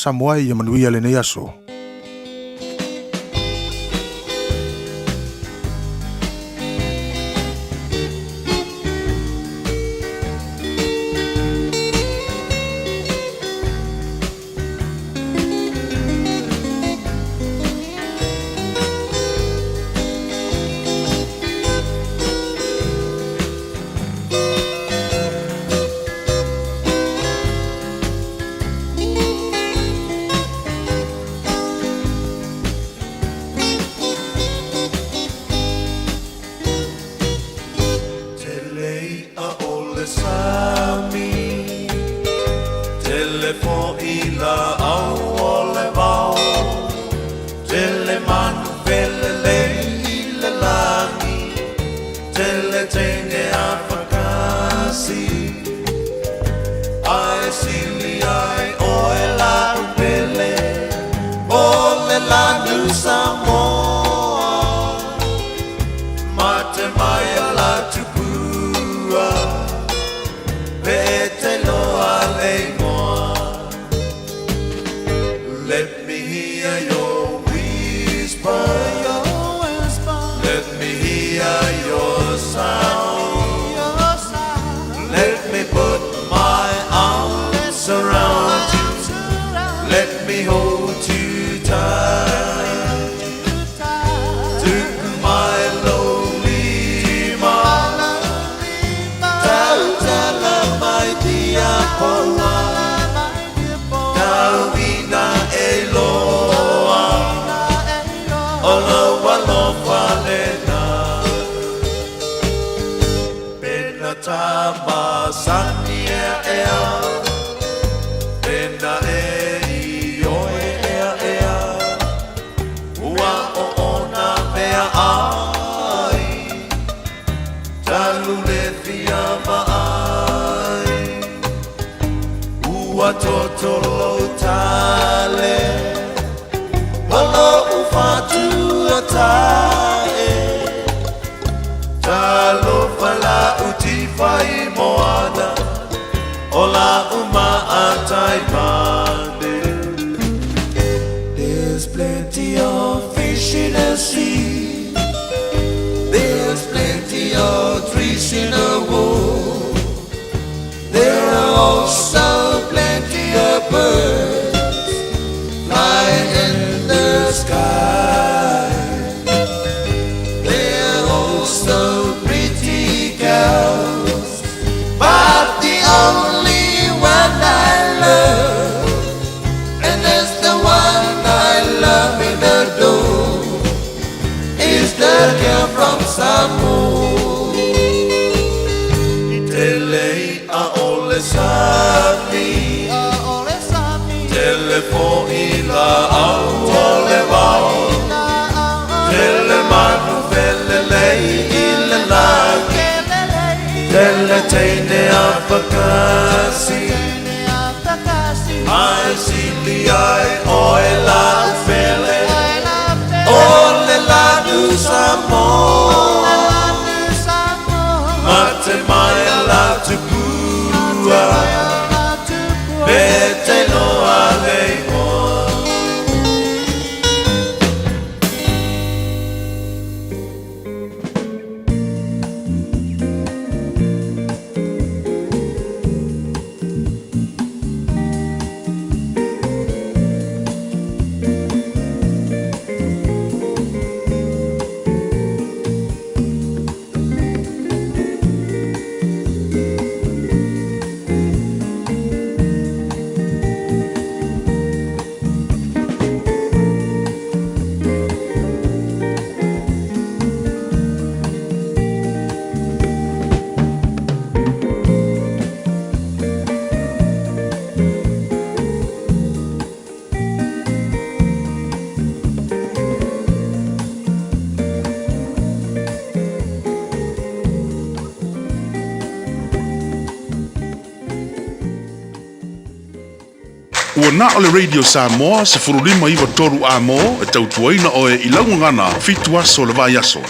Samoa e, ia manuia lenei aso. Tele i'a o le sami, Tele fo'i la'au o le vao, Tele manu felelei i le lagi, Tele teine afakasi, Ae sili ai oe la'u pele, O le lanu Samoa. Mate mai a la tupua, Pe te loa le igoa. Let me hear your whisper, Let me hear your sound. Let me put my arms around you. Let me hold you tight. Tuku mai lou lima. Tautala mai tiapoa. Tau ina e iloa. O lou alofa lena. Pena ta masani ea ea. Pena e ioe ea ea. Ua o ona mea ai. Talu le fia vaai. Ua toto lou tale. Ma lou fatu atae. Talofa la'u tifa i moana. O la'u maatai mane. There's plenty of fish in the sea. There's plenty of trees in the wood. There are also plenty of birds flying in the sky. There are also pretty girls, but the only one I love, and that's the one I love in the door, is the girl from Samoa. Tele i'a o le sami, tele fo'i la'au o le vao, tele manu felelei i le lagi, tele teine afakasi, Ae sili ai oe la'u pele, O le lanu Samoa. Mate mai a la tupua, Pe te iloa le igoa. Ua na o le Radio Samoa 15 93 amo e tautuaina oe i lau gagana 7 aso o le vaiaso.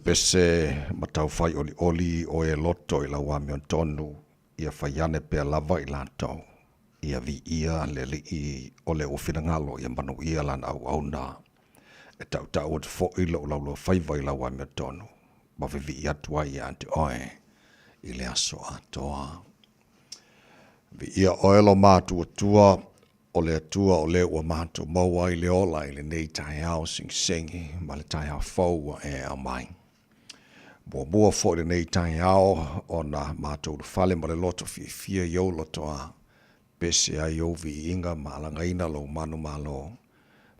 pese ma taufai olioli o e loto i lau amiotonu, ia fai ane pea lava i latou, ia viia le Alii o lea ua finagalo ia manuia lana auauna. E tautau atu foi lou laulauafaiva i lau amiotonu, ma vivii atu ai ia te oe i le aso atoa. Viia oe lo matuatua o le Atua o lea ua matou maua ai le ola i lenei taeao sigisigi ma le taeao fou ua e aumai. Muamua foi lenei taeao ona matou ulufale ma le loto fiafia i ou lotoa, pese ai ou viiga ma alagaina lou manumalo.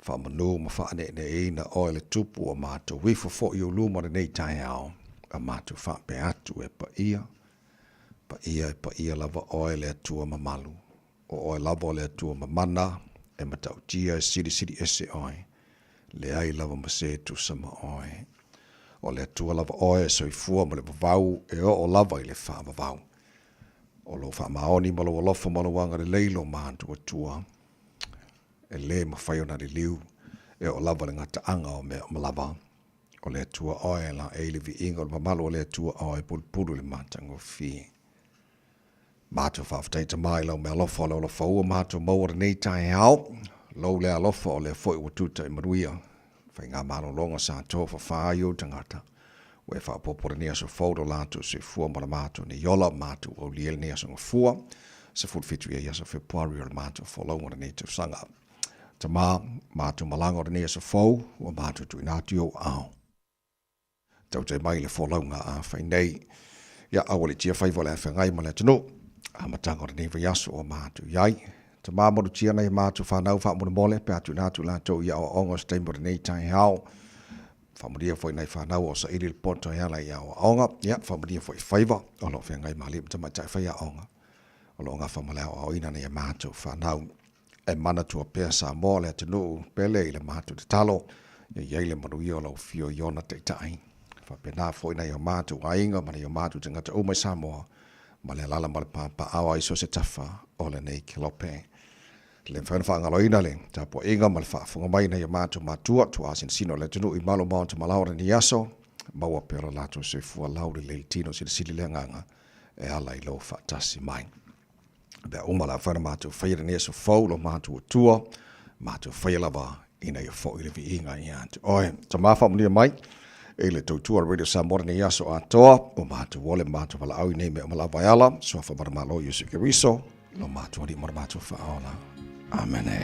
Faamanu ma faaneeneeina oe le Tupu ua matou ifo foi i ou luma lenei taeao, a matou faapea atu e paia, paia e paia lava oe le Atua mamalu. O oe lava o le Atua mamana, e matautia e silisili ese oe, leai lava ma se tusa ma oe. O le Atua lava oe e soifua ma le vavau e oo lava i le faavavau. O lou faamaoni ma lou alofa ma lou agalelei lo matuatua, e lē mafai ona liliu, e oo lava i le gataaga o mea uma lava. O le Atua oe, laei le viiga o le mamalu o le Atua oe, pulupulu i le matagofie. Matou faafetai Tama i lau mealofa o le alofa ua matou maua lenei taeao. Lou lea alofa o lea foi ua tuta i manuia. Faiga malologa sa tofafa ai ou tagata. Ua e faaopoopo lenei aso fou lo latou soifua ma le matou nei ola, matou aulia lenei aso gafua, 17 ia aso Fepuari o le matou folauga lenei tausaga. Tama, matou malaga o lenei aso fou, ua matou tuuina atu i ou aao. Tautai mai le folauga a fai nei. Ia aua le tia faiva o le afeagai ma le atunuu. Amataga o lenei vaiaso ua matou i ai. Tama malutia nai a matou fanau faamolemole pe a tuuina atu latou i aoaoga o se taimi o lenei taeao. Faamanuia foi nai fanau o saili le poto e ala i aoaoga. Ia faamanuia foi faiva o lo o feagai ma alii ma tamaitai faiaoga o lo o gafa ma le aoaoina nai a matou fanau. E manatua pea Samoa le atunuu pele i le matou tatalo, ia i ai le manuia o lau afio i ona taitai. Faapena foi nai o matou aiga ma nai o matou tagata uma i Samoa, ma le alaala ma le papaaao ai so o se tafa o lenei kelope. E le mafai ona faagaloina le tapuaiga ma le faafofoga mai nai o matou matua, tuaasinasina o le atunuu i malu maota malao o lenei aso, maua pea lo latou soifua laulelei le tino silisili le agaga e ala i lou faatasi mai. Mea uma la whaina mātou whaia lenei aso fou lo mātou atua, mātou whaia lava ina ia foi le viiga ia te oe. Tama whaamunia mai, e le tautua Radio Samoa lenei aso atoa, o mātou ole mātou walaau i nei mea uma lava e ala, suafa mana malo Iesu Keriso, lo mātou alii ma lo mātou whaaola. Amene.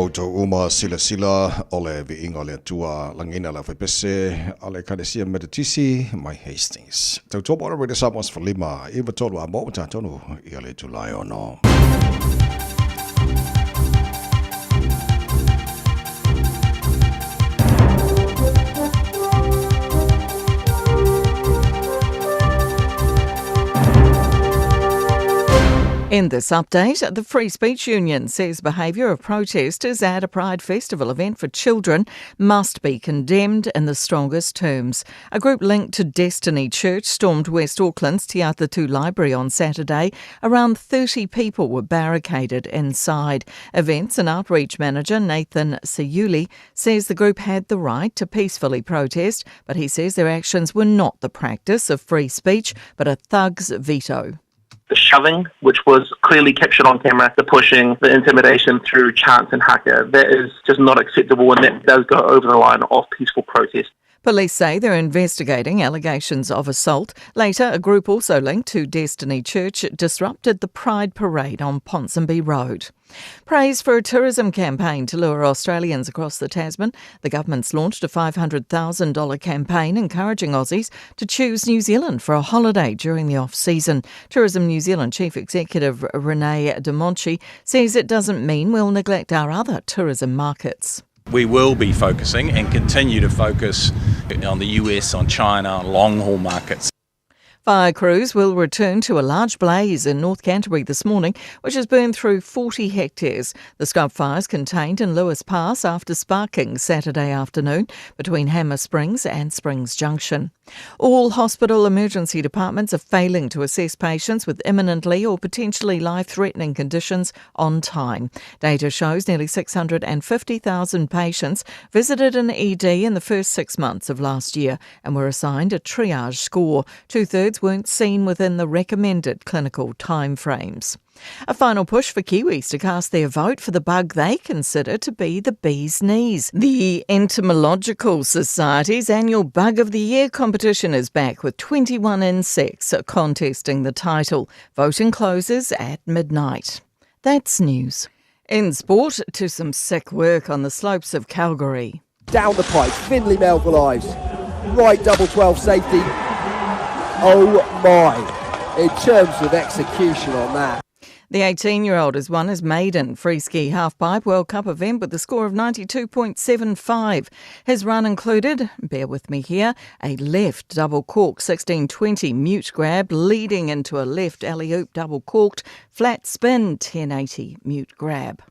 outou uma silasila o le viiga o le Atua lagiina le aufaipese a le Ekalesia Metotisi mai Hastings. Tautua mo le Radio Samoa 15 93 a mo ua tatonu ia le itula e ono. In this update, the Free Speech Union says behaviour of protesters at a Pride Festival event for children must be condemned in the strongest terms. A group linked to Destiny Church stormed West Auckland's Te Atatu Library on Saturday. Around 30 people were barricaded inside. Events and outreach manager Nathan Sayuli says the group had the right to peacefully protest, but he says their actions were not the practice of free speech, but a thug's veto the shoving, which was clearly captured on camera, the pushing, the intimidation through chants and haka, that is just not acceptable and that does go over the line of peaceful protest. Police say they're investigating allegations of assault. Later, a group also linked to Destiny Church disrupted the Pride Parade on Ponsonby Road. Praise for a tourism campaign to lure Australians across the Tasman. The government's launched a $500,000 campaign encouraging Aussies to choose New Zealand for a holiday during the off season. Tourism New Zealand Chief Executive Renee de Monchy says it doesn't mean we'll neglect our other tourism markets. We will be focusing and continue to focus on the US, on China, on long haul markets. Fire crews will return to a large blaze in North Canterbury this morning, which has burned through 40 hectares. The scrub fires contained in Lewis Pass after sparking Saturday afternoon between Hanmer Springs and Springs Junction. All hospital emergency departments are failing to assess patients with imminently or potentially life threatening conditions on time. Data shows nearly 650,000 patients visited an ED in the first six months of last year and were assigned a triage score. Two thirds weren't seen within the recommended clinical timeframes. A final push for Kiwis to cast their vote for the bug they consider to be the bee's knees. The Entomological Society's annual Bug of the Year competition is back with 21 insects contesting the title. Voting closes at midnight. That's news. In sport, to some sick work on the slopes of Calgary. Down the pipe, Finley Melville Right double 12 safety. Oh my, in terms of execution on that. The 18 year old has won his maiden free ski halfpipe World Cup event with a score of 92.75. His run included, bear with me here, a left double cork 1620 mute grab leading into a left alley oop double corked flat spin 1080 mute grab.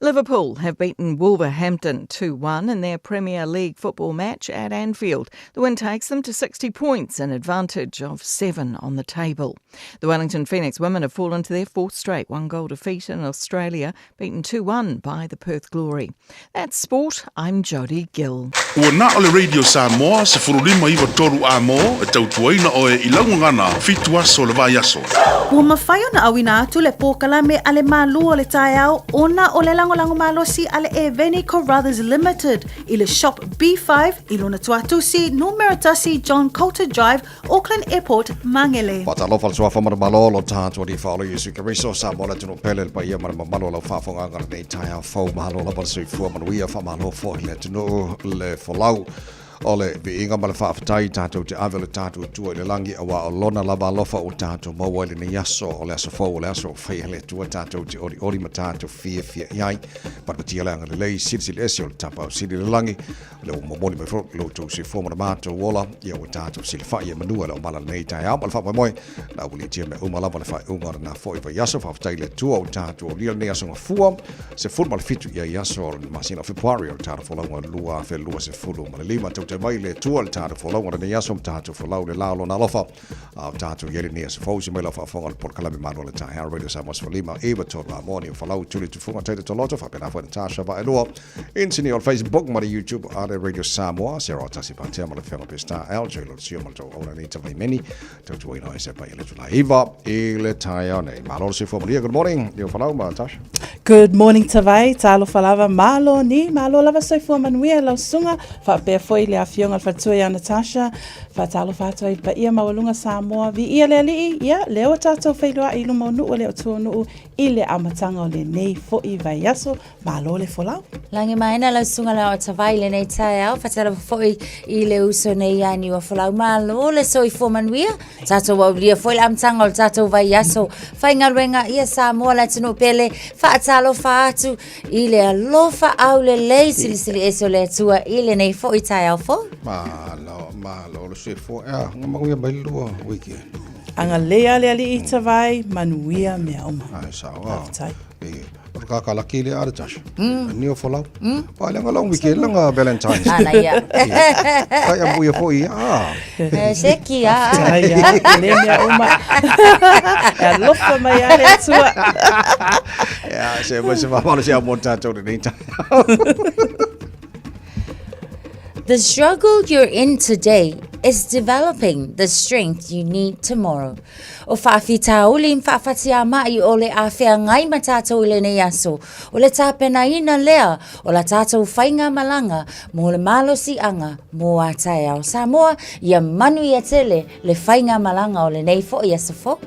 Liverpool have beaten Wolverhampton 2 1 in their Premier League football match at Anfield. The win takes them to 60 points, an advantage of seven on the table. The Wellington Phoenix women have fallen to their fourth straight one goal defeat in Australia, beaten 2 1 by the Perth Glory. That's sport. I'm Jodie Gill. Ua na o le Radio Samoa 1593 a mo e tautuaina oe i lau gagana fitu aso le vaiaso. Ua mafai ona auina atu le polokalame a le Malu o le Taeao ona o le lagolago malosi a le Eveni Carruthers Limited i le Shop B5 i lona tuatusi numera tasi John Coulter Drive, Auckland Airport, Mangere. Faatalofa le suafa ma le malo lo tatou Alii Faaola Iesu Keriso Samoa le atunuu pele le paia ma le mamalu o lau faafofogaaga lenei taeao fou malo lava le soifua manuia faamalo foi le atunuu le folau o le viiga ma le faafetai tatou te ave o le tatou Atua i le lagi auā o lona lava alofa ua tatou maua i lenei aso o le aso fou o le aso ua faia e le Atua tatou te olioli ma tatou fiafia i ai patepatia le agalelei silisili ese o le Tapaau Sili i le lagi le ua momoli mai foi lo outou soifua ma le matou ola ia ua tatou silafai e manua le omala lenei taeao ma le faamoemoe na aualiitia mea uma lava le faaiuga o lena foi vaiaso faafetai i le Atua ua tatou aulia lenei aso gafua 17 ia i aso o le masina o Fepuari o le tatou folauga 2025 tautai mai le Atua le tatou folauga lenei aso ma tatou folau le la o lona alofa A o tatou i ai lenei aso fou, se mai lau faafofoga o le polokalame Malu o le Taeao, Radio Samoa 15, 9 3 a moa, Niufalau, Tuli Tufuga, Taylor Toloto, faapena foi Natasha Vaelua, Insinia o le Facebook ma le YouTube a le Radio Samoa, Sarah Tasi Patea ma le Afioga Pestar LJ Lolosio ma le tou auna nei Tavaimeni, tautuaina o se pai le tula iva i le taeao nei. Malo le soifua manuia, good morning, Niufalau ma Natasha. Good morning Tavai, talofa lava, malo ni, malo lava soifua manuia lau susuga, faapea foi le le Afioga i le Faletua ia Natasha. Faatalofa atu ai i le paia maualuga Samoa, viia le Alii, ia, lea ua tatou feiloai i luma o nuu e le o tua o nuu i le amataga o lenei foi vaiaso. Malo le folau. Lagi maena lau susuga le Aoatavai i lenei taeao, faatalofa foi i le uso nei ia Niuafolau. Malo le soifua manuia, tatou aulia foi le amataga o le tatou vaiaso faigaluega ia Samoa le atunuu pele. Faatalofa atu i le alofa aulelei silisili ese o le Atua i lenei foi taeao fou. Malo, malo le soifua. Ea, nga manuia mai le lua wiki. Agalelei lava le Alii i Tavai, manuia mea uma. Ai, sao. Faafetai. E, o le kakalaki le a Tasha. Ni o folau. Pa le ngala wiki langa Valentine's. Ana ia. Kai a muia foi a. E, seki a. Faafetai lava, le mea uma. E alofa mai lava le Atua. Ia, se mai se whamalo se au mo tātou lenei taeao. The struggle you're in today is developing the strength you need tomorrow. O faafitauli ma faafatiaama'i o le a feagai ma tatou i lenei aso, o le tapenaina lea o la tatou faigamalaga mo le malosiaga mo a taeao. Samoa, ia manuia tele le faigamalaga o lenei foi aso fou.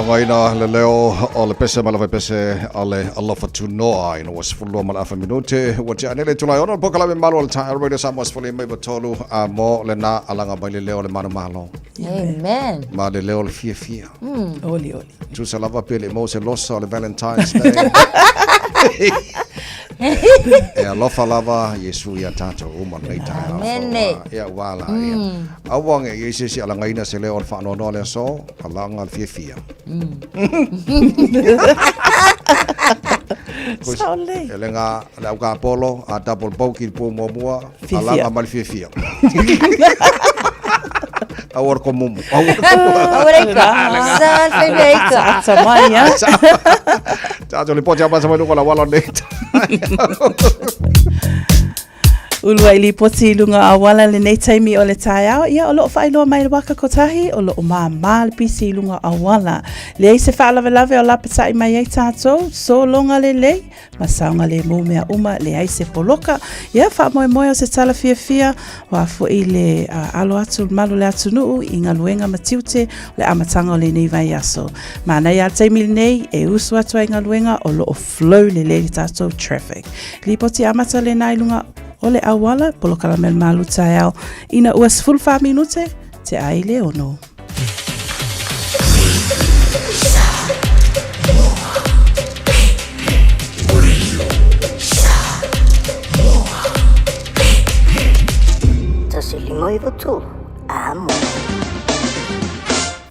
Alagaina le leo o le pese ma le vaipese a le alofa tunoa ina ua 12 ma le afa minute ua tea nei le itula e ono le polokalame malu o le taeao Radio Samoa 153 a mo lena alaga mai le leo o le manumalo. Amen. Ma le leo o le fiafia. Oli oli. Tusa lava pe le maua se losa o le Valentine's Day. E alofa lava Iesu ia tatou uma lenei taeao. Amene. Ia ua la ia. Aua ne i ai se isi alagaina se leo o le faanoanoa le aso, alaga le fiafia. Sao lelei. E le ga le au kapolo a double bogey i le po muamua, Fiafia. alaga ma le fiafia. Aua le komumu. Aua le komumu. Aua le ika. Sa le fai mea ika. Ata mai, a. Tatou lipoti amata mai luga o le auala nei. Uluai lipoti i luga auala lenei taimi o le taeao, ia o loo faailoa mai le waka kotahi, o loo māmā le pisi i luga auala. Leai se faalavelave o lapatai mai ai tātou, sologa lelei, ma saogalēmū mea uma, leai se poloka. Ia, faamoemoe o se tala fiafia, o a foʻi le alo atu le malu o le atunuu i galuega ma tiute o le amataga o lenei vaiaso. Manaia le taimi lenei e usu atu ai galuega o loo flow lelei le tatou traffic. Lipoti amata lena i luga o le auala, polokalame o le Malu Taeao ina ua 14 minute te ai le ono.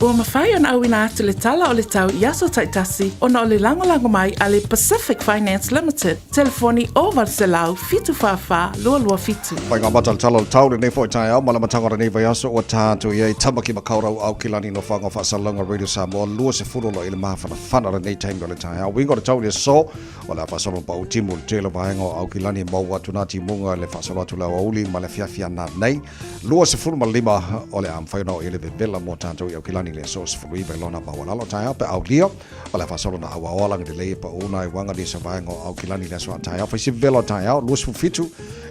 Ua mafai ona auina atu le tala o le tau i aso taitasi ona o le lagolago mai a le Pacific Finance Limited, telefoni 0800 744 227. Whai ngā mata le tala o le tau lenei foi taeao ma le amataga o lenei vaiaso ua tā atu i ai Tamaki Makaurau Aukilani Nofoaga o Faasalauga Radio Samoa 20 loa i le mafanafana lenei taimi o le taeao. Uiga o le tau i le aso o le a faasolo ma pau timu le tele o vaega o Aukilani e maua atu nā timuga i le faasolo atu le aoauli ma le afiafi a nanei 25 o le a mafai ona oo i ai le vevela mo tatou i Aukilani i le aso 19 i lona maualalo taeao pe aulia o le a faasolo na auaoa lagi lelei e pau nā i uaga nisi o vaega o Aukilani i le aso a taeao. Fai si vevela o taeao 27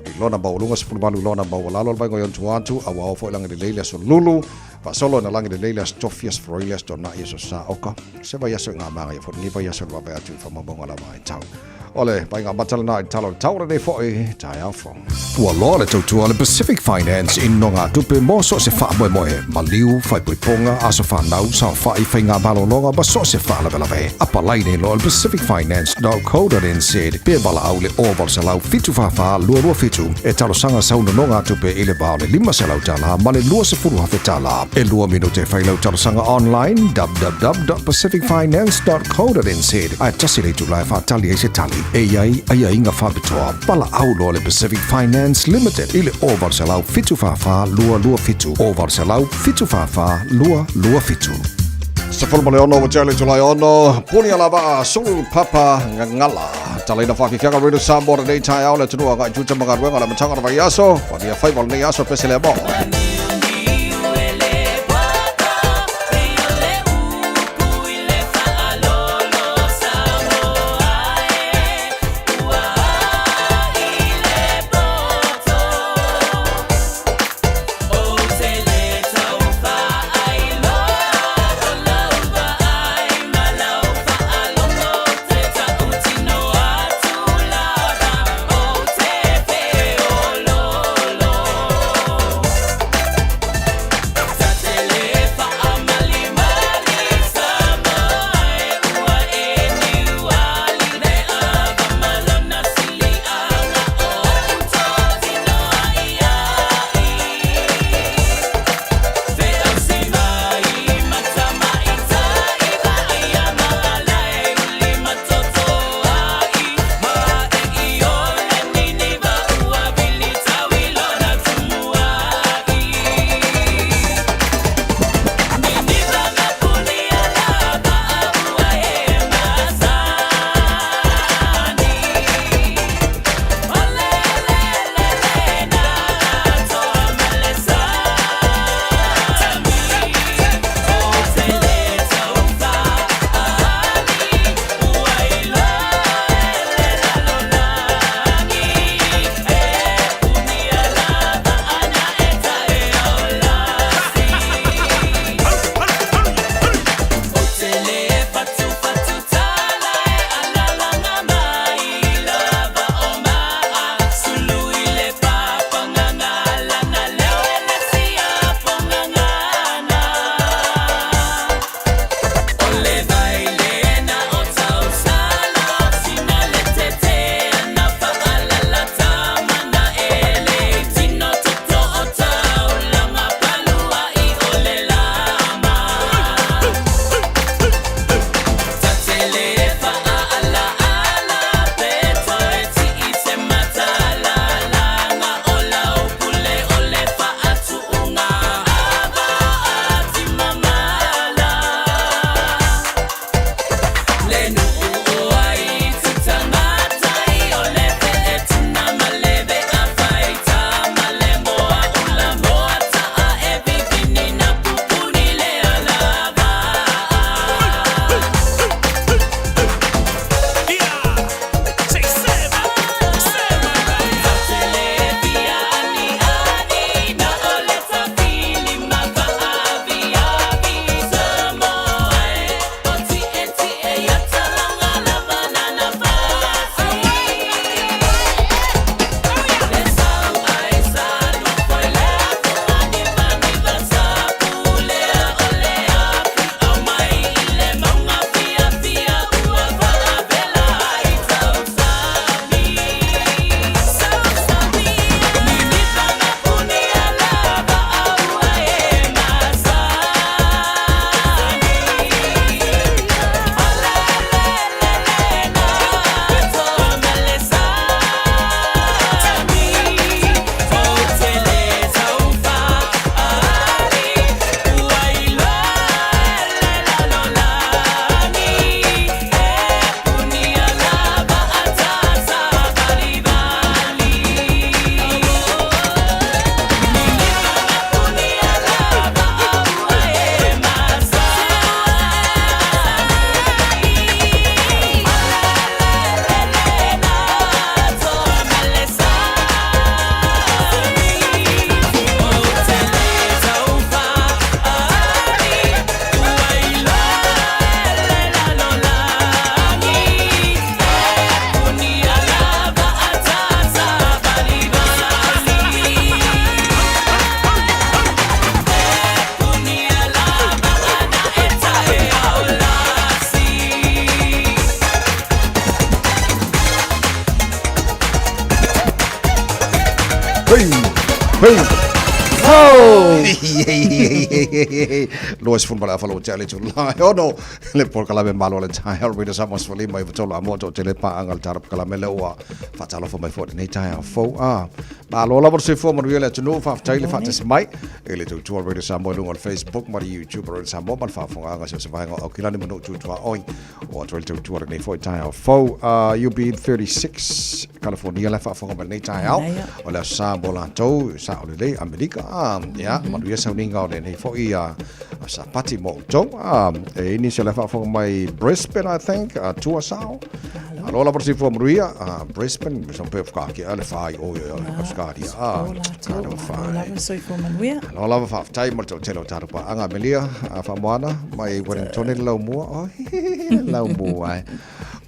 i lona maualuga 18 i lona maualalo le vaega o i ona tua atu auaoa foi lagi lelei le aso Lulu faasolo ina lagi lelei le aso Tofi aso Froili aso Tona'i aso Saoka se vaiaso i ngā māngai foi lenei vaiaso le vaavaai atu i faamaumauga lava ai tau. O le vaaiga amata lena i le tala o le tau o lenei foi taeao fou. Ua loa le tautua a le Pacific Finance i nogatupe mo so o se faamoemoe, maliu, faaipoipoga, aso fanau, saofai, faiga malologa ma so o se faalavelave. Apalai nei loa i le pacificfinance.co.nz pe valaau i le 0800 744 227 e talosaga sau nonogatupe i le va o le $500 ma le $20,000. E lua minute e fai lau talosaga online www.pacificfinance.co.nz ae tasi le itula e faatali ai se tali. E i ai aiaiga faapitoa. Valaau loa le Pacific Finance Limited i le 0800 744 227, 0800 744 227. 16 ua tea le itula e ono, puni a lava, sulu papa gagala. Talaina faafiafiaga Radio Samoa lenei taeao le atunuu agai tuta ma galuega le amataga o le vaiaso. Manuia faiva o lenei aso pese lea mo. Bing! Oh! 20 ma le afa ua tea le itula e ono le polokalame Malo o le Taeao Radio Samoa 15 93 a moa toatele paaga le tala polokalame lea ua faatalofa mai foi lenei taeao fou. Ah, malo lava le soifua manuia le atunuu, faafetai le faatasi mai i le tautua Radio Samoa i luga o le Facebook ma le YouTube Radio Samoa ma le faafofogaaga i so o se vaega o Aukilani ma nuu tu tuaoi o atu ai le tautua lenei foi taeao fou. UB 36 California la faafofoga mai lenei taeao. O le aso sa mo latou, sao lelei Amerika. Ah, ia, manuia sauniga o lenei foi Sapati mo outou. E i ai nisi o la e faafofoga mai Brisbane, I think, Tuasao. Alo lava le soifua manuia, Brisbane, me pe whakaakia le whai o i Australia. Alo lava le soifua manuia. Alo lava faafetai mo le toatele o tatou paaga Amelia, Faamoana mai Wellington le laumua. Oh, laumua e.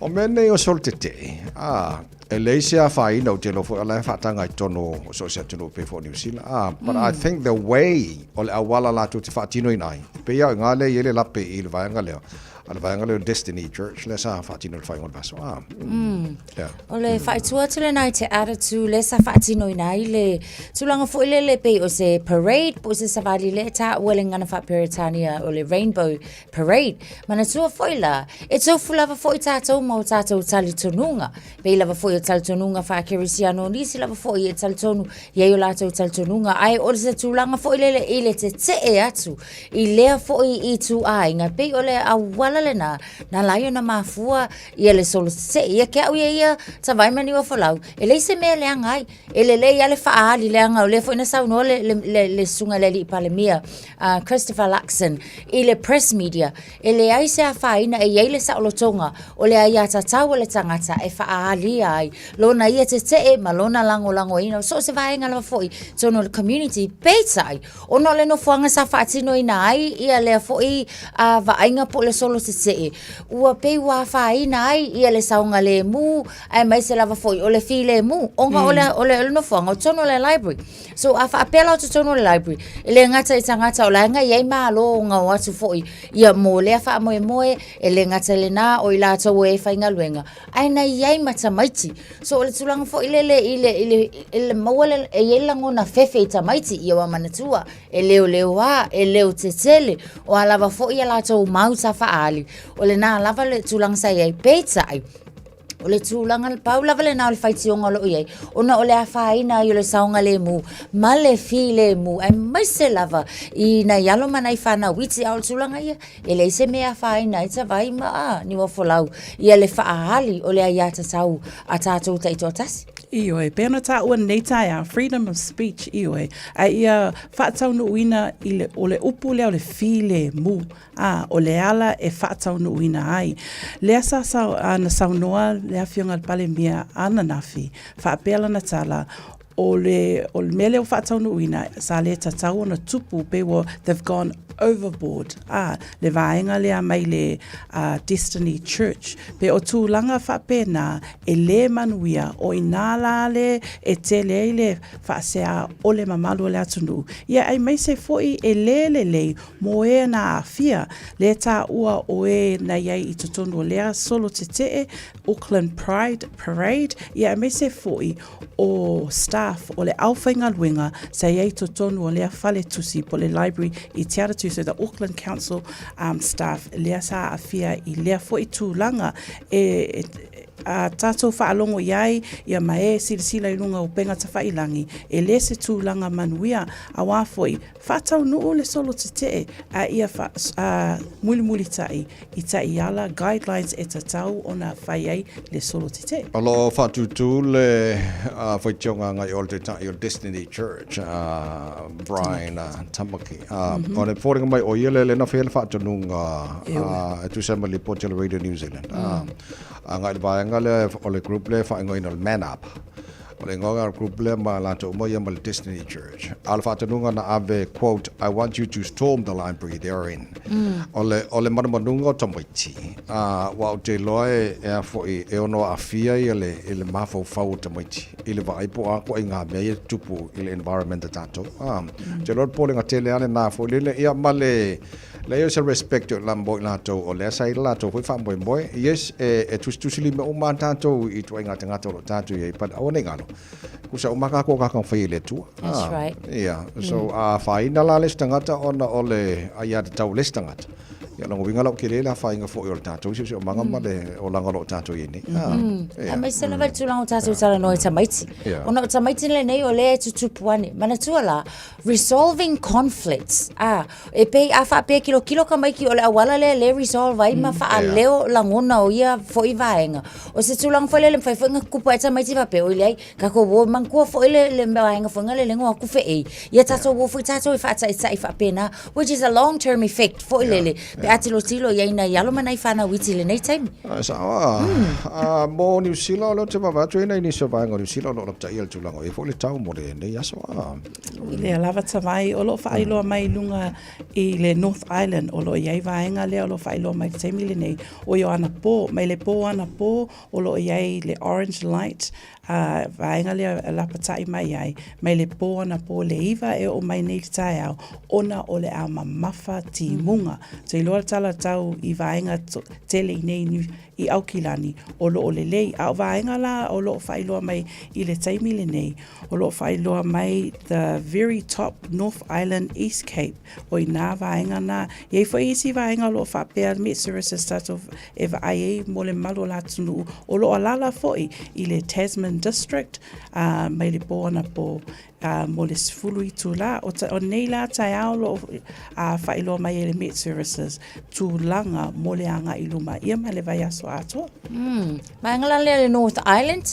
O mea nei o solo tetee, e leai se afaina ou te iloa foi o la e faataga i totonu o so o se atunuu pei foi o Niu Sila. But I think the way o le auala latou te faatinoina ai, pei lava o i ina lea e i ai le lape i le vaega lea, a le vaega lea o Destiny Church lea sa faatino i le faaiuga o le vaiaso. Yeah. O le faaitua atu lena i te attitude lea sa faatinoina ai le tulaga foi lele pei o se parade po o se savali lea e taua i le gagana faa-Peretania o le Rainbow Parade. Manatua foi la, e tofu lava foi tatou ma o tatou talitonuga. Pei lava foi o talitonuga faa-Kerisiano, o nisi lava foi e talitonu i ai o latou talitonuga, ae o se tulaga foi lele i le tetee atu i lea foi ituaiga, pei o le auala lena na ala ai ona mafua ia le solo tetee. Ia ke au ia ia, tavai ma niu folau, e leai se mea e leaga ai. E lelei lava le faaali leaga o lea foi na saunoa le, le, le, le susuga i le alii Palemia, Christopher Luxon, i le press media, e leai se afaina e i ai le saolotoga o le aiatatau a le tagata e faaalia ai lona ia tetee ma lona lagolagoina, so o se vaega lava foi i totonu o le community. Peitai, ona o le nofoaga sa faatinoina ai ia lea foi vaaiga po o le solo tetee, ua pei ua afaina ai ia le saogalemu aemaise lava foi o le filemu ona o le, o le, o le nofoaga o totonu o le library. So a faapea la o totonu o le library, e le gata i tagata o la e na i ai malo ona o atu foi ia mo lea faamoemoe, e le gata i lena o i latou e faigaluega, ae na i ai ma tamaiti. So o le tulaga foi lele i le, i le, i le maua le, e i ai le lagona fefe i tamaiti, ia ua manatua, e leoleoa, e leo tetele, o a lava foi a latou mau sa faaali, o lena lava le tulaga sa i ai. Peitai, O le tulaga, pau lava lena o le faitioga o lo o i ai, ona o le afaina ai o le saogalemu ma le filemu, aemaise lava i nai alo ma nai fanau iti. A o le tulaga ia, e leai se mea e afaina ai Tavai ma Niuafolau ia le faaali o le aiatatau a tatou taitoatasi. Ioe, pei ona taua i lenei taeao, freedom of speech, ioe, a ia faataunuuina i le, o le upu lea o le filemu. ā, o le ala e faataunuuina ai. Lea sa na saunoa le Afioga i le Palemia ananafi, faapea lana tala, o le, o le mea lea ua faataunuuina, sa le tatau ona tupu, pei ua, they've gone overboard, ā, le vaega lea mai le Destiny Church. Pei o tulaga faapena, e le manuia, o inā la le e tele ai le faasea o le mamalu o le atunuu, ia aemaise foi e le lelei Mō ē na aafia, lē tāua o ē na i ai i totonu o lea solo tetee, Auckland Pride Parade, ia aemaise foʻi o staff o le aufaigaluega sa i ai i totonu o lea fale tusi po o le library i Te Atatū, so the Auckland Council staff lea sa aafia i lea foʻi tulaga e, e a tātou faalogo i ai ia ma e silasila i luga o upega tafailangi, e le se tulaga manuia, auā foʻi Faataunuu le solo tetee a ia mulimulitai i taiala, guidelines, e tatau ona fai ai le solo tetee. O lo o faatūtū le faitioga agai o le Taitai o le Destiny Church, a Brian Tamaki. O le foliga mai o ia lea na faia le faatonuga e tusa ai ma le lipoti a le Radio New Zealand. Agai i le vaega lea o le group lea e faaigoaina o le Man Up. O le igoa o le group lea ma latou uma ia ma le Destiny Church. A o le faatonuga na ave, quote, I want you to storm the library they are in. O le, o le manumanuga o tamaiti, a, aua ou te iloa e, e a foi, e ono aafia ia le, i le mafaufau o tamaiti, i le vaai po o a ituaiga mea ia e tutupu i le environment a tatou. A, ou te iloa o le popolega tele lava lena foi lele, ia ma le, Leai o se respect la mo i latou o lea sa i le latou foi faamoemoe. Yes, e tusitusi lima uma lava tatou i ituaiga tagata o lo o tatou i ai, but aua ne i galo. Tusa uma kākou kākou fai i le Atua. That's right. Ia, so a afaina la le isi tagata ona o le aiatatau a le isi tagata, ia lona uiga la ua tele le afaina foi o le tatou siosiomaga ma le olaga o lo o tatou i ai nei. Ia. Aemaise lava i le tulaga o tatou talanoa i tamaiti. Ona o tamaiti lenei o lea e tutupu ane. Manatua la, resolving conflicts, a, e pei a faapea e kilokilo tamaiti o le auala lea lea e resolve ai ma faaleo lagona o ia foi vaega. O se tulaga foi lele mafai foi ona tutupu ai tamaiti faapea, oi leai, tatou o manatua foi le, le vaega foi lele le igoa atu feei, ia tatou o foi tatou e faataitai faapena, which is a long term effect foi lele, pe a tilotilo i ai nai alo ma nai fanau iti i lenei taimi. Ah, sao a. Ah, mo Niu Sila, o lea ou te vaavaai atu i ai nai nisi o vaega o Niu Sila o lo o lapataia i le tulaga o i ai foi le tau mo lenei aso. Ah. I lea lava tavai o lo o faailoa mai i luga i le North Island, o lo o i ai vaega lea o lo o faailoa mai i le taimi lenei, ʻo ia o anapō, mai le pō anapō o lo o i ai le orange light, a vaega lea e lapataʻi mai ai, mai le pō anapō le 9 e oo mai nei i le taeao, ona o le a mamafa timuga. Ou te iloa le tala tau i vaega tele i nei i Aukilani, o lo o lelei. A o vaega la o lo o faailoa mai i le taimi lenei, O lo o faailoa mai the very top North Island East Cape, o i nā vaega nā. I ai foi isi vaega o lo o faapea Met Services tātou e vaai ai mo le malu o le atunuu, o lo o alaala foi i le Tasman District ā, mai le pō anapō ā, mo le 10 itulā. O, ta, o nei lā taeao o lo o ā, faailoa mai e le Met Services tulaga mo le agai i luma ia ma le vaiaso atoa. Vaega la lea le North Island,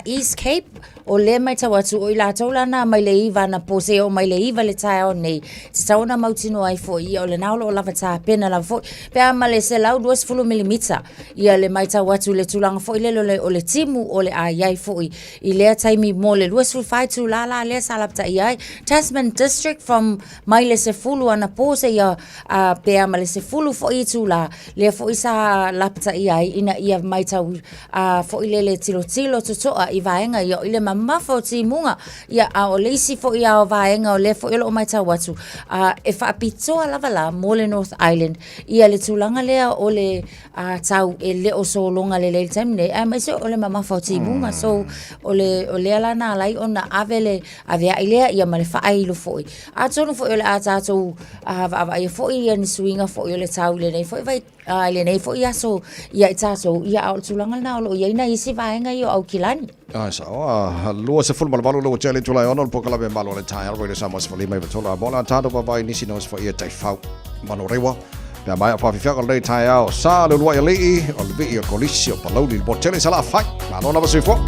East Cape, o lea matau atu o i latou la na mai le iva ana po seia oo mai le iva le taeao nei, tatau ona mautinoa ai foi ia o lena o lo o lava tapena lava foi, pe a ma le 120 milimita ia le matau atu i le tulaga foi lele o le, o le timu o le a i ai foi i lea taimi mo le 24 itulā la lea sa lapataia ai Tasman District from mai le 10 anapo seia a pe a ma le 10 foi itulā, lea foi sa lapataia ai ina ia matau a foi lele tilotilo totoa i vaega ia i le mamafa o timuga, ia a o le isi foi a o vaega o lea foi o lo o matau atu, a e faapitoa lava la mo le North Island ia le tulaga lea o le a tau e le o sologa lelei i le taimi nei, aemaise o le mamafa o timuga. So o le o lea la na ala ai ona ave le avea'i lea ia ma le faailo foi. Atonu foi o le a tatou vaavaaia foi ia ni suiga foi o le tau i lenei foi vai, i lenei foi aso ia i tatou, ia a o le tulaga lena o lo o i ai nai isi vaega ia o Aukilani. Ai sao, a 28 le ua tea le itula e ono o le polokalame Malo o le Taeao Radio Samoa 15 93 a mo la tatou vaavaai nisi na osofaia taifau Manurewa pe a maea faafiafiaga o lenei taeao sa le uluai alii o le vii o Kolisi o Palauli le Motele Salafai. Malo lava soifua.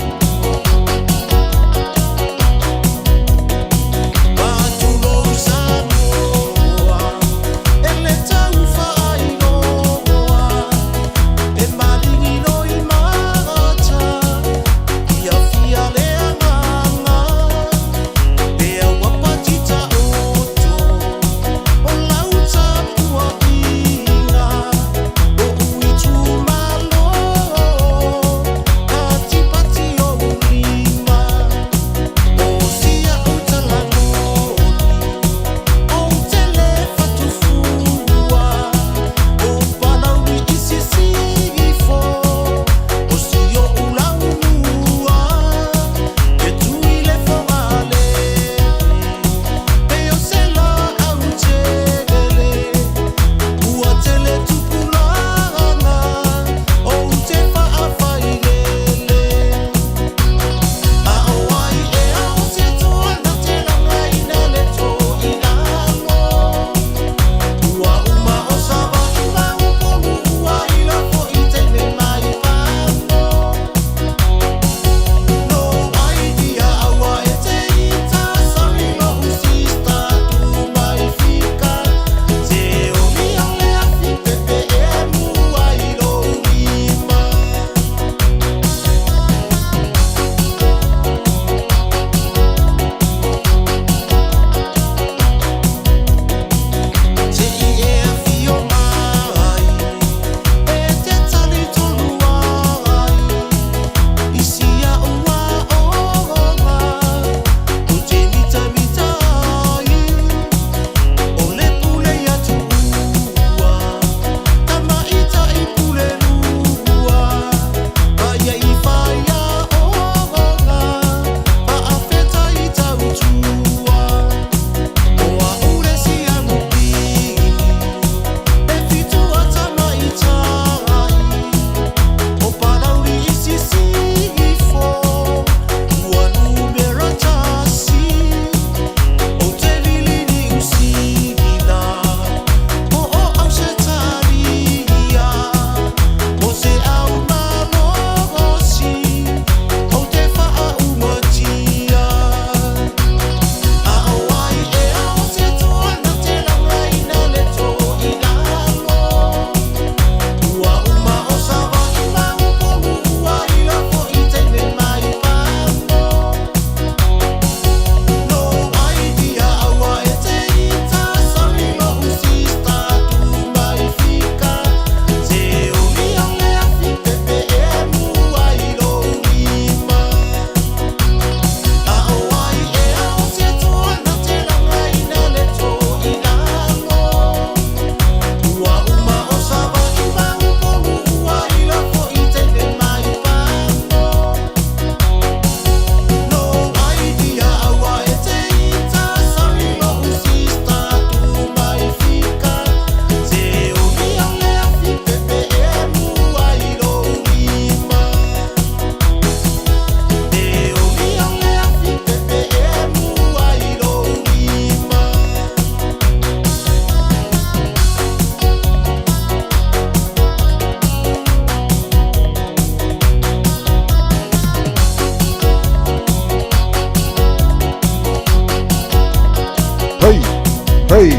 Hei!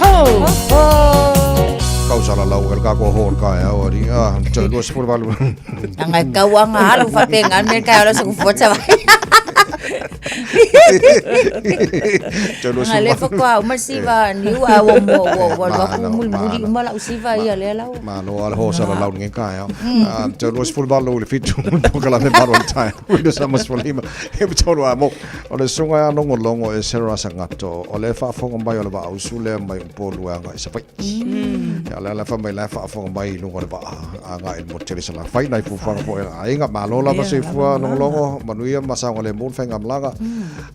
Ho! Ho! Kau salalau e le kākoa ho o le kaeao ari. Ah, tau 28. Anga e kau anga alu whapenga, me kai ala suku fua tawai. Anga le whakoa uma siva niu a ua mua ua ua lua ku muli muli uma lau siva ia lea lau. Malo ala ho salalau nge kaeao. Ah, tau 28 i le fitu pokalame malo le taeao. Uina sa masfolima. E tolu a mo. O le susuga ia Logologo e Sarah Sagato, o le faafofoga mai o le Vaa-usu lea mai Upolu e agai i Savaii. Ia, o le ala fai mai la e faafofoga mai i luga o le vaa agai i le motu tele i Salafai, nai fuafuaga foi a aiga. Malo lava soifua Logologo, manuia ma saogalemu le faigamalaga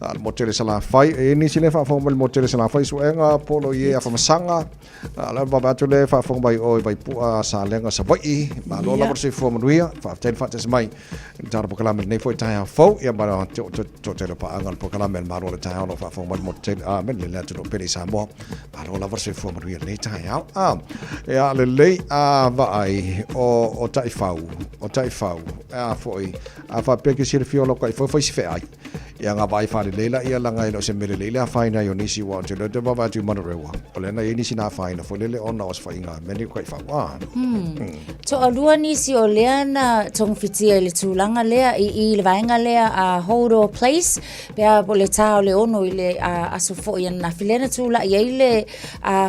a le motu tele i Salafai. E i ai nisi lea e faafofoga mai i le motu tele i Salafai, Suega, Polo i e Afamasaga, A o le vave atu lea e faafofoga mai o i Vaipua, Salega, Savaii. Malo lava le soifua manuia. Faafetai le faatasi mai i le tatou polokalame i lenei foi taeao fou. Ia ma le toatele o paaga o le polokalame a le Malo o le taeao o lo o faafofoga mai le motu tele, a me le atunuu pele i Samoa. Malo lava le soifua manuia i lenei taeao. A, ia lelei a vaai o taifau, o taifau, a foi, a faapea ke silafia o lau taifau fai si feai. Ia nga vaai faalelei laia laga e le o se mea lelei le afaina ai o nisi aua ou te iloa te vaavaai atu i Manurewa o lea na i ai nisi na afaina foi lele ona o se faiga mea nei o taifau a. Toalua nisi o lea na togafitia i le tulaga lea i i le vaega lea a Hodor Place pe a o le tā o le 6 i le aso foi ananafi lea na tulai ai le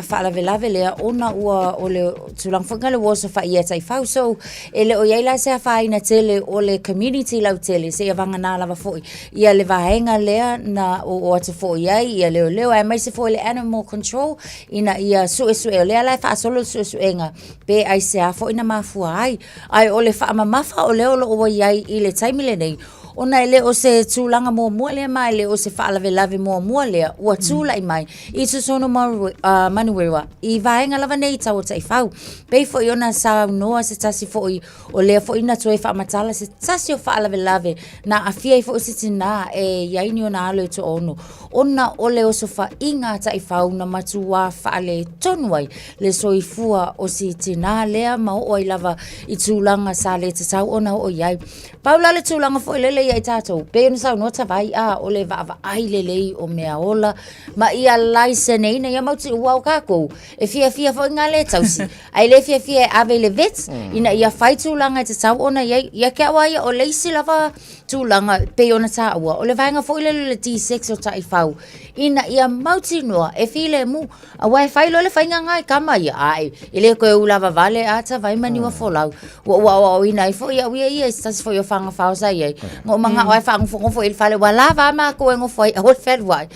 faalavelave lea ona ua o le tulaga foi lea ua osofaia e taifau. So E le o i ai la se afaina tele o le community lautele, seia vagana lava foi ia le vaega lea na oo atu foi i ai ia leoleo, aemaise foi le animal control ina ia suesue, o lea la e faasolo le suesuega pe aisea foi na mafua ai. Ae o le faamamafa o lea o lo o ua i ai i le taimi lenei, ona e le o se tulaga muamua lea ma e le o se faalavelave muamua lea ua tulai mai i totonu o Manurewa i vaega lava nei tau o taifau. Pei foi ona saunoa se tasi foi o lea foi na toe faamatala se tasi o faalavelave na aafia ai foi se tinā e i ai ni ona alo e toaono ona o le osofaiga a taifau na matuā faaletonu ai le soifua o si tinā lea ma oo ai lava i tulaga sa le tatau ona oo i ai. Pau la le tulaga foi lele ia i tatou, pei ona saunoa Tavai, a o le vaavaai lelei o mea ola ma ia laiseneina ia mau aua o kākou e fiafia foi ngā le tausi, ae le fiafia e ave i le vet ina ia fai tulaga e tatau ona i ai. Ia te au lava ia, o le isi lava tulaga pei ona taua, o le vaega foi lele o le desex o taifau, ina ia mautinoa e filemu. Aua e fai loa le faiga nga e kama ia, ae e le toe ula vale a tavai ma niua folau. Ua ua aoaoina ai foi au ia ia i se tasi foi o faga fao sa i ai. Na ou manao lava e faagofogofu i le fale, ua lava a matou e nofo ai, aua le fealuai.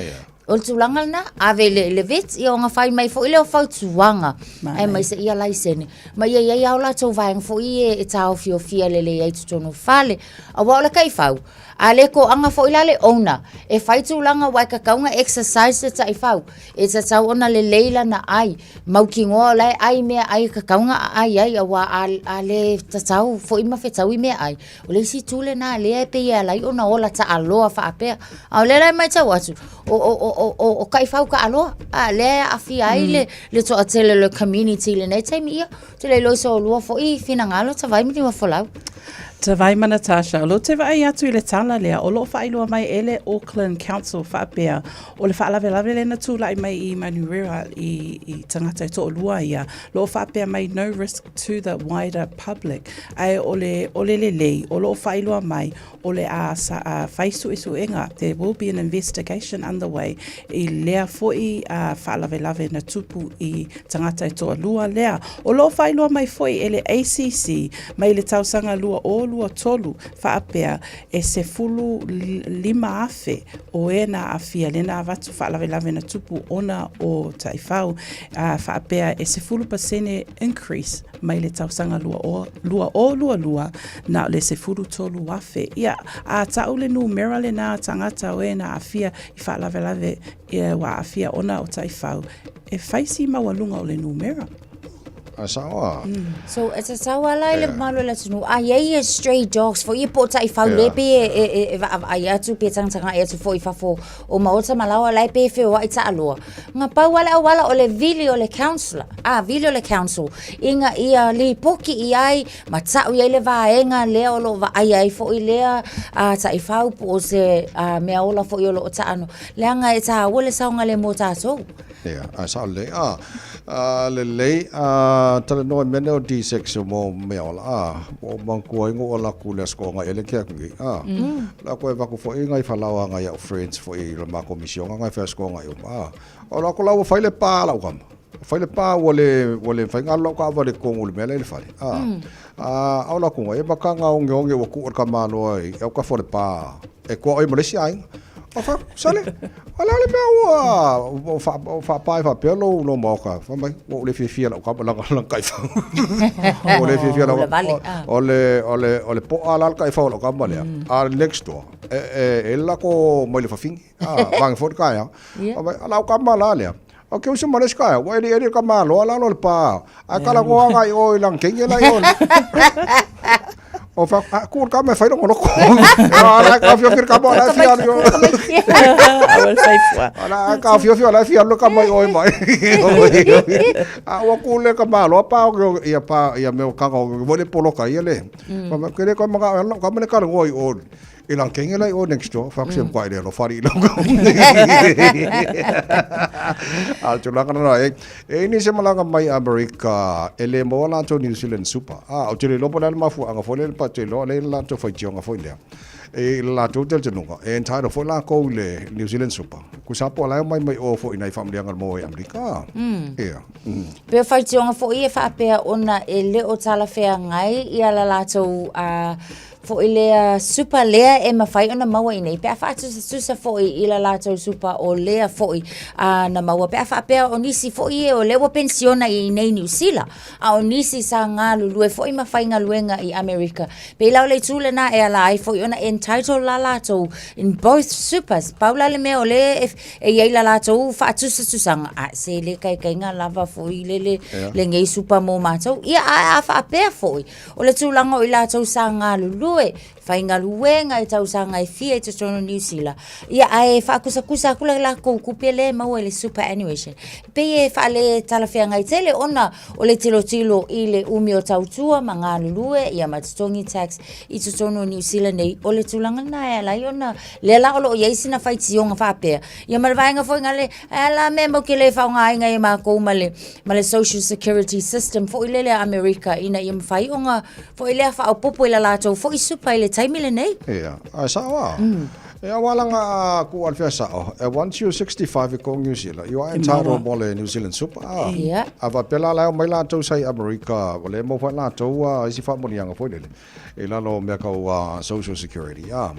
O le tulaga lena, ave i le, le vet, ia ona fai mai foi lea o fautuaga, aemaise ia laisene. Ma ia i ai lava o latou vaega foi ia e taofiofia lelei ai i totonu o fale. Aua o le taifau, a le toaga foi la le owner, e fai tulaga aua e tatau ona exercise le taifau. E tatau ona lelei lana ai, mautinoa o la e ai meaai e tatau ona aai ai, aua a, a le tatau foi ma fetaui meaai, o le isi itu lena lea e pei e ala ai ona ola taaloa faapea. A o lea la e matau atu, o, o, o, o, o, o taifau taaloa, a lea e aafia ai le, le toatele o le community i lenei taimi, ia, ou te le iloa i so oulua foi finagalo, Tavai ma Niuafolau. Tavai ma Natasha, o lea ou te vaai atu i le tala lea, o lo o faailoa mai e le Auckland Council faapea, O le faalavelave lea na tulai mai i Manurewa i, i tagata e toalua ia, lo o faapea mai no risk to the wider public. Ae o le, o le lelei, o lo o faailoa mai, o le a, sa, a fai suesuega, there will be an investigation underway i lea foi a, faalavelave na tupu i tagata e toalua lea. O lo o faailoa mai foi e le ACC mai le tausaga 2023 faapea e 15,000 o e na aafia lea na avatu faalavelave na tupu ona o taifau, a faapea e 10% increase mai le tausaga 2022 na o le 13,000. Ia, a tau le numera lena tagata o e na aafia i faalavelave ua aafia ona o taifau, e fai si maualuga o le numera. Ae sao a. So, e tatau lava la i le mamalu o le atunuu, a i ai ia stray dogs foi ia po o taifau lea pei e, e, e, e vaavaai atu pe tagatagai atu foi i fafo o maota ma laoa la e pei e feoai taaloa. Na pau lava le auala o le vili o le councillor, a, vili o le council, ina ia lipoti i ai ma tau i ai le vaega lea o lo o vaaia ai foi lea a, taifau po o se a, mea ola foi o lo o taano, leaga e taua le saogalemu o tatou. Ia, ae sao lelei. A, a, lelei, a, talanoa i mea nei o D6 mo mea ola, a, ua ou manatua ai na ou ala atu i le Aso Toonai ea le kea atu nei, a, la toe avatu foi nai falaoa a nai a'u friends foi i le matou misiona na e fai Aso Toonai uma, a, o alu atu la ua fai le pa a lau tama, ua fai le pa ua le, ua le mafai ona alu lau taavale i totonu o le mea la e i le fale, a, a, a ola atu nei, e mataga ogeoge ua tuu e le tamaloa i autafa o le pa e toa ai ma le isi aiga. O fai atu, Sole, o le a le mea ua faapa ai faapea lou lou maota? Fai mai, ua ou le fiafia i lau tama lana lana taifau. Ua ou le fiafia i lau tama. O le o le o le po'a la le taifau a lau tama lea. A o le next door, e e e le latou maile fafine. A, vage foi le taeao. Fai mai, o lau tama la lea, O ke uso ma le isi taeao, ua elieli le tamaloa lalo o le pa, ae talanoa agai i o i lana teine la i o nei. O fai atu, a, ku le tama e fai lona loto. A la e taofiofi le tama, o la e fia alu i o. O la e taofiofi, o la e fia alu le tama i o e mai. A ua ku le tamaloa pa o ia pa ia mea o kaka o mo le poloka ia le. Fai mai, ke le koe manao e alu lau tama e talanoa i o I lana teine la i o next door, fai atu se matua i le alofa alii lau kau. A o le tulaga lena, e, e i ai nisi e malaga mai Amerika e le maua latou New Zealand Super. A, ou te le iloa po o le a le mafuaaga foi lea, but ou te iloa o lea e i ai le latou faitioga foi lea. E i le latou talitonuga, e entitle foi lakou i le New Zealand Super. Tusa po o la e omai mai o foi i nai faamanuiaga e maua i Amerika. Ia. Pei o faitioga foi e faapea ona e le o talafeagai ia la latou a foi lea super lea e mafai ona maua i inei pe a faatusatusa foi i la latou super o lea foi a na maua pe a faapea o nisi foi e o lea ua penisiona i inei Niu Sila a o nisi sa galulue foi ma faigaluega i Amerika pei la o le itu lena e ala ai foi ona entitle la latou in both supers pau la le mea o lea e, e i ai la latou faatusatusaga a se le kaikaiga lava foi le le yeah. lenei super mo matou ia a, a faapea foi O le tulaga o i latou sa galulue, faigaluega i tausaga e fia i totonu o Niu Sila, ia ae faakusakusa aku le lakou kupe lea e maua i le superannuation. E pei e faaletalafeagai tele ona o le tilotilo i le umi o tautua ma galulue ia ma totogi tax i totonu o Niu Sila nei, o le tulaga lena e ala ai ona lea la o lo o i ai sina faitioga faapea. Ia ma le vaega foi ngale, ae a la mea matou te le faaaogaina ai e matou ma le ma le social security system foi lele a Amerika ina ia mafai ona foi lea faaopoopo i la latou foi super i le taimi lenei. Ia, ae sao a. E aua langa a ku al fea sao. E once you're 65 i ko New Zealand, you are entitled mo le New Zealand super. A. Ia. A faapea la la e omai latou sa i Amerika, ua le maua foi latou a isi faamanuiaga foi lele i lalo o mea kau a social security. A.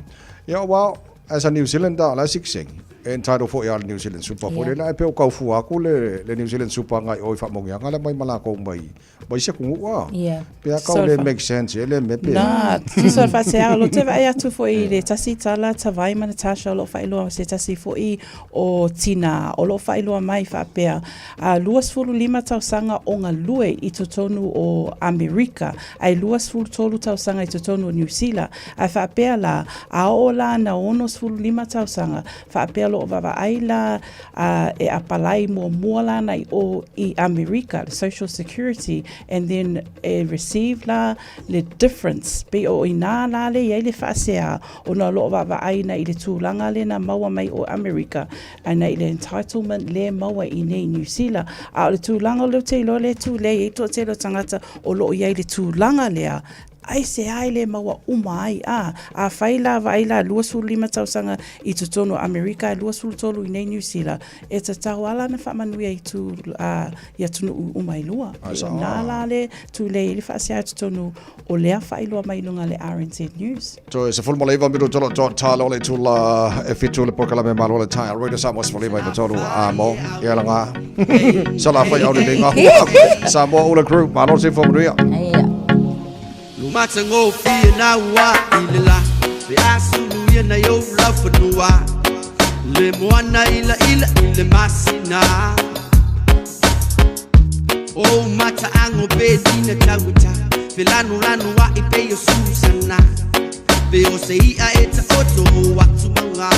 Ia, well, As a New Zealander, o la e sikisengi. E entitled foi a le New Zealand Super foi lele, ae pei o kau fua atu le, le New Zealand Super agai i o i faamanuiaga lea mai ma lakou mai, mai isi atunuu a. Yeah. Pe a kau le make sense e le mea pe. Na, tusa o le faaseā, o lo o toe vaai atu foi i le tasi tala Tavai ma Natasha o lo o faailoa se tasi foi o tinā o lo o faailoa mai faapea, a 25 tausaga o galue i totonu o Amerika, ae 23 tausaga i totonu o Niu Sila, Ae faapea la, a oo la na 65 tausaga, faapea lo o vaavaai la a e apalai muamua la na i o i Amerika, le Social Security, and then e receive la le difference, pei o ina la le i ai le faasea, ona o lo o vaavaai na i le tulaga le na maua mai o Amerika, ae na i le entitlement le maua i nei Niu Sila. A o le tulaga o lea ou te iloa le tu lea i ai toatele o tagata o lo o i ai le tulaga lea, Aisea e le maua uma ai? A, afai la vaai la 25 tausaga i totonu o Amerika ae 23 i nei Niu Sila, e tatau a la na faamanuia i tu, a, i atunuu uma e lua. Ai E sa. nā la le tulei i le faasea i totonu o lea faailoa mai i luga o le RNZ News. Toe 19 minuta o lo o toatalo o le itula e fitu le polokalame Malo le Taeao Radio Samoa 15 93 a mo ia laga Salafai au le lenga Samoa Ula Group malo se fo manuia. Ia. Lumatagofie na ua i le la Pe a sulu ia na i ou laufanua Le moana ilaila i le masina. O mataago pe tina tauata Felanulanu a'i pei o Susana Pe o se i'a e taoto o atu mauga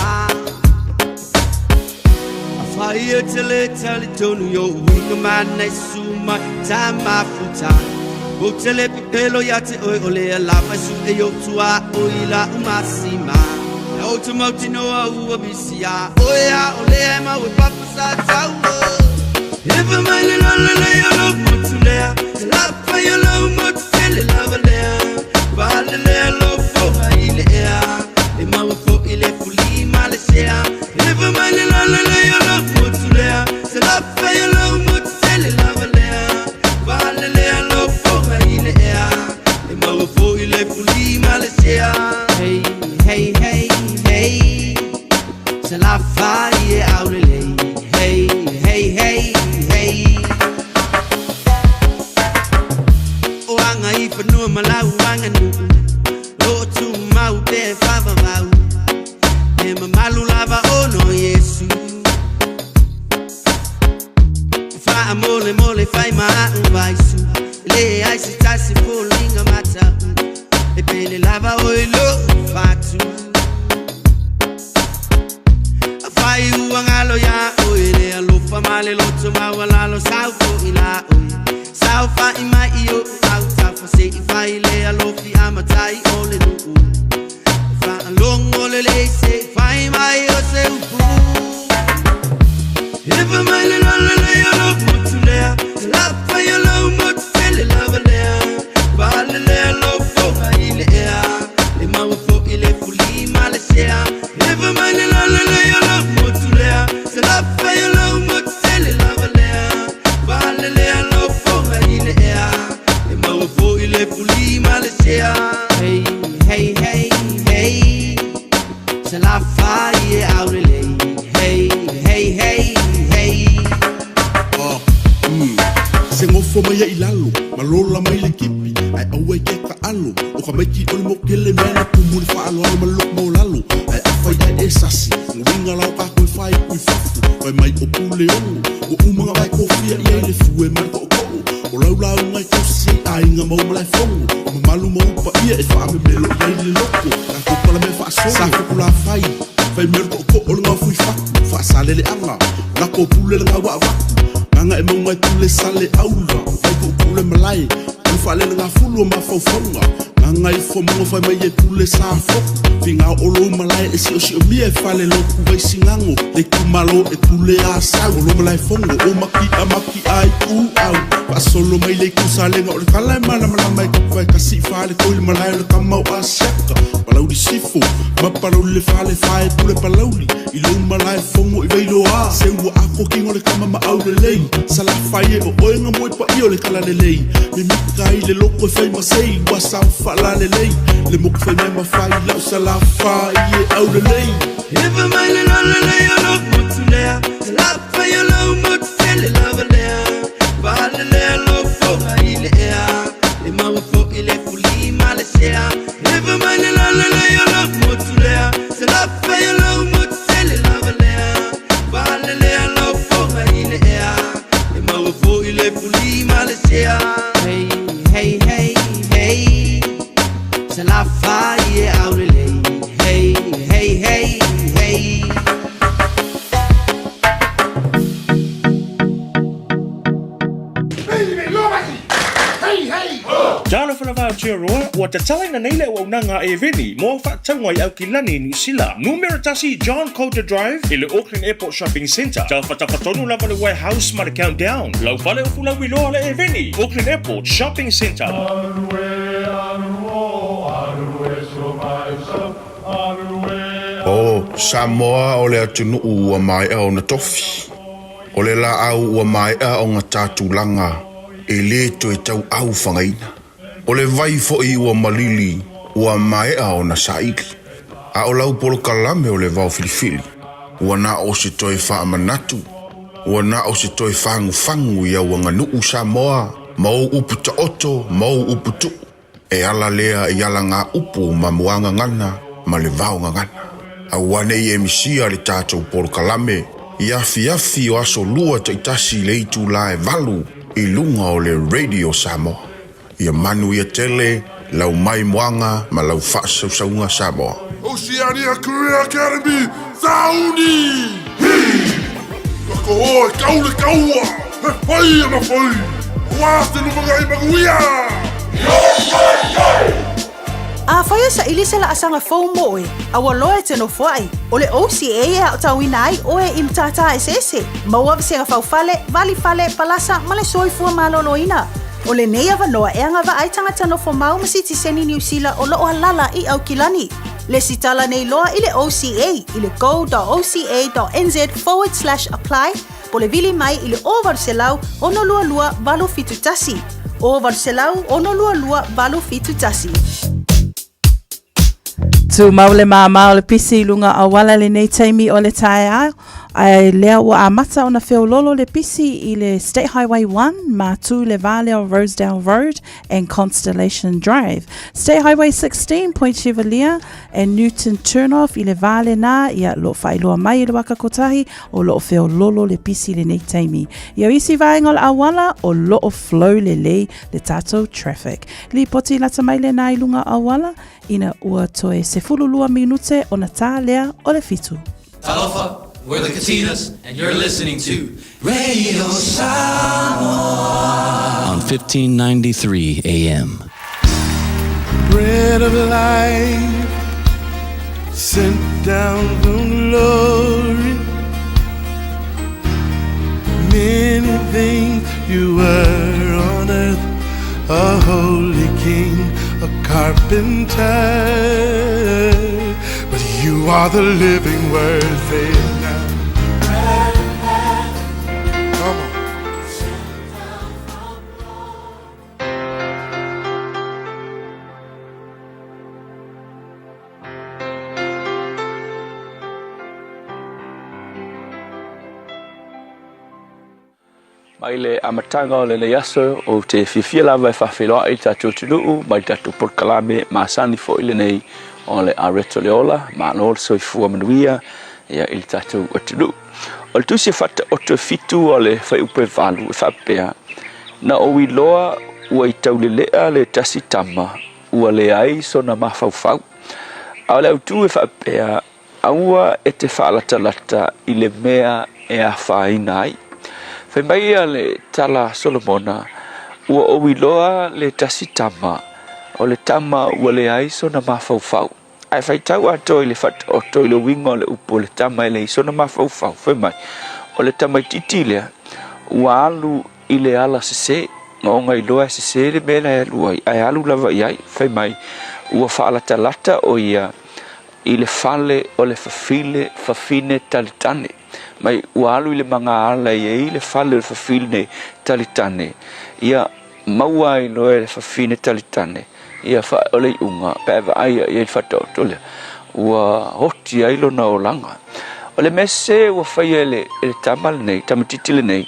Afai e te le talitonu i o'u uiga mana e susu mai ta mafuta Ou te le pepelo ia te oe o lea lava e su'e i ou tuaoi i la'u masima Ou te mautinoa ua misi iā oe a o lea e mau e papa sa taua Efa mai le lalelei o lou motu lea Te lafai o lou motu tele lava lea Faalelea lou foga i le ea E maua foi le fuli ma le sea Efa mai le lalelei o lou motu lea Te lafai o lou motu tele lava lea Faalelea lou foga i le ea E maua foi le fuli ma le sea Hey, hey, hey, hey Salafai e aulelei Hey, hey, hey, hey O aga i fanua ma lau aganuu Loo tumau pea e faavavau E mamalu lava ona o Iesu Faamolemole fai ma a'u vaisu E leai se tasi foliga mata'u E pele lava oe i lo'u fatu Afai ua galo iā oe le alofa ma le loto maualalo Sau fo'i la oe Saofa'i mai i o'u autafa Se i fai le alofi a matai o le nu'u Faalogo lelei se i fai mai o se upu Efa mai le lalelei o lou motu lea Te lafai o lou motu tele lava lea Faalelea lou foga i le ea E maua foi le fuli ma le sea Efa mai le lalelei o lou motu lea Te lafai o lou motu tele lava lea Faalelea lou foga i le ea E maua foi le fuli ma le sea Hey, hey, hey, hey Salafai e aulelei Hey, hey, hey, hey Ah, mm. Se gofo mai ai i lalo, ma lola mai le kipi, ae aua i ke taʻalo, o ka maiki o le mokele mea na tumu i le faaaloalo ma le loko maualalo, ae afai ae e sasi, uiga la o kākou e faaiku i fafo, fai mai o Puleono, ua uma ona vae kofia i ai le fue ma le toʻotoʻo, o lau lauga e tausi ai aiga ma ou malaefono, o mamalu ma ou paia e faamemelo i ai le loko, tatou palamea faasolo, sa Fokulafai, fai mai o le toʻotoʻo o le gaofo i fatu, faasaleleaga, lako pule le gaua avatu, gaga e mauga e pule sale aula, vai tuutuu le malae, o le faalelegafulu o mafaufauga, gaga ifo mauga fai mai e pule sa foku, figao o lou malae e siosiomia e fale lotu vai sigago, le itumalo e pule a sau, o lo malaefono o maki'a maki'a ai ku au, faasolo mai le itu salega o le tala e malamalama e tapuai kasi i fale toi le malae o le tama o Asiata, Palauli Sifo, ma Palauli le fale fae pule Palauli, i lou malae fono i Vailoa, se ua ako kingo le tama ma aulelei, Salafai e o oe nga moe paia o le talalelei, mimita ai le loko e fai ma sei, ua sao faalalelei, le moku fai mea ma fai lau Salafai e aulelei. Efa mai le lalelei o lou motu lea Salafai o lou motu tele lava lea Faalelea lou foga i le ea E maua foi le fuli ma le sea Efa mai le lalelei o lou motu lea Salafai o lou motu tele lava lea Faalelea lou foga i le ea E maua foi le fuli ma le sea Hey, hey, hey, hey Salafai e aulelei Hey, hey, hey, hey Talofa lava Aotearoa, ua tatalaina nei le auaunaga a Eveni mo au faatauga i Aukilani i Niu Sila. Numera tasi John Coulter Drive i le Auckland Airport Shopping Centre. Tafatafa tonu lava le warehouse ma le Countdown. Lau fale o Fulauiloa le Eveni, Auckland Airport Shopping Centre. O Samoa o le atunuu ua maea ona tofi. O le laau ua maea ona ta tulaga e le toe tauau fagaina. O le vai foi ua malili ua maea ona saili. A o lau polokalame o le vao filifili, ua na o se toe faamanatu, ua na o se toe fagufagu i au aganuu Samoa ma ou upu taoto ma ou upu tuu. E ala lea i alagaupu ma muagagana ma le vaogagana. Aua ne i e misia le tatou polokalame I afiafi o aso lua taitasi i le itula e 8 i luga o le Radio Samoa. Ia manuia tele lau maimoaga ma lau faasausauga Samoa. Oceania Career Academy, Sauni! Hi! Ka koho e kau le kaua, he pai ana whai, aua te lumanai manuia! Afai e saili se laasaga fou mo oe, a ua loa e te nofoai, o le OCA e aotauina ai oe i matata eseese, maua vasega faufale, valifale, palasa ma le soifua maloloina. O lenei avanoa e agavaa ai tagata nofo mau ma sitiseni Niu Sila o lo o alala i Aukilani. Lesitala nei loa i le OCA i le go.oca.nz forward slash apply po le vili mai i le 0800 622 871. 0800 622 871. Tumau le māmā o le pisi i luga auala lenei taimi o le taeao, ae lea ua amata ona feololo le pisi i le State Highway 1 ma tū le vā lea o Rosedale Road and Constellation Drive. State Highway 16, Point Chevalier and Newton Turnoff i le vā lenā, ia lo faailoa mai i le waka kotahi o loo feololo le pisi lenei taimi. Ia isi vaega o le auala o loo flow lelei le tatou traffic. Lipoti lata mai lenā i luga auala ina ua toe 12 minute ona tā lea o le 7. Talofa, we're the Katinas and you're listening to Radio Samoa on 1593 AM. Bread of life sent down from glory. Many things you were on earth, a holy king, a carpenter. But you are the living word, say it now. Come on. Mai le amataga o lenei aso, ou te fiafia lava e faafeiloai i le tatou atunuu mai le tatou polokalame masani foi lenei o le Areto le Ola, malo le soifua manuia ia i le tatou atunuu. O le tusi e Faataoto e 7 o le fuaiupu e 8 e faapea, Na ou iloa ua i taulelea le tasi tama ua leai sona mafaufau. A o le autū e faapea, Aua e te faalatalata i le mea e afaina ai. Fai mai ia le tala a Solomona, Ua ou iloa le tasi tama, o le tama ua leai sona mafaufau. Ae faitau atoa i le Faataoto i le uiga o le upu o le tama e leai sona mafaufau, fai mai, O le tamaitiiti lea ua alu i le ala sese, ona iloa e sese le mea la e alu ai, ae alu lava i ai, fai mai, ua faalatalata ʻo ia i le fale o le fafile fafine talitane. Mai ua alu i le magaala e i ai le fale o le fafine talitane, ia maua ai loa e le fafine talitane, ia fa, o le iuga, pe a vaai i ai le faataoto lea, ua oti ai lona olaga. O le mea sese ua faia e le, e le tama lenei, tamaitiiti lenei,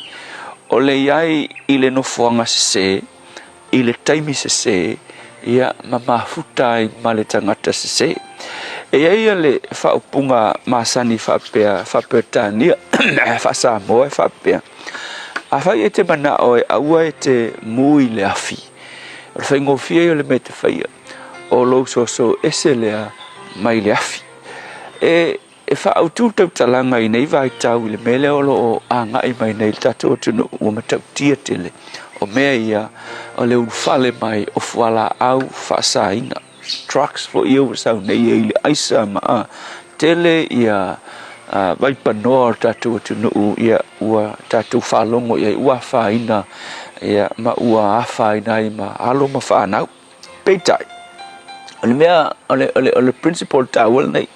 o le i ai i le nofoaga sese, i le taimi sese, ia, ma mafuta ai ma le tagata sese. E i ai le faaupuga masani faapea, faa-Peretania, faa-Samoa e faapea, Afai e te manao e aua e te mū i le afi, o le faigofie ia o le mea e te faia, o lou soso ese lea mai le afi. E, e faaautu le tautalaga i nei vaitau i le mea lea o lo o agai mai nei i le tatou atunuu ua matautia tele, o mea ia o le ulufale mai o fualaau faasaina, trucks foi ia ua sau nei e i le aisa ma a, tele ia vaipanoa o le tatou atunuu ia ua tatou faalogo i ai ua afaina ia ma ua afaina ai ma alo ma fanau. Peitai, o le mea, o le, o le, o le principle taua lenei,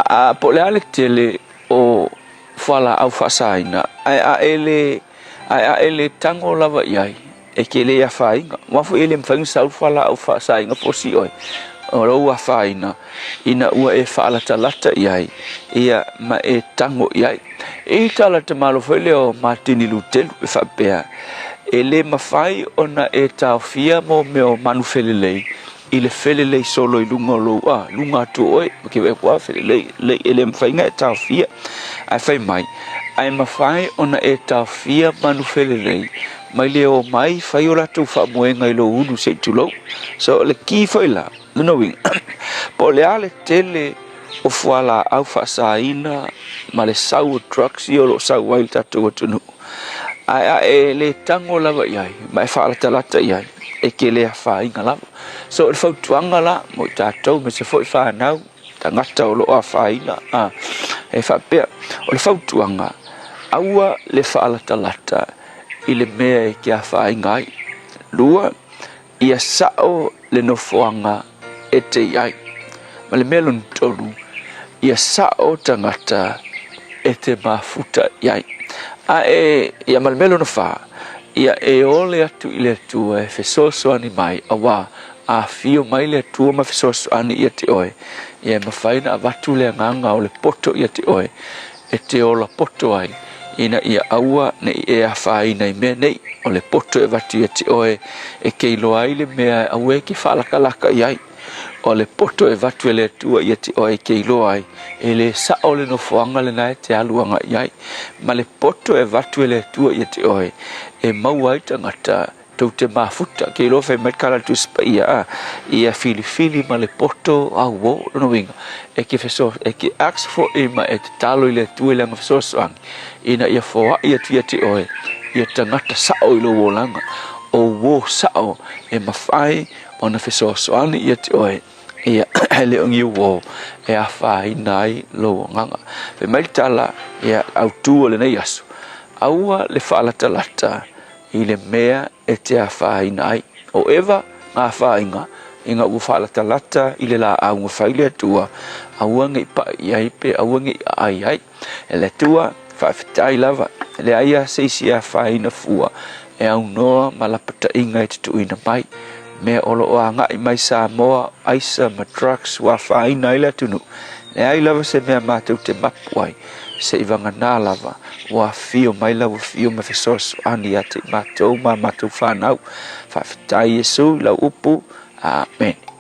a, po o le a le tele o fualaau faasaina, ae a e le, ae a e le tago lava i ai, e te le afaina. Aua foi e le mafai ona sau le fualaau faasaina fosi oe, o lou afaina ina ua e faalatalata i ai, ia, ma e tago i ai. E i tala tamalo foi lea o Matini Lutelu e faapea, e le mafai ona e taofia mo mea o manu felelei, i le felelei solo i luga o lou, a, luga atu o oe, ma ke wea kua felelei, lei e le mawhai nga e taofia. Ae fai mai, ae mafai ona e taofia manu felelei, mai le o mai fai o latou faamoega i lou ulu se i tulou. So o le ki foi la, lona uiga, po o le a le tele o fualaau faasaina ma le sau o drugs ia o lo o sau ai i le tatou atunuu, ae a e le tago lava i ai ma e faalatalata i ai, e te le afaina lava. So o le fautuaga la mo i tatou aemaise foi fanau, tagata o lo o afaina, a, e faapea, o le fautuaga, aua le faalatalata i le mea e te afaina ai. Lua, ia sao le nofoaga e te i ai. Ma le mea lona tolu, ia sao tagata e te mafuta i ai. A e, ia ma le mea lona whā, ia e ole atu i le Atua e fesoasoani mai, auā, a afio mai le Atua ma fesoasoani ia te oe, ia e mafai ona avatu le agaga o le poto ia te oe, e te ola poto ai, ina ia aua ne i e afaina i mea nei, o le poto e avatu ia te oe, e ke iloa ai le mea e aua e ke faalakalaka i ai. O le poto e avatu e le Atua ia te oe e ke iloa ai, e le sao le nofoaga lena e te alu agai ai. Ma le poto e avatu e le Atua ia te oe, e maua ai tagata tou te mafuta, ke iloa fai mai le kala Tusi Paia, a, ia filifili ma le poto auō, lona uiga, e ke feso, e ke ask foʻi ma e tatalo i le Atua i lana fesoasoani, ina ia foaʻi atu ia te oe, ia tagata saʻo i lou olaga, o uō saʻo e mafai ona fesoasoani ia te oe, ia, e le o ni uō e afaina ai lou agaga. Fai mai le tala, ia, autū o lenei aso, aua le faalatalata i le mea e te afaina ai. O Eva nga afainga ina ua faalatalata i le laau na fai le Atua, aua nei paʻi i ai pe aua nei aai ai. E le Atua, faafetai lava, e leai lava se isi e afaina fua e aunoa ma lapataiga e te tuuina mai. Mea o lo o agai mai Samoa, aisa ma drugs ua afaina ai le atunuu, leai lava se mea matou te mapu ai, se i vagana lava ua afio mai lau afio ma fesoasoani ia te i matou ma a matou fanau. Faafetai Iesu i lau upu. Amene.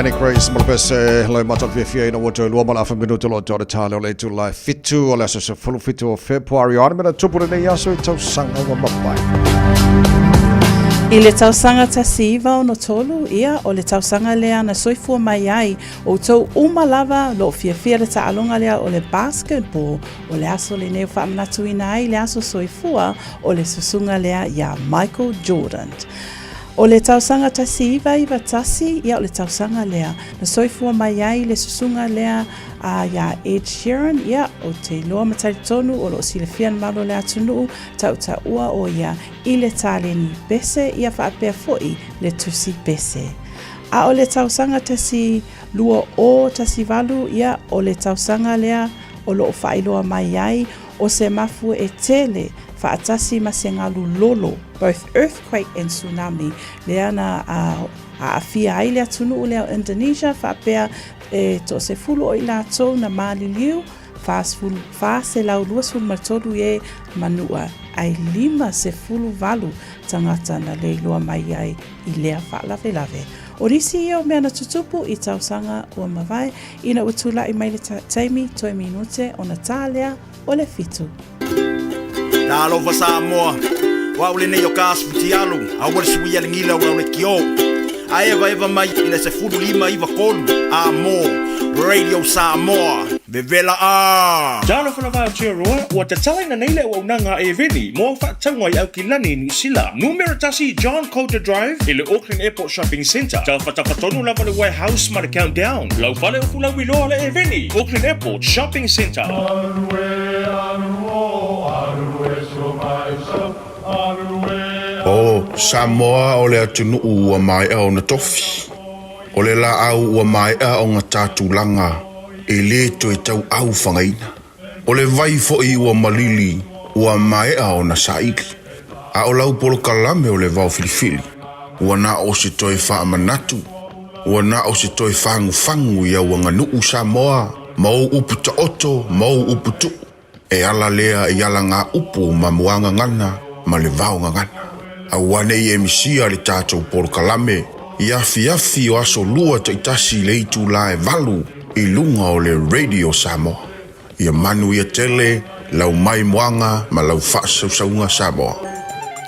Annie Grace ma le pese loi matou fiafia ina ua toe lua ma le afa minute o lo o toe o le tā lea o le itula e fitu o le aso 17 o Fepuari. O a ni mea na tupu lenei aso i tausaga ua mavae? I le tausaga 1963, ia, o le tausaga lea na soifua mai ai outou uma lava lo o fiafia le taaloga lea o le basketball. O le aso lenei o faamanatuina ai le aso soifua o le susuga lea iā Michael Jordan. O le tausaga 1991, ia o le tausaga lea na soifua mai ai le susuga lea a iā Ed Sheeran, ia ou te iloa ma talitonu o lo o silafia le mamalu o le atunuu, tautaua o ia i le taleni pese, ia faapea foi le tusi pese. A o le tausaga 1218, ia o le tausaga lea o lo o faailoa mai ai o se mafue e tele faatasi ma se galu lolo, both earthquake and tsunami, lea na aafia ai le atunuu lea o Indonesia faapea e toasefulu o i latou na maliliu, 423 e manua ai 58 tagata na leiloa mai ai i lea faalavelave. O nisi ia o mea na tutupu i tausaga ua mavae ina ua tulai mai le taimi toe minute ona tā lea o le fitu. Talofa Samoa, o au lenei o Kas Futialu, aua le suia le gila o le kio. A evaeva mai i le 15 93 a mo Radio Samoa. Vevela a! Talofa lava Aotearoa, ua tatalaina nei le auaunaga a Eveni mo au faatauga i Aukilani i Niu Sila. Numera tasi John Coulter Drive i le Auckland Airport Shopping Centre. Tafatafa tonu lava le Warehouse ma le Countdown. Lau fale upu lauiloa le Eveni, Auckland Airport Shopping Centre. O Samoa o le atunuu ua maea ona tofi. O le laau ua maea ona ta tulaga e lē toe tauau fagaina. O le vai foi ua malili ua maea ona saili. A o lau polokalame o le vao filifili, ua na o se toe faamanatu, ua na o se toe fagufagu i au aganuu Samoa ma ou upu taoto ma ou upu tuu. E ala lea i alagaupu ma muagagana ma le vaogagana. Aua nei e misia le tatou polokalame i afiafi o aso lua taitasi i le itulā e 8 i luga o le Radio Samoa. Ia manuia tele lau maimoaga ma lau faasausauga Samoa.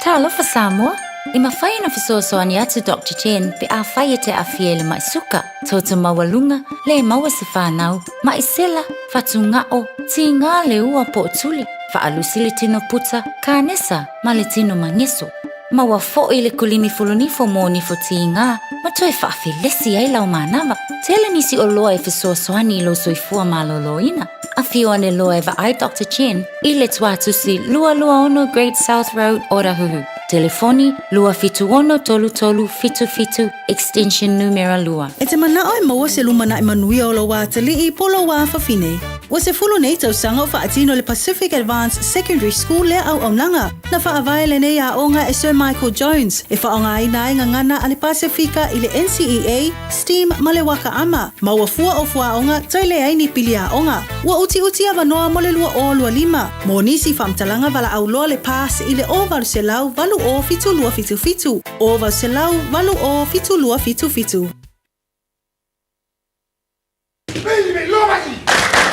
Talofa Samoa, e mafai ona fesoasoani atu Doctor Chen pe afai e te aafia i le ma'i suka, toto maualuga, le maua se fanau, ma'i sela, fatuga'o, tigā le ua po o tuli, faalusi le tino puta, kanesa ma le tino mageso. Maua fo'i le kulimi fulunifo mo nifo tigā ma toe faafelesi ai lau manava. Tele nisi oloa e fesoasoani i lou soifua malōlōina. Afio ane loa e vaai Doctor Chen i le Tuatusi 226 Great South Road, Otahuhu. Telefoni, 276 3377, extension numera 2. E te manao e maua se lumanai manuia o lou atalii po o lou afafine. Ua sefulu nei tausaga o faatino le Pacific Advanced Secondary School lea auaunaga. Na faavae lenei aoga e Sir Michael Jones e faaaogaina ai gagana a le Pasefika i le NCEA, STEAM ma le Waka Ama. Maua fua o fuaoga toe leai ni pili aoga. Ua utiuti avanoa mo le 2025. Mo nisi faamatalaga valaau loa le PASS i le 0800 80 7277, 0800 80 7277.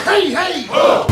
Hey, hey! Ho!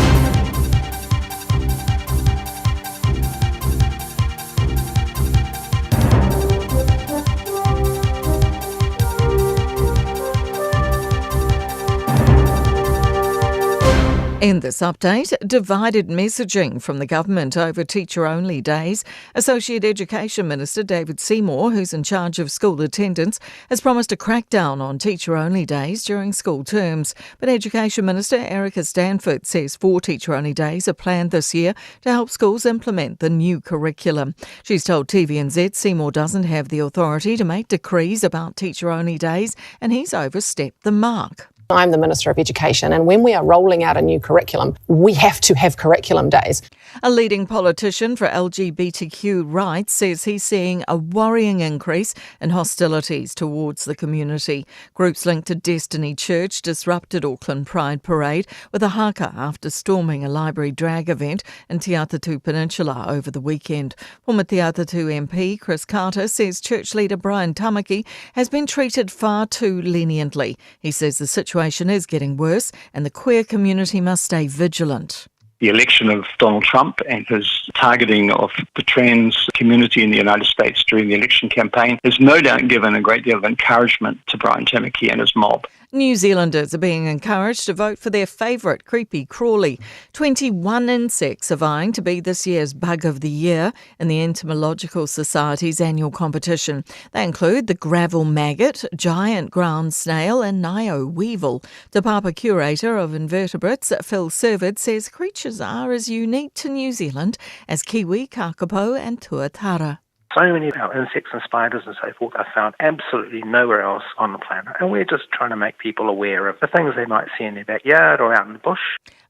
In this update, divided messaging from the government over teacher only days. Associate Education Minister David Seymour, who's in charge of school attendance, has promised a crackdown on teacher only days during school terms. But Education Minister Erica Stanford says four teacher only days are planned this year to help schools implement the new curriculum. She's told TVNZ Seymour doesn't have the authority to make decrees about teacher only days and he's overstepped the mark. I'm the Minister of Education, and when we are rolling out a new curriculum, we have to have curriculum days. A leading politician for LGBTQ rights says he's seeing a worrying increase in hostilities towards the community. Groups linked to Destiny Church disrupted Auckland Pride Parade with a haka after storming a library drag event in Te Atatu Peninsula over the weekend. Former Te Atatu MP Chris Carter says church leader Brian Tamaki has been treated far too leniently. He says the situation is getting worse and the queer community must stay vigilant. The election of Donald Trump and his targeting of the trans community in the United States during the election campaign has no doubt given a great deal of encouragement to Brian Tamaki and his mob. New Zealanders are being encouraged to vote for their favourite creepy crawly. 21 insects are vying to be this year's Bug of the Year in the Entomological Society's annual competition. They include the gravel maggot, giant ground snail, and Ngaio weevil. Te Papa curator of invertebrates, Phil Servid, says creatures are as unique to New Zealand as kiwi, kakapo, and tuatara. So many of our insects and spiders and so forth are found absolutely nowhere else on the planet. And we're just trying to make people aware of the things they might see in their backyard or out in the bush.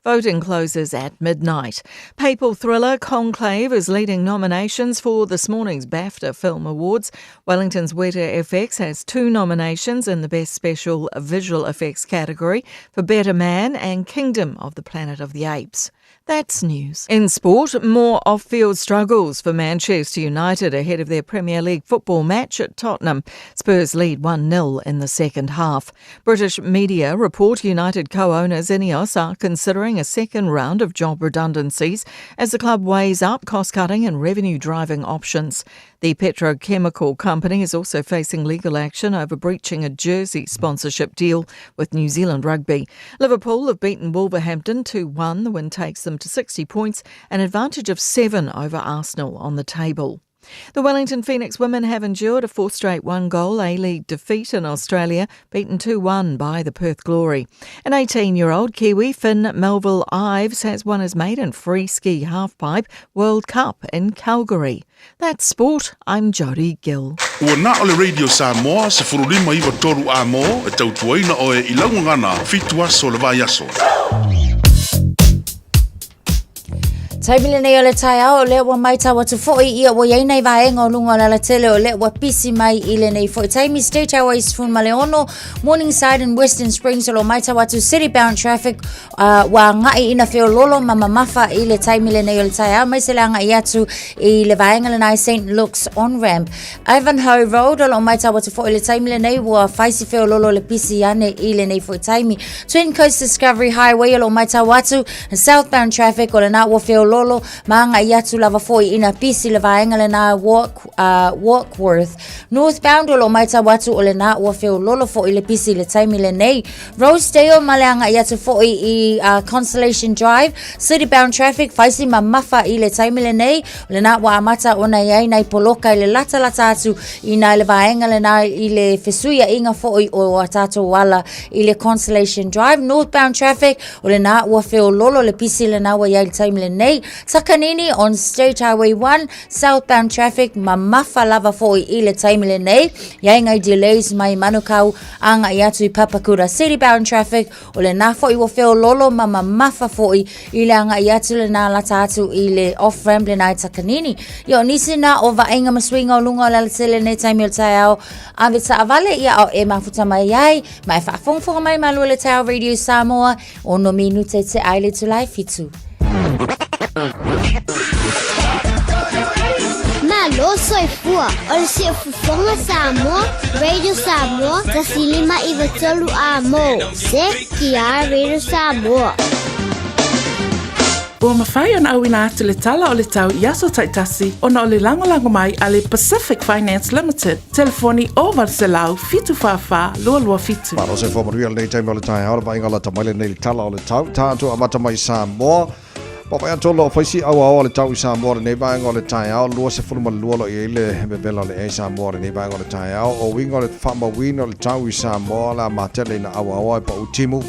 Voting closes at midnight. Papal thriller Conclave is leading nominations for this morning's BAFTA Film Awards. Wellington's Weta FX has two nominations in the Best Special Visual Effects category for Better Man and Kingdom of the Planet of the Apes. That's news. In sport, more off field struggles for Manchester United ahead of their Premier League football match at Tottenham. Spurs lead 1 0 in the second half. British media report United co owners Ineos are considering a second round of job redundancies as the club weighs up cost cutting and revenue driving options. The petrochemical company is also facing legal action over breaching a jersey sponsorship deal with New Zealand Rugby. Liverpool have beaten Wolverhampton 2 1. The win takes them to 60 points, an advantage of 7 over Arsenal on the table. The Wellington Phoenix women have endured a fourth straight one goal A League defeat in Australia, beaten 2 1 by the Perth Glory. An 18 year old Kiwi, Finn Melville Ives, has won his maiden free ski halfpipe World Cup in Calgary. That's sport. I'm Jodie Gill. Ua na o le Radio Samoa, 159 A mō, e tautuaina oe i laugagana, fitu aso le vaiaso. Taimi lenei o le taeao, o lea ua maitau atu foi ia ua iai nei vaega o luga o le alatele o lea ua pisi mai i lenei foi taimi State Highway 16, Morningside and Western Springs o lo maitau atu city bound traffic uh, ua agai ina feololo ma mamafa i le taimi lenei o le taeao mai se le agai atu i le vaega lenai St. Luke's on ramp. Ivanhoe Road o lo maitau atu foi i le taimi lenei ua faisi feololo le pisi ane i lenei foi taimi. Twin Coast Discovery Highway o lo maitau atu southbound traffic o lena ua feololo ma agai atu lava foi ina pisi le vaega lena Walk, uh, Warkworth. Northbound o lo maitau atu o lena ua feololo foi le pisi le taimi lenei. Rosedale ma le agai atu foi i uh, Constellation Drive, city bound traffic, faisi mamafa i le taimi lenei, o lena ua amata ona i ai nai poloka i le latalata atu i nai le vaega lena i le fesuiaiga foi o a tātou ala i le Constellation Drive, northbound traffic, o lena ua feololo le pisi lena ua i ai le taimi lenei, Takanini on State Highway 1, southbound traffic, mamafa lava foi i le taimi lenei, iai ngai delays mai Manukau Agai atu i Papakura City bound traffic, o lena foi ua feololo ma mamafa foi i le agai atu lena lata atu i le off ramp lena i Takanini. Ia o nisi na o vaaiga ma suiga o luga o le alatele nei taimi o le taeao, ave taavale ia ao e mafuta mai ai, ma e faafogafoga mai malua le taeao Radio Samoa, ono minute te ai le itula e fitu. Malo soifua o le siufofoga Samoa, Radio Samoa, 153 a mo, se ki Radio Samoa. Ua mafai ona auina atu le tala o le tau i aso taitasi ona o le lagolago mai a le Pacific Finance Limited, telefoni 0800 744 227. Malo soifua manuia lenei taimi o le taeao, le vaaiga lata mai lenei i le tala o le tau, tātou amata mai Samoa. Papai atu lo faisi au ao le tau i Samoa lenei vaega o le taeao, 22 lo i ai le vevela o le ea i Samoa lenei vaega o le taeao. O uiga o le faamauina o le tau i Samoa la matele ina auaoa e pau timu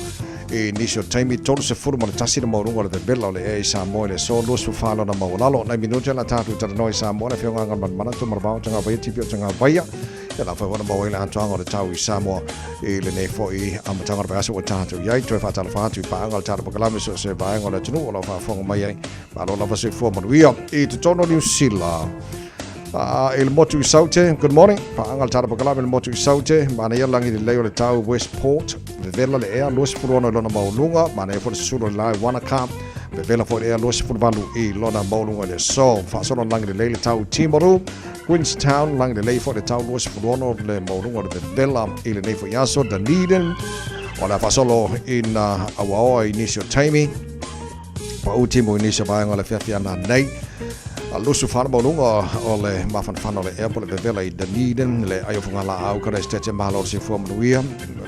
i nisi o taimi 31 le maualuga o le vevela o le ea i Samoa i le aso 24 lona maualalo. Nai minute la tātou talanoa i Samoa le Afioga Agamalemana Tumaravao Tagavaia TV o Tagavaia. Ia la whai wana maua i le atoaga o le tau i Samoa i lenei foi amataga o le vaiaso ua tatou i ai. Toe faatalofa atu i paaga o le tatou polokalame so o se vaega o le atunuu o lo o faafofoga mai ai. Malo lava soifua manuia i totonu o Niu Sila. I le motu i Saute, good morning. Paaga le tatou polokalame i le motu i Saute, manaia lagi lelei o le tau Westport, vevela le ea 26 i lona maualuga, manaia foi le susulu o le la i Wanaka, vevela foi le ea 28 i lona maualuga i le aso. Faasolo lagi lelei le tau i Timaru, Queenstown, lagi lelei foi le tau 26 le maualuga o le vevela i lenei foi aso, Dunedin, o le a faasolo ina auaoa i nisi o taimi, Pau timu i nisi o vaega o le afiafi ananei. A lusu whana mauluga o le mafanafana o le ea po le vevela i Dunedin, le ai o fugalaau ka Esetete malo o le soifua manuia.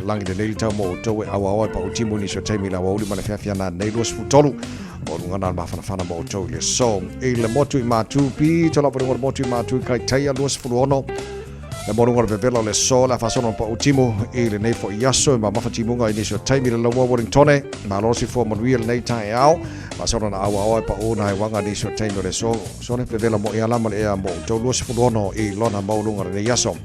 Lagi lelei le tau mo outou e auaoa e pau timu i nisi o taimi i le aoauli ma le afiafi ananei 23. Maualuga na le mafanafana mo outou i le aso. I le motu i Matu, pito lava i luga o le motu i Matu i Kaitaia 26. Le maualuga o le vevela o le aso le a faasolo na pau timu i lenei foi aso e mamafa timuga i nisi o taimi le laua Wellingtone. Malo le soifua manuia lenei taeao. Faasolo na auaoa e pau na hewaga nisi o taimi o le aso. So le vevela mo ia lama le ea mo outou 26 i lona maualuga lenei aso.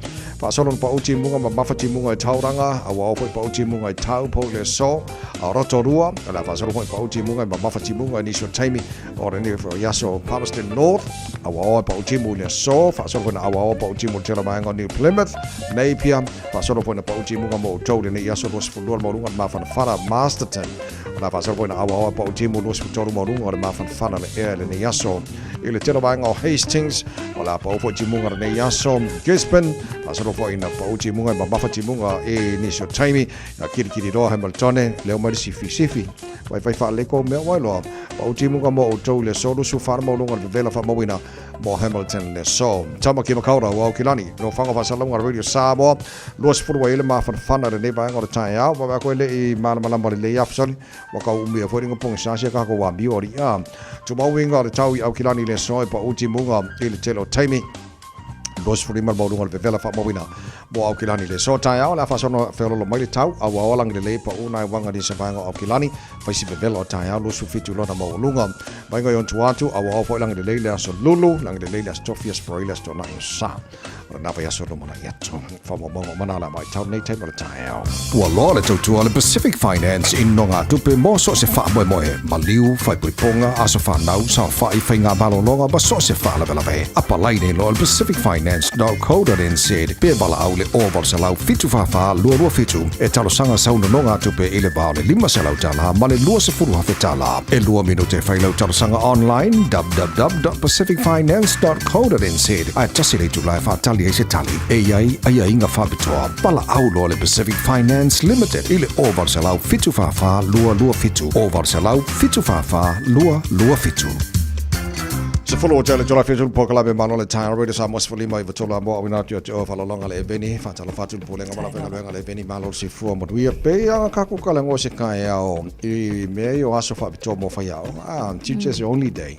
Faasolo na pau timuga mamafa timuga i Tauranga, auaoa foi pau timuga i Taupo i le aso. A Rotorua, le a faasolo foi pau timuga i mamafa timuga i nisi o taimi o lenei foi aso. Palmerston North, auaoa e pau timu i le aso. Faasolo foi na auaoa pau timu i le tele o vaega o New Plymouth, Napier. Faasolo foi na pau timuga mo outou i lenei aso 22 le maualuga o le mafanafana Masterton. O le a faasolo foi na auaoa e pau timu 23 maualuga o le mafanafana le ea i lenei aso. I le tele o vaega o Hastings, o le a pau foi timuga lenei aso. Gisborne, faasolo foi na pau timuga e mamafa timuga i nisi o taimi. Ia Kirikiriroa Hamiltone, leo mai le sifisifi. Vaivai faaleko mea wai loa. Pau timuga mo outou i le aso 24 maualuga o le vevela faamauina mo Hamilton le aso. Tamaki Makaurau, Aukilani, Nofoaga Faasalalauga a le Radio Samoa, 20 ai le mafanafana i lenei vaega o le taeao. Vaavaai atu ai le i malamalama lelei afisali, ua tau umia foi ringa pogisa sia kako amio aliʻi a. Tumauiga o le tau i Aukilani i le aso e pau timuga i le tele o taimi. 25 le maualuga o le vevela faamauina mo Aukilani le aso taeao. Le a faasono feololo mai le tau, a ua ola lelei pau nai waga ni se vaega o Aukilani, faisi vevela o taeao 27 lona maualuga. Vaega i ona tua atu, a ua ao foi langi lelei le aso Lulu, langi lelei le aso Tofi, aso Faraile, aso Toonai o Sa. O lena vaiaso lumanai atu. Faamaumauga uma na le vaitau nei taimi o le taeao. Ua loa le tautua a le Pacific Finance i nogatupe mo so o se faamoemoe, maliu, faaipoipoga, aso fanau, saofai, faigamalologa ma so o se faalavelave. Apalai nei loa i le pacificfinance.co.nz pe valaau i le 0800 744 227 e talosaga sau nonogatupe i le va o le $500 ma le $20,000. E lua minute e fai lau talosaga online www.pacificfinance.co.nz ae tasi le itula e faatali ai se tali. E i ai aiaiga faapitoa. Valaau loa le Pacific Finance Limited i le 0800 744 227, 0800 744 227. Sefulu o tele tola fitu polokalame malo le taeao Radio Samoa 15 i vatola mo awina atu te o whalalonga le eveni whatalofa atu le pulenga mala whengaluenga le eveni malo le sifua manuia pe anga kaku kale ngo se kai ao i mea i o aso whaapitoa mo whaiao ah, Tuesday's only day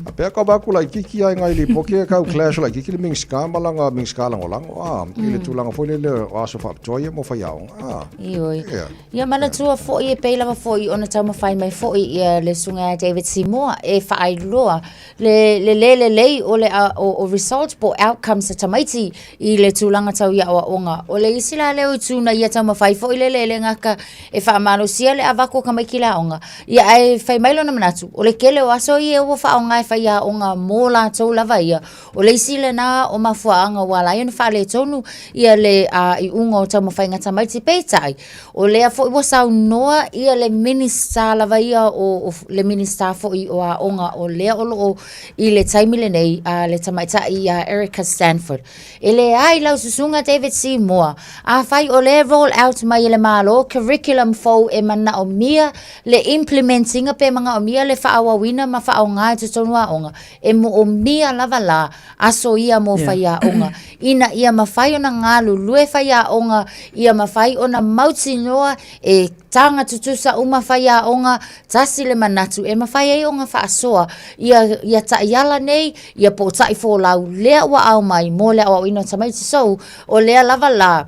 A pea ka vaku laitiiti ai ngai lipoti e kau clash laitiiti le Minisita ma lana Minisita Lagolago a i le tulaga foi lele o aso faapitoa ia mo faiaoga a. Ioe. Ia. Ia manatua foi e pei lava foi ona taumafai mai foi ia le susuga ia David Seymour e faailoa le le le lelei o le o, o results po outcomes a tamaiti i le tulaga tau i aoaoga. O le isi la lea o itu na ia taumafai foi lele e le gata e faamalosia le avatu o tamaiti i le aoga, ia ae fai mai lona manatu, o le tele o aso ia ua faaaoga e faiaoga mo latou lava ia. O le isi lena o mafuaaga ua ala ai ona faaletonu ia le iuga o taumafaiga a tamaiti. Peitai, o lea foi ua saunoa ia le Minisita lava ia o, o le Minisita foi o Aoga o lea o loo i le taimi lenei a le tamaitai ia Erica Stanford. E leai lau susuga David Seymour, afai o lea e roll out mai e le Malo curriculum fou e manaomia le implement ina pe manaomia le faaauauina ma faaaoga i totonu o aoga, e moomia lava la aso ia mo faiaoga ina ia mafai ona galulue faiaoga, ia mafai ona mautinoa e taga tutusa uma faiaoga, tasi le manatu e mafai ai ona faasoa ia, ia taiala nei, ia po o taifolau lea ua aumai mo le aoaoina o tamaiti. So, o lea lava la,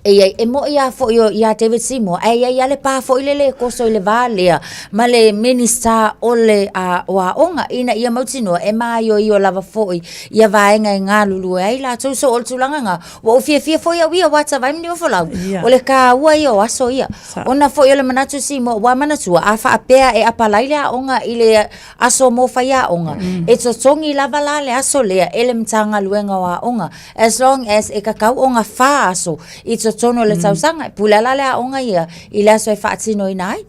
E iai, e moʻi lava foi o iā David Seymour, ae iai lava le pa foi lele e koso i le va lea ma le Minista o le a, o Aoga ina ia mautinoa e maioio lava foi ia vaega e galulue ai latou. So o le tulaga lena, ua ou fiafia foi au ia aua Tavai ma Niuafolau, o le taua ia o aso ia. Ona foi o le manatu Seymour, ua manatua a faapea e apalai le aoga i le aso mo faiaoga, e totogi lava la le aso lea e le Matagaluega o Aoga. As long as e kakau ona fa aso i totonu o le tausaga, e pule la le aoga ia i le aso e faatinoina ai.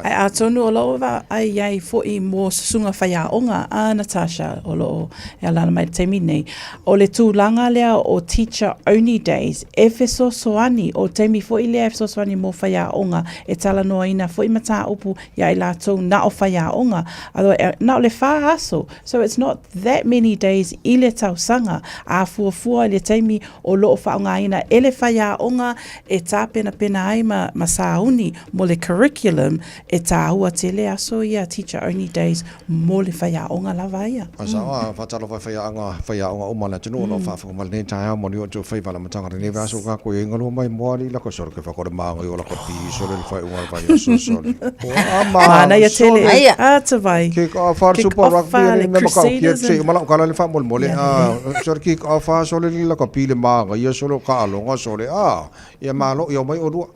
Ae atonu o loo vaai ai foi mo susuga faiaoga a Natasha o loo e alaala mai i le taimi nei, o le tulaga lea o teacher only days e fesoasoani, o taimi foi lea e fesoasoani mo faiaoga e talanoaina foi mataupu ia i latou na o faiaoga, na o le fa aso, so it's not that many days i le tausaga, a fuafua i le taimi o lo o faaaogaina e le faiaoga e tapenapena ai ma, ma sauni mo le curriculum, e tāua tele aso ia teacher only days mo le faiaoga lava ia. A sao a faatalofa i faiaoga, faiaoga uma o le atunuu o lo o faafofoga mai lenei taeao mo ni o outou faiva lamataga lenei vaiaso ka koe ai galua mai moa alii lako sole ke whakore maanga i o lako pi sole le whai unga le vai aso sole. Manaia tele. A te vai. Kick off a Super Rugby le mea makau kia se i mala ukala le whamolemole. Sole kick off a sole le lako pi le maanga ia sole o ka alonga sole. A ia malo ia mai o lua.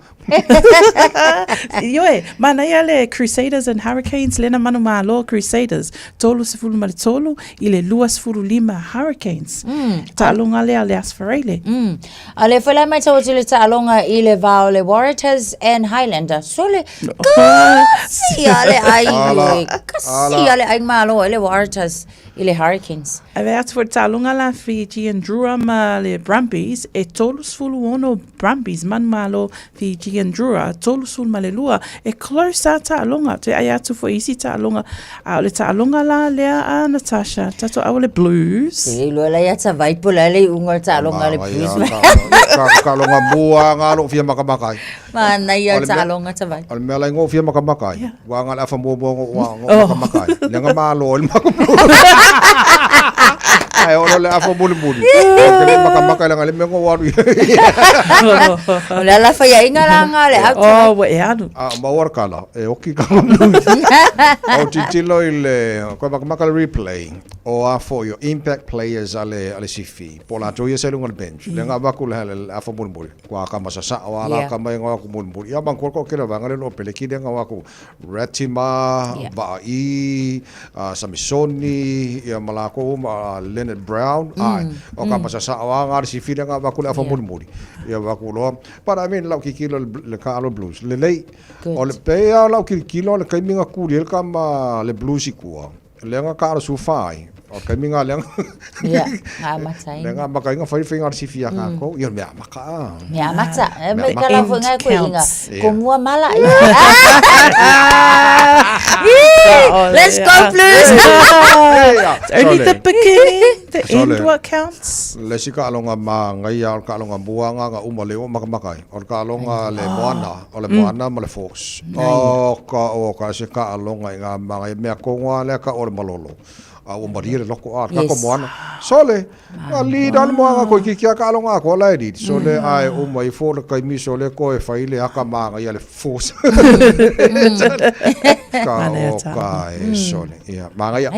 Ioe, manaia le Crusaders and Hurricanes, lena manu malo Crusaders, 33 i le 25 Hurricanes. Taaloga lea le Aso Faraile. A lea foi la e matau atu i le taaloga i le va o le Waratahs and Highlander. Sole, kasi a le ai, ioe, kasi a le ai malo ai le Waratahs i le Hurricanes. E vaai atu foi i le taaloga la Fijian Drua ma le Brumbies, e 36 Brumbies manumalo Fijian Drua, 32, e close a taaloga. Toe ai atu foi i isi taaloga, a o le taaloga la lea a Natasha, tatou aua le Blues. Te iloa la ia Tavai po o le a le iuga o le taaloga a le Blues. Taaloga mua nga lou fia makamaka ai. Manaia le taaloga Tavai. O le mea la i ngou fia makamaka ai, ua nga le afa muamua ngou makamaka ai. Lea nga malo ai le maku Blues. Ae oo loa le afa mulimuli, ou te le makamaka ai leaga le mea ngou alu i ai. O le ala faiainga la nga o le au Tavai. Oh, ua e alu. A maua le kala, e oki ka Blues. Ou tilotilo i le, koe makamaka le replay, o a foi o impact players a le, a le Sifi, po o latou ia sa i luga o le bench. Lea nga avatu le, le afa mulimuli, kua ka masasao a la ka mai ngau aku mulimuli. Ia manatua le toatele o vaega lea lo peleki lea ngau aku Ratima, Vaa'i, Samisoni, ia ma lakou uma, Leonard Brown, ae, o ka masasao a nga le Sifi lea nga avatu le afa mulimuli. Ia avatu loa. But I mean, lau kikilo le Kaalo Blues, lelei. O le pei lava o lau kilikilo o le taimi na kuli ai le tama le Blues i tua, lea na taalo sufa ai. O le taimi na lea Ia, na amata ai. Lea na amata ai na fai le faiga o le sifi ia tatou. Ia o le mea amata a. Mea amata. E mai ka lau foi ngai koe inga. Ko mua mala. Let's go Blues. It's only the beginning, the end what counts. Le isi taaloga manaia o le taaloga mua na na uma lea ua makamaka ai. O le taaloga a le Moana, o le Moana ma le Force. O ka o ka se taaloga i ngā manaia mea tonu lava lea tau o le malolo. A ua malie le loko a le kako Moana. Sole, na lead a le Moana toeitiiti lava taaloga atoa la e lead. Sole ae uma ifo le taimi sole toe fai le aka manaia le Force. Ka o ka e sole. Ia, manaia.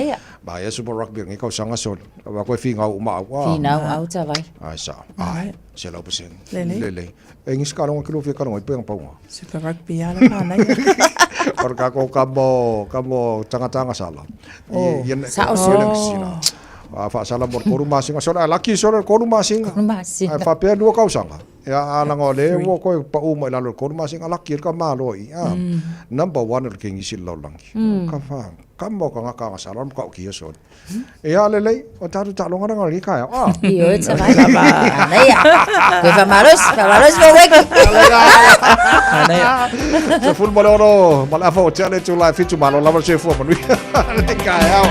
Manaia Super Rugby o lenei tausaga sole. Aua koe finau uma au. Finau au Tavai. Ai sao. Ai. 100%. Lelei. Lelei. E ngisi ka rongo ki rōwhia ka rongo i puenga paunga. Super Rugby ala manaia. O le kako ka mo, ka mo tangata anga sala. Oh, sa o sina. A whaasala mo le koru masinga. Sole, a laki sole le koru masinga. Koru masinga. Ai whapea lua kausanga. Ia a langa o le ua koe pa uma i lalo le koru masinga. Laki le ka malo i. Number one o le kengisi le laulangi. Ka wha, ka mo ka ngaka anga sala. Mo ka ukia sole. Ia lelei, o tātou taaloga na ngā kai au. Ah. Ioe te vai. Anaia. Koe whamaros, whamaros mo weki. Anaia. Se fulu ma le ono, ma le afa o tea le tū lai fitu malo lava se fua manui. Le kai au.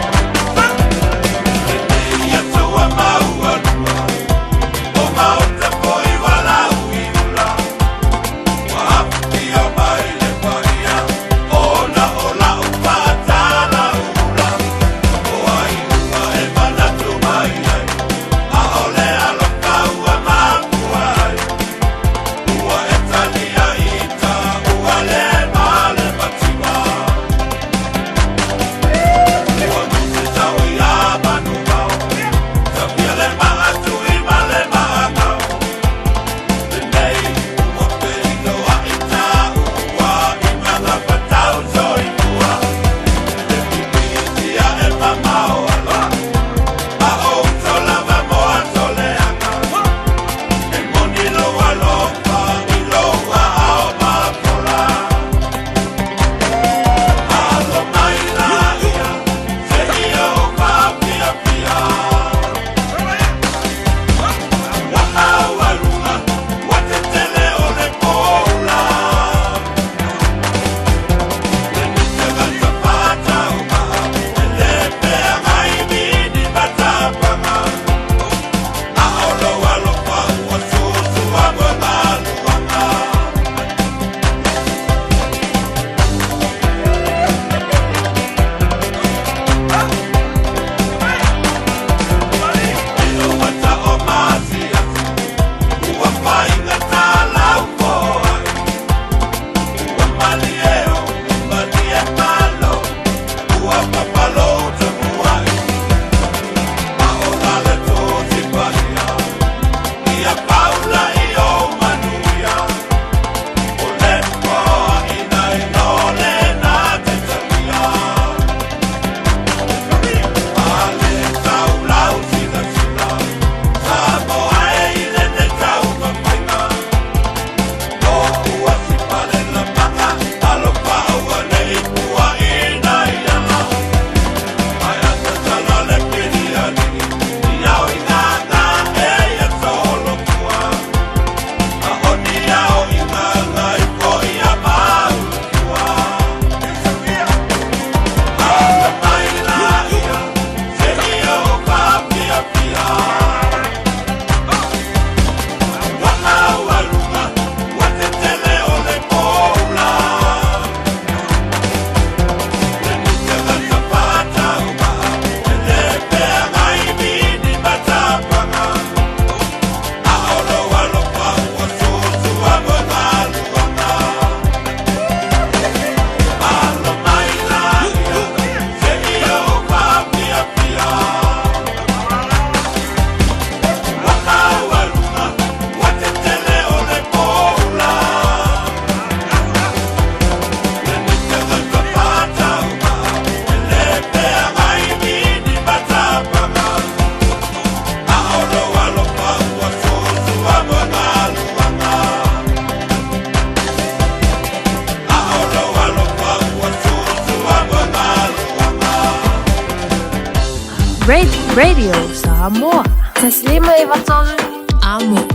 Radio Samoa. 153 Amo.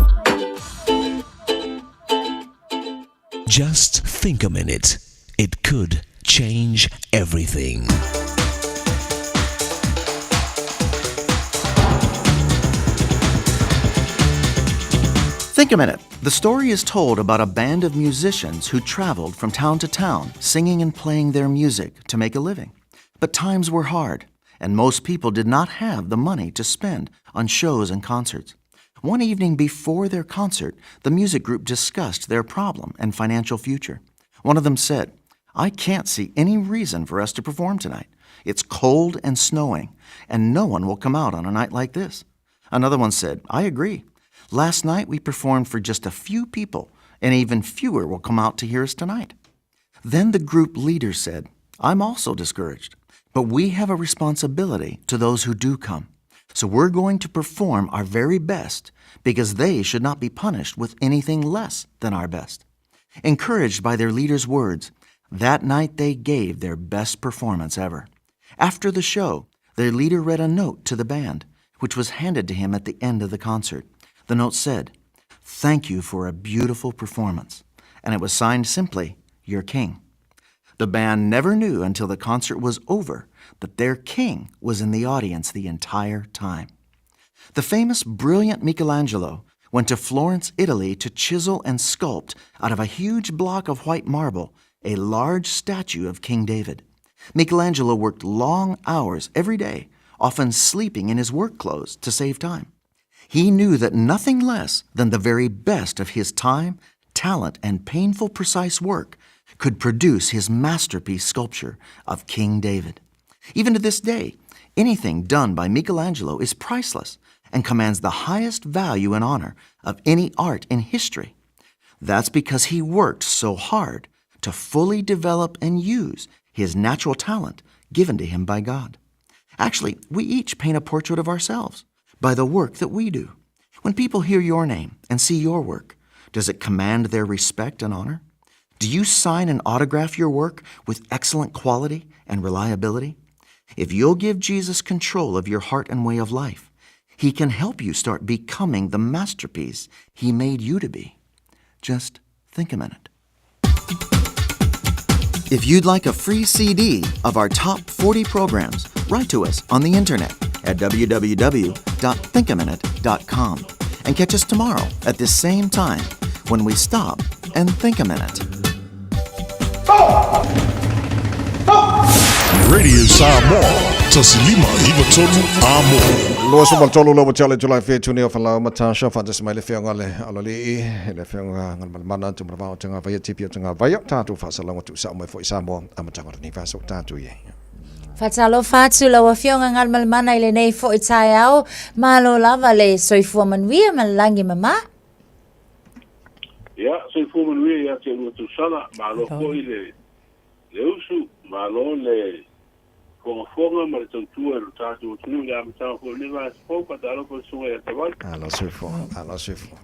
Just think a minute. It could change everything. Think a minute. The story is told about a band of musicians who traveled from town to town, singing and playing their music to make a living. But times were hard, and most people did not have the money to spend on shows and concerts. One evening before their concert, the music group discussed their problem and financial future. One of them said, I can't see any reason for us to perform tonight. It's cold and snowing, and no one will come out on a night like this. Another one said, I agree. Last night we performed for just a few people, and even fewer will come out to hear us tonight. Then the group leader said, I'm also discouraged, but we have a responsibility to those who do come. So we're going to perform our very best because they should not be punished with anything less than our best. Encouraged by their leader's words, that night they gave their best performance ever. After the show, their leader read a note to the band, which was handed to him at the end of the concert. The note said, Thank you for a beautiful performance. And it was signed simply, Your King. The band never knew until the concert was over that their king was in the audience the entire time. The famous brilliant Michelangelo went to Florence, Italy to chisel and sculpt out of a huge block of white marble a large statue of King David. Michelangelo worked long hours every day, often sleeping in his work clothes to save time. He knew that nothing less than the very best of his time, talent, and painful, precise work could produce his masterpiece sculpture of King David. Even to this day, anything done by Michelangelo is priceless and commands the highest value and honor of any art in history. That's because he worked so hard to fully develop and use his natural talent given to him by God. Actually, we each paint a portrait of ourselves by the work that we do. When people hear your name and see your work, does it command their respect and honor? Do you sign and autograph your work with excellent quality and reliability? If you'll give Jesus control of your heart and way of life, he can help you start becoming the masterpiece he made you to be. Just think a minute. If you'd like a free CD of our top 40 programs, write to us on the internet at www.thinkaminute.com and catch us tomorrow at this same time when we stop and think a minute. Radio Samoa, Tasilima Ivatolu Amo. Lua suma tolu lo tele July fe tuni o falau matasha fa mai le fionga le alali le fionga ngal malmana tu mravao tanga vai tipi tanga vai tatu fa salonga tu sa mai foi Samoa amatanga ni fa so tatu ye. Faatalofa atu lau Afioga Galumalemana i lenei fo'i taeao, malo lava le soifua manuia ma le lagi mama. Ia, soifua manuia ia te oulua tausala, malo foi le le usu, malo le fogafoga ma le tautua i lo tatou atunuu i le amataga foi o lenei vaiaso fou, faatalofa i le susuga ia Tavali. Alo soifua, alo soifua.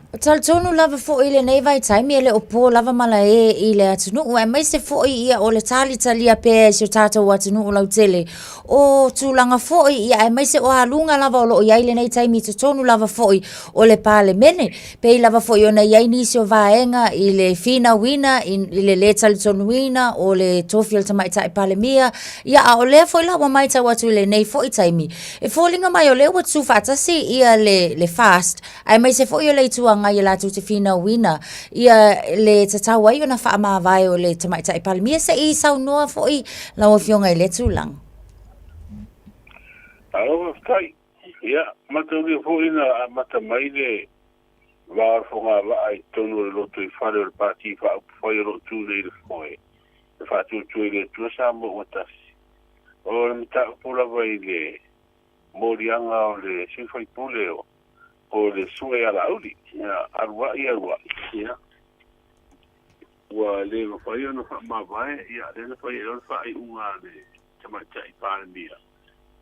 Talitonu lava foi i lenei vaitaimi e le o po lava malae i le atunuu aemaise foi ia o le talitalia pea e si o tatou atunuu lautele. O tulaga foi ia aemaise o aluga lava o lo o i ai lenei taimi i totonu lava foi o le Palemene. Pei lava foi ona i ai nisi o vaega i le finauina i le lē talitonuina o le tofi o le Tamaitai Palemia, ia a o lea foi la ua maitau atu i lenei foi taimi, e foliga mai o lea ua tutu faatasi ia le FAST Aemaise foi o le Itu Agai e latou te finauina ia le tatau ai ona faamavae o le Tamaitai Palemia. Se i saunoa foi lau Afioga i lea tulaga. Alo, faafetai. Ia, mataulia foi na amata mai le va o le fogavaa i totonu o le lotoifale o le Pati Faaupufai o lo o tu nei i le foe, e faatuatua i le Atua Samoa ua tasi. O le mataupu lava i le moliaga o le sui faipule o o le Sue a Laauli, ia, alu ai alu ai, ia, ua le mafai ona faamavae, ia, lea na fai ai loa le faaiuga a le Tamaitai Palemia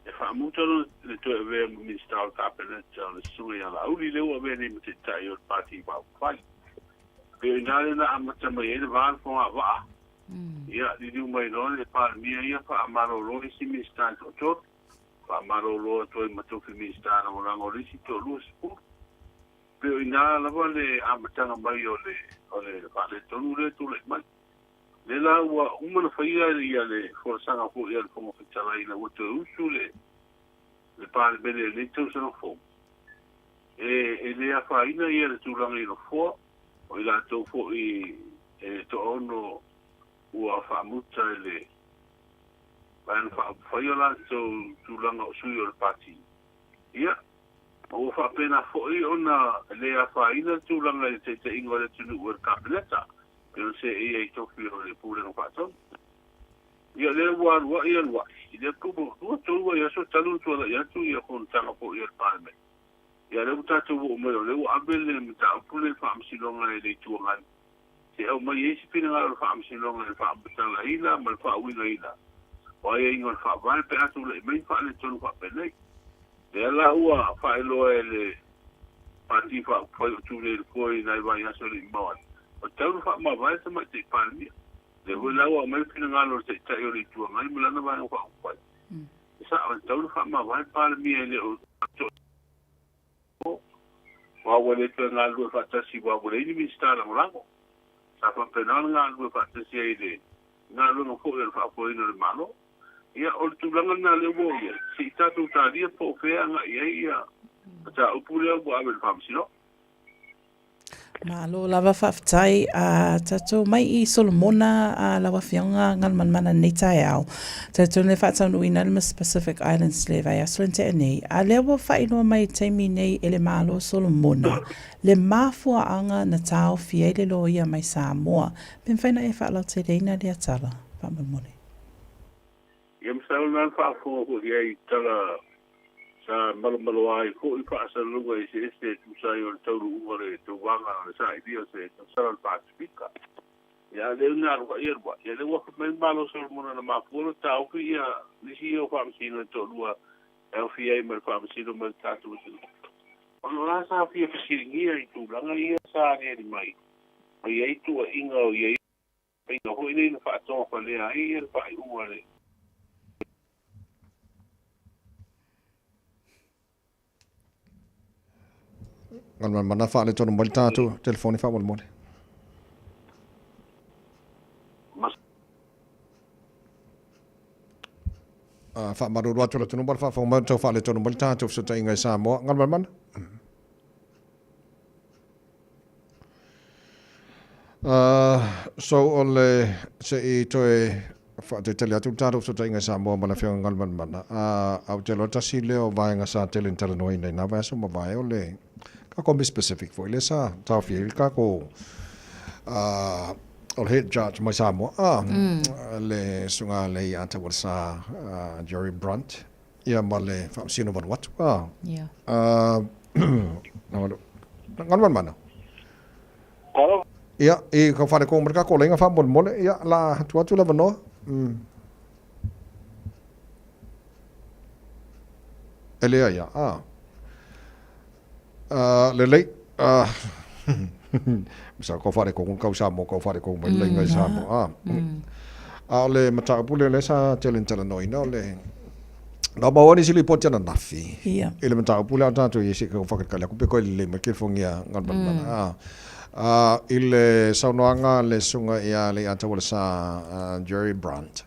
e faamuta lona le toe avea ma Minisita o le Kapeneta o le Sue a Laauli, lea ua avea nei ma Taitai o le Pati Faaupufai. Pei o i ina lea na amata mai ai le va o le fogavaa. Ia, liliu mai loa le Palemia ia faamalolo isi Minisita e toatolu. faamalōlō atu ai ma tofi Minisita Lagolago o le isi 20. Pei o i ina lava le amataga mai o le o le faaletonu lea e tulai mai. Lea la ua uma ona faia ia le folasaga foi a le Fofoga Fetalai ina ua toe usu le le Palemene i lenei tausaga fou. E e le afaina ia le tulaga i nofoa o i latou foi e toaono ua faamuta i le Vaega Faaupufai o latou tulaga o sui o le Pati. Ia, ma ua faapena foi ona le afaina le tulaga i le taitaiga o le atunuu e le Kapeneta, pei ona seei ai i tofi o le Pulega Faatonu. Ia, lea ua aluai aluai, i lea po ua tolu vaiaso talu ona tuanai atu ia fonotaga foi a le Palemene. Ia, lea ua tatou oo mai o lea ua ave le mataupu lea i le Faamasinoga e le Itu Agai se aumai ai se finagalo o le Faamasinoga i le faamatalaina ma le faauigaina o aiaiga o le Faavae pe a tulai mai ni faaletonu faapenei. Lea la ua faailoa e le Pati Faaupufai o tu nei i le foe i nai vaiaso e le i mamao atu, ua tatau ona faamavae le Tamaitai Palemia. Lea foi la ua aumai le finagalo o le Taitai o le Itu Agai ma lana Vaega Faaupufai. E sao, e tatau ona faamavae le Palemia e le o Aua ua le toe galulue faatasi aua ua leai ni Minisita Lagolago. Sa faapena ona galulue faatasi ai i le galuega foi o le faafoeina o le Malo. Ia, o le tulaga lena lea ua oo i ai, se i tatou talia po o fea e agai i ai ia mataupu lea ua ave i le Faamasinoga. Malo lava faafetai a tatou mai i Solomona a lau Afioga Galumalemana i lenei taeao. Talitonu le faataunuuina le Miss Pacific Islands le vaiaso na tea nei, a lea ua faailoa mai i taimi nei e le Malo o Solomona le mafuaaga na taofi ai le loia mai Samoa. Pe mafai ona e faalauteleina lea tala, faamolemole. Ia masalo na faafofoga foi i ai i tala sa malomaloa ai foi faasalalauga eseese e tusa ai o le taunuuga o le tauvaga o le sailia o se tausala o le Pasefika. Ia a lea na aluai aluai, ia lea ua afe mai le Malo o Solomona na mafua ona taofi ia nisi ia o faamasino e toalua e aofia ai ma le faamasino mai le tatou atunuu. Ona o la sa fia fesiligia i tulaga ia sa aliali mai, ma i ai tuuaiga o i ai Faiga foi nei na faatogafalea ai le faaiuga a le. Galumalemana faaletonu mai le tatou telefoni faamolemole. Faamalulu atu le atunuu ma le faafofoga mai o tau faaletonu mai le tatou fesootaiga i Samoa. Galumalemana. So o le se i toe faataitali atu le tatou fesootaiga i Samoa ma le Afioga Galumalemana, ae ou te iloa tasi lea o vaega sa tele na talanoaina i na vaiaso mavae o le tatou Miss Pacific foi lea sa taofia ai le tatou o le head judge mai Samoa le susuga le ia Taualesa Jerry Brunt ia ma le Faamasino Vanuatu. Ia. Galumalemana. Ia, i ka whare kō marika ko lenga whamolemole, ia, la tu atu le wanoa. E lea ia, a. Lelei, Sa kau whare kō, kau sa mō kau whare kō mai lenga i sa mō, a. A o le mataupu lea lea sa tele na talanoaina o le Na maua nisi lipoti ananafi i le mataupu lea a tatou i se kau whakatakali aku pe koe lelei mai telefongia Galumalemana. A, i le saunoaga a le susuga ia Leiataualesa Jerry Brunt,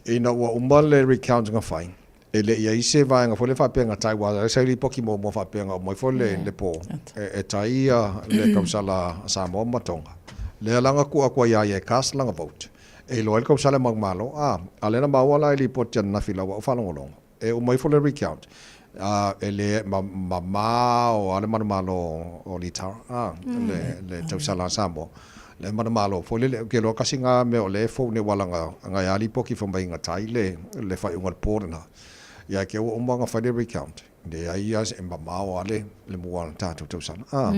ina ua uma le recount na fai, E le i ai se vaega foi lea faapea na tai, aua sa i lipoti muamua faapea na aumai foi le po e tai ia le tausala a Samoa ma Tonga. Lea la na tuu atu ai ia ia e cast lana vote e iloa ai le tausala e manumalo. A, a lea na maua la i lipoti ananafi i lau au faalogologo, e uma ifo le recount, a, e le, ma, mamao lava le manumalo o Litara, a, le tausala a Samoa. Le manumalo foi lele, ou te iloa tasi na mea o lea e fou nei aua leaga na e a lipoti fai mai na tai le faaiuga o le po lena. Ia ke ua uma ona fai le recount, leai a e mamao a le mua o le tatou tausala. A.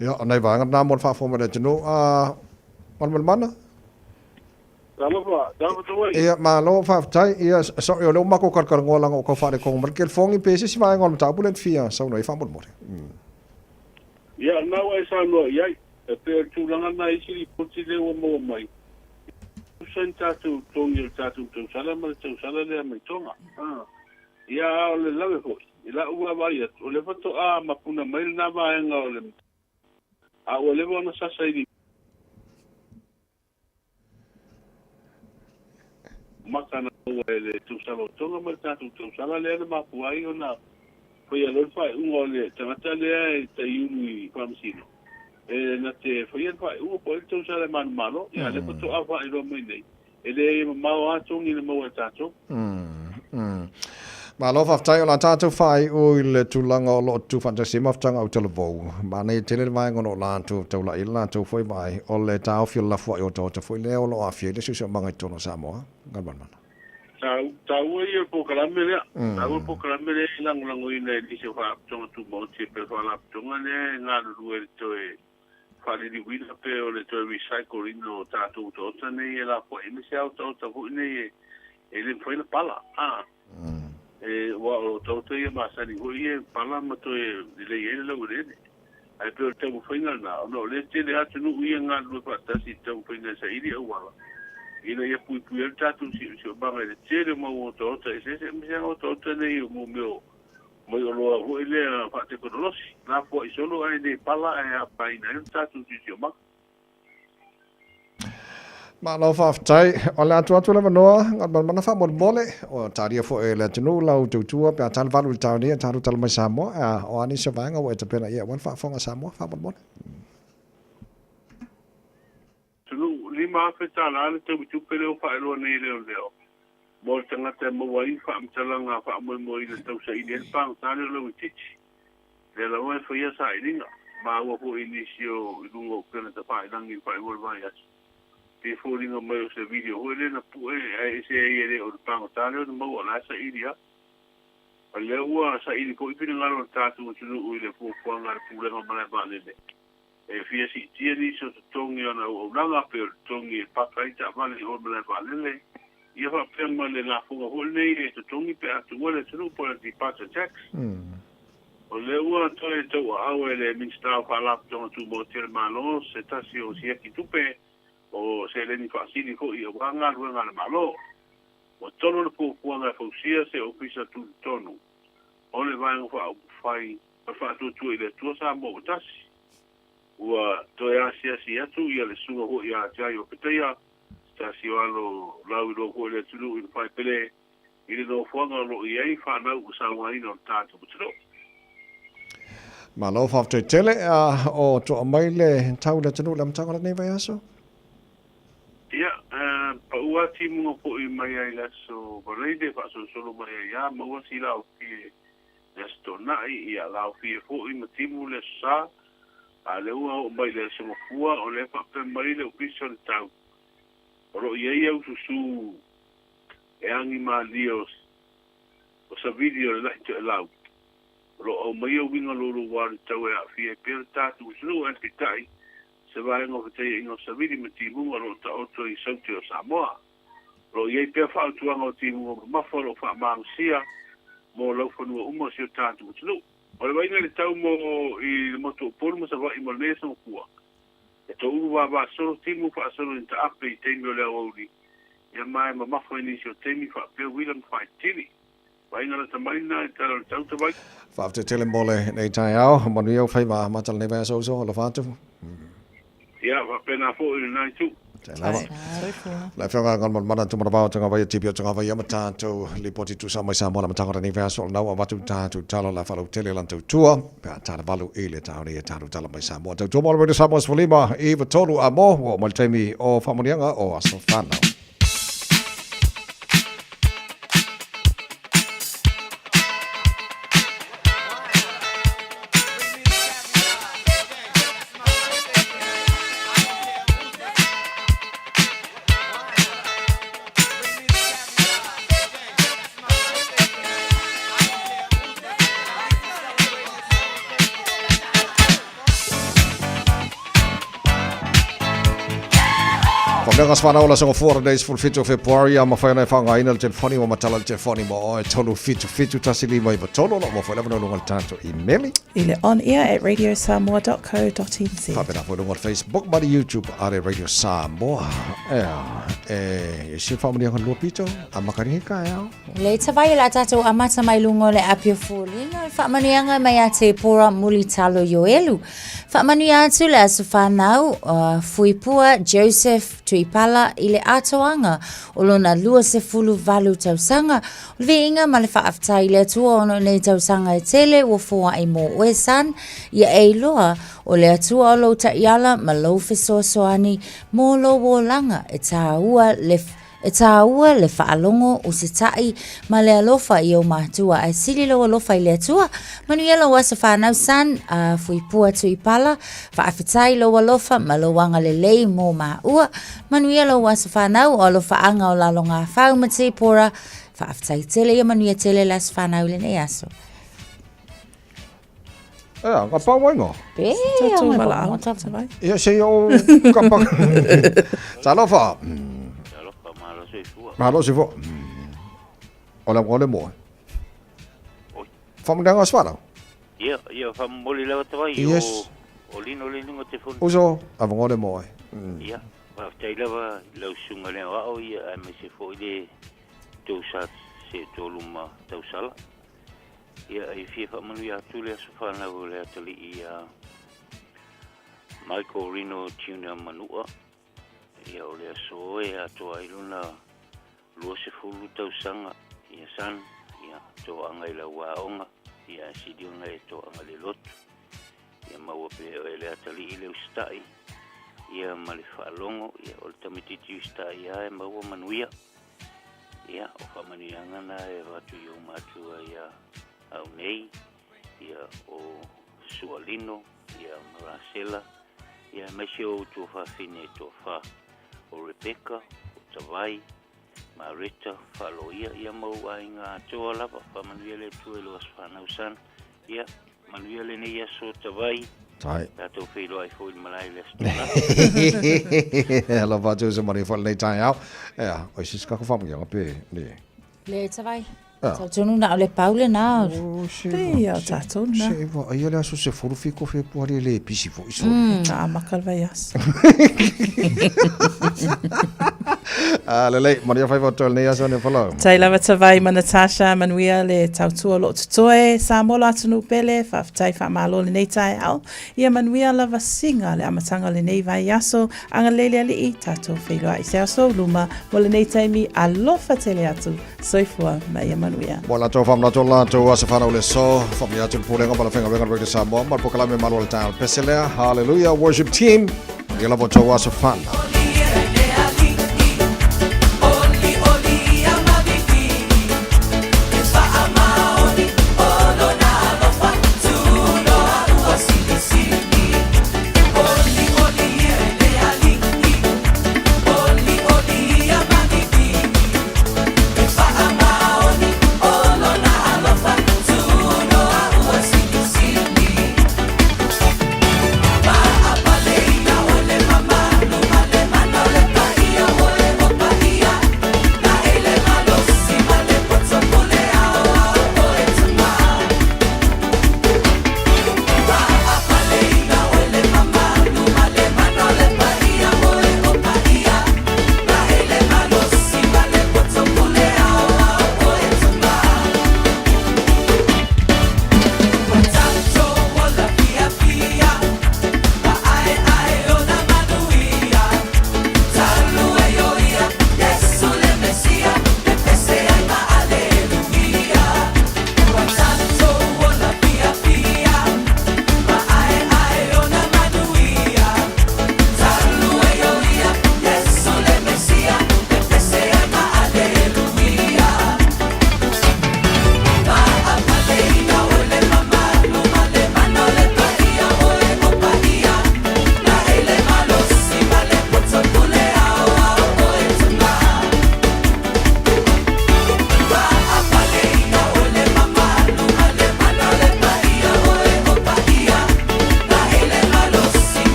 Ia, o nai vaega na mo le faafofoga mai le atunuu. A, Malumalumana? Talofa, talofa tuai. Ia, malo faafetai. Ia, sorry, o lea ua matou talatalanoa leaga ua tau faaletonu mai le telefoni pe se isi vaega o le mataupu lea e te fia saunoa ai faamolemole. Ia, lena ua e saunoa i ai. E pei o le tulaga lena i isi lipoti lea ua maua mai, e tusa ni tatou totogi o le tatou tausala ma le tausala lea mai Tonga. Ia, a o le lawe foi, i la'u vaavaai atu, o lea faatoa mapuna mai lena vaega o le a ua leva ona sasa i maka na maua e le tausala o Tonga ma le tatou tausala lea na mafua ai ona faia loa le faaiuga o le tagata lea e taiulu i Faamasino e na te faia le faaiuga po o ai le tausala e manumalo. Ia, a lea faatoa faailoa mai nei, e le mamao lava togi na maua e tatou. Malo faafetai o le a tatou faaiu i le tulaga o lo o tutufaatasi ai mafutaga autalavou. Manaia tele le vaega o lo o latou taulai ai le latou foi vaai o le taofi o le lafuai otaota foi lea o lo o aafia ai le siosiomaga i totonu o Samoa. Galumalemana. Taua ia o le polokalame lea. Taua le polokalame lea e lagolagoina e nisi o Faalapotopotoga Tumaoti e pei o le Faalapotopotoga lea e galulue i le toe faaliliuina pe o le toe recycle ina o tatou otaota nei e lafoai aemaise lava otaota foi nei e le mafai ona pala a e ua o otaota ia masani foi ia e pala ma toe lelei ai le laueleele ae pei o le taumafaiga lena ona o lea e tele atunuu ia e galulue faatasi i le taumafaiga e saili auala ina ia puipui ai le tatou siosiomaga i le tele o mau otaota eseese aemaise lava otaota nei o mea o mai oloa foi lea faatekonolosi, lafoai solo ae le pala ae afaina ai lo tatou siosiomaga. Malo faafetai. O le a tuu atu le avanoa Galumalemana faamolemole o talia foi e le atunuu lau tautua pe a tala valu i le taeao nei a tatou tala mai Samoa. O a nisi o vaega ua e tapena i ai aua le faafofoga a Samoa faamolemole. Atunuu, $5,000 le taui tupe lea ua faailoa nei e leoleo mo le tagata e maua ai faamatalaga faamoemoeina tau saili ai le pagota lea o Lauitiiti. Lea lava e faia sailiga. Maua foi i nisi o i luga o upega tafailagi i le faaiuga o le vaiaso pei e foliga mai o se video foi lea na pue ae ese ai e le o le pagota lea ona maua o la e saili lava. O lea ua saili foi finagalo o le tatou atunuu i le fuafuaga a le Pulega o Malae Vaalele E fia siitia nisi o totogi o ana auaunaga, pei o le totogi e paka ai taavale i o i malae vaalele, ia faapea ma le lafoga foi lenei e totogi pe a tuua le atunuu po o le departure tax. O lea ua toe tauaau e le Minisita o Faalapotopotoga Tumaoti a le Malo se tasi o siaki tupe o seleni faasili foi aua galuega a le Malo. Ua tolo le fuafuaga e fausia se ofisa tutotonu o le Vaega Faaupufai o le Faatuatua i le Atua Samoa ua tasi. Ua toe asiasi atu ia le susuga foi ia Jai Opetaia, se tasi o alo lauiloa foi o le atunuu i le faipele i le nofoaga o lo o i ai fanau ua sauaina o le tatou atunuu. Malo faafetai tele a o toa mai le tau i le atunuu i le amataga o lenei vaiaso. Ia, pau a timuga foi mai ai le aso Valeile faasolosolo mai ai a maua si laofie le Aso Toonai, ia laofie foi ma timu le Aso Sa, a lea ua oo mai le Aso Gafua, o lea e faapea mai le Ofisa o le Tau, o lo o i ai au susū e agi malie o savili o le la'i toelau, o lo o aumaia uiga louloua o le tau e aafia ai pea le tatou atunuu, ae peitai, se vaega o fetaiaiga o savili ma timuga o lo o taoto i saute o Samoa. O lo o i ai pea fautuaga o timuga mamafa o lo o faamalosia mo laufanua uma o si o tatou atunuu. O le vaaiga i le tau mo i le motu o Upolu ma Savaii mo lenei aso Gafua, e toulu vavasolo timu faasolo i taape i taimi o le aoauli, ia ma e mamafa i nisi o taimi faapea uila ma faitili. Vaaiga lata mai lena i le tala o le tau Tavaiti. Faafetai tele mo lenei taeao. Manuia ou faiva amata lenei vaiaso uso. Alofa atu. Ia, faapena foi i lena itu. Lava. Le afioga Galumalemana Tumanavao Tagavaia TPO Tagavaia ma tatou lipoti tusa mai Samoa le amataga o lenei vaiaso o lenau avatu tatou tala la faalautele lan tautua pe a tala valu i le taone ia tatou tala mai Samoa tautua mo le Radio Samoa 15 93 a mo ua oo mai le taimi o faamanuiaga o aso fanau. Faamanuiaga se fanau o le Aso Gafua lenei 17 o Fepuari a mafai ona e faaaogaina le telefoni ua matala le telefoni mo oe 377 1593 o lo o maua foi lava luga o le tatou imeli. I le onair@radiosamoa.co.nz. Faapena foi luga o le Facebook ma le YouTube a le Radio Samoa. Ea, e se faamanuiaga lua pito, a makani ka e ao. Le tawai la tātou amata mai lunga o le api o fōlinga, le whaamanuianga mai a te pora muli talo ioelu. Faamanuia atu le aso whanau, Fuipua Joseph Tuipala i le atoaga o lona 28 tausaga. O le viiga ma le faafetai i le Atua ona o nei tausaga e tele ua foai mo oe son, ia e iloa o le Atua o lou taiala ma lou fesoasoani mo lou olaga e tāua le E tāua le faalogo o se taʻi ma le alofa i ou matua ae sili lou alofa i le Atua. Manuia lou aso whanau son, a Fuipua Tuipala, faafetai lou alofa ma lou agalelei mo māua. Manuia lou aso whanau o alofaanga o lalo ngā whau ma Tīpora. Faafetai tele ia manuia tele le aso whanau i lenei aso. Ea, ka pau ai ngā. Pe, Tātou mai walaau, mo tawai. Ia, se i o kapa. Talofa. Talofa, malo soifua. Malo soifua. O le o le moe. Whamunanga o Swara. Ia, ia, whamomoli lava tawai. Yes. O, o lino le lunga te fonu. Uso, avanga o le moe. Ia, whafetai lava lau susuga le ao ia, aemaise foi le tou sa se tolu ma tausala. Ia, e fia faamanuia atu le aso fanau o le atalii ia Michael Rino Junior Manua. Ia, o le aso e atoa ai lona 20 tausaga, ia son, ia toaga i lau aoga, ia ae sili ona e toaga le lotu. Ia maua pea e le atalii le usitai, ia ma le faalogo, ia o le tamaitiiti usitai lava e maua manuia. Ia, o faamanuiaga na e avatu i ou matua ia au nei, ia o Sualino, ia ma Rasela, ia aemaise o outou fafine e toafa, o Rebecca, o Tavai, ma Reta, Faaloia, ia ma ou aiga atoa lava. Faamanuia le Atua i lou aso fanau son. Ia, manuia lenei aso Tavai. Tai. Tatou feiloai foi i le malae i le Aso Toonai. Alofa atu se manuia foi lenei taeao. Ea, o isi se kako faamanuiaga pe le. Le Tavai. Ea. Tau tonu na o le pau lena. Pei o tātou na. Se iwa, aia le aso 17 o Fepuari e le pisi foi soli. Na amaka le vaiaso. Ah, lelei, manuia faiva o toe lenei aso ne falau. Tai lava Tavai ma Natasha, manuia le tautua o loo totoe, Samoa lo atunuu pele, faafetai faamalo lenei taeao. Ia manuia lava siga le amataga o lenei vaiaso, agalelei le Alii, tatou feiloai se aso o luma mo lenei taimi, alofa tele atu. Soifua ma ia manuia. Mo latou faamanatu o latou aso fanau le aso, faamanuia atu le Pulega ma le Faigaluega a le Radio Samoa ma le Polokalame Malu o le Taeao Pese lea. Hallelujah Worship Team. Manuia lava outou aso fanau.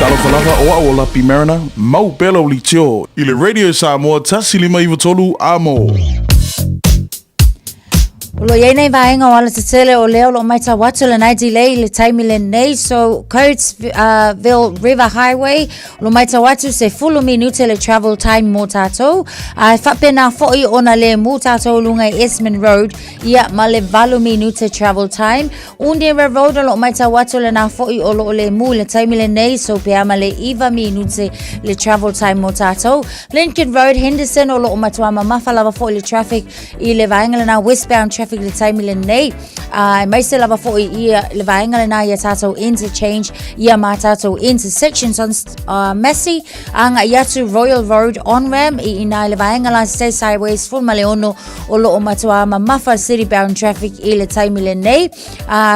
Talofa lava o au o Lapi Mariner, mau pea lau leitio i le Radio Samoa 105 3 Amo. O lo o i ai nei vaega o alatetele o lea o lo o matau atu lenai delay i le taimi lenei. So Coatesville River Highway, o lo o matau atu se fulu minute le travel time mo tatou. A e faapena foi ona le mu tatou i luga i Esmond Road, ia ma le 8 minute travel time. Undera Road o lo o matau atu lena foi o lo o le mu i le taimi lenei, so pe a ma le 9 minute le travel time mo tatou. Lincoln Road, Henderson o lo o matua mamafa lava foi le traffic i le vaega lena westbound traffic le taimi lenei aemaise lava foi i le vaega lena ia tātou interchange ia mā tātou intersections on Massey agai atu Royal Road on ram i ina i le vaega la State Highways full ma le ono o loo matua mamafa city bound traffic i le taimi lenei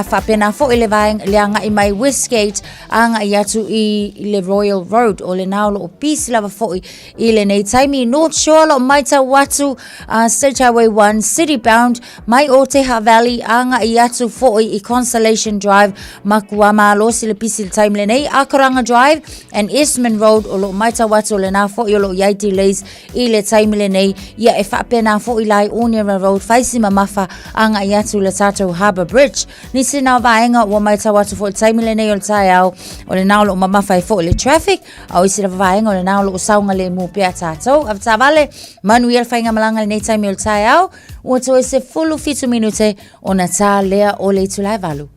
faapena foi le vaega le agai mai Westgate agai atu i le Royal Road o lena o loo busy lava foi I lenei taimi, North Shore lo maitau atu a State Highway 1 City Bound mai Oteha Valley agai atu foi i Constellation Drive makua malosi le pisi le taimi lenei Akoranga Drive and Eastman Road o lo maitau atu o lena foi o lo iai delays i le taimi lenei ia e faapena foi la i Onera Road faisi mamafa agai atu le tatou Harbour Bridge. Nisi na vaega ua maitau atu foi le taimi lenei o le taeao o lena o lo mamafa ai foi le traffic A o isi lava vaega o lena o lo o saogalemu pea tatou. Avetaavale, manuia le faigamalaga i lenei taimi o le taeao, ua toe 17 minute ona tā lea o le itula e 8.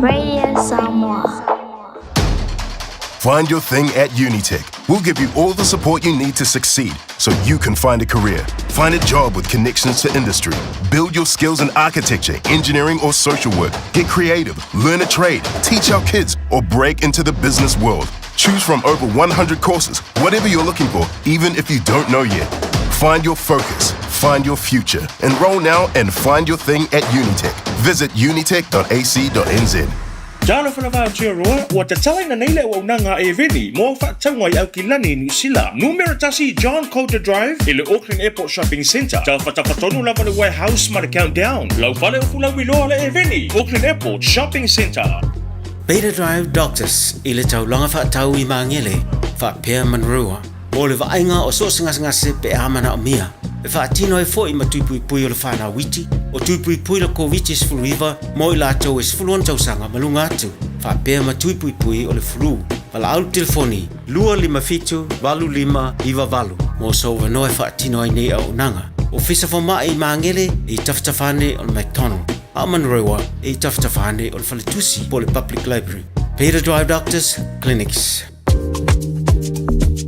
Radio Samoa. Find your thing at Unitec. We'll give you all the support you need to succeed so you can find a career. Find a job with connections to industry. Build your skills in architecture, engineering, or social work. Get creative, learn a trade, teach our kids, or break into the business world. Choose from over 100 courses, whatever you're looking for, even if you don't know yet. Find your focus, find your future. Enroll now and find your thing at Unitec. Visit unitec.ac.nz. Talofa lava Aotearoa, ua tatalaina nei le auaunaga a Eveni mo au faatauga i Aukilani i Niu Sila. Numera 1 John Coulter Drive i le Auckland Airport Shopping Centre. Tafatafa tonu lava le warehouse ma le Countdown. Lau fale o Fulauiloa le Eveni, Auckland Airport Shopping Centre. Beta Drive Doctors i le taulaga faatau i Magele, faapea Manurewa, mo le vaaiga o so o se gasegase pe a manaomia. E faatino ai foi ma tui puipui o le whanau iti, o tui puipui le Koviti-19 mo i latou e 16 tausaga ma luga atu, faapea ma tui puipui o le flu. Valaau le telefoni 257 8598 mo sou avanoa e faatino ai nei auaunaga. Ofisa Fomai i Magele e i tafatafa ane o le McDonald, a o Manurewa e i tafatafa ane o le Faletusi po o le Public Library. Peter Drive Doctors Clinics.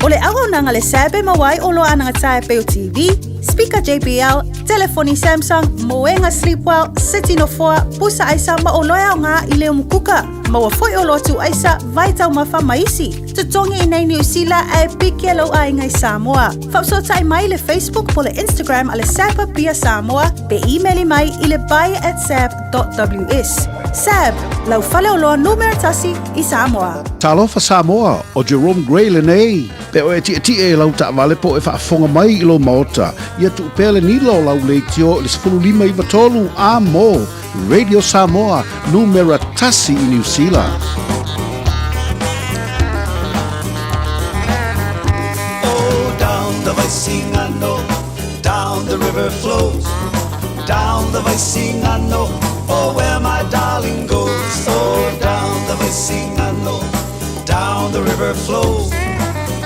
O le auaunaga le SAB e maua ai oloa anagatia e pei o TV, speaker JBL, telefoni Samsung, moega Sleepwell, seti nofoa, pusa aisa ma oloa e aoga i le umukuka. Maua foi oloa tuu aisa, vai taumafa ma isi. Totogi i nei Niu Sila ae piki e lou aiga i Samoa. Faafesootai mai i le Facebook po le Instagram a le SAB Apia Samoa pe imeli mai i le buy at sab.ws. SAB, lau faleoloa numera tasi i Samoa. Talofa Samoa, ʻo Jerome Gray lenei. Pe oe e tiʻetiʻe i lau taʻawale po o e faafofoga mai i lou maota, ia tuu pea le nila o lau leitio i le 15 93 a mo Radio Samoa, numera tasi i Niu Sila. Oh, down the Vaisigano, down the river flows. Down the Vaisigano, oh, where my darling goes. Oh, down the Vaisigano, down the river flows.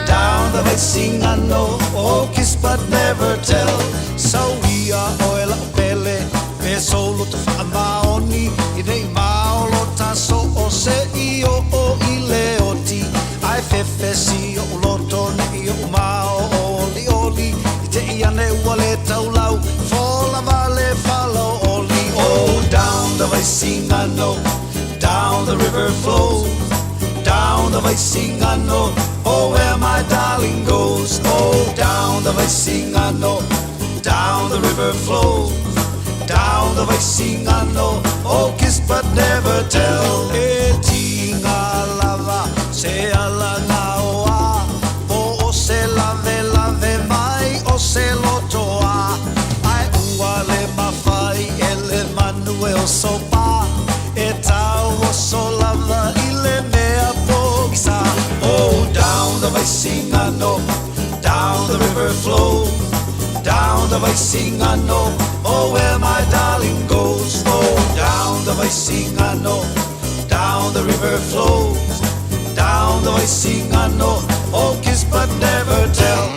Down the Vaisigano, oh, kiss but never tell. So we are oil pele, pe solo te whaamaoni, i nei maolo taso o se i o o i le oti. Ai fefe si o loto ne i o mao o li oli, i te i ane ua le taulau, fola vale falo oli. Oh, down the Vaisigano, down the river flows. Down the Vaisigano, oh, where my darling goes. Oh, down the Vaisigano, down the river flows. Down the Vaisigano, oh, kiss but never tell. E tinga lava. flows. Down the Vaisigano, oh where my darling goes. Oh, down the Vaisigano, down the river flows. Down the Vaisigano, oh kiss but never tell.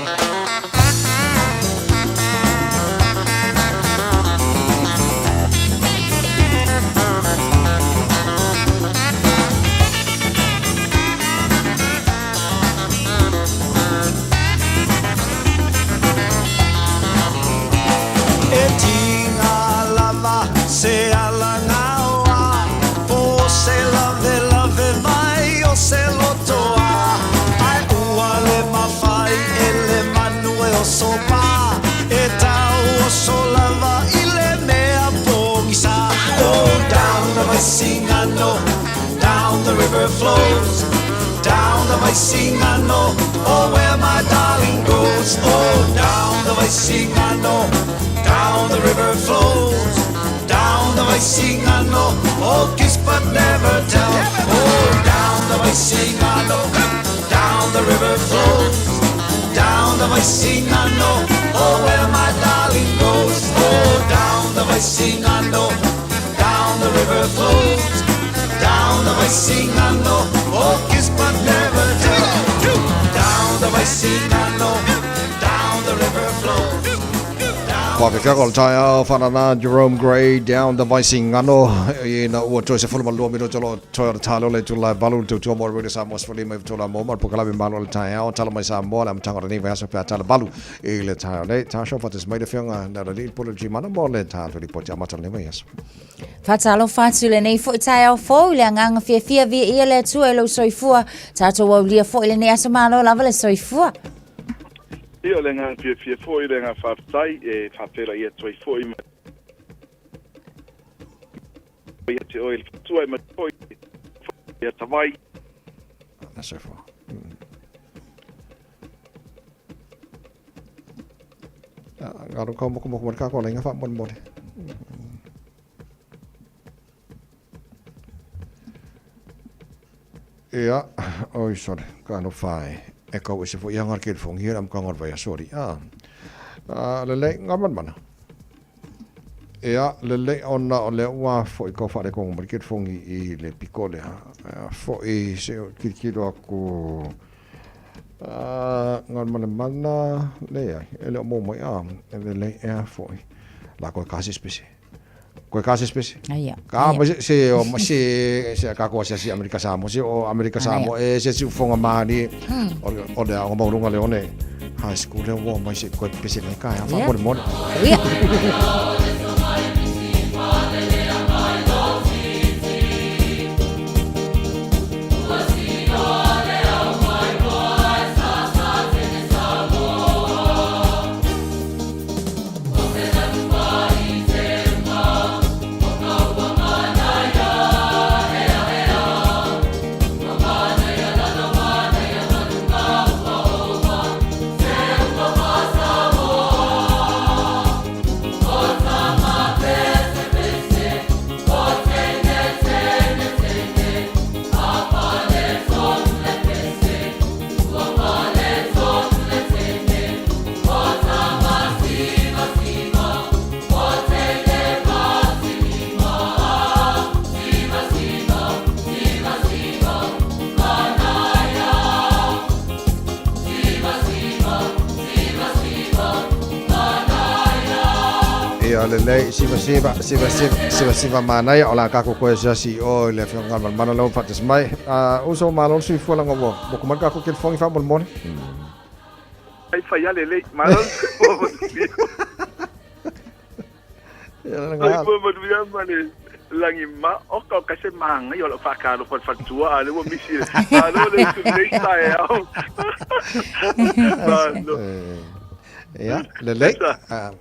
E tinga lava se ala ngaoa Po se lave lave mai o se lotoa Ai ua le mawhai e le manu e o sopa E tau o so lava i le mea pongisa Oh, down the Vaisigano, down the river flows Down the Vaisigano, oh where my darling goes Oh, down the Vaisigano, down the river flows Down the Vaisigano, oh kiss but never tell Oh, down the Vaisigano, down the river flows Down the Vaisigano, oh where my darling goes Oh, down the Vaisigano, down the river flows Down the Vaisigano, oh kiss but never tell Down the Vaisigano, down the river flows Whakakaka o le taeao, whanana, Jerome Gray, down the Vaisigano, i na ua toe se fulu ma lua minuta lo toe o le talo le tula valu le tautua mo le Radio Samoa sefulu lima i fitola mo ma le pokalame malo o le taeao, tala mai Samoa le amataga o lenei vaiaso pe a tala valu i le taeao nei. Tasha, whatas mai le whionga na le polo Gimana mo le tātou ripoti amata o lenei vaiaso. Faatalofa atu lenei foi taeao fou i le agaga fiafia viia le Atua i lou soifua. Tatou aulia foi lenei aso malo lava le soifua. Ia, o le agaga fiafia foi, le agaga faafetai e faafeiloai atu ai foi ma ia te oe le fatua e matua foi ia Tavai. Le soifua. Ngaro kau mokomoko mo le kako la inga faamolemole. Ia, oi sorry, ka no whae. E kau e se fo ia ngar ke fongi hera mka ngar vai sorry. Ah. Ah, lelei ngā manamana. Ia, lelei ona o lea ua fo'i kau whaare kongo mai ke fongi i le piko lea. Fo'i se o kirikiro aku ah, ngā manamana, leai, e leo mō mai, ah, e lelei ea fo'i. La koe kasi spesi. Koe kasi spesi. Aia. Ka ma se se o ma se se ka ko se se Amerika Samoa se o Amerika Samoa e se se ufonga mani o o le o maurunga le one high school le o mai se koe pese le ka fa mo mo. Ia. Ia lelei siva siva siva siva siva siva manaia o la kako koe se asi o le afioga Galumalemana lea ua faatasi mai. Uso malo le soifua laga ua moku mai le kako kelifogi faamolemole. Ai fai a lelei, malo le soifua manuia. Soifua manuia ma le lagi ma oka o ka se magai o lau faakalofa i le faletua a lea ua misi le malo le usu lenei taeao. Malo. Ia, lelei.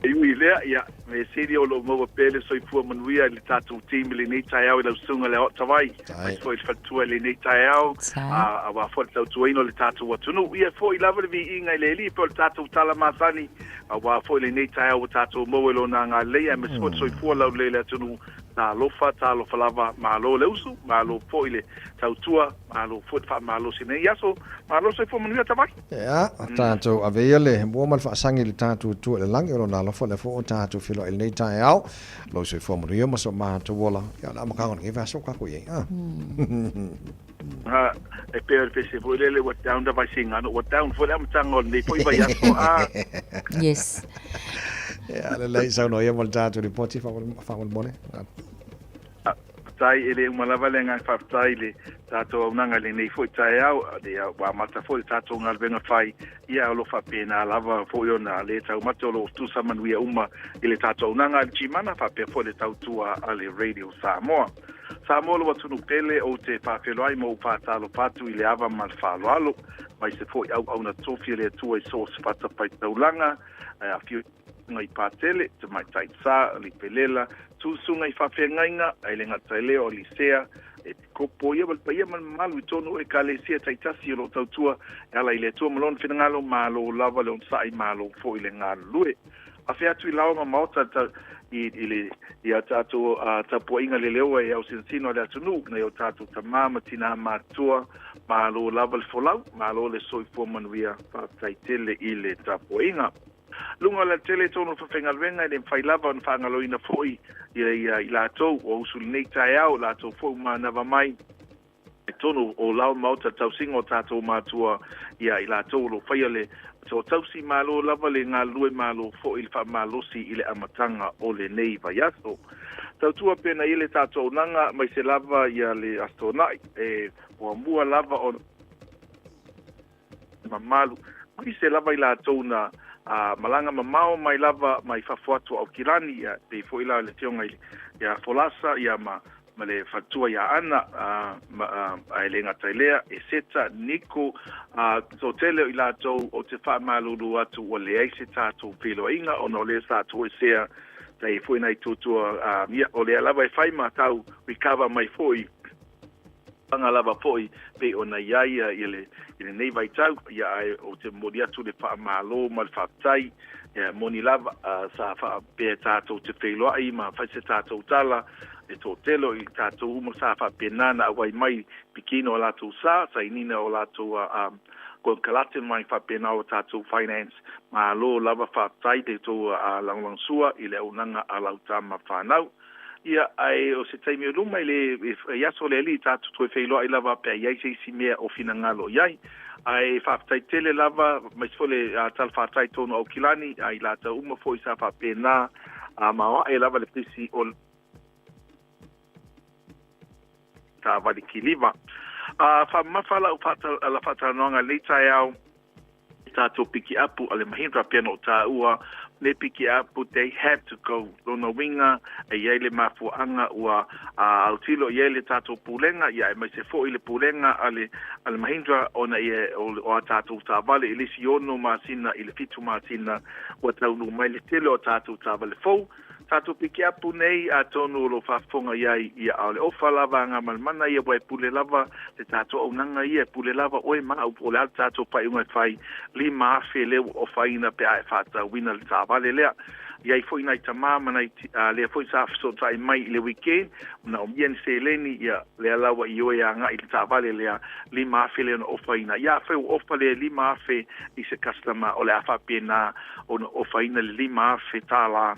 E ui i lea, ia, me sili o lo o maua pea le soifua manuia i le tatou team i lenei taeao i lau susuga le Aoatavai, aemaise foi i le faletua i lenei taeao, aua foi le tautuaina o le tatou atunuu. Ia, e foi lava le viiga i le Alii pei o le tatou tala masani, aua foi lenei taeao ua tatou maua i Lona agalelei, aemaise foi le soifua laulelei i le atunuu. Talofa, talofa lava, malo le usu, malo foi le tautua, malo foi le faamalosi i lenei aso. Malo le soifua manuia Tavai. Ia, tatou ave ia le mua ma le faasagi i le tatou Atua i le lagi, o Lona alofa lea foi ua tatou feiloai i lenei taeao. Lou soifua manuia ma so matou ola. Ia, o le amataga o lenei vaiaso ua tatou i ai, a? A, e pei o le pese foi lele ua down da vaisigano, ua down foi le amataga o lenei foi vaiaso, a. Yes. Ia, lelei, saunoa ia mo le tatou lipoti faamolemole. Faafetai, e le uma lava le agaga faafetai i le tatou auaunaga i lenei foi taeao, ia ua amata foi le tatou galuega fai, ia o lo o faapena lava foi ona le taumate o lo o tusa manuia uma i le tatou auaunaga a le Gmana faapea foi le tautua a le Radio Samoa. Samoa lou atunuu pele, ou te faafeiloai ma ou faatalofa atu i le ava ma le faaaloalo, aemaise foi auauna tofi a le Atua i so o se fatafaitaulaga, ae afio i Patele, Tamaitai Sa, Lipelela, Tusuga i Faafeagaiga, ae le gata i lea o Lisea, Epikopo, ia ma le paia ma le mamalu i totonu o Ekalesia taitasi o lo o tautua e ala i le Atua ma Lona finagalo, malo lava le onosai, malo foi le galulue. Afe atu i lao ma maota i, i le i a tatou tapuaiga leleoa e ausinosino a le atunuu, nai o tatou tamā ma tinā matutua, malo lava le folau, malo le soifua manuia, faafetai tele i le tapuaiga. Luga o le alatele tonu o le faafaigaluega e le mafai lava ona faagaloina foi ia, ia i latou ua usu i lenei taeao, latou foi ua manava mai i totonu o lao maota tausiga o tatou matua ia i latou o lo o faia le tausi malo lava le galulue malo foi le faamalosi i le amataga o lenei vaiaso. Tautua pea na i le tatou auaunaga aemaise lava ia le Aso Toonai e muamua lava ona mamalu aemaise lava i latou na malaga mamao mai lava mai fafo atu o Aukilani, ia, pei foi la le afioga i ia Folasa ia ma ma le faletua ia Ana, ma, ae le gata i lea, Eseta, Niko, toatele o i latou ou te faamalulu atu ua leai se tatou feiloaiga ona o lea sa toesea tai foi nai tuatua, ia, o lea lava e fai ma tau recover mai foi Anga lava foi pei ona i ai ia i le i lenei vaitau, ia ae ou te momoli atu le faamalo ma le faafetai, ia moni lava sa faapea tatou te feiloai ma fai se tatou tala, le toatele o i tatou uma sa faapena na auai mai pikina o latou sa, sainina o latou konekarate mai faapena o tatou finance, malo lava faafetai le tou lagolagosua i le auaunaga a lau tama fanau. Ia, ae o se taimi o luma i le i aso le alii tatou toe feiloai lava pe a i ai se isi mea o finagalo i ai. Ae faafetai tele lava, aemaise foi le tala fatai tonu a Aukilani, a i latou uma foi sa faapena a maoae lava le pisi o taavale kiliva. A faamamafa lau faatalanoaga i lenei taeao, Tatou pikiapu a le Mahindra pea na o tāua me pikiapu they have to go lona uiga e iai le mafuaaga ua autilo iai le tatou pulega ia aemaise foi le pulega a le a le Mahindra ona ia o a tatou taavale i le isi 6 masina i le 7 masina ua taunuu mai le tele o a tatou taavale fou Tatou pikiapu nei, atonu o lo faafofoga i ai ia a o le ofa lava a Gamalemana ia ua e pule lava le tatou auaunaga ia e pule lava oe ma au po o le a le tatou faaiuga e fai 5000 lea ua ofaina pe a e faatauina le taavale lea. I ai foi nai tama ma nai lea foi sa fesootai mai i le weekend manaomia ni seleni ia lea la ua ioe agai i le taavale lea 5000 lea na ofaina. Ia afai ua ofa le 5000 i se customer o le a faapena ona ofaina le 5000 tālā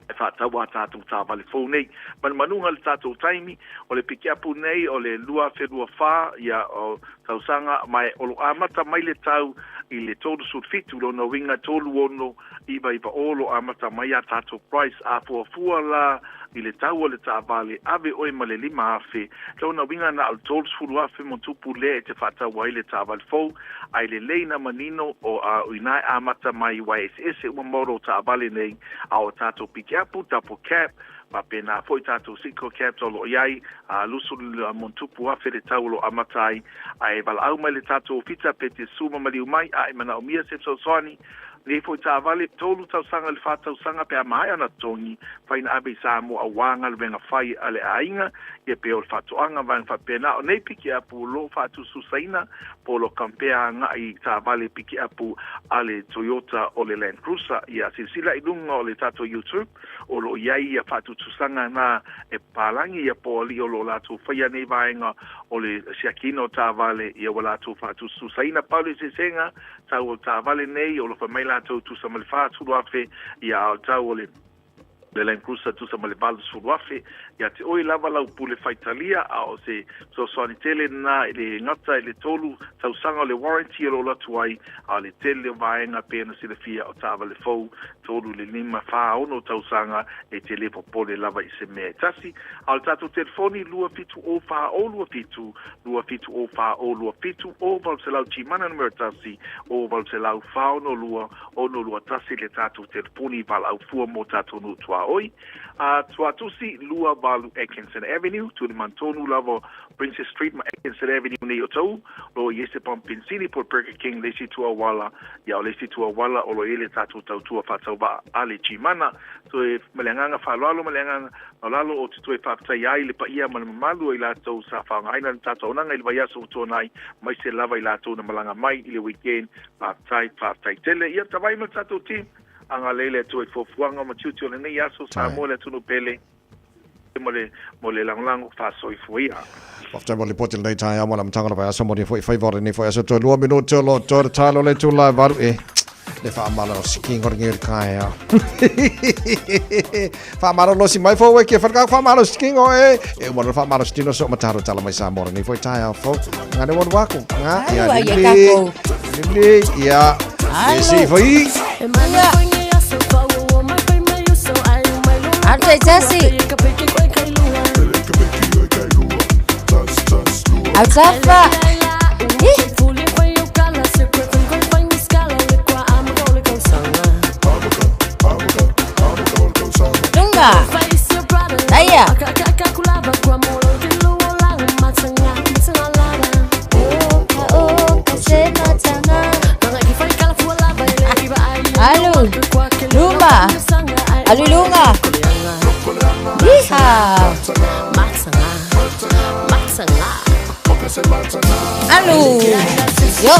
e faatau ā tātou taavale fou nei. Manumanuga le tātou taimi, o le pikiapu nei o le 2024, ia, o tausaga, ma e o lo amata mai le tau i le 37, lona uiga 36 99 o lo amata mai ā tātou price, a fuafua la i le tau o le taavale, ave oe ma le 5000, lona uiga na o le 30,000 ma tupu lea e te faatau ai le taavale fou, Ai lelei na manino o a ina e amata mai ua eseese uma mau o taavale nei a o tatou pikiapu, double cab, faapena foi tatou single cabs o lo o i ai, a lusu ma tupu afe le tau o lo o amata ai, ae valaau mai le tatou ofisa pe te su ma maliu mai a e manaomia se fesoasoani. Lenei foi taavale, tolu tausaga i le fa tausaga pe a maea ona totogi, mafai ona ave i Samoa aua galuega fai a le aiga, ia pe o le faatoaga ma vaega faapena. O nei pikiapu o lo o faatusatusaina po o lo o compare agai i taavale pikiapu a le Toyota o le Land Cruiser. Ia silasila i luga o le tatou YouTube o lo o i ai ia faatusatusaga na e papalagi ia po o alii o lo o latou faia nei vaega o le siakiina o taavale ia ua latou faatusatusaina. Pau le eseesega tau o taavale nei o lo o fai mai latou tusa ma le 40,000 ia a o le tau o le le Land Cruiser tusa ma le 80,000. Ia te oe lava lau pule faitalia, a o se fesoasoani tele lena i le gata i le tolu tausaga o le warranty o lo o alu atu ai, a o le tele o vaega pei ona silafia o taavale fou, tolu i le lima, fa, ono tausaga, e te le popole lava i se mea e tasi. A o le tatou telefoni, 2 7 0 4 0 2 7, 2 7 0 4 0 2 7, 0 800 Gmana numera tasi, 0 800 4 6 2 621 le tatou telefoni valaau fua mo tatou nuu tuaoi. A Tuatusi 28 Atkinson Avenue, tulimanu tonu lava Princess Street ma Atkinson Avenue nei o Tau, lo i ai se pamu penisini po o le Burger King le isi itu auala, ia o le isi itu auala o lo i ai le tatou tautua faatauvaa a le Gmana. Toe ma le agaga faaaloalo ma le agaga maualalo ou te toe faafetai ai i le paia ma le mamalu o i latou sa faaaogaina le tatou auaunaga i le vaiaso ua tuanai, aemaise lava i latou na malaga mai i le weekend. Faafetai, faafetai tele. Ia, tavai ma le tatou team. Agalelei le Atua i fuafuaga ma tiute o lenei aso, Samoa le atunuu pele, mo le, mo le lagolago faasoifua ia. Faafetai mo le lipoti i lenei taeao mo le amataga o le vaiaso mo foi faiva o lenei foi aso toe lua minute o lo toe le talo le tula e valu e le faamalolosi kingo le ngeri kaea. Faamalolosi mai fo ke wharaka faamalolosi kingo e e uma le faamalolosi tino so mataro tala mai Samoa lenei foi taeao fo. Nga ne waru aku. Nga ia lili. Lili ia. E si foi. Atu tasi. Autafa. Lunga. Aia. Alu. Luma. Alu lunga. Iha. Alu. Yo.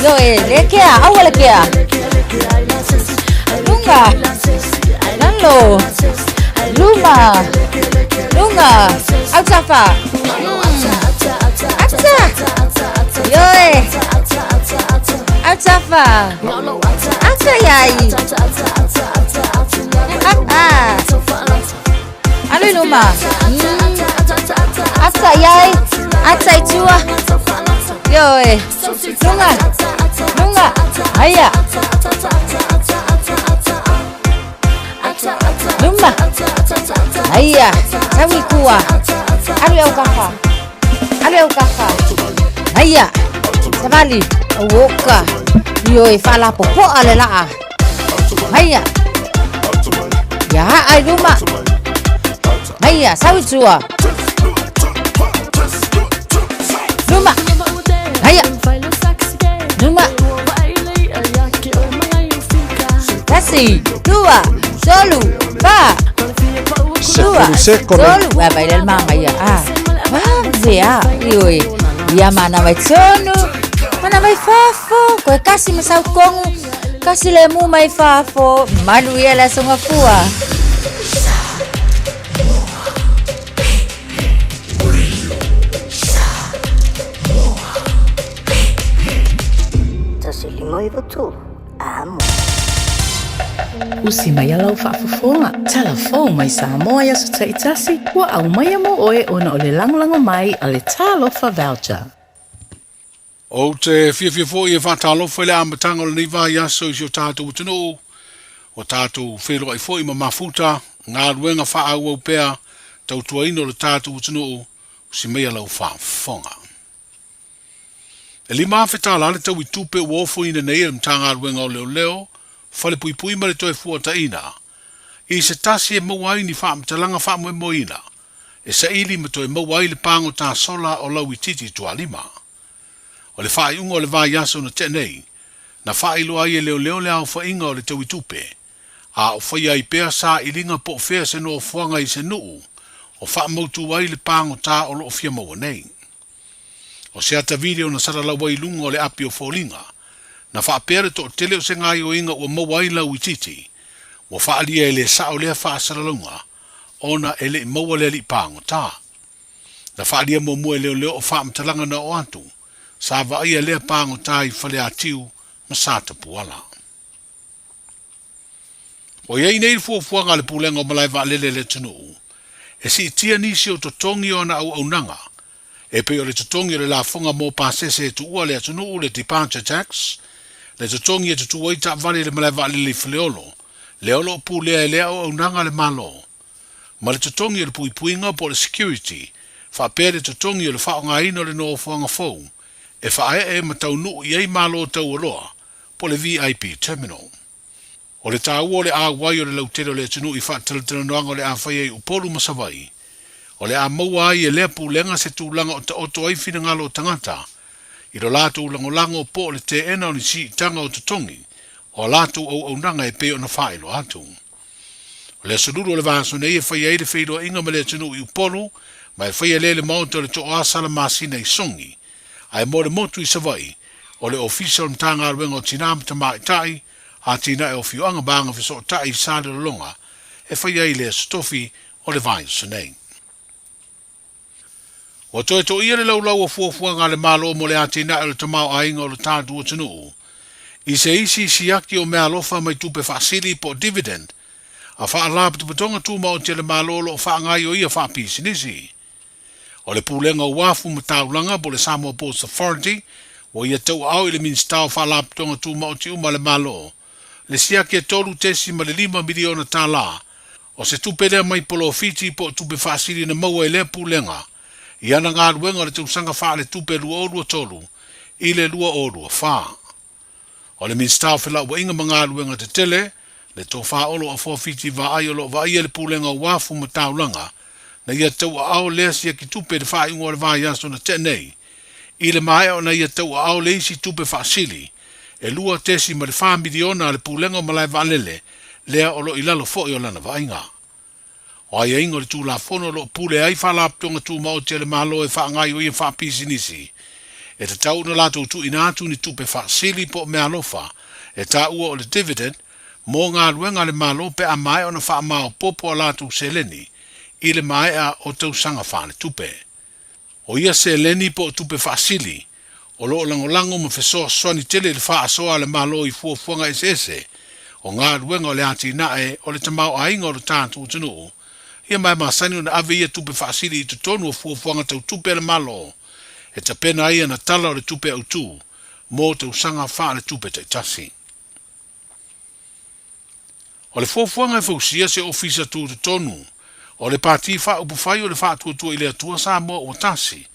Yo e le kea, aua le kea. Lunga. Lalo. Luma. Lunga. Autafa. Atsa. Yo e. Autafa. Atsa iai. Alu i luma. Atsa iai. Atsa i tua. Yo e. Lunga. Lunga. Aia. Luma. Aia. Tau i kua. Alu e au kafa. Alu e au kafa. Aia. Savali. Uoka. Io e faalapopoa le laa. Aia. Ia haa i luma. Aia, sau i tua. Luma. Aia. Luma. Tasi, lua, tolu, fa. Lua, tolu. Ua vai le mama ia. Ah. Vave a. Ioe. Ia mana mai tonu. Mana mai fafo. Koe kasi ma sau kongu. Kasi le mu mai fafo. Malu ia le aso gafua. Usi mai a lau faafofoga, tala fou mai Samoa i aso taitasi, ua aumaia mo oe ona o le lagolago mai a le Talofa Voucher. Ou te fiafia foi e faatalofa i le amataga o lenei vaiaso i si o tatou atunuu, ua tatou feiloai foi ma mafuta galuega faaauau pea tautuaina o le tatou atunuu, usi maia lau faafofoga. E 5,000 tālā le tau i tupe ua ofoina nei e le Matagaluega o Leoleo, Falepuipui ma le Toefuataiga i se tasi e maua ai ni faamatalaga faamoemoeina e saili ma toe maua ai le pagota sola o Lauitiiti Tualima. O le faaiuga o le vaiaso na tea nei, Na faailoa ai e leoleo le aofaiga o le tauitupe, a o faia ai pea sailiga po o fea se nofoaga i se nuu o faamautu ai le pagota o lo o fia maua nei. O se ata video na salalau ai i luga o le api o foliga, na faapea le toatele o se gaoioiga ua maua ai lauitiiti, ua faaalia e le sao lea faasalalauga ona e le i maua le alii pagota. Na faaalia muamua e leoleo o faamatalaga na oo atu, sa vaaia lea pagota i Faleatiu ma Satapuala. Ua i ai nei le fuafuaga a le Pulega o Malae Vaalele a le atunuu e siitia nisi o totogi o ana auaunaga, e pei o le totogi o le lafoga mo pasese e tuua le atunuu, le departure tax, le totogi e tutū ai taavale i le malae vaalele i Faleolo, lea o lo o pulea e lea auaunaga a le Malo, ma le totogi o le puipuiga po o le security, faapea le totogi o le faaaogaina o le nofoaga fou e faaee ma taunuu i ai malo taualoa po o le VIP Terminal. O le taua o le auai o le lautele o le atunuu i faatalatalanoaga o le a faia i Upolu ma Savaii, o le a maua ai e lea pulega se tulaga o taoto ai finagalo o tagata i lo latou lagolago po o le teena o ni siitaga o totogi o a latou auaunaga e pei ona faailoa atu. O le aso Lulu o le vaiaso nei e faia ai le feiloaiga ma le atunuu i Upolu ma e faia lea i le maota o le Tooasa Masina i Sogi Ae mo le motu i Savaii, o le Ofisa o le Matagaluega o Tina ma Tamaitai, Atinae o Afioaga ma Agafesootai i Salelologa e faia ai le Aso Tofi o le vaiaso nei. Ua toe toia le laulau o fuafuaga a le Malo mo le atinae o le tamaoaiga o le tatou atunuu i se isi siaki o meaalofa mai tupe faasili po o dividend a Faalapotopotoga Tumaoti a le Malo o lo o faagaioia faapisinisi. O le Pulega o Uafu ma Taulaga po o le Samoa Ports Authority ua ia tauaao i le Minisita o Faalapotopotoga Tumaoti uma a le Malo le siaki e $3.5 miliona tala o se tupe lea mai polofiti po o tupe faasili na maua e lea Pulega i ana galuega o le tausaga faaletupe 2023 i le 2024. O le Minisita o Felauaiga ma Galuega Tetele, le Tofa Olo Afoa Fiti Vaai o lo o vaaia le Pulega o Uafu ma Taulaga, na ia tauaao lea siaki tupe i le faaiuga o le vaiaso na tea nei, i le maea ona ia tauaao le isi tupe faasili e $2.4 miliona a le Pulega o Malae Vaalele lea o lo o i lalo foi o lana vaaiga. O aiaiga o le Tulafono o lo o pule ai Faalapotopotoga Tumaoti a le Malo e faagaioia faapisinisi, e tatau ona latou tuuina atu ni tupe faasili po o meaalofa e taua o le dividend mo galuega a le Malo pe a maea ona faamaopoopo a latou seleni i le maea o tausaga faaletupe. O ia seleni po o tupe faasili o lo o lagolago ma fesoasoani tele i le faasoa a le Malo i fuafuaga eseese o galuega o le atinae o le tamaoaiga o lo tatou atunuu, ia ma e masani ona ave ia tupe faasili i totonu o fuafuaga tau tupe a le Malo e tapena ai ana Tala o le Tupe Autu mo tausaga faaletupe taitasi. O le fuafuaga e fausia se ofisa tutotonu o le Pati Faaupufai o le Faatuatua i le Atua Samoa ua Tasi,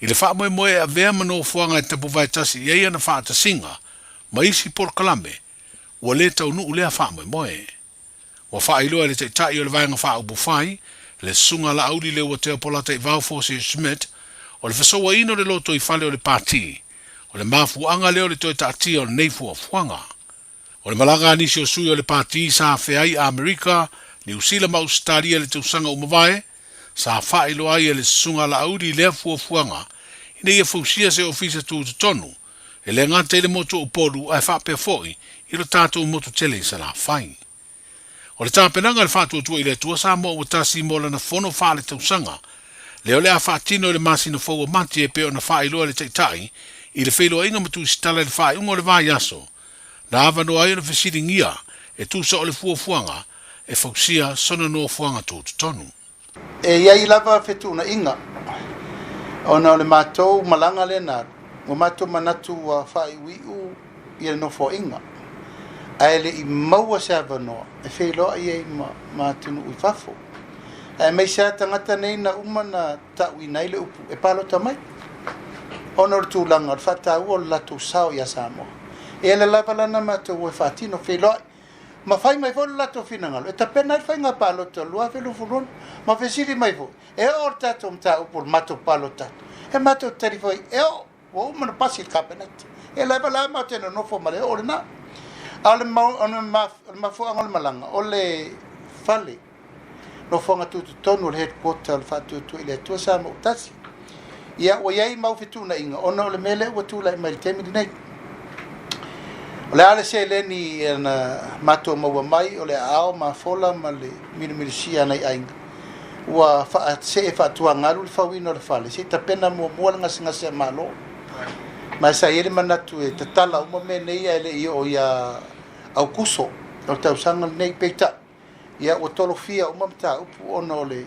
i le faamoemoe e avea ma nofoaga e tapuvae tasi i ai ana faatasiga ma isi polokalame, ua le taunuu lea faamoemoe. Ua faailoa e le Taitai o le Vaega Faaupufai, le Susuga Laauli Leuatea Polataivao Fosi Schmidt, o le fesouaina o le lotoifale o le Pati, o le mafuaaga lea o le toe taatia o lenei fuafuaga. O le malaga a nisi o sui o le Pati sa afea ai Amerika, Niu Sila ma Ausetalia i le tausaga ua mavae, sa faailoa ai e le Susuga Laauli lea fuafuaga ina ia fausia se ofisa tutotonu e le gata i le motu o Upolu ae faapea foi i lo tatou motu tele i Salafai. O le tapenaga a le Faatuatua i le Atua Samoa ua tasi mo lana fono faaletausaga, lea o le a faatino i le masina fou o Mati e pei ona faailoa e le Taitai i le feiloaiga ma Tusitala i le faaiuga o le vaiaso, na avanoa ai ona fesiligia e tusa o le fuafuaga e fausia sona nofoaga tutotonu. E i ai lava fetuunaiga ona o le matou malaga lea na alu, ua matou manatu ua faaiuiu ia le nofoaiga, ae le i maua se avanoa e feiloai ai ma atunuu i fafo, aemaise lava tagata nei na uma na tauina ai le upu e palota mai, ona o le tulaga o le faataua o le latou sao ia Samoa. E ala lava la na matou o e faatino feiloai ma fai mai foi lo latou finagalo e tapena ai le faiga palota o le 2026, ma fesili mai foi, e oo le tatou mataupu o le matou palota atu, e matou te tali foi, e oo, ua uma ona pasi le Kapeneta, E lava la matou te nonofo ma le oo lena. A o le o le mafuaaga o le malaga, o le fale nofoaga tutotonu o le headquarter o le Faatuatua i le Atua Samoa ua Tasi. Ia, ua i ai mau fetuunaiga ona o le mea lea ua tulai mai i le taimi lenei. O le a le seleni na matou maua mai, o le aao mafola ma le milimilisia a nai aiga, ua faasee faatuagalu le fauina o le fale, se i tapena muamua le gasegase a Malo. Ma sa i ai le manatu e tatala uma mea nei ae le i oo ia Aukuso o le tausaga lenei. Peitai, ia ua tolofia uma mataupu ona o le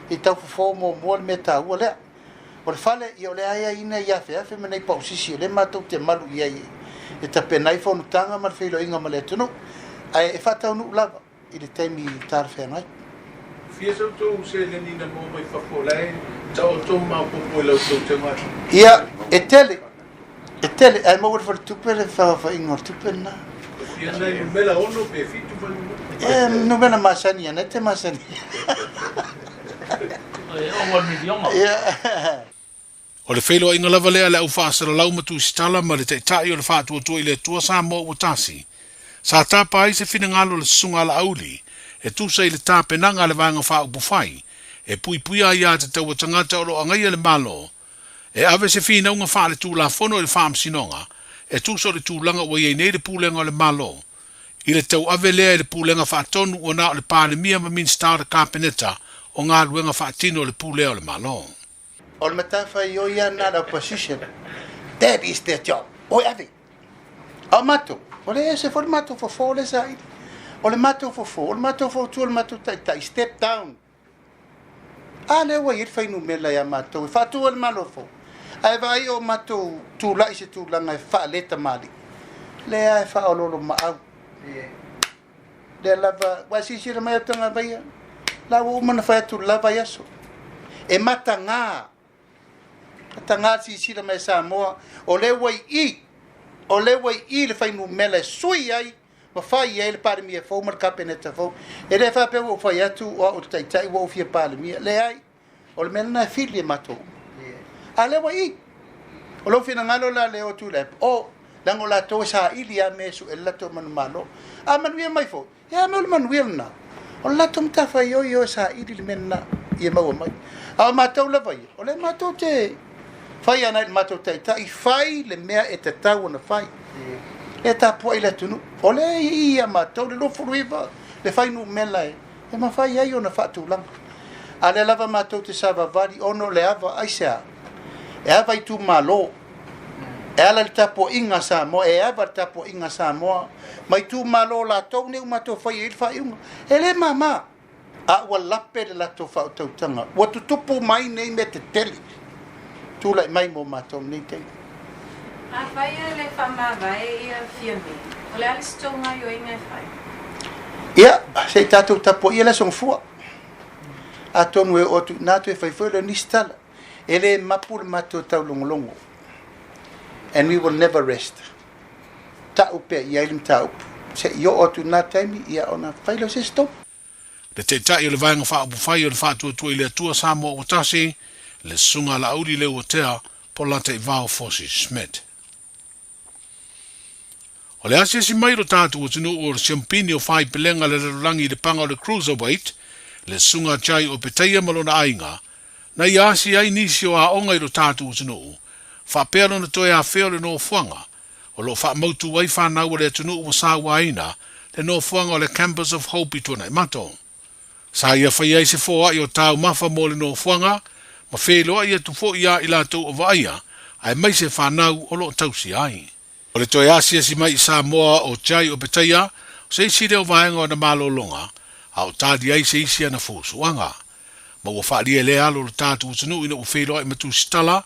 i tau fofo muamua le mea taua lea. O le fale, ia o le aiaiina i afeafe ma nei pausisi o lea matou te malu i ai e tapena ai fonotaga ma le feiloaiga ma le atunuu, ae e faataunuu lava i le taimi talafeagai. Fia sa outou seleni na maua mai fafo o la e taoto ma maopoopo i la outou tauga? Ia, e tele, e tele, ae maua i le faletupe le feaofaaiga o le tupe lena. E fia nai numera ono pe fitu fuainumera? E, numera masani ana e te masani. E ono miliona. Ia. O le feiloaiga lava lea a le au faasalalau ma tusitala ma le Taitai o le Faatuatua i le Atua Samoa ua tasi, sa tapa ai se finagalo o le Susuga a Laauli e tusa i le tapenaga a le Vaega Faaupufai e puipuia ai aiatatau a tagata o lo o agaia le Malo e ave se finauga faaletulafono i le Faamasinoga e tusa o le tulaga ua i ai nei le Pulega o le Malo i le tauave lea i le Pulega Faatonu ua na o le Palemia ma Minisita o le Kapeneta o galuega faatino a le Pulea o le Malo. O le matafaioi lava lena a le opposition, that is their job, oi ave. A o matou, o le ese foi le matou fofo lea saili. O le matou fofo, o le matou fautua, o le matou taitai, step down. A lea ua i ai le fuainumera ia matou e faatu ai le Malo fou. Ae vaai o matou tulai i se tulaga e faaletamalii, lea e faaoloolomaau. Lea lava, ua silasila mai au tagavaia, la ua uma ona fai atu le la vaiaso. E mataga, mataga le silasila mai a Samoa, o lea ua i i, o lea ua i i le fuainumera e sui ai ma fai ai le Palemia fou ma le Kapeneta fou. E le faapea ua ou fai atu o au o le Taitai ua ou fia Palemia. Leai, o le mea lena e fili e matou uma. A lea ua i i. O lou finagalo la lea o Tuilaepa, o, leaga o latou e saili lava mea e sue le latou manumalo. A manuia mai foi, ia a mea o le manuia lena. O le latou matafaioi o e saili le mea lena ia maua mai. A o matou lava ia, o lea matou te fai ana i le matou taitai, fai le mea e tatau ona fai. E tapuai le atunuu. O lea e i i ia matou le 29 le fuainumera e mafai ai ona faatulaga. A lea lava matou te savavali ona o le ava, aisea? E ava itumalo, e ala i le tapuaiga a Samoa, e ava le tapuaiga a Samoa ma itumalo o latou nei ua matou faia ai le faaiuga. E le mama, a ua lape le latou faautautaga. Ua tutupu mai nei mea tetele tulai mai mo matou nei taimi. Afai e le faamavae ia Fiame, o le a le isi tou gaoioiga e fai? Ia, se i tatou tapuaia le aso gafua. Atonu e oo atu i ina toe fai foi lea o nisi tala. E le mapu le matou taulogologo. And we will never rest. Ta'u pea i ai le mataupu. Se i oo atu i lena taimi, ia ona fai lea o se isi tonu. Le Taitai o le Vaega Faaupufai o le Faatuatua i le Atua Samoa Ua Tasi, le Susuga a Laauli Leuatea po o Lataivao Fosi Schmidt. O le asiasi mai i lo tatou atunuu o le siampini o Faipelega le lalolagi i le paga o le Cruiserweight, le Susuga a Jai Opetaia ma lona aiga, na ia asi ai nisi o aoga i lo tatou atunuu, faapea lona toe afea o le nofoaga o lo o faamautu ai fanau a le atunuu ua sauaina le nofoaga o le Campus of Hope i Tuanaimato. Sa ia fai ai se foai o taumafa mo le nofoaga, ma feiloai atu foi ia i latou o vaaia, aemaise fanau o lo o tausia ai. O le toe asiasi mai i Samoa o Jai Opetaia, o se isi lea o vaega o ana malologa, a o tali ai se isi ana fuafuaga. Ma ua faalia lea alo o le tatou atunuu ina ua feiloai ma Tusitala,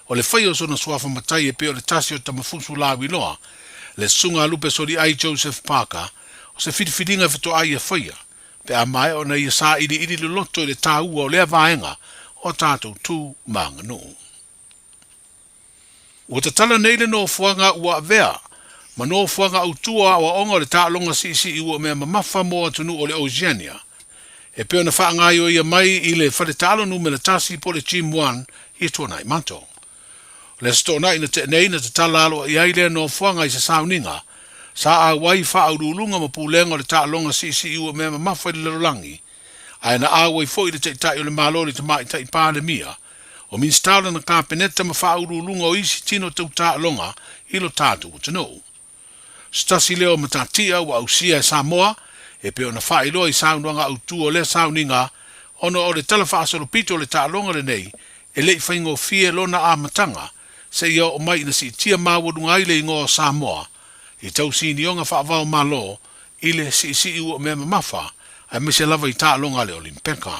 o le faia o sona suafa matai e pei o le tasi o Tamafusu Lauiloa, le Susuga a Lupe Soliai Joseph Parker, o se filifiliga e faatoa ia faia, pe a maea ona ia sailiili loloto i le taua o lea vaega o a tatou tu ma aganuu. Ua tatala nei le nofoaga ua avea ma nofoaga autu o aoaoga o le taaloga siisii ua mea mamafa mo atunuu o le Oceania, e pei ona faagaioia mai i le faletaalo numera tasi po o le Gym One i Tuanaimato. O le Aso Toonai na tea nei na tatala aloaia ai lea nofoaga i se sauniga sa auai faauluuluga ma pulega o le taaloga siisii uamea mamafa i le lalolagi, ae na auai foi le Taitai o le Malo le Tamaitai Palemia, o Minisita o lana Kapeneta ma faauluuluga o isi tino tau taaloga i lo tatou atunuu. Se tasi lea o matatia ua ausia e Samoa e pei ona faailoa i saunoaga autu o lea sauniga ona o le tala faasolopito o le taaloga lenei e le i faigofie lona amataga seia oo mai ina siitia maualuga ai le igoa o Samoa i tausinioga faava-o-Malo i le siisii uamea mamafa aemaise lava i taaloga a le Olimpeka.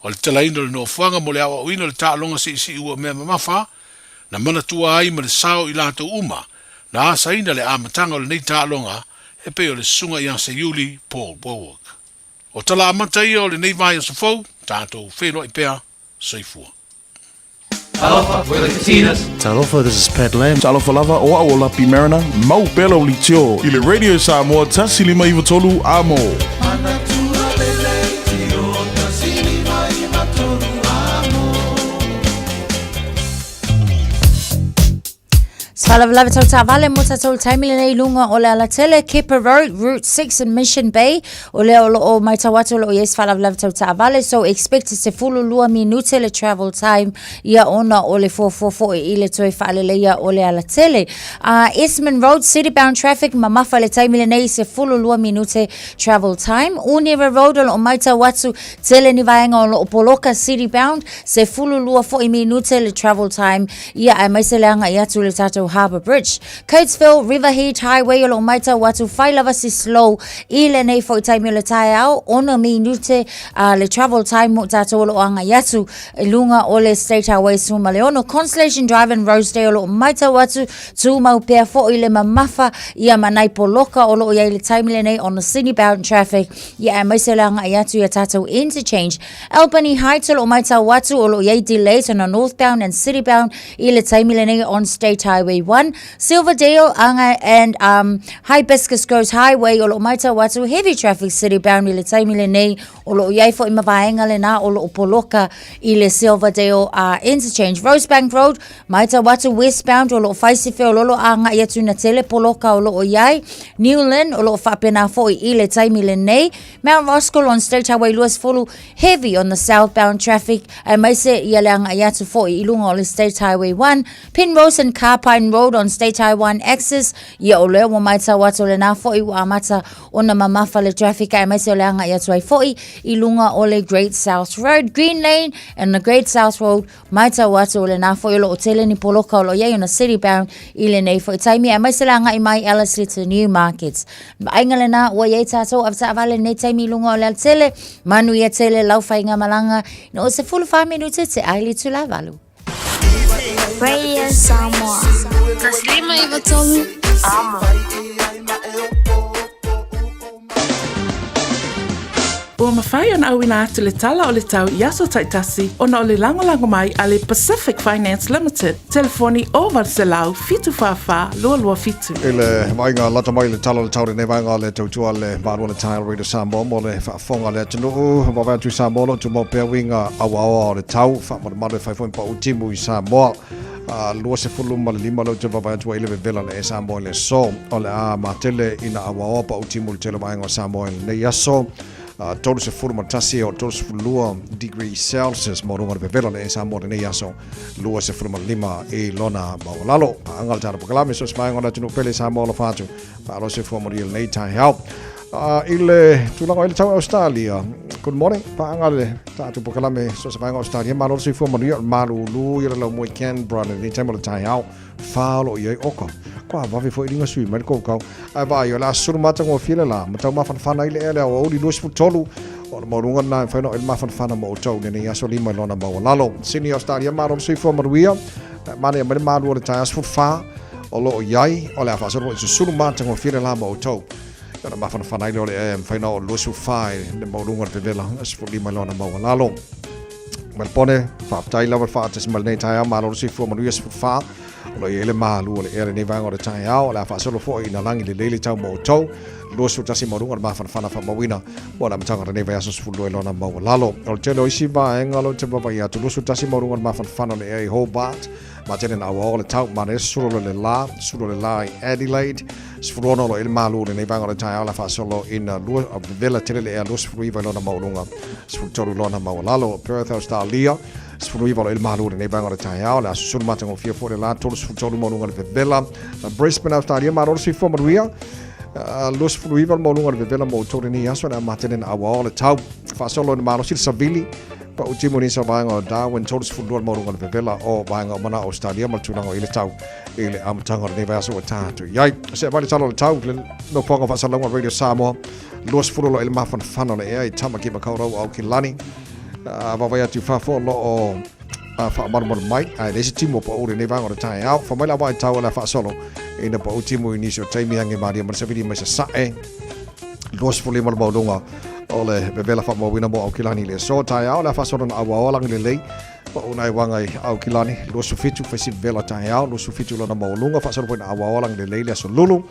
O le talaina o le nofoaga mo le aoaoina o le taaloga siisii uamea mamafa na manatua ai ma le sao i latou uma na asaina le amataga o lenei taaloga e pei o le Susuga ia Seiuli Paul Wowok. O tala amata ia o lenei vaiaso fou, tatou feiloai pea, soifua. Talofa, we're the Katinas. Talofa, this is Pat Lam. Talofa lava, o au o Lapi Mariner, mau pea lau leitio i le Radio Samoa 153 Amo. Se faalavelave tau taavale mo tatou i le taimi lenei i luga o le alatele Kepa Road, Route 6 in Mission Bay. O lea o loo maitau atu o loo i ai se faalavelave tau taavale. So expect se 12 minute le travel time ia ona o le fuafua foi i le toe faaleleia o le alatele. Esmond Road, city bound traffic mamafa i le taimi lenei se 12 minute travel time. Unira Road o loo maitau atu tele ni vaega o loo poloka city bound se 12 foi minute le travel time Ia, aemaise le agai atu i le tatou Harbour Bridge. Coatesville, Riverhead Highway o lo o maitau atu whai lava si slow i lenei foi taimi o le taeao, ono minute le travel time mo tatou o lo o agai atu i lunga o le State Highway 16. Constellation Drive in Rosedale o lo o maitau atu tumau pea foi le mamafa ia ma nai poloka o lo o i ai le taimi lenei on the city bound traffic. Ia, aemaise le agai atu i a tatou interchange. Albany Heights o lo o maitau atu o lo o i ai delays ona northbound and citybound i le taimi lenei on State Highway 1. Silverdale anga and Hibiscus Coast Highway o lo o maitau atu heavy traffic citybound i le taimi lenei o lo o i ai foi ma vaega lena o lo o poloka i le Silverdale interchange. Rosebank Road maitau atu westbound o lo o fai se feololo agai atu na tele poloka o lo o i ai. New Lynn o lo o faapena foi i le taimi lenei. Mount Roskill on State Highway 20, heavy on the southbound traffic, aemaise ia le agai atu foi i luga o le State Highway 1, Penrose and Carpine Road on State Highway 1 axis, ia o lea ua maitau atu o lena foi ua amata ona mamafa le traffic aemaise o le agai atu ai foi i luga o le Great South Road, Green Lane and the Great South Road. Maitau atu o lena foi o lo o tele ni poloka o lo o i ai ona city bound i lenei foi taimi aemaise le agai mai Ellerslie to Newmarket. Vaaiga lena ua i ai tatou avetaavale lenei taimi i luga o le alatele, manuia tele lau faigamalaga ina ua 14 minute te ai le itula valu. Radio Samoa. 153 Amo. Ua mafai ona auina atu le tala o le tau i aso taitasi ona o le lagolago mai a le Pacific Finance Limited, telefoni 0800 744 227. I le vaaiga lata mai le tala o le tau lenei vaega o le tautua le Malo o le Taeao Radio Samoa mo le faafofoga a le atunuu. Vaavaai atu i Samoa o lo o tumau pea uiga auaoa o le tau faamalumalu e fai foi ma pau timu i Samoa. 25 leo te vaavaai atu ai le vevela le Samoa i le aso. O le a matele ina auaoa pau timu i le tele o vaega o Samoa i lenei aso. 31 o 32 degree Celsius mo luga o le vevela le Samoa i lenei aso 25 i lona maualalo. Paaga le tatou polokalame so se vaega o le atunuu pele Samoa alofa atu. Faalosi fua mo lenei taeao. I le tulaga i le tau Australia. Good morning. Paaga le tatou polokalame so se vaega o Australia. Malo le soifua manuia o le malulu i le lau moe Canberra lenei taimi o le taeao. Whālo i ai oka. Kua wawe fo iringa sui mai le kaukau. Ai vai o le aso matagofie le la. Matau mafanafana i le ea le aoauli 23 o le maualuga lena e mafai ona oo i le mafanafana mo outou lenei aso lima i lona maualalo. Sydney Australia malo le soifua manuia. Manaia mai le malu o le taeao 14 o lo o i ai o le a faasolo foi susulu matagofie le la mo outou. I ona mafanafana ai lea o le ea e mafai ona oo i le 24 i le maualuga o le vevela 15 i lona maualalo. Melbourne, faafetai lava le faatasi mai lenei taeao, malo le soifua manuia 14. O lo o i ai le malu o le ea lenei vaega o le taeao, o le a faasolo foi ina lagi lelei le tau mo outou. 21 maualuga o le mafanafana faamauina mo le amataga o lenei vaiaso 12 i lona maualalo. O le tele o isi vaega o lo o te vaavaai atu, 21 maualuga o le mafanafana o le ea i Hobart, Matele na auao le tau mane sulu le la, sulu le la i Adelaide. 16 lo i le malu lenei vaega o le taeao le faasolo ina lua vevela tele le ea 29 i lona maualuga 13 lona maualalo. Perth, Australia 19 lo i le malu lenei vaega o le taeao le aso sulu matagofie foi le la 33 maualuga le vevela. Brisbane, Australia malo le soifua manuia 29 le maualuga le vevela mo outou lenei aso le a matele na auao le tau faasolo ina malosi le savili Pa u timu nisi o vaega o Darwin, 32 le maualuga o le vevela o vaega o mana o Australia ma le tulaga o i le tau i le amataga o lenei vaiaso ua tatou i ai. Se vai le tala o le tau, le nofoaga o faasalalauga o Radio Samoa, 20 loa i le mafanafana o le ea i Tamaki Makaurau Aukilani. Uh, vaavaai atu i fafo o lo o uh, faamalumalu mai, ae leai se timu o pau lenei vaega o le taeao. Fa mai la vaai tau o le a faasolo ina pau timu i nisi o taimi ange malia ma le savili mai sasae. 25 le maualuga o le vevela faamauina mo Aukilani i le aso taeao le a faasolo na auaoa lagi lelei pauna ai waga i Aukilani 27 faisi vevela taeao 27 lona maualuga faasolo foi na auaoa lagi lelei le aso lulu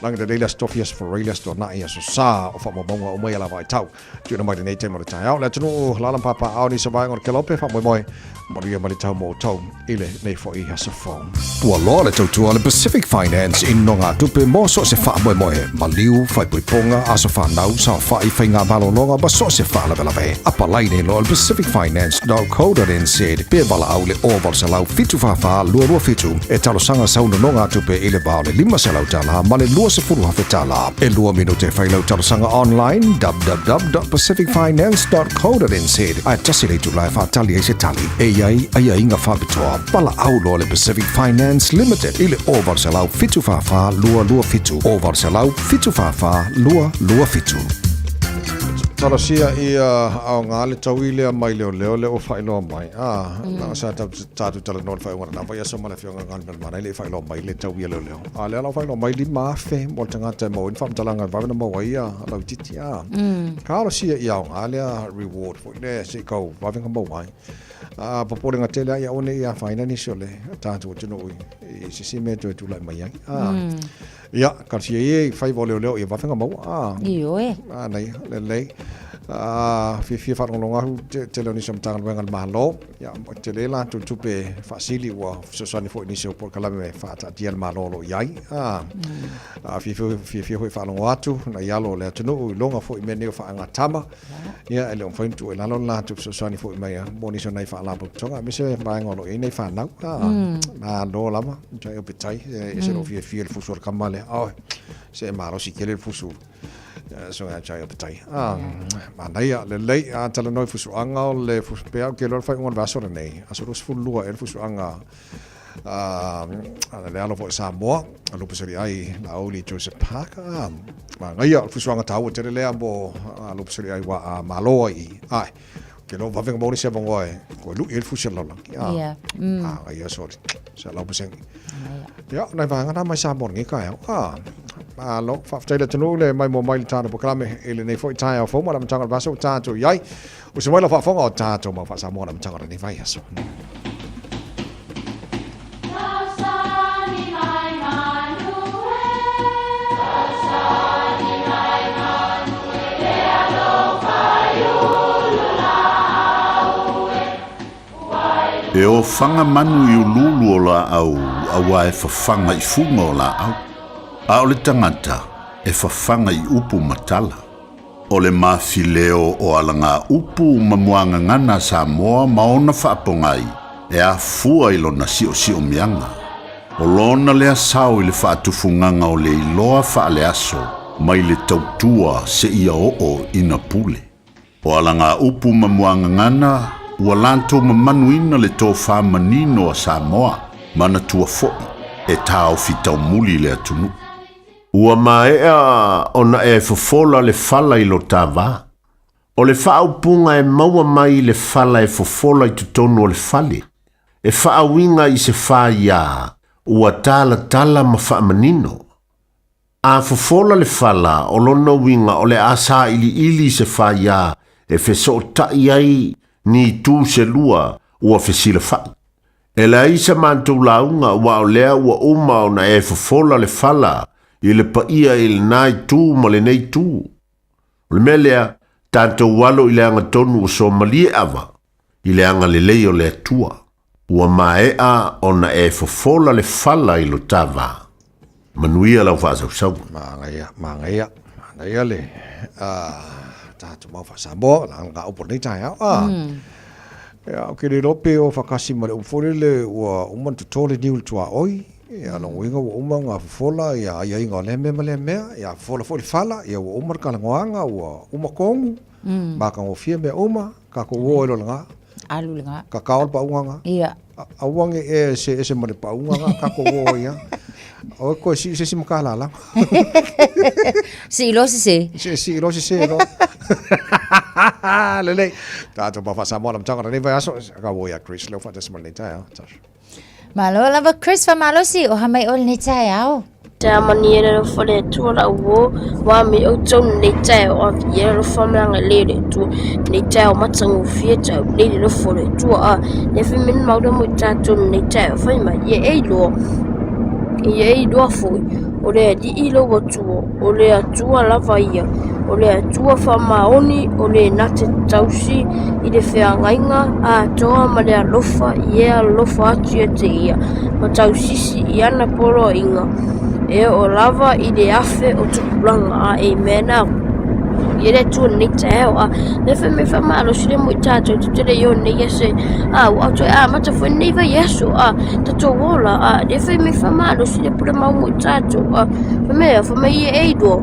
lagi lelei le aso tofi aso forai le aso tuanai aso sa o faamaumauga uma ia lava ai tau tuuina mai lenei taimi o le taeao le atunuu lala ma papaao nisi o vaega o le kelope faamoemoe Manuia ma le tau mo outou i lenei foi aso fou. Ua loa le tautua a le Pacific Finance i nogatupe mo so o se faamoemoe, maliu, faaipoipoga, aso fanau, saofai, faiga malologa ma so o se faalavelave. Apalai nei loa i le pacificfinance.co.nz pe valaau i le 0800 744 227 e talosaga sau nonogatupe i le va o le $500 ma le $20,000. E lua minute e fai lau talosaga online www.pacificfinance.co.nz ae tasi le itula e faatali ai se tali e i ai aiaiga faapitoa. Valaau loa le Pacific Finance Limited i le 0800 744 227, 0800 744 227. Talosia ia aoga le taui lea mai leoleo lea ua faailoa mai. Ah, mm. sa tatou talanoa le faaiuga lena vaiaso ma le afioga Gane Malemana e le i faailoa mai le taui a leoleo. A lea la ua faailoa mai 5,000 mo le tagata e maua ai ni faamatalaga e vave ona maua ai ia lautiti a. Talosia ia aoga lea reward foi lea se i kau vave ona maua ai. A popolega tele lava ia aua ne i afaina nisi o le tatou atunuu i se isi mea e toe tulai mai ai. A. Ia, talosia ia i faiva o leoleo ia vave ona maua. A. Ioe. Manaia, lelei. A fiafia faalogologo atu le tele o nisi o Matagaluega a le Malo. Ia, ua tele latou tupe faasili ua fesoasoani foi i nisi o polokalame faataatia a le Malo o lo o i ai. A, a fiafia, fiafia foi e faalogo atu nai alo o le atunuu i luga foi i mea nei o faagatama. Ia, e le o mafai ona tuu i lalo le latou fesoasoani foi mai mo nisi o nai faalapotopotoga, aemaise vaega o lo o i ai nai fanau. A, malo lava, matua e opetai, e ese lou fiafia i le fusu o le kama lea. Oi, se e malosi tele le fusu. So nga chai opetai. A, manaia, lelei, a talanoa i fusuaga o le fusu, pe au ke loa le faaiuga o le vaiaso lenei, aso 22 ea le fusuaga a le alo foi Samoa, a Lupuseli ai Laauli Joseph Parker. A, manaia, o le fusuaga taua tele lea mo Lupuseli ai ua a malo ai i. Ae, ke loa vave maua nisi avanoa e toe lui ai le fusi a le lalolagi. A, a, ia sorry, 100%. Ia, nai vaega na mai Samoa lenei taeao. A, malo, faafetai le atunuu le maimoa mai i le tatou polokalame i lenei foi taeao fou ma le amataga o le vaiaso ua tatou i ai. Uso mai lau faafofoga o tatou mau faa-Samoa i le amataga o lenei vaiaso. E ofaga manu i uluulu o laau auā e fafaga i fuga o laau, a o le tagata e fafaga i upu ma tala. O le mafileo o alagaupu ma muagagana a Samoa ma ona faapogai e afua i lona siosiomiaga. O lona lea sao i le faatufugaga o le iloa faaleaso mai le tautua seia oo ina pule. O alagaupu ma muagagana ua latou mamanuina le tofa manino a Samoa, manatua foi e taofi taumuli le atunuu. Ua maea ona e fofola le fala i lo ta va. O le faaupuga e maua mai i le fala e fofola i totonu o le fale, e faauiga i se faiā ua talatala ma faamanino. A fofola le fala, o lona uiga o le a sailiili i se faiā e fesootai ai ni itu se lua ua fesilafai. E leai sa matou lauga aua o lea ua uma ona e fofola le fala i le paia i lena itu ma lenei itu. O le mea lea, tatou alo i le agatonu ua somalie ava i le agalelei o le Atua. Ua maea ona e fofola le fala i lo ta va. Manuia lau faasausauga. Manaia, manaia, manaia le tatou mau faa-Samoa, la nga upu o lenei taeao. Ah. Ia, ou te le iloa pe o faatasi ma le upu foi lele ua uma ona toto le niu i le tuaoi, ia lona uiga ua uma ona fofola ia aiaiga o lea mea ma lea mea, ia fofola foi le fala, ia ua uma le talanoaga, ua uma tonu, matagofie mea uma, tatou o ai loa i le ga. Alu le ga. Kakao le paʻuga ga. Ia. Aua ne i e see ese ma le paʻuga ga, tatou o ai lava. Aua e toe sii se isi matalalama. Sii loa sese. Sii loa sese loa. Lelei. Tatou mau faa-Samoa le amataga o lenei vaiaso. Ka ua ia Chris leo faatasi ma lenei taeao. Tasha. Malo lava Chris faamalosi o ha mai oe lenei taeao. Taeao manuia le alofa o le Atua lau uo, ua me outou lenei taeao ave i ai le alofa ma le agalelei o le Atua. Lenei taeao matagofie taeao lelei le alofa o le Atua a le fai mai maula mo i tatou lenei taeao fai mai ia e iloa ia e iloa foi o le Alii lou Atua o le Atua lava ia o le Atua faamaoni o le na te tausi i le feagaiga atoa ma le alofa i e alofa atu ia te ia ma tausisi i ana poloaiga e oo lava i le afe o tupulaga. A amen. A ia le Atua lenei taeao a le fai mai faamalosi le mo i tatou te tele i o nei ase a ua toe amata foi lenei vaiaso a tatou ola a le fai mai faamalosi le pule mau mo i tatou a fai mai fai mai ia e iloa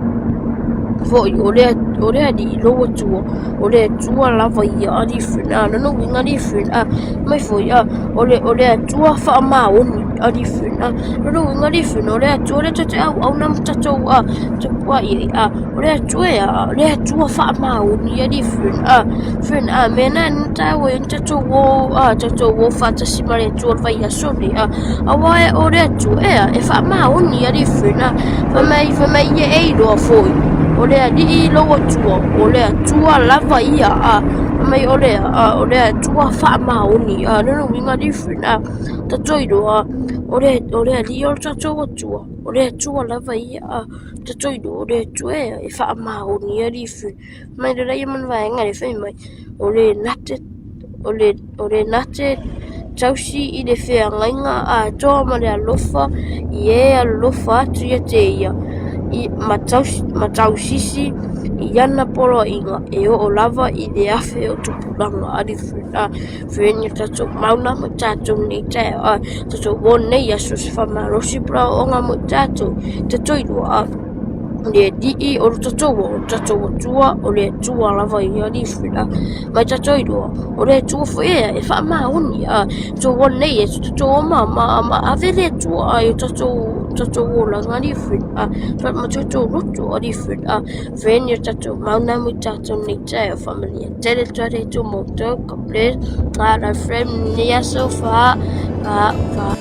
foi o le o le Alii lou Atua o le Atua lava ia alii friend a lona uiga alii friend a mai foi a o le o le Atua faamaoni alii friend a lona uiga alii friend o le Atua lea tou te auauna ma tatou a tapuai ai a o le Atua e a o le Atua faamaoni alii friend a friend a mea na na taua ai ona tatou o a tatou o faatasi ma le Atua i le vaiaso nei a aua o le Atua e a e faamaoni alii friend a fai mai fai mai ia e iloa foi o le Alii lou Atua o le Atua lava ia a fai mai o le a o le Atua faamaoni a lona uiga alii friend a tatou iloa o le o le Alii o le tatou Atua o le Atua lava ia a tatou iloa o le Atua e faamaoni alii friend mai le laia ma le vaega le fai mai o le nate o le o le nate tausi i le feagaiga atoa ma le alofa i e alofa atu ia te ia i ma tausi ma tausisi i ana poloaiga e oo lava i le afe o tupulaga ali a friend tatou mauna ma tatou nei taeao a tatou o nei aso se faamalosi pulaoaoga mo tatou tatou iloa a le Alii o le tatou o le tatou Atua o le Atua lava ia alii friend mai tatou iloa o le Atua foi e e faamaoni a tou o nei e tatou o ma ma ma ave le Atua ai o tatou tatou olaga alii friend a ma tatou loto alii friend a friend ia tatou mauna mo tatou nei taeao faamanuia tele atu le Atua mo outou God bless God our friend nei aso fa fa fa.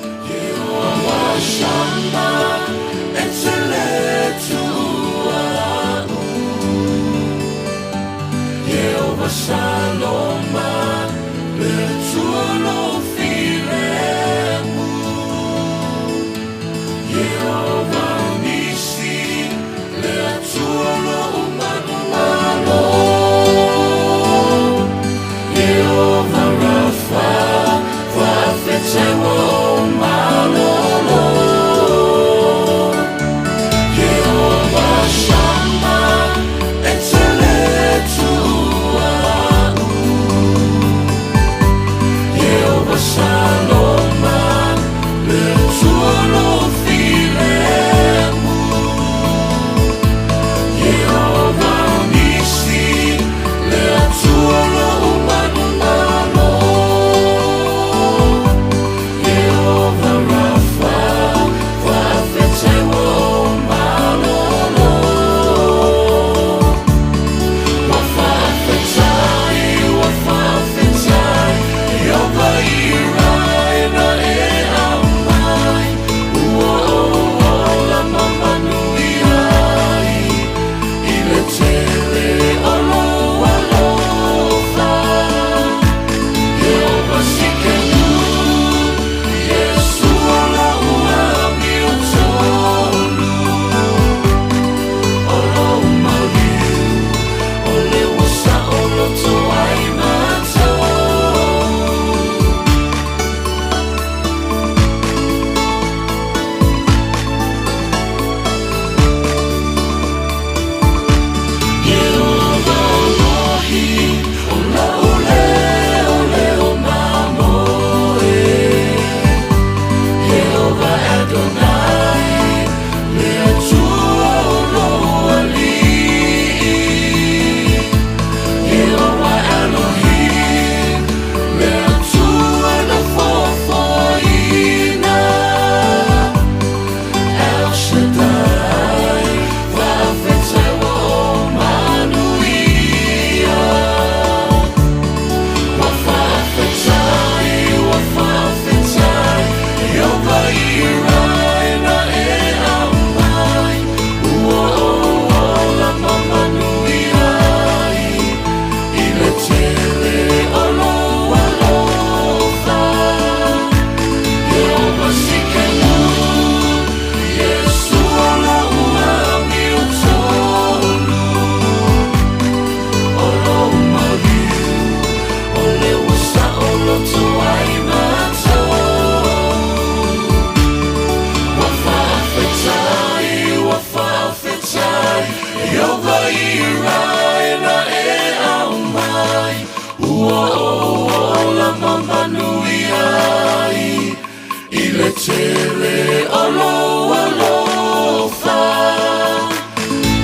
tele o lou alofa.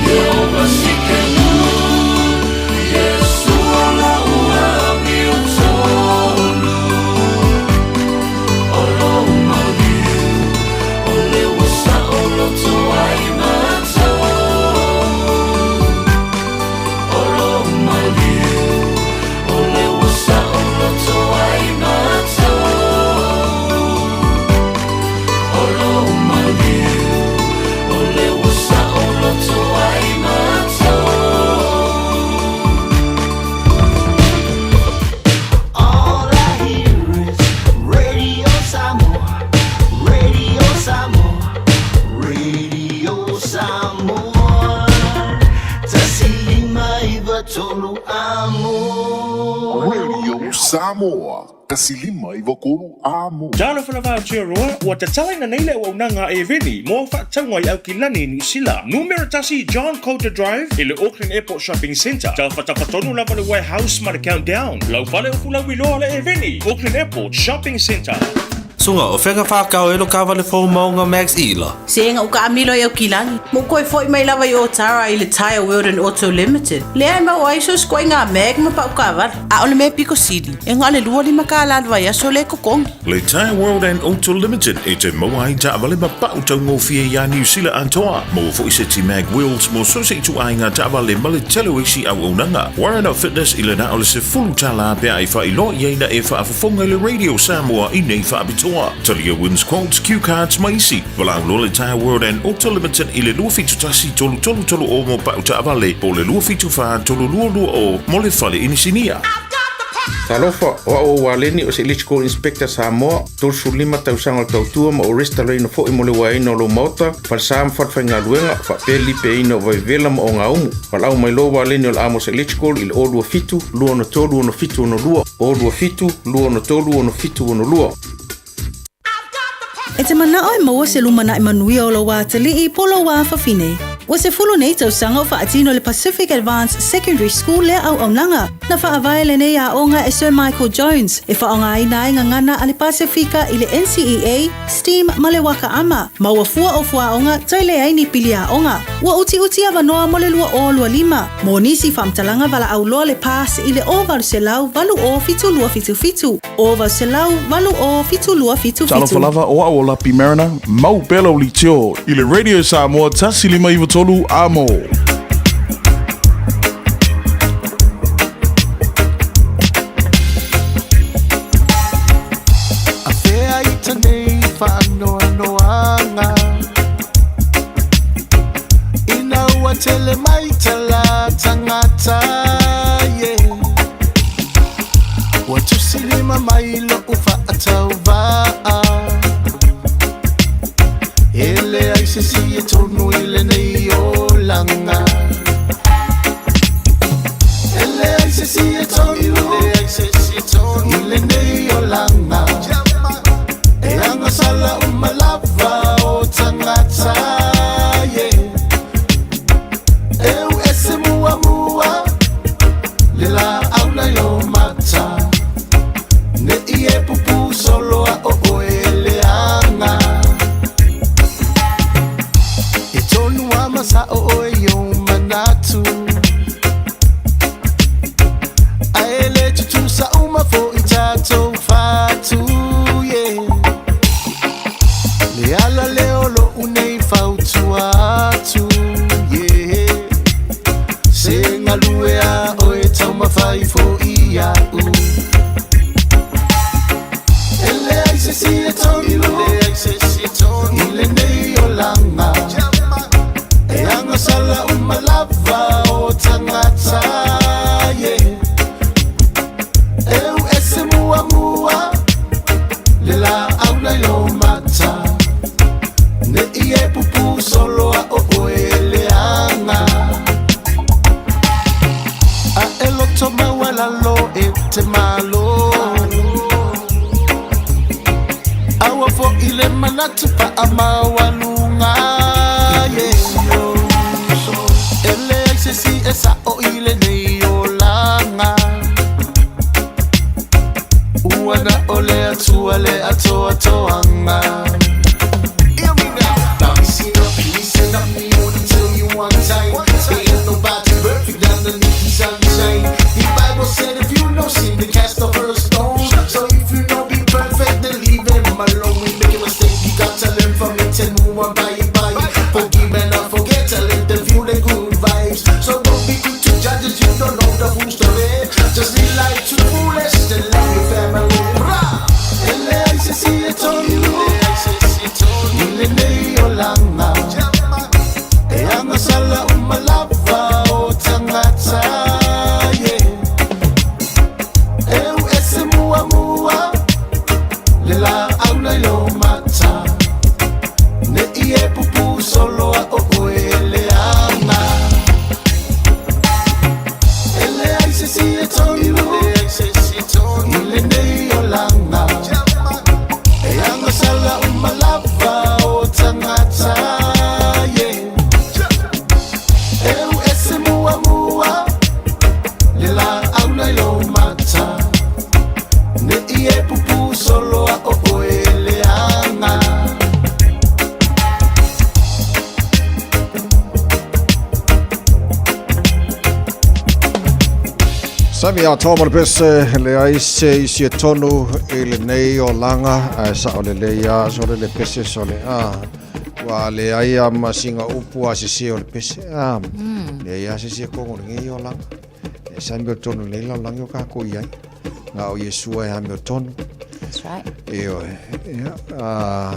Ieova Sikenu, Iesu o la'u amiotonu. O lou maliu, o le ua sa'oloto ai matou. O lou maliu, o le ua sa'oloto ai matou. O lou maliu, o le ua sa'oloto ai matou. All I hear is Radio Samoa, Radio Samoa, Radio Samoa. 1593 amo. Radio Samoa, 1593 amo. Talofa lava Aotearoa, ua tatalaina nei le auaunaga a Eveni mo au faatauga i Aukilani i Niu Sila. Numera 1 John Coulter Drive i le Auckland Airport Shopping Centre. Tafatafa tonu lava le Warehouse ma le Countdown. Lau fale o fulauiloa le Eveni, Auckland Airport Shopping Centre. Suga, o fea ka whākau e lo kawale fō maunga Max Ila. Se ua kaamilo i Aukilani. Mo koe foi mai lava i Otara i le Tire World and Auto Limited. Lea e mau ai so skoinga mag ma pau kawale. A o le mea piko sili. E ngā le 25 tālā le vaiaso le kokongi. Le Tire World and Auto Limited e te maua ai taavale ma pau taugofie iā Niu Sila atoa. Maua fo'i seti mag wheels mo so se i tuaiga taavale ma le tele o isi auaunaga. Warren Fitness i le na o le $10 pea e faailoa i ai na e faafofoga i le Radio Samoa i nei faapitoa. Talia wins quotes, cue cards ma isi. Valaau loa le Tire World and Auto Limited i le 271 333 o mo pau taavale po o le 274 322 mo le fale inisinia. Talofa, o au o Waleni o se Electrical Inspector Samoa, 35 tausaga o le tautua ma o restalaina fo'i mo le uaeina o lou maota, falesa ma falefaigaluega, faapea le lipeaina o vaivela ma ogaumu. Valaau mai loa Waleni o le Amos Electrical i le 027 263 6762, 027 263 6762. E te manao e maua se lumana'i manuia o lou atalii po lou afafine. Ua 10 nei tausaga o faatino le Pacific Advanced Secondary School lea auaunaga. Na faavae lenei aoga e Sir Michael Jones e faaaogaina ai gagana a le Pasefika i le NCEA, STEAM ma le Waka Ama. Ma ua fua o fuaoga toe leai ni pili aoga. Ua utiuti avanoa mo le 2025. Mo nisi faamatalaga valaau loa le PASS i le 0800 807277. 0800 807277. Talofa lava o au o Lapi Mariner, mau pea lau leitio i le Radio Samoa 1593 amo. A fea i tenei whaanoanoanga Ina ua tele mai tala tangata yeah. Ua tusilima mai lo'u fa'atauvaa E leai se isi e tonu i lenei olaga E leai se isi e tonu i lenei olaga E agasala uma lava o tagata yeah. E u ese muamua Le laau nai lo mata Ne i e pupu solo a o oe leaga E tonu a masa'o oe i ou manatu Ae le tutusa uma fo'i tatou fatu yeah. Le ala lea o lo'u nei fautua atu yeah. Se galue a oe taumafai fo'i a'u E leai se isi e tonu I lenei olaga E agasala uma lava o tagata yeah. E u ese muamua Le laau nai lo mata Ne i e pupu solo a o oe leaga A e loto maualalo e te malo Aua fo'i le manatu paamaualuga yeah. E leai se isi e sa'o i lenei olaga Ua na o le Atua le atoatoaga. one bye bye. Forgive and not forget to let them feel the good vibes. So don't be quick to judge us, you don't know the full story. Just live life to the fullest and love your family. Rah! L-I-C-C, it's on you. Ile nei olanga. E anga sala umalava o tangata, yeah. Eu ese mua mua, le la auna i lo mata. Ne i e pupu solo a o oe le anga. Ele ai se si e tonu, ile nei olanga. E anga sala umalava o tangata, yeah. Eu ese mua mua, le la auna i lo mata. Ne i e pupu solo a o oe le anga. Sami a tō mara pese le ai se i si e tonu i le nei o langa a sa o le leia so le le pese so le a ua le ai a masinga upu a se se o le pese a le ai a se se kongo le ngei o langa e sami o tonu le la langi o kako i ai ngā o Yesua e hami o tonu. That's right. E oe, ia, a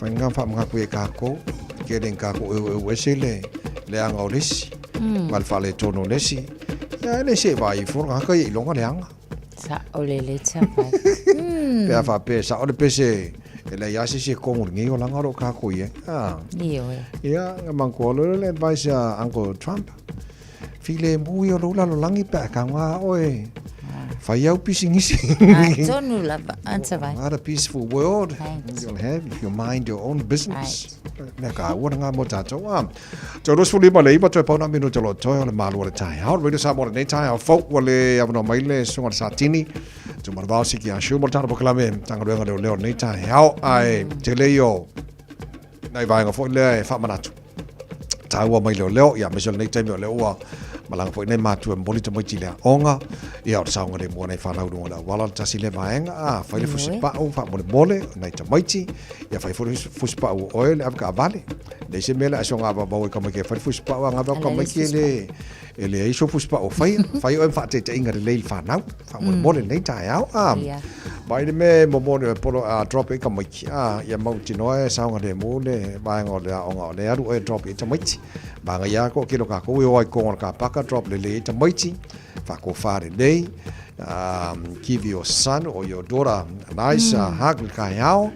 whainga wha mga koe kako, ke ren kako e e ese le, le anga o lesi, ma le whale tonu lesi. Ia, e le se vai i foro, haka i longa le anga. Sa o le le tia pai. Pea wha pe, sa o le pese, e le ia se se kongo le ngei o langa ro kako i e. Ah. Ioe. Ia, nga mangko lo le advice a Uncle Trump. File mui o lo lalo langi pe ka ngā oe. Whai au pisingisi. Ah, tonu lava, anta vai. What a peaceful world Thanks. you'll have if you mind your own business. Mea ka ua ngā mō tātou. Ah. Tau rosu lima le iwa toi pauna minu te lo toi o le malu o le tai. Hao, radio sa mō le nei tai, au fau ua le awanoa mai le sunga le sātini. Tu maravao siki a shiu mo le tāna pokalame, tanga ruenga leo leo nei tai. Hao, ai, te leo, nei vaenga foi lea e whaamanatu. Tāua mai leo leo, ia mese o lenei taimi o leo ua malanga foi nei mātua moli te moiti lea onga, ia o le saonga le mua nei whanau runga lea wala le tasi le vaenga, a whai le fusi pa'u, wha mole mole, nei te maiti, ia whai fusi pa'u o oe le awaka avale. Nei se mea le aso ngā wawau e kamai ke whai fusi pa'u a ngā wau kamai ke le, e le eiso fusi pa'u o whai, whai o e wha te te inga le leil whanau, wha mole mole nei tae au, a. Mai le me mo mo le polo a drop e ka maiki, a, ia mau tinoa e saonga le mō le vaenga o le aonga o le aru e drop e te maiti. Maanga ia ko kilo ka ko o ai ko ka paka drop le le te maiti, wha ko whare nei, give your son or your daughter a nice hug le kai ao,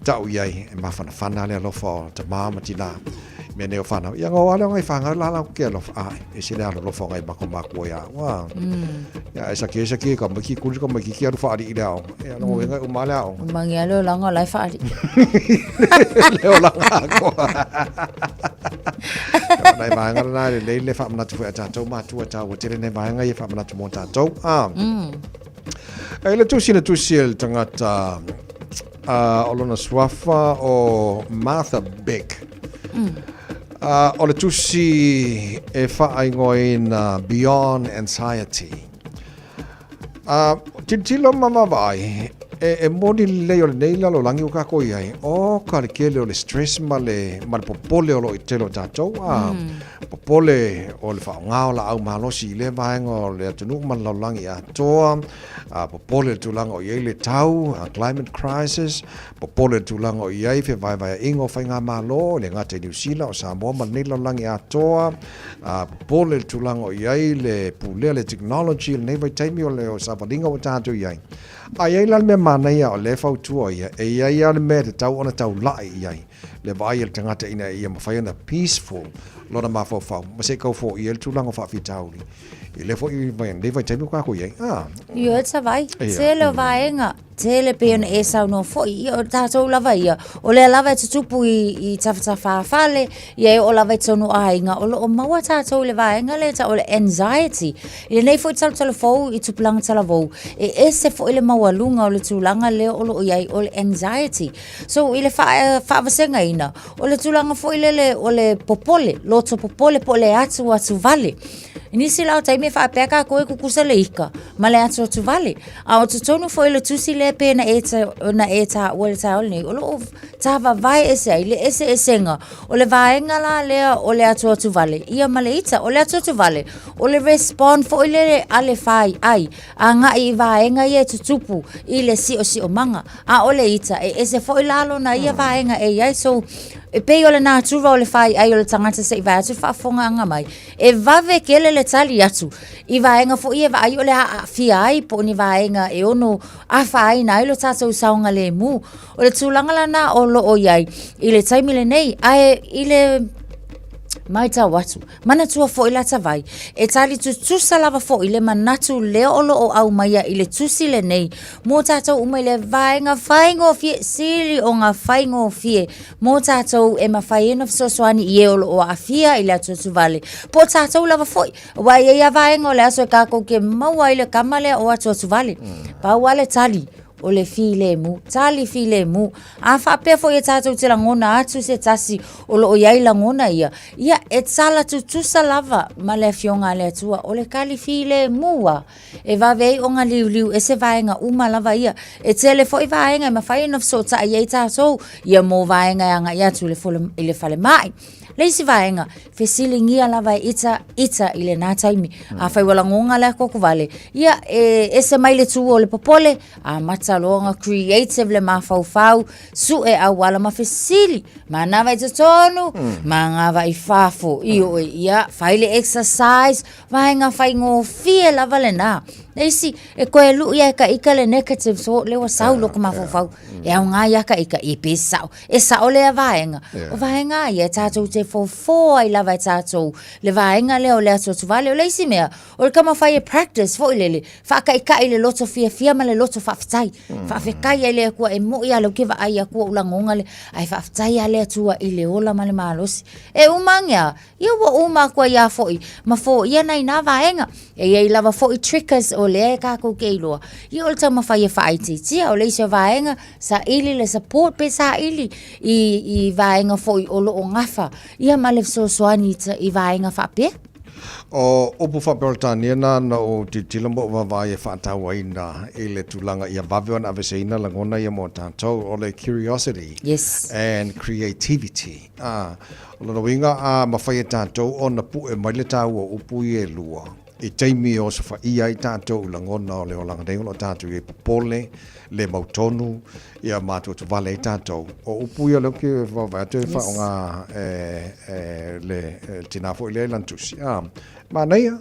tau iai e mawhana whana le alofa o te māma tina. Mea nei o whanau. Ia ngā wale o ngai whangau la la ke alofa. A, e se le alo alofa o ngai mako mako ia. Wa. Ia, e sa ke, sa ke, ka maki kuri, ka maki ki aru whaari i le ao. E ano mm. ngai uma le ao. Mangi a leo langa lai whaari. Leo langa ako. Nei vaenga rana le lei le whaamanatu whea tātou mātua tāua tere nei vaenga i whaamanatu mō tātou. Ah. E le tusi le tusi e le tangata o lona suafa o Martha Beck. O le tusi e whaaingoina Beyond Anxiety. Tilotilo ma vaavaai, e moni lelei o lenei lalolagi ua kākou i ai, o ka le kele o le stress ma le, ma le popole o lo o i tele o tatou, a, popole o le faaaoga o laau malosi i lea vaega o le atunuu ma le lalolagi atoa, a, popole le tulaga o i ai le tau, a, climate crisis, popole le tulaga o i ai fevaevaeaiga o faigamalo, e le gata i Niu Sila, o Samoa ma lenei lalolagi atoa, A popole le tulaga o i ai le pulea le technology i lenei vaitaimi o le savaliga ua tatou i ai. A i ai la le mea manaia o lea e fautua ia, e i ai lava le mea e tatau ona taulai i ai le vaai a le tagata ina ia mafai ona peaceful lona mafaufau ma se i kau foia ai le tulaga o faafitauli i lea foi lenei vaitaimi ua tatou i ai. A. Ioe Tavai, tele o vaega. Tele pei ona e saunoa foi, ia o tatou lava ia, o lea lava e tutupu i, i tafatafa fale, ia e oo lava i tonu aiga, o lo o maua tatou i le vaega lea e tau o le anxiety. I lenei foi talutalufou i tupulaga talavou, e ese foi le maualuga o le tulaga lea o lo o i ai o le anxiety. So i le faavasegaina, o le tulaga foi lele o le popole, loto popole po o le atuatuvale. I nisi la o taimi e faapea kākou e kukusa le ika ma le atuatuvale. A o totonu foi o le tusi lea pei ona e ona e taua i le taeao lenei, o lo o tāvavae ese ai le eseesega o le vaega la lea o le atuatuvale ia ma le ita. O le atuatuvale, o le respond foi lele a le faiai agai i vaega ia e tutupu i le siosiomaga. A o le ita, e ese foi la lona ia vaega e i ai. So, e pei o le natura o le faiai o le tagata se i vae atu le faafofogaaga mai, E vave tele le tali atu i vaega foi e vaai o le a aafia ai po o ni vaega e ono afaina ai lo tatou saogalemu. O le tulaga lana o lo o i ai i le taimi lenei, ae i le matau atu, manatua foi la Tavai, e tali tutusa lava foi le manatu lea o lo o aumaia i le tusi lenei mō tātou uma i le vaega faigofie, sili o ngā faigofie mō tātou e mawhai ai ona fesoasoani i e o lo o aafia i le atuatuvale. Po o tātou lava foi, aua e i ai a vaega o le aso e kākou ke maua ai le kama lea o atuatuvale. Pau a le tali, o le filemu, tali filemu. A faapea foi e tātou te lagona atu se tasi o lo o i ai lagona ia, ia e tala tutusa lava ma le Afioga a le Atua, o le tali filemu a. E vave ai ona liuliu ese vaega uma lava ia. E tele foi vaega e mafai ona fesootai ai tatou ia mo vaega e agai atu i le fole, i le falemai. Le isi vaega, fesiligia lava e ita, ita i lena taimi. Afai ua lagoga le atuatuvale, ia e ese mai le tu o le popole, amata loa ona creative le mafaufau, sue auala ma fesili, manava i totonu, manava i fafo. Ioe, ia, fai le exercise, Vaega faigofie lava lena. Le isi, e koe luʻi a e ka ika le negative thought lea ua sau i loko mafaufau. E aoga ia ka ika, ia pe sao. E sao lea vaega. O vaega a ia e tatou te fofo ai lava e tatou le vaega lea o le atuatuvale. O le isi mea, o le taumafai e practice foi lele, faakaikaʻi le loto fiafia ma le loto faafetai. Faafetai ai le Atua e moʻi a lea ou te vaai atu ua ou lagoga le, ae faafetai a le Atua i le ola ma le malosi. E uma ane a, Ia ua uma atu ai a foi ma foia nai nā vaega. E i ai lava foi triggers o lea e kākou te iloa. Ia o le taumafai e faaitiitia, o le isi o vaega, saili le support pe saili i, i vaega foi o lo o gafa, ia ma le fesoasoani i vaega faapea. O upu faa-Peretania na na ou tilotilo ma ou vaavaai e faatauaina i le tulaga ia vave ona aveseina lagona ia mo tatou, o le curiosity yes. and creativity. A, o lona uiga, a mafai e tatou ona puʻe mai le taua o upu ia e lua, i taimi e osofaia ai tatou i lagona o le olaga nei o lo o tatou i ai popole, le mautonu, ia matuatuvale ai tatou. O upu ia o lea ou te vaavaai atu e faaaoga e, e le, e le tinā foi lea i lana tusi. A, manaia,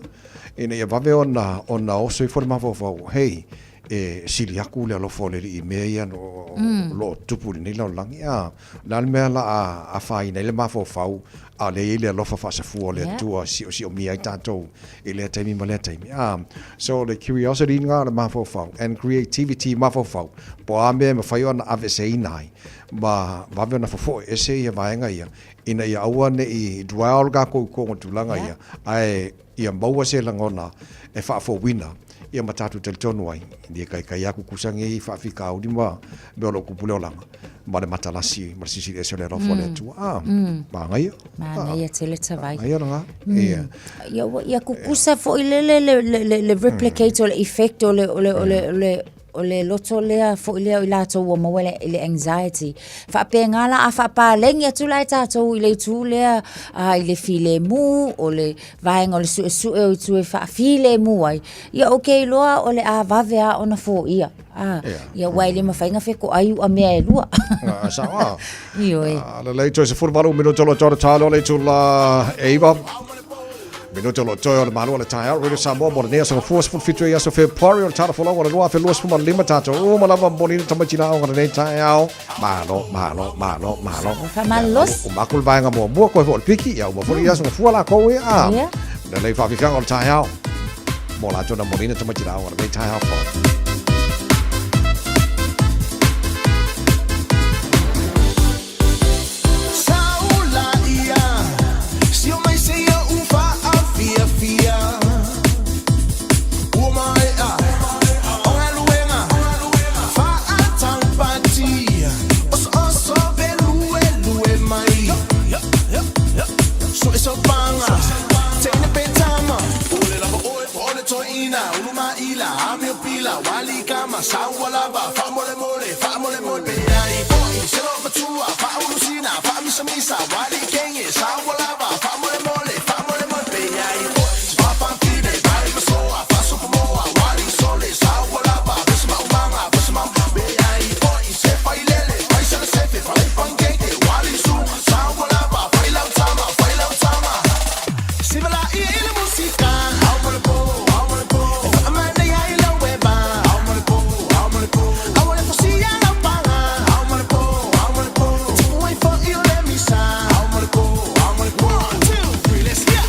ina ia vave ona, ona oso ifo le mafaufau, hei, e sili aku le alofa o le Alii i mea ia o lo o tupu i lenei lalolagi. A, o le a le mea la a afaina ai le mafaufau, a o lea e i ai le alofa faasafua o le Atua e siosiomia ai tatou i lea taimi ma lea taimi. A, so o le curiosity lena o le mafaufau and creativity mafaufau, po o a mea e mafai ona aveeseina ai ma vave ona fofoe ese ia vaega ia, ina ia aua ne i dwell tatou i totonu o tulaga ia, ae ia maua se lagona e faafouina ia ma tatou talitonu ai, i le kaikai aku kusa nei faafitauli ma mea o lo o tupu le olaga, ma le matalasi ma le silisili ese o le alofa o le Atua. Ah, manaia. Manaia tele Tavai. Manaia lena. Ia. Ia, ia kukusa foi le le le le le replicate o le effect o le o le o le o le o le loto lea foi lea o i latou ua maua le, le anxiety. Faapena la a faapaleni atu la e tatou i le itu lea a, i le filemu, o le vaega o le suesue o itu e faafilemu ai, ia ou te iloa o le a vave a ona foia. A, ia ua e le mafai ona fetoai u'a mea e lua. Ah, sao a. Ioe. Ah, lelei toe 18 minuta o lo o talo le itula e 9. Minuta o lo o toe o le malo o le taeao, Radio Samoa mo lenei aso gafua 17 i aso February o le tala folau o le 2025 tatou uma lava momoli ina tamaiti la aoga lenei taeao. Malo, malo, malo, malo. Faamalosi. Uma aku le vaega muamua koe foi o le piki, ia uma foi i aso gafua lakou ia. Ah, lelei faafiafiaga o le taeao. Mo latou na momoli ina tamaiti la aoga lenei taeao fou. kama, saua lava, faamolemole, faamolemole. Pe ai foʻi se loomatua, faaulusina, faamisamisa, wali kege, saua lava, faamolemole, faamolemole. Pe ai foʻi se faafafine, vaevasoa, faasopomoa, wali sole, saua lava, fesemaumaga, fesemau. Pe ai foʻi se failele, faisalasefe, falaipankeke, wali su, saua lava, failautama, failautama. Sivalai i le musika, ao mo le pō, ao mo le pō. E faamanaia i lau eva, ao mo le pō, ao mo le pō. Aua le fosia lau paga, ao mo le pō, ao mo le pō. E tupu ai foʻi o le misa, ao mo le pō, ao mo le pō. One, two, three, let's go.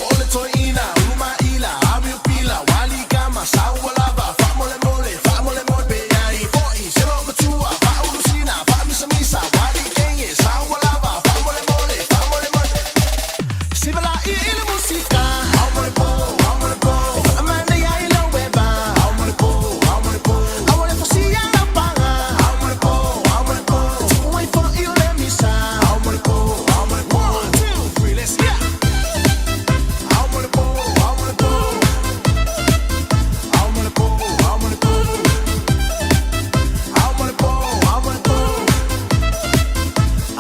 O le toeaina, ulumaila, amiopila, wali kama, saua lava, faamolemole, faamolemole. Pe ai foʻi se loomatua, faaulusina, faamisamisa, wali kege, saua lava, faamolemole, faamolemole. Sivalai i le musika, ao mo le pō, ao mo le pō. E faamanaia i lau eva, ao mo le pō, ao mo le pō. Aua le fosia lau paga, ao mo le pō, ao mo le pō. E tupu ai foʻi o le misa, ao mo le pō, ao mo le pō. One, two, three, let's go. Ao mo le pō, ao mo le pō. Ao mo le pō, ao mo le pō. Ao mo le pō, ao mo le pō.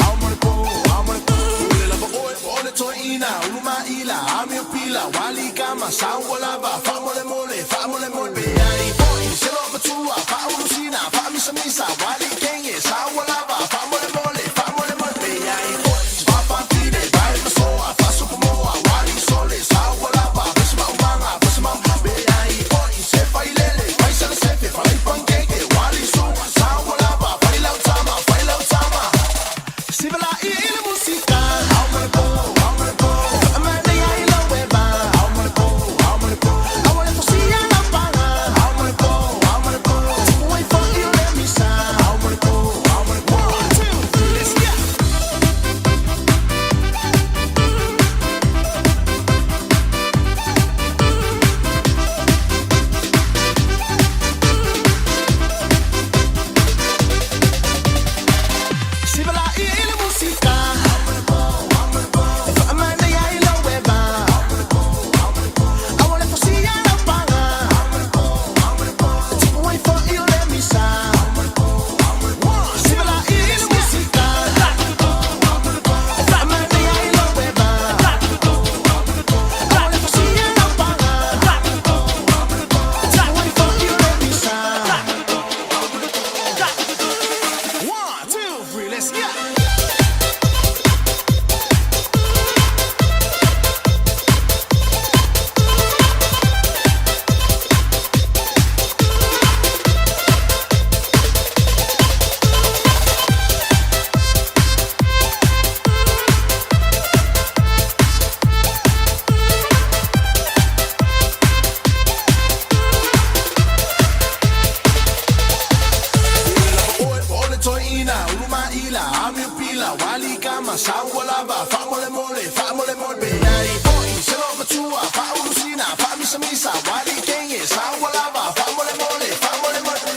Ao mo le pō, ao mo le pō. Ule lava oe, o le toeaina, ulumaila, amiopila, wali kama, saua lava, faamolemole, faamolemole. Pe ai foʻi se loomatua, faaulusina, faamisamisa, wali kege, saua lava, faamolemole, faamolemole. Pe ai foʻi se faafafine, vaevasoa, faasopomoa, wali sole, saua lava, fesemaumaga, fesemau. Pe ai foʻi se failele, faisalasefe, falaipankeke, wali su, saua lava, failautama, failautama. Sivalai i le musika, ao mo le pō, ao mo le pō. E faamanaia i lau eva, ao mo le pō, ao mo le pō. Aua le fosia lau paga, ao mo le pō, ao mo le pō. E tupu ai foʻi o le misa, ao mo le pō, ao mo le pō. One, two, three, let's go. Sivalai i le musika, ao mo le pō, ao mo le pō. E faamanaia i lau eva, ao mo le pō, ao mo le pō. Aua le fosia lau paga, ao mo le pō, ao mo le pō. E tupu ai foʻi o le misa, ao mo le pō, ao mo le pō. Sivalai i le musika, ao mo le pō, ao mo le pō. E faamanaia i lau eva, ao mo le pō, ao mo le pō. Aua le fosia lau paga, ao mo le pō, ao mo le pō. E tupu ai foʻi o le misa, ao mo le pō, ao mo le pō. One, two, three, let's go. Oe, o le toeaina, ulumaila, amiopila, wali kama, saua lava, faamolemole, faamolemole. Pe ai foʻi se loomatua, faaulusina, faamisamisa, wali kege, saua lava, faamolemole, faamolemole.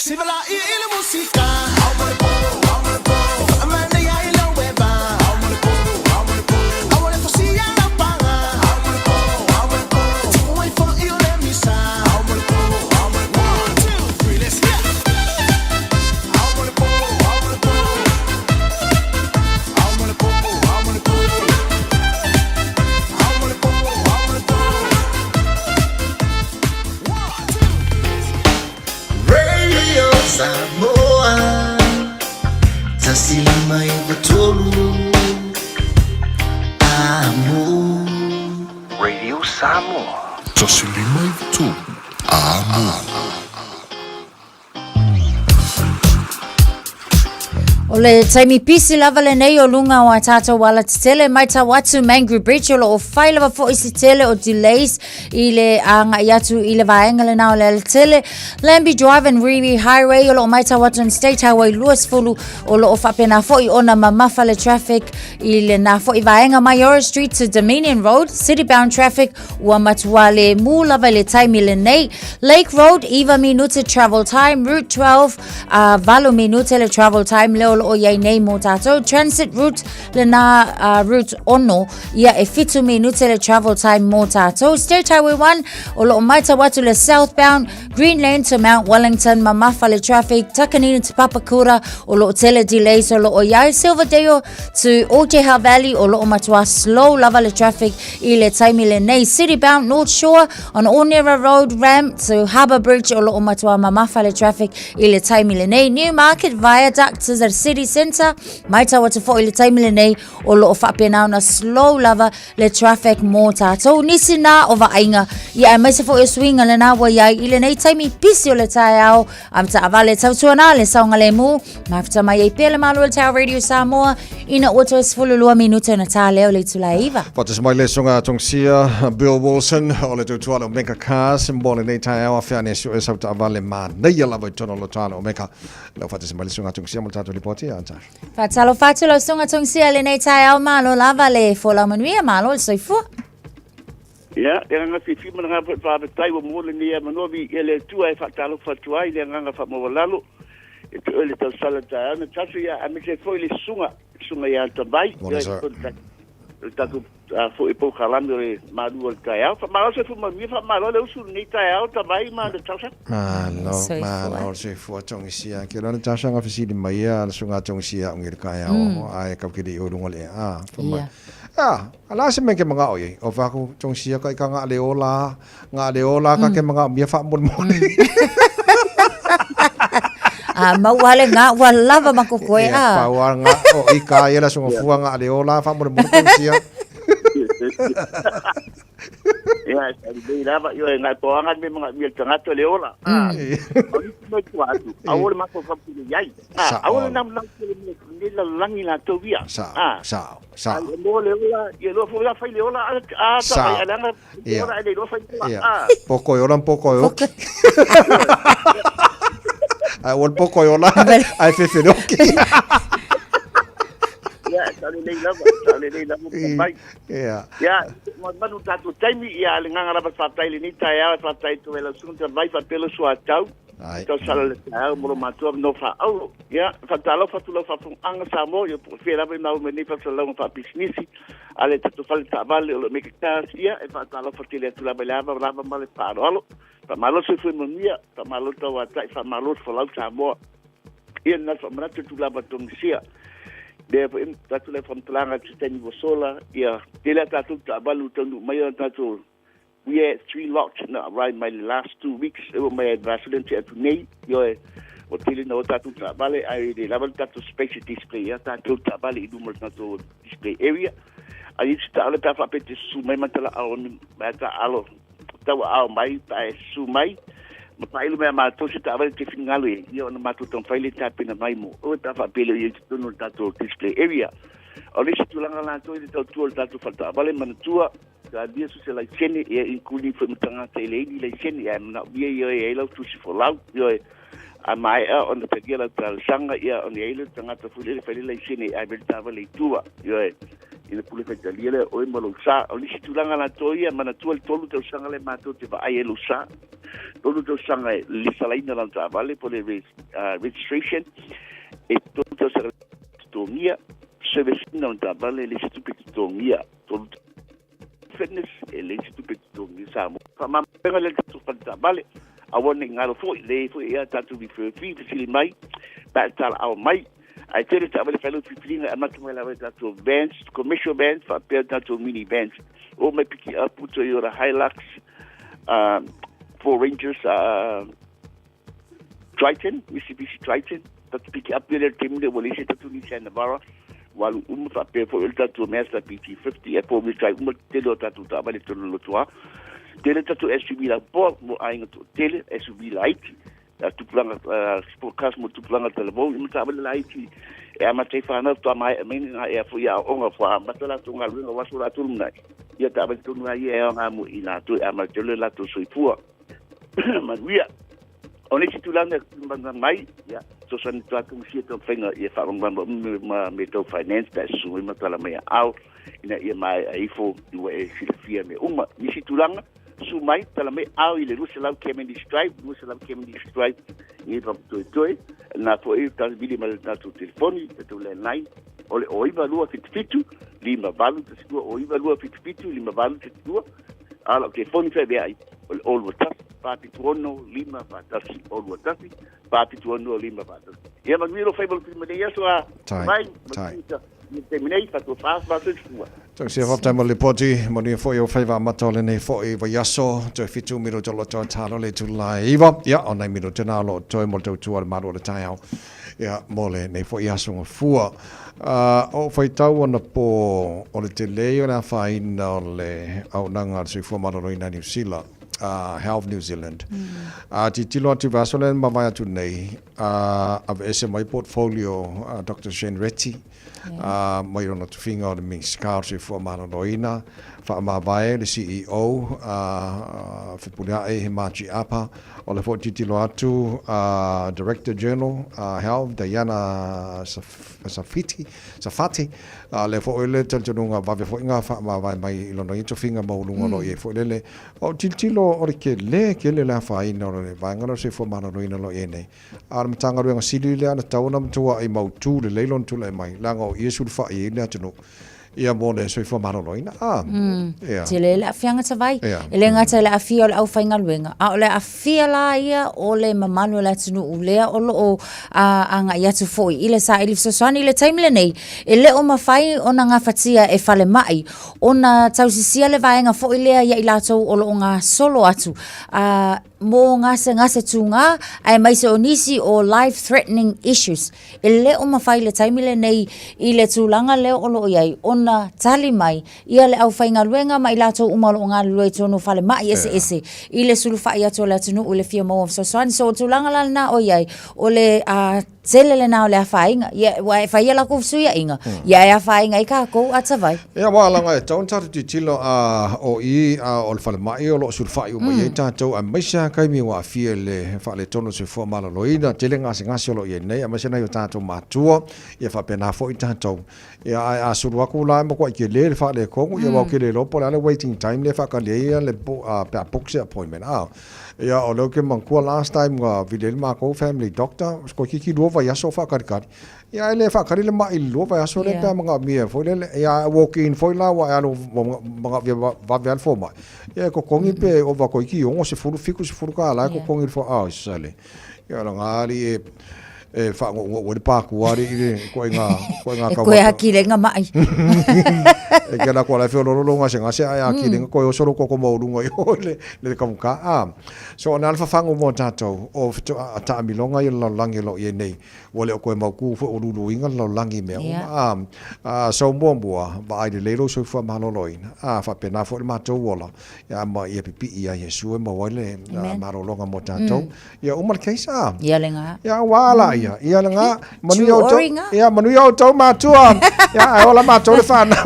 Sivalai i le musika, ao mo le pō, ao mo le pō. E faamanaia i lau eva, ao mo le pō, ao mo le pō. Aua le fosia lau paga, ao mo le pō, ao mo le pō. E tupu ai foʻi o le misa, ao mo le pō, ao mo le pō. One, two, three, let's go. Ao mo le pō, ao mo le pō. Ao mo le pō, ao mo le pō. Ao mo le pō, ao mo le pō. Radio Samoa 153 Amo. Radio Samoa. 153 Amo. O le taimi pisi lava lenei o luga o a tātou alatetele matau atu Mangere Bridge o lo o fai lava foi se tele o delays i le agai atu i le vaega lena o le alatele. Lambie Drive and Riri Highway o lo o matau atu on State Highway 20 o lo o faapena foi ona mamafa le traffic i lena foi vaega Maiora Street to Dominion Road, city bound traffic ua matua le mū lava i le taimi lenei. Lake Road, 9 minute travel time, Route 12, 8 minute le travel time lea o lo o i ai nei mō tātou. Transit route lena Route 6, ia e 7 minute le travel time mō tātou. State Highway 1, o lo o matau atu le southbound, Greenland to Mount Wellington, mamafa le traffic, Takanini to Papakura, o lo o tele delays o lo o i ai. Silverdale to Oteha Valley, o lo o matua slow lava le traffic i le taimi lenei. City bound North Shore on Onera Road Ramp to Harbour Bridge, o lo o matua mamafa le traffic i le taimi lenei. Newmarket Viaduct to the city centre, matau atu foi i le taimi lenei, o lo o faapena ona slow lava le traffic mō tātou. Nisi nā o vaaiga, ia aemaise foi o suiga lena ua i ai i lenei taimi pisi o le taeao a taavale tautuana le saogalemu. Mafuta mai ai pea le Malo o le Taeao Radio Samoa ina ua toe 12 minute ona tā lea o le itula e 9. Faatasi mai le Susuga Tongisia Bill Wilson o le tautua le Omega Cars mo lenei taeao afea ane sue sau taavale manaia lava i totonu o le lotoa le Omega. Lea ua faatasi mai le Susuga Tongisia mo le tatou lipoti. A Natasha. Faatalofa atu lau Susuga Tongisia i lenei taeao, malo lava le folau manuia, malo le soifua. Ia, le agaga fiafia ma le agaga foi faafetai ua maua lenei avanoa viia le Atua e faatalofa atu ai le agaga faamaualalo e te oe le tausala taeao Natasha ia aemaise ai foi le susuga le susuga ia Tavai Morning, sir. le tatou foi polokalame o le malu o le taeao. Faamalo soifua manuia, faamalo le usu lenei taeao Tavai ma Natasha. Malo, malo le soifua Tongisia. Ke loa Natasha nga fesili mai ia le susuga Tongisia au ngi le taeao ae kau ke le i o lunga le ea. Fai mai, Ah, a la se mea ke mangao i ai. O fai atu, Tongisia ka i ka nga le ola, nga le ola ka ke mangao mia faamolemole. A maua le nga ua lava ma kokoe a. Ia, pau a nga o i ka ia la sunga fua nga le ola faamolemole Tongisia. Ia, e lelei lava, ioe, ngai poaga le mea manaomia e le tagata le ola. A, o nisi mea i tua atu, aua le mafaufau tele i ai. A, aua le naunau tele mea nei lalolagi latou ia. Sao, sao, sao. Ai, mo le ola, ia loa foi la fai le ola, a, a, ta Sao. vai, a leaga, le Ia. ola, ai le iloa fai le ola, Ia. a. Poko e ola ma poko e oki. Ai ua le poko e ola, ai fefe le oki. Ia, sao lelei lava, sao lelei lava, mai. Ia. Ia, manu tatou taimi, ia, le agaga lava faafetai i lenei taeao, e faafetai atu ai lau susuga Tavai, faapea lou suatau, tau sala le taeao mo lo matou avanoa faaauuro. Ia, faatalofa atu lau faafofogaaga Samoa, ia po o fea lava e maua mai nei faasalalauga faapisinisi a le tatou fale taavale o lo o Mega Cars, ia, e faatalofa tele atu lava i le ava lava ma le faaaloalo. Faamalo le soifua manuia, faamalo le tauatai, faamalo le folau Samoa. Ia, na faamanatu atu lava Tongisia. Lea foi tatou le faamatalaga i se taimi ua sola, ia, tele a tatou taavale ua taunuu mai a tatou. We had 3 lots na arrive mai le last 2 weeks e oo mai ai le vaiaso lea na tea atu nei. Ioe, ua tele na o tatou taavale ae le lava le tatou space e display ai a tatou taavale i luma o le tatou display area. Ae i se taavale pe a faapea e te susu mai ma talaao ni mai taalo tauaao mai pe a e susu mai ma faailo mai a matou se taavale e te finagalo i ai, ia ona matou taumafai lea e tapena mai mo oe pe a faapea e le o i ai i totonu o le tatou display area. O le isi tulaga latou i le tautua o le tatou faletaavale, manatua, Talia so se laisene, ia including foi ma tagata e leai ni laisene, ae manaomia ia e ai lau tusi folau, ioe, a maea ona talia lau talosaga, ia ona i ai lea o le tagata foi lele e fai le laisene e ave ai le taavale i tua, ioe, ina pule faitalia lea o oe ma lou sa. O nisi tulaga latou ia, manatua le 3 tausaga lea matou te vaai ai lou sa, 3 tausaga e lesalaina lau taavale po o le registration, e 3 tausaga totogia, service ina o le taavale e le isi tupe totogia. Fitness e leai se tupe totogi i Samoa. Faamamaavega lea i le tatou fale taavale, aua ne i galo foi, leai foi ia tatou refer fee, fesili mai, pe a e talaaoa mai. Ae tele taavale fai lau filifiliga e amata mai lava i tatou vans, commercial vans faapea tatou mini vans. Oo mai piki up Toyota Hilux, Ford Rangers, Triton, Mitsubishi Triton, tatou piki up lea i le taimi lea ua leai se tatou Nissan Navara, ua alu uma faapea foi o le tatou Mazda BT-50 e four wheel drive uma le tele o tatou taavale i totonu o Lotoa. Tele tatou SUV lapoa mo aiga toatele, SUV laiti, tupulaga sport cars mo tupulaga talavou, ma taavale laiti E amata ai fanau faatoa maea mai na ea foi aoaoga ua amata latou galuega o aso latou lumanai, ia taavale tonu lava ia e aoga mo i latou e amata ai lo latou soifua manuia. O nisi tulaga e mana mai, ia, fesoasoani atu lava Komisi e taumafaiga ia faalagolago uma ma mea tau finance pe a susu mai ma tala mai aao ina ia maea ifo ua e silafia mea uma. Nisi tulaga, susu mai, tala mai ao i le 200 Cavendish Drive, 200 Cavendish Drive, i Papatoetoe, na foi ta vili mai le tatou telefoni, tatou landline, o le 09277 5812, 09277 5812, a o lau telefoni feaveai, o le 021 476 541, 021 476 541. Ia manuia lou faiva lupili mai lenei aso a Tai, vai, tai. manuia i le taimi nei, faatofa, faatoifua. Tausia faafetai mo le lipoti, manuia foi ou faiva amata o lenei foi vaiaso, toe 7 minute o lo o toe talo le itula e 9, ia, o nai minute na o lo o toe mo le tautua a le Malo o le taeao, ia, mo lenei foi aso gafua. O faitau anapo o le tele ia o le afaina o le auaunaga a le Soifua Maloloina a Niu Sila, Health New Zealand. A tilotilo atu i le vaiaso lea na mavae atu nei, aveese mai portfolio a Doctor Shane Reti, mai lona tofiga o le Minisita o le Soifua Maloloina, faamavae le CEO a Fepuleai Margie Apa, o le foi tilotilo atu a Director General a Health Diana Safiti, Safati, a lea foi le talitonuga vave foi na faamavae mai i lona ia tofiga maualuga o lo o i ai foi lele. O tilotilo o le tele tele le afaina o le vaega lea o le Soifua Maloloina o lo o i ai nei. A o le Matagaluega Sili lea na tatau ona matuai mautu lelei lona tulai mai, leaga o i e sulufai ai le atunuu ia mo le soifua maloloina. A, ia. Tele le aafiaga Tavai. E le gata i le aafia o le aufaigaluega, a o le aafia la ia o le mamalu o le atunuu lea o lo o agai atu foi i le saili fesoasoani i le taimi lenei, e le o mafai ona gafatia e falemai ona tausisia le vaega foi lea ia i latou o lo o gasolo atu mo gasegase tūgā, aemaise o nisi o life threatening issues. E le o mafai i le taimi lenei i le tulaga lea o lo o i ai ona tali mai ia le aufaigaluega ma i latou uma o lo o galulue i totonu o falemai eseese i le sulufai atu o le atunuu i le fia maua fesoasoani. So o le tulaga la lena o i ai, o le tele lena o le afaina. Ia, ua e fai ia lakou fesuiaiga, ia e afaina ai kakou a tavai. Ia, aua leaga e tatau ona tatou tilotilo a o i a o le falemai o lo o sulufai uma i ai tatou aemaise lava taimi ua aafia i le faaletonu o le soifua maloloina, tele gasegase o lo o i ai nei aemaise nai o tatou matua, ia faapena foi tatou. Ia ae a sulu atu la e matuai tele le faaletonu, ia aua ou te le iloa po o le a le waiting time lea e faatali ai le pe a book se appointment a. Ia o lea ou te manatua last time na vili ai le matou family doctor, toeitiiti 2 vaiaso o faatalitali. Ia ae le faatali le mai i le 2 vaiaso lea pe a manaomia foi lele. Ia ae walk in foi la ua e alu ua manaomia vave lava le fomai. Ia e totogi pe ova toeitiiti 60, $70 e totogi i le fomai. Oi sale. Ia lona alii e e faanounou ai le pākua alii i le ituaiga ituaiga E koe akilega mai. E ke ala atu ala e feololo lou gasegase ae akilega koe oso lou toto maualuga i o i le le kamuka a. So o le a le fafagu mo tatou o a taamiloga ia le lalolagi o lo o i ai nei ua le o toe mautu foi ua luluina le lalolagi i mea uma a. A so muamua vaai lelei lou soifua maloloina a faapena foi le matou ola ia ma ia pipii ia Iesu e maua ai le malologa mo tatou. Ia uma le case a. Ia le gā. Ia ua ala ia. Ia le gā. Manuia outou. Ia manuia outou matua. Ia ae ola matou le whanau.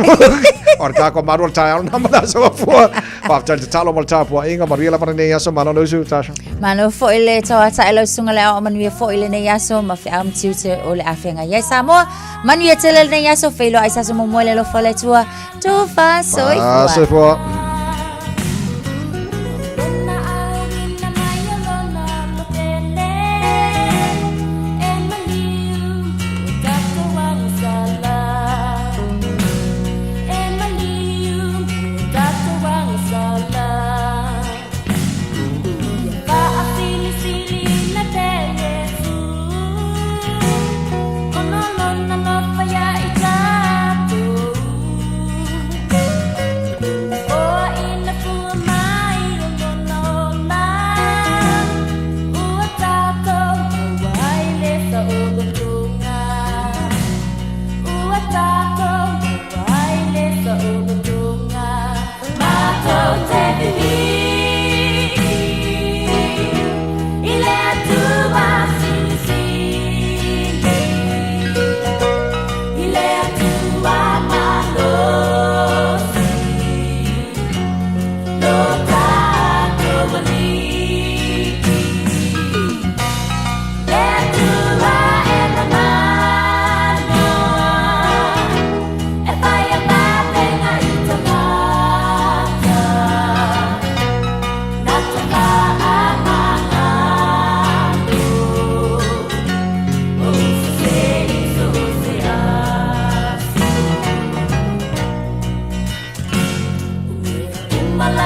O le tākou maru o le taeao na ma aso mafua. Faafetai le tatalo ma le tapuaiga. Manuia lava lenei aso. Malo le usu, Tasha. Malo foi le tauataʻi lau susuga le ao manuia foi lenei aso ma feau ma tiute o le a feagai ai Samoa. Manuia tele lenei aso, feiloai se aso muamua i le alofa o le Atua. Tofa soifua. Soifua.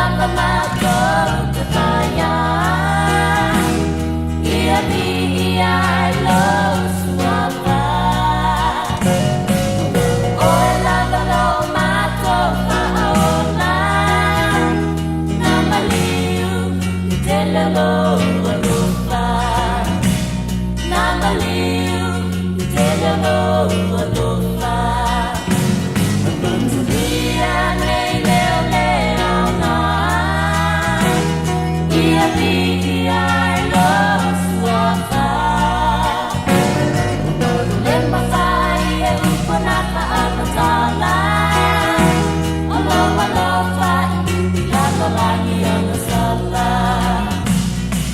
lava matou te faia Ia viia ai lou suafa Oe lava lo matou faaola Na maliu i tele o lou alofa Na maliu i tele o lou alofa Manuia nei leo le aoga Ia viia ai lou suafa Le mafai e upu na faamatala O lou alofa i lalolagi agasala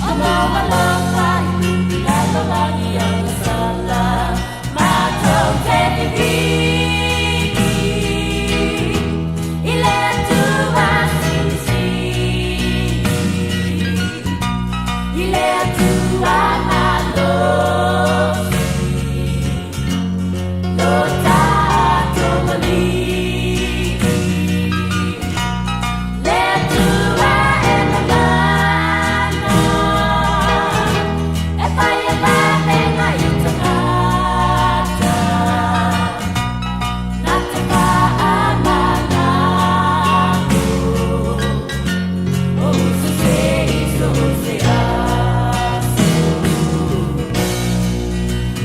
O lou alofa i lalolagi agasala Matou te vivii i le Atua silisili, i le Atua malosi, lo tatou Alii. Le Atua e mamana, e fai e vavega i tagata, na te faamagalo, o uso se i so o se aso.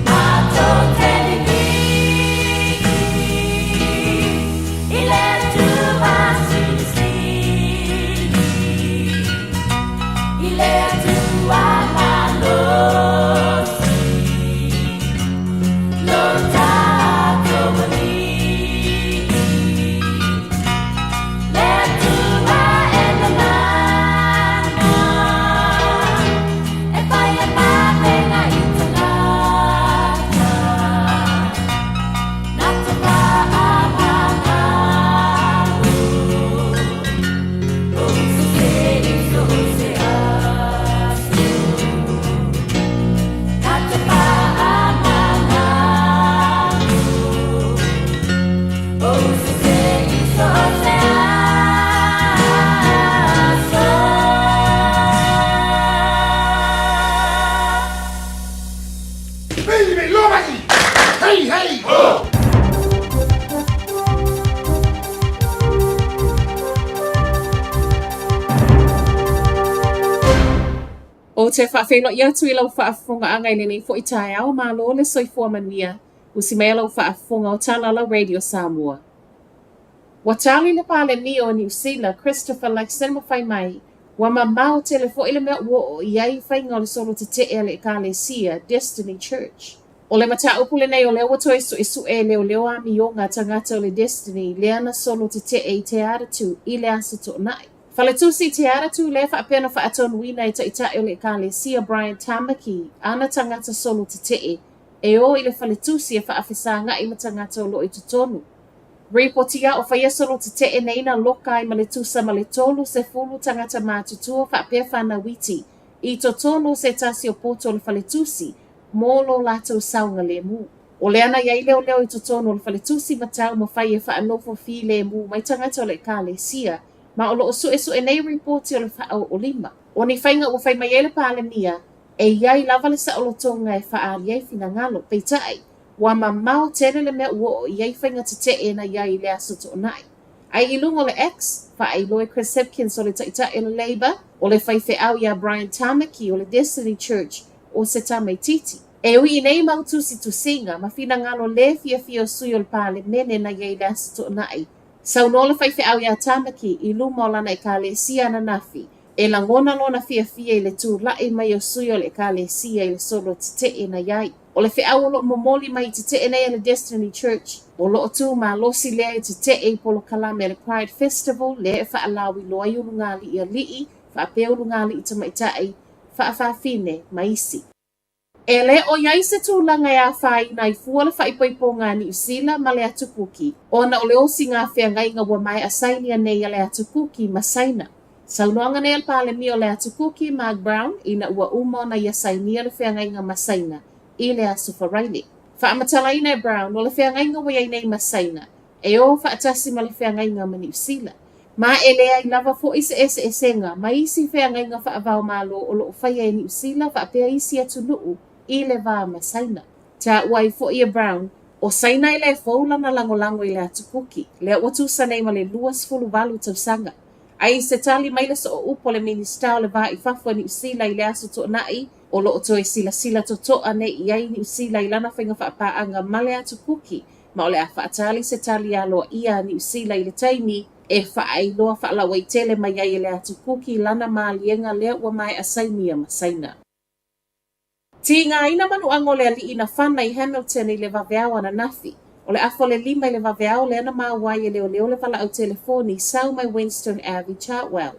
Matou te vivii i le Atua silisili, i le Atua malosi, lo tatou Alii. Le Atua e mamana, e fai e vavega i tagata, na te faamagalo, o uso se i so o se aso. Na te faamagalo, o uso se i so o se aso. Hey, hey! Ho! Ou te faafeiloai atu i lau faafofogaaga i lenei foi taeao, malo le soifua manuia, usi mai lau faafofoga o Talala Radio Samoa. Ua tali le Palemia o Niu Sila, Christopher Luxon ma fai mai, ua mamao tele foi le mea ua oo i ai faiga o le solo tetee a le Ekalesia, Destiny Church. O le mataupu lenei o lea ua toe suesue e leoleo amioga a tagata o le Destiny lea na solo tetee i Te Atatū i le Aso Toonai. Faletusi Te Atatū lea faapea na faatonuina e Taitai o le Ekalesia Brian Tamaki ana tagata solo tetee e o i le faletusi e faafesaga'i ma tagata o lo o i totonu. Ripotia o faia solo tetee nei na loka ai ma le tusa ma le 30 tagata matutua faapea fanau iti i totonu o se tasi o poto o le faletusi mo lo latou saogalemu. O lea na i ai leoleo i totonu o le faletusi ma taumafai e faanofo filemu mai tagata o le Ekalesia, ma o lo o suesue nei ripoti o le faaooolima. O ni faiga ua fai mai ai le Palemia, e i ai lava le saolotoga e faaali ai finagalo, peitai, ua mamao tele le mea ua oo i ai faiga tetee na i ai i le Aso Toonai. Ae i luga o le X, faailoa e Chris Hipkins o le Taitai o le Labour, o le faifeau iā Brian Tamaki o le Destiny Church o se tamaitiiti. E ui i nei mau tusitusiga ma finagalo lē fiafia o sui o le Palemene na i ai i le Aso Toonai, saunoa le faifeau iā Tamaki i luma o lana Ekalesia ananafi, e lagona lona fiafia i le tulai mai o sui o le Ekalesia i le solo tetee na i ai. O le feau o lo o momoli mai i tetee nei a le Destiny Church, o lo o tu malosi lea e tetee i polokalame a le Pride Festival lea e faalauiloa ai ulugalii alii faapea ulugalii tamaitai, faafafine ma isi. E le o i ai se tulaga e afaina ai fua le faaipoipoga a Niu Sila ma le Atu Kuki, ona o le osiga feagaiga ua maea sainia nei a le Atu Kuki ma Saina. Saunoaga nei a le Palemia o le Atu Kuki, Mark Brown, ina ua uma ona ia sainia le feagaiga ma Saina i le Aso Faraile. Faamatalaina e Brown, o le feagaiga ua i ai nei ma Saina, e o faatasi ma le feagaiga ma Niu Sila. Ma e leai lava foi se eseesega ma isi feagaiga faava-o-Malo o loo faia e Niu Sila faapea isi atunuu i le va ma Saina. Taua ai foi e Brown, o Saina e le fou lana lagolago i le Atu Kuki, lea ua tusa nei ma le 28 tausaga. Ae i se tali mai le sooupu a le Minisita o le Va i Fafo a Niu Sila i le Aso Toonai, o lo o toe silasila totoa nei i ai Niu Sila i lana faiga faapaaga ma le Atu Kuki ma o le a faatali se tali aloaia a Niu Sila i le taimi e faailoa faalauaitele mai ai e le Atu Kuki lana maliega lea ua maea sainia ma Saina. Tigaina manuaga o le alii na fana i Hamilton i le vaveao ananafi. O le afa o le 5 i le vaveao lea na maua ai e leoleo le valaau telefoni sau mai Winstone Ave i Chartwell.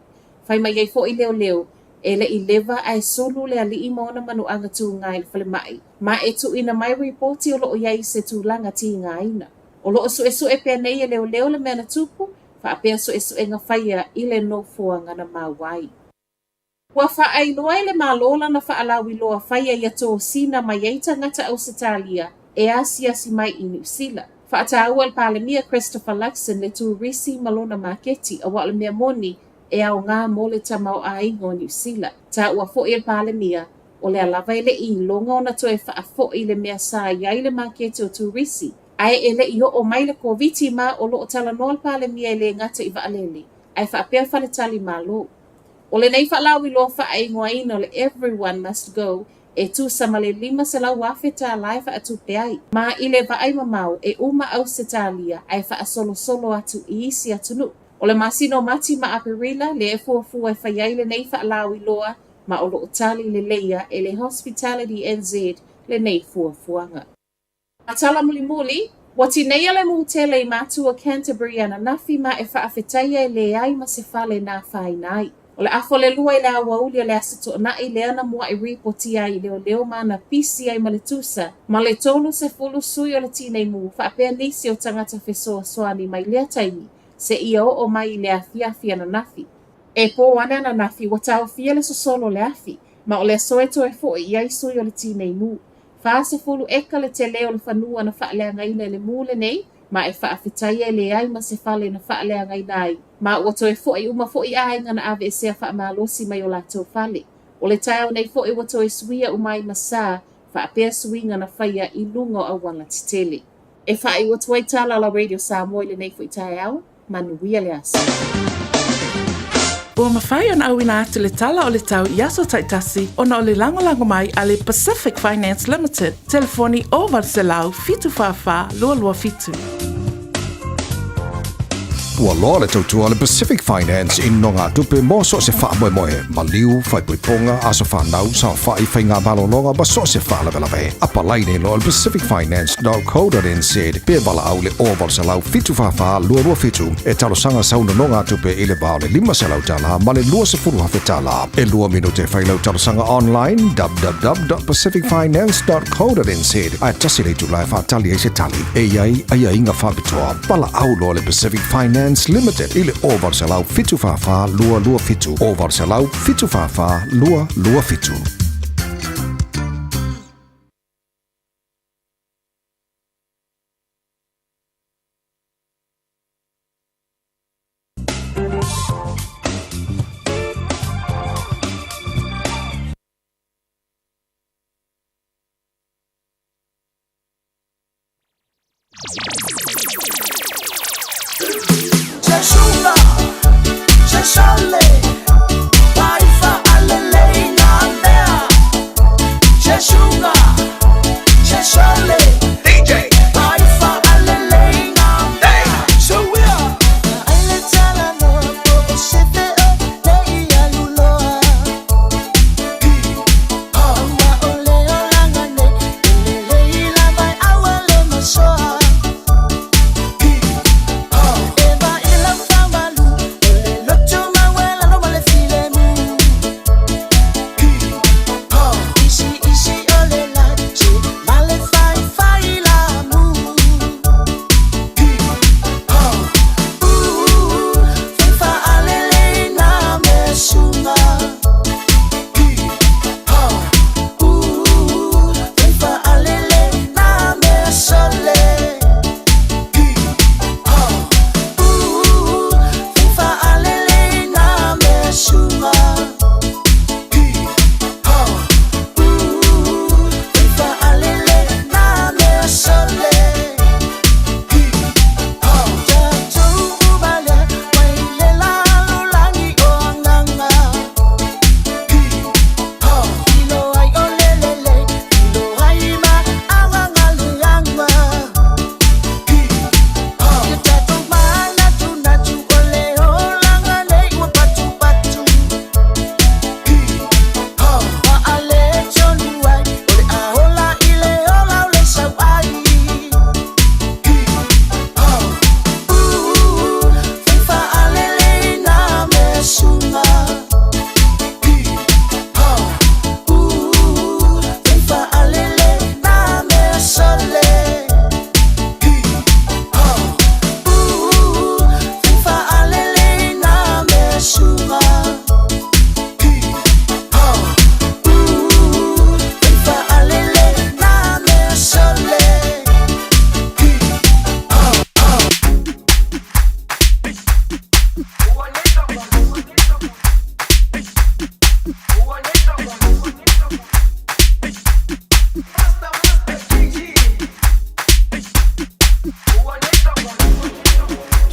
Fai mai ai foi leoleo, e le i leva ae sulu le alii ma ona manuaga tuga i le falemai, ma e tuuina mai ripoti o loo i ai i se tulaga tigaina. O loo suesue pea nei e leoleo le mea na tupu, faapea suesuega faia i le nofoaga na maua ai. Ua faailoa e le Malo lana faalauiloa faia ia tosina mai ai tagata Ausetalia e asiasi mai i Niu Sila. Faataua e le Palemia Christopher Luxon le turisi ma lona maketi aua o le mea moni e aoga mo le tamaoaiga o Niu Sila. Taua foi e le Palemia, o lea lava e le i iloga ona toe faafoi le mea sa i ai le maketi o turisi, ae e le i oo mai le Koviti ma o lo o talanoa le Palemia e le gata i vaalele, ae faapea faletalimalo. O lenei faalauiloa faaigoaina o le Everyone Must Go e tusa ma le $500,000 e faatupe ai. Ma i le vaai mamao, e uma Ausetalia ae faasolosolo atu i isi atunuu. O le masina o Mati ma Aperila lea e fuafua e fai ai lenei faalauiloa ma o lo o tali leleia e le Hospitality NZ lenei fuafuaga. A tala mulimuli, ua tineia le mū tele i Matua Canterbury ananafi ma e faafetaia e leai ma se fale na afaina ai. O le afa o le 2 i le aoauli o le Aso Toonai lea na mua'i ripotia ai i leoleo ma na pisi ai ma le tusa ma le 30 sui o le tinei mu faapea nisi o tagata fesoasoani mai lea taimi seia oo mai i le afiafi ananafi. E pō ana ananafi ua taofia le sosolo o le afi, ma o le aso e toe fo'i i ai sui o le tinei mu. 40 eka le tele o le fanua na faaleagaina e le mū lenei, ma e faafetaia e leai ma se fale na faaleagaina ai, ma ua toe fo'i uma fo'i aiga na aveesea faamalosi mai o latou fale. O le taeao nei fo'i ua toe suia uma ai ma sa, faapea suiga na faia i luga o auala tetele. E faaiu atu ai tala a la Radio Samoa i lenei foi taeao. Manuia le aso. Ua mafai ona auina atu le tala o le tau i aso taitasi ona o le lagolago mai a le Pacific Finance Limited, telefoni 0800 744 227. Ua loa le tautua a le Pacific Finance i nogatupe mo so o se faamoemoe, maliu, faaipoipoga, aso fanau, saofai, faiga malologa ma so o se faalavelave. Apalai nei loa i le pacificfinance.co.nz pe valaau i le 0800 744 227 e talosaga sau nonogatupe i le va o le $500 ma le $20,000. E lua minute e fai lau talosaga online www.pacificfinance.co.nz ae tasi le itula e faatali ai se tali. E i ai aiaiga faapitoa. Valaau loa le Pacific Finance Limited i le 0800 744 227 0800 744 227.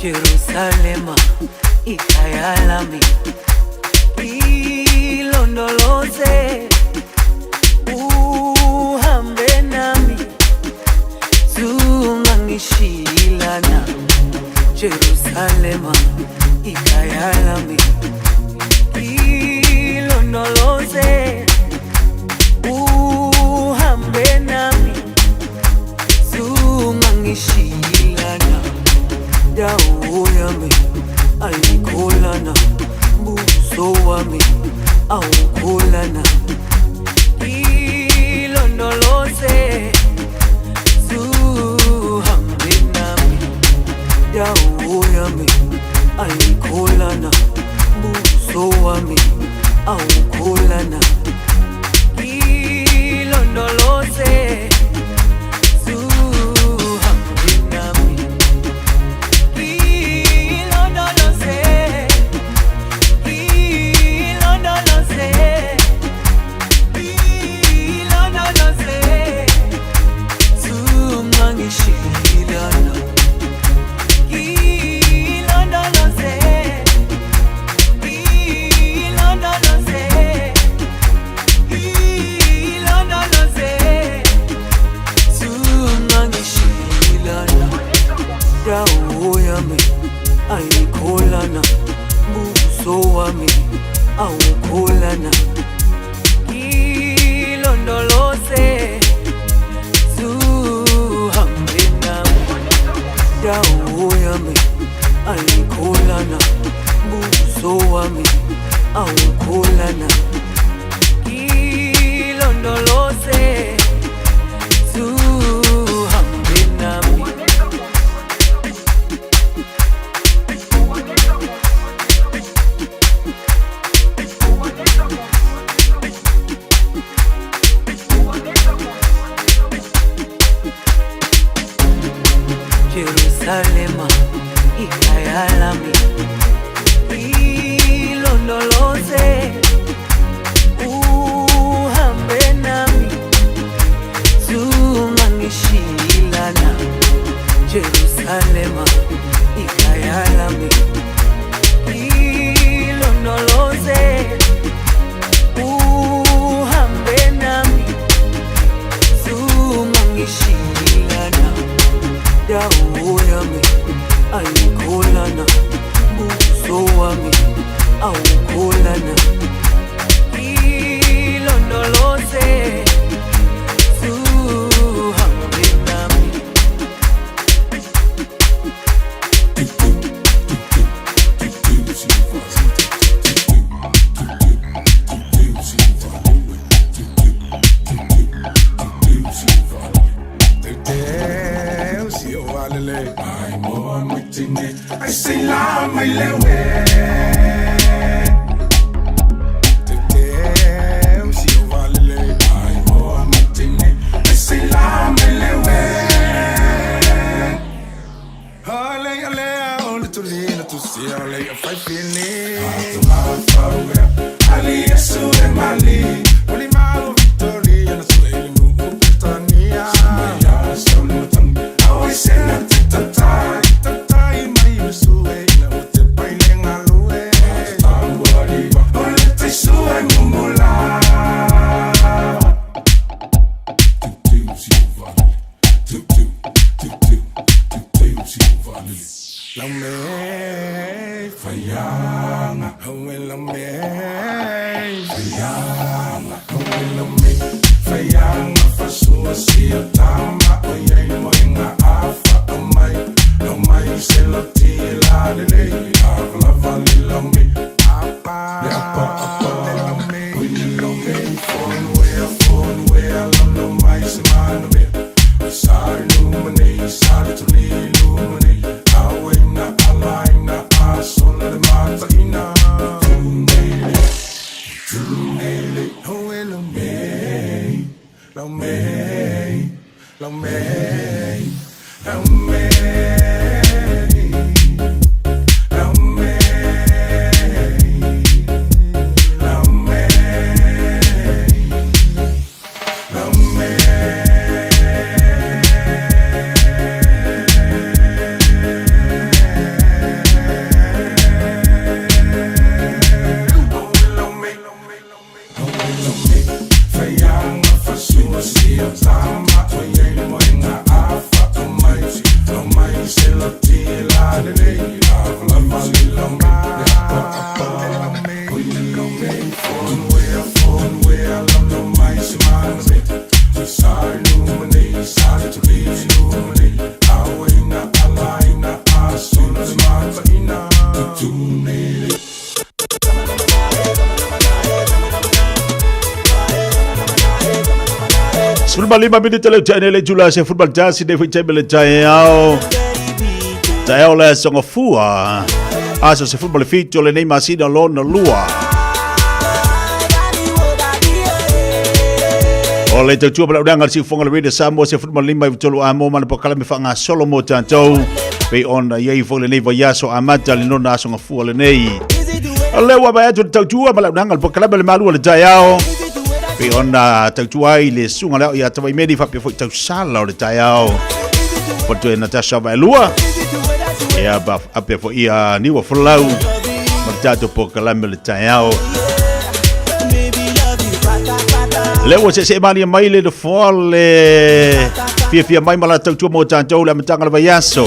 Jerusalema ikhaya lami ilondoloze uhambe nami zungangishilana Jerusalema ikhaya lami ilondoloze uhambe nami zungangishilana dawo yami ayikholana buso wami awukholana ilondoloze zuhambe nami dawo yami ayikholana buso wami awukholana ilondoloze zuhambe nami ilondoloze ilondoloze ilondoloze zungangishilana ilondoloze ilondoloze ilondoloze zungangishilana dawo yami ayikholana buso wami awukholana ilondoloze zuhambe nami dawo yami ayikholana buso wami awukholana ilondoloze zuhambe nami. Jerusalema ikhaya lami ilondoloze uhambe nami zungangishilana Jerusalema ikhaya lami ilondoloze uhambe nami zungangishilana dawo yami ayikholana buso wami awukholana ilondoloze zuhambe nami. 15 minute le tae le tula se football tasi ne foi tae le tae ao. Tae ao le songa fua. Aso se football fito le nei masina lona lua. O le tautua pala udanga si ufonga le Radio Samoa se football lima i tolu a mo mana pokala me whanga solo mo tātou. Pei ona iei fo le nei vaiaso amata le nona aso ngafua le nei. O le ua mai atu le tautua ma le udanga le pokala me le malua le tae ao. Pei ona tautua ai le sunga leo ia tawai meni whapea foi tausala o le taeao. Whatu e Natasha Vaelua. Ia ba apea foi ia niwa folau. Ma le tātou pokalame le taeao. Le ua se se mania mai le nofoa le fia fia mai ma la tautua mo tātou le amataga le vaiaso.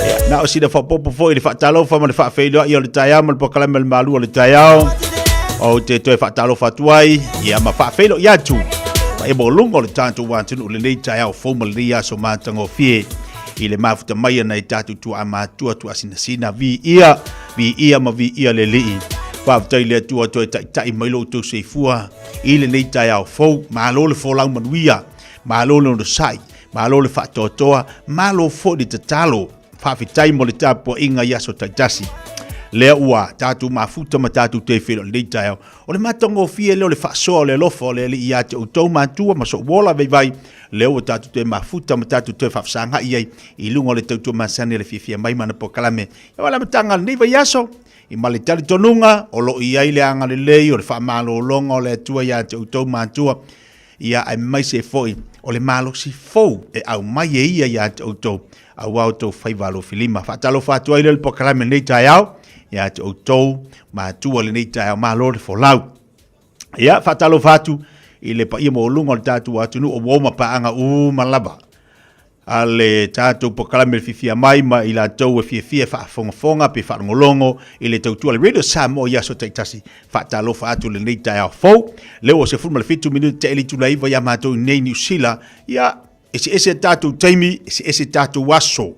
Ia, na o sina whapopo foi le whaatalofa ma le whaafeiloa i o le taeao ma le pokalame le malua le taeao. O te toe whaatalofa atu ai, ia ma whaafeiloa i atu. Ma e mo lunga o le tātou atunuu lenei taeao fou ma lenei aso matagofie i le mafuta mai ana i tātou tuaamatua tuaasinasina viia, viia ma viia le Alii. Faafetai i le Atua toe taitai mai lo outou soifua i lenei taeao fou. Malo le folau manuia, malo le onosai, malo le faatoatoa, malo foi le tatalo. Faafetai mo le tapuaiga i aso taitasi. Lea ua tatou mafuta ma tatou toe feiloai lenei taeao. O le matagofie lea o le faasoa o le alofa o le Alii ia te outou matua ma sou ola vaivai, lea ua tatou toe mafuta ma tatou toe faafesagai ai i luga o le tautua masani a le fiafia mai ma ana polokalame. Ia o le amataga o lenei vaiaso, i ma le talitonuga o lo o i ai le agalelei o le faamalologa o le Atua ia te outou matua, ia aemaise foi o le malosi fou e aumai e ia ia te outou, aua outou faiva alofilima. Faatalofa atu ai lea i le polokalame lenei taeao ia te outou matua lenei taeao, malo le folau. Ia, faatalofa atu i le paia maualuga o le tatou atunuu o uo ma paaga uma lava a le tatou polokalame le fiafia mai ma i latou e fiafia e faafogafoga pe faalogologo i le tautua le Radio Samoa i aso taitasi. Faatalofa atu lenei taeao fou. Lea ua 17 minute te itula 9 ia matou i nei Niu Sila. Ia, eseese tatou taimi, eseese tatou aso.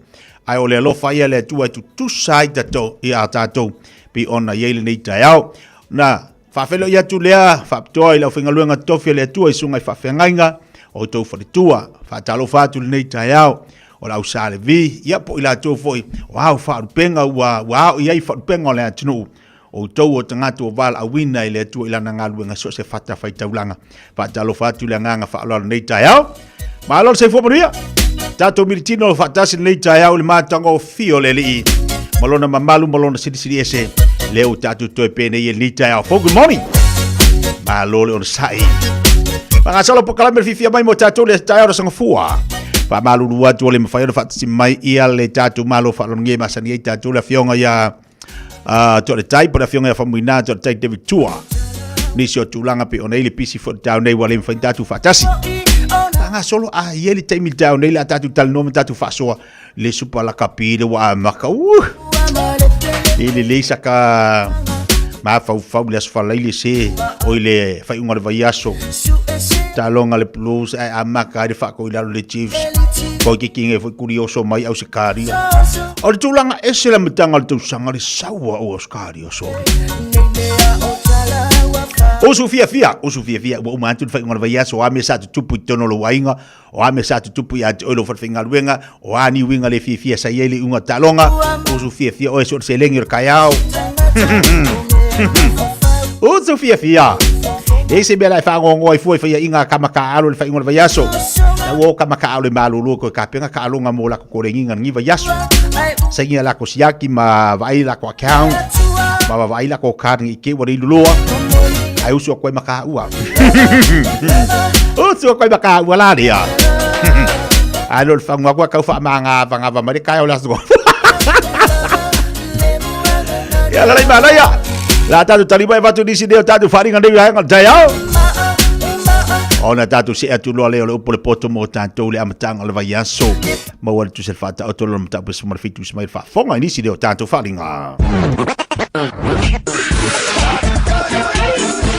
Ae o le alofa ia le Atua e tutusa ai tatou ia tatou pei ona i ai lenei taeao. Na faafeiloai atu lea faapitoa i le aufaigaluega totofi a le Atua i susuga i faafeagaiga o outou faletua. Faatalofa atu lenei taeao o le au Sa Levi, ia po o i latou foi o ao faalupega ua ao i ai faalupega o le atunuu. O outou o tagata ua valaauina e le Atua i lana galuega so o se fatafaitaulaga. Faatalofa atu le agaga faaaloalo lenei taeao. Malo le soifua manuia. Tatou militino faatasi lenei taeao i le matagofie o le Alii ma lona mamalu ma lona silisili ese. Lea ua tatou toe penei i lenei taeao fou. Good morning. Malo le onosai. Fagasolo polokalame le fiafia mai mo tatou le taeao o le Sangafua. Faamalulu atu o le mafai ona faatasi mai ia le tatou malo faaaloalogia e masani ai tatou le afioga ia Toaletai po le afioga ia Faumuina Toaletai David Tua. Nisi o tulaga pe ona i le pisi foi taeao nei ua le mafai ona tatou faatasi. Faagasolo a i ai le taimi i le taeao nei le a tatou talanoa ma tatou faasoa le supa lakapi le ua amaka. E lelei saka mafaufau le aso Faraile se o i le faaiuga o le vaiaso. Taloga le Blues ae amaka ai le faako i lalo le Chiefs. Ko ke kinga foi kurioso mai au se karia. O le tulaga ese le amataga o le tausaga le saua o Australia sorry. Usu fiafia, usu fiafia, ua uma atu le faaiuga o le vaiaso, o a mea sa tutupu i totonu o lou aiga, o a mea sa tutupu ia te oe lou falefaigaluega, o a ni uiga le fiafia sa i ai le iuga o taaloga, usu fiafia oe so o le seleni o le kaeao. Usu fiafia. Leai se mea la e faanoanoa ai fua i faiaʻiga a kama taaalo i le faaiuga o le vaiaso. La ua o kama taaalo e malolo koe kapena taaloga mo lako kolegiga lenei vaiaso. Saini a lako siaki ma vaai lako account ma vaai lako card ngi ke ua leiluloa. Ai usu atu ai ma kaua. Usu atu ai ma kaua la lea. Ai lo le fagu aku kau faamagavagava mai le taeao le aso. Ia lalai manaia. La tatou tali mai avatu nisi nei o tatou faaaliga nei vaega o le taeao. Ona tatou see atu loa lea o le upu o le poto mo tatou le amataga o le vaiaso. Maua le tusa le faataoto lona mataupu e 17 usi mai le faafofoga i nisi lea o tatou faaaliga.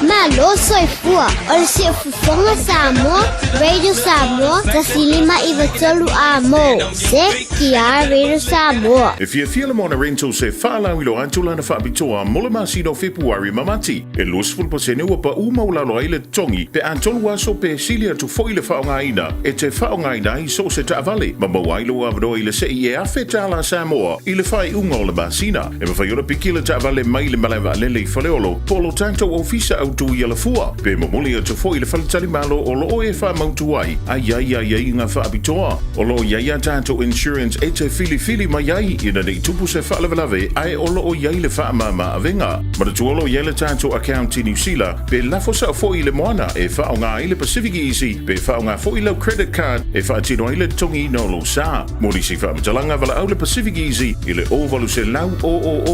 Malo soifua o le siufofoga Samoa, Radio Samoa, 1593 Amo. Se ki Radio Samoa. E fiafia le Moana Rentals e faalauiloa atu lana faapitoa mo le masina o Fepuari ma Mati. E 20% ua paʻu maualalo ai le totogi pe a tolu aso pe sili atu foi le faaaogaina e te faaaogaina ai so o se taavale ma maua ai lou avanoa i le seʻi e $1,000 Samoa i le faaiuga o le masina. E mafai ona piki le taavale mai le malae vaalele i Faleolo po o lo tatou ofisa autu i Alafua pe momoli atu foi i le faletalimalo o lo o e faamautu ai a i ai aiaiga faapitoa. O lo o i ai a tatou insurance e te filifili mai ai ina ne i tupu se faalavelave ae o lo o i ai le faamama avega. Manatua o lo o i ai le tatou account i Niu Sila pe lafo sao foi i le moana e faaaoga ai le Pacific Easy pe faaaoga foi lau credit card e faatino ai le totogiina o lou sa. Mo nisi faamatalaga valaau le Pacific Easy i le 0800 000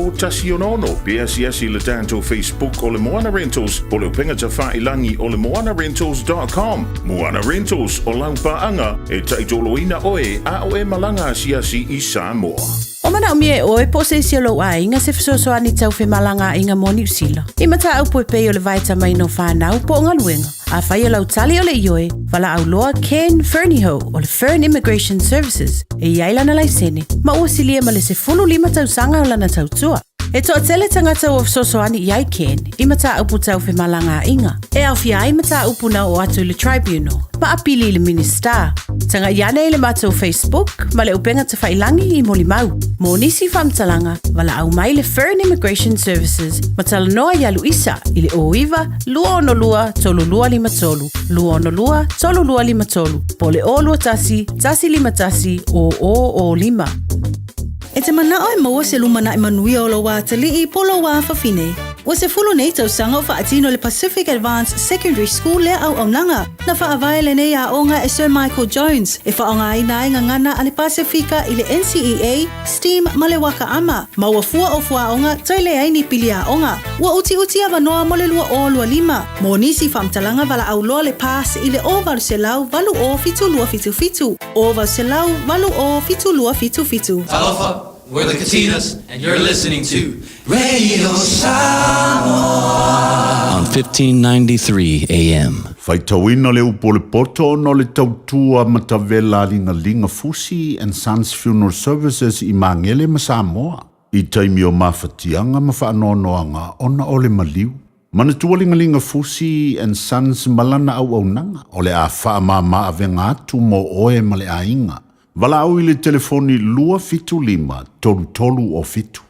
166 pe asiasi i le tatou Facebook o le Moana Rentals po o le upega tafailangi o le moanarentals.com. Moana Rentals, o lau paaga e taitoloina oe a o e malaga asiasi i Samoa. O manaomia e oe po o se isi o lou aiga se fesoasoani tau femalagaaiga mo Niu Sila. I mataupu e pei o le vaetamaina o fanau po o galuega. Afai o lau tali o le ioe, valaau loa Ken Fernihough o le Fern Immigration Services e i ai lana laisene ma ua silia ma le 15 tausaga o lana tautua. E toatele tagata ua fesoasoani i ai Ken i mataupu tau femalagaaiga, e aofia ai mataupu na oo atu i le Tribunal ma apili i le Minisita. Tagai ane i le matou Facebook ma le upega tafailangi i molimau. Mo nisi faamatalaga, valaau mai le Fern Immigration Services ma talanoa iā Luisa i le 09 262 3253, 262 3253 po o le 021 151 0005. E te manao e maua se lumanai manuia o lou atalii po o lou afafine? Ua 10 nei tausaga o faatino le Pacific Advance Secondary School lea auaunaga. Na faavae lenei aoga e Sir Michael Jones e faaaogaina ai gagana a le Pasefika i le NCEA, STEAM ma le Waka Ama. Ma ua fua o fuaoga toe leai ni pili aoga. Ua utiuti avanoa mo le 2025. Mo nisi faamatalaga valaau loa le PASS i le 0800 80 7277. 0800 80 7277. Talofa, we're the Katinas, and you're listening to Radio Samoa on 1593 AM. Faitauina le upu o le poto ona o le tautua matavela a Ligalinga Fusi and Sons Funeral Services i Magele ma Samoa i taimi o mafatiaga ma faanoanoaga ona o le maliu. Manatua Ligalinga Fusi and Sons ma lana auaunaga o le a faamama avega atu mo oe ma le aiga. Valaau i le telefoni 275 33 o 7.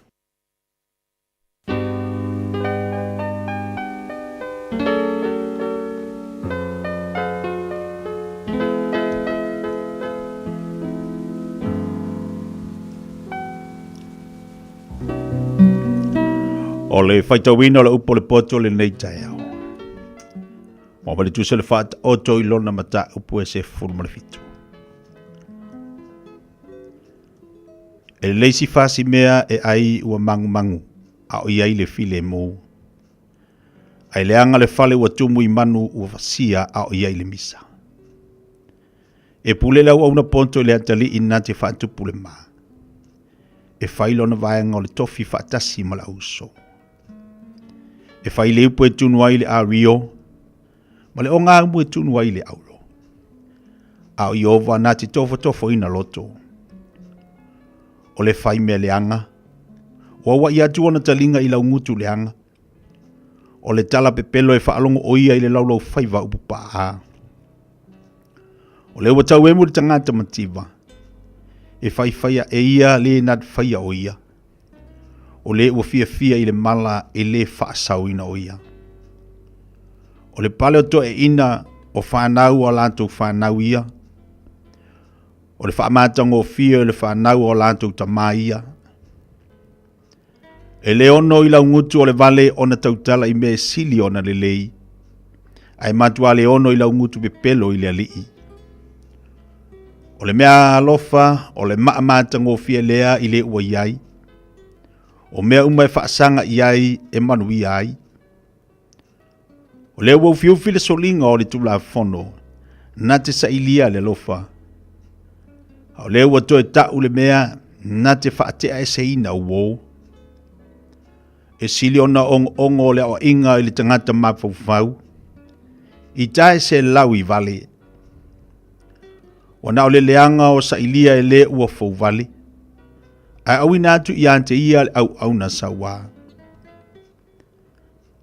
O le faitauina o le upu o le poto lenei taeao. Ua wale tusa le whaataoto i lona mataupu e 17. E lelei si fasi mea e ai ua mangumangu, a o i ai le filemu. Ae leaga le fale ua tumu i manu ua fasia a o i ai le misa. E pule le auauna poto i le atalii na te faatupu le ma. E fai lona vaega o le tofi faatasi ma le auso. E fai le upu e tunu ai le ario, ma le ogaumu e tunu ai le auro. A o Ieova na te tofotofoina loto. O le fai mea leaga, ua aua'i atu ona taliga i laugutu leaga. O le tala pepelo e faalogo o ia i le laulaufaiva upu paā. O lea ua tauemu le tagata mativa, e faifaia e ia le na faia o ia. O le ua fiafia i le mala e le faasaoina o ia. O le pale o toeaiina o fanau o latou fanau ia. O le faamatagofie o le fanau o latou tamā ia. E le ono i laugutu o le vale ona tautala i mea e sili ona lelei, ae matua le ono i laugutu pepelo i le alii. O le mea alofa, o le maamatagofie lea i le ua i ai. O mea uma e faasaga i ai e manuia ai. O lea ua ufiufi le soliga o le Tulafono na te sailia le alofa. A o lea ua toe ta'u le mea na te faate'aeseina uō. E sili ona ogoogo le aoaiga i le tagata mafaufau, i tae se lau i vale. Ua na o le leaga o sailia e lē ua fouvale, ae auina atu ia te ia le auauna sauā.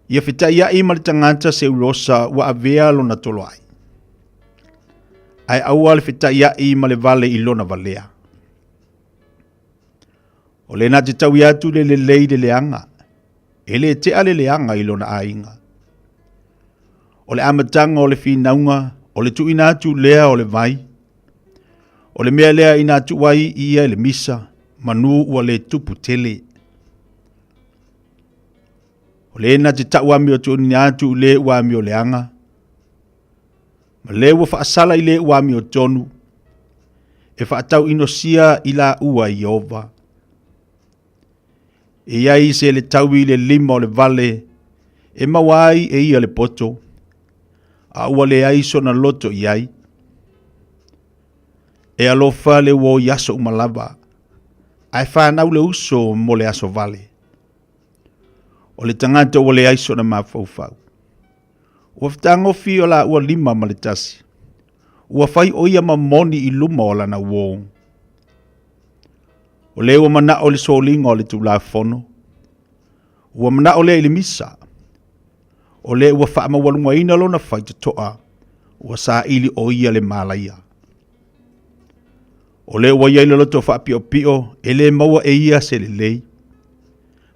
Ia fetaiai ma le tagata seulosa ua avea lona toloai, ae aua le fetaiai ma le vale i lona valea. O le na te taui atu le lelei le leaga, e le tea le leaga i lona aiga. O le amataga o le finauga, o le tuuina atu lea o le vai. O le mea lea ina tuu ai ia i le misa, manu ua le tupu tele. O le na te tau amiotonuina atu i le ua amioleaga, ma le ua faasala i le ua amiotonu, e faatauinosia i laua i Ieova. E i ai se le taui i le lima o le vale e maua ai e ia le poto, a ua leai sona loto i ai. E alofa le uo i aso uma lava, ae fanau le uso mo le aso vale. O le tagata ua leai sona mafaufau. Ua fetagofi o laua lima ma le tasi. Ua fai o ia ma moni i luma o lana uō. O le ua manao le soliga o le Tulafono. Ua manao lea i le misa. O le ua faamaualugaina lona faitotoa, ua saili o ia le malaia. O le ua i ai le loto faapiopio e lē maua e ia se lelei,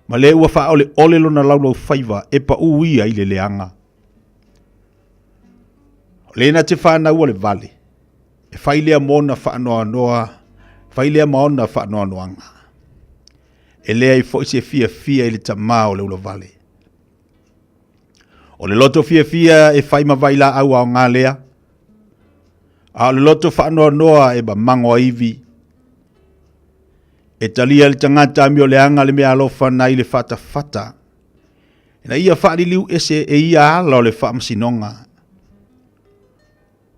ma le ua faaoleole lona laulaufaiva e paʻū ia i le leaga. O le na te fanaua le vale, e fai lea ma ona faanoanoa, fai lea ma ona faanoanoaga. E leai foi se fiafia i le tamā o le ulavale. O le loto fiafia e fai ma vailaau aoga lea, a o le loto faanoanoa e mamago a ivi. E talia le tagata amioleaga le meaalofa nai le fatafata, ina ia faaliliu ese e ia ala o le faamasinoga.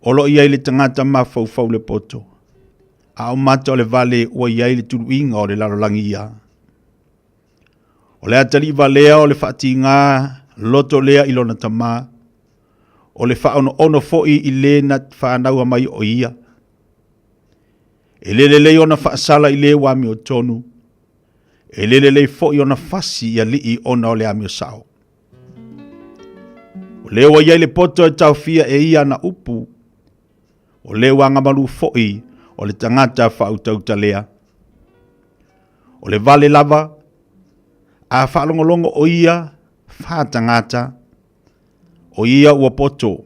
O lo o i ai le tagata mafaufau le poto, a o mata o le vale ua i ai le tuluiga o le lalolagi ia. O le atalii valea o le faatigā loto lea i lona tamā, o le faaonoono foi i le na fanaua mai o ia. E le lelei ona faasala i le ua amiotonu, e le lelei foi ona fasi i alii ona o le amio sao. O le ua i ai le poto e taofia e ia ana upu, o le ua agamalu foi o le tagata faautauta lea. O le vale lava, a faalogologo o ia fā tagata, o ia ua poto.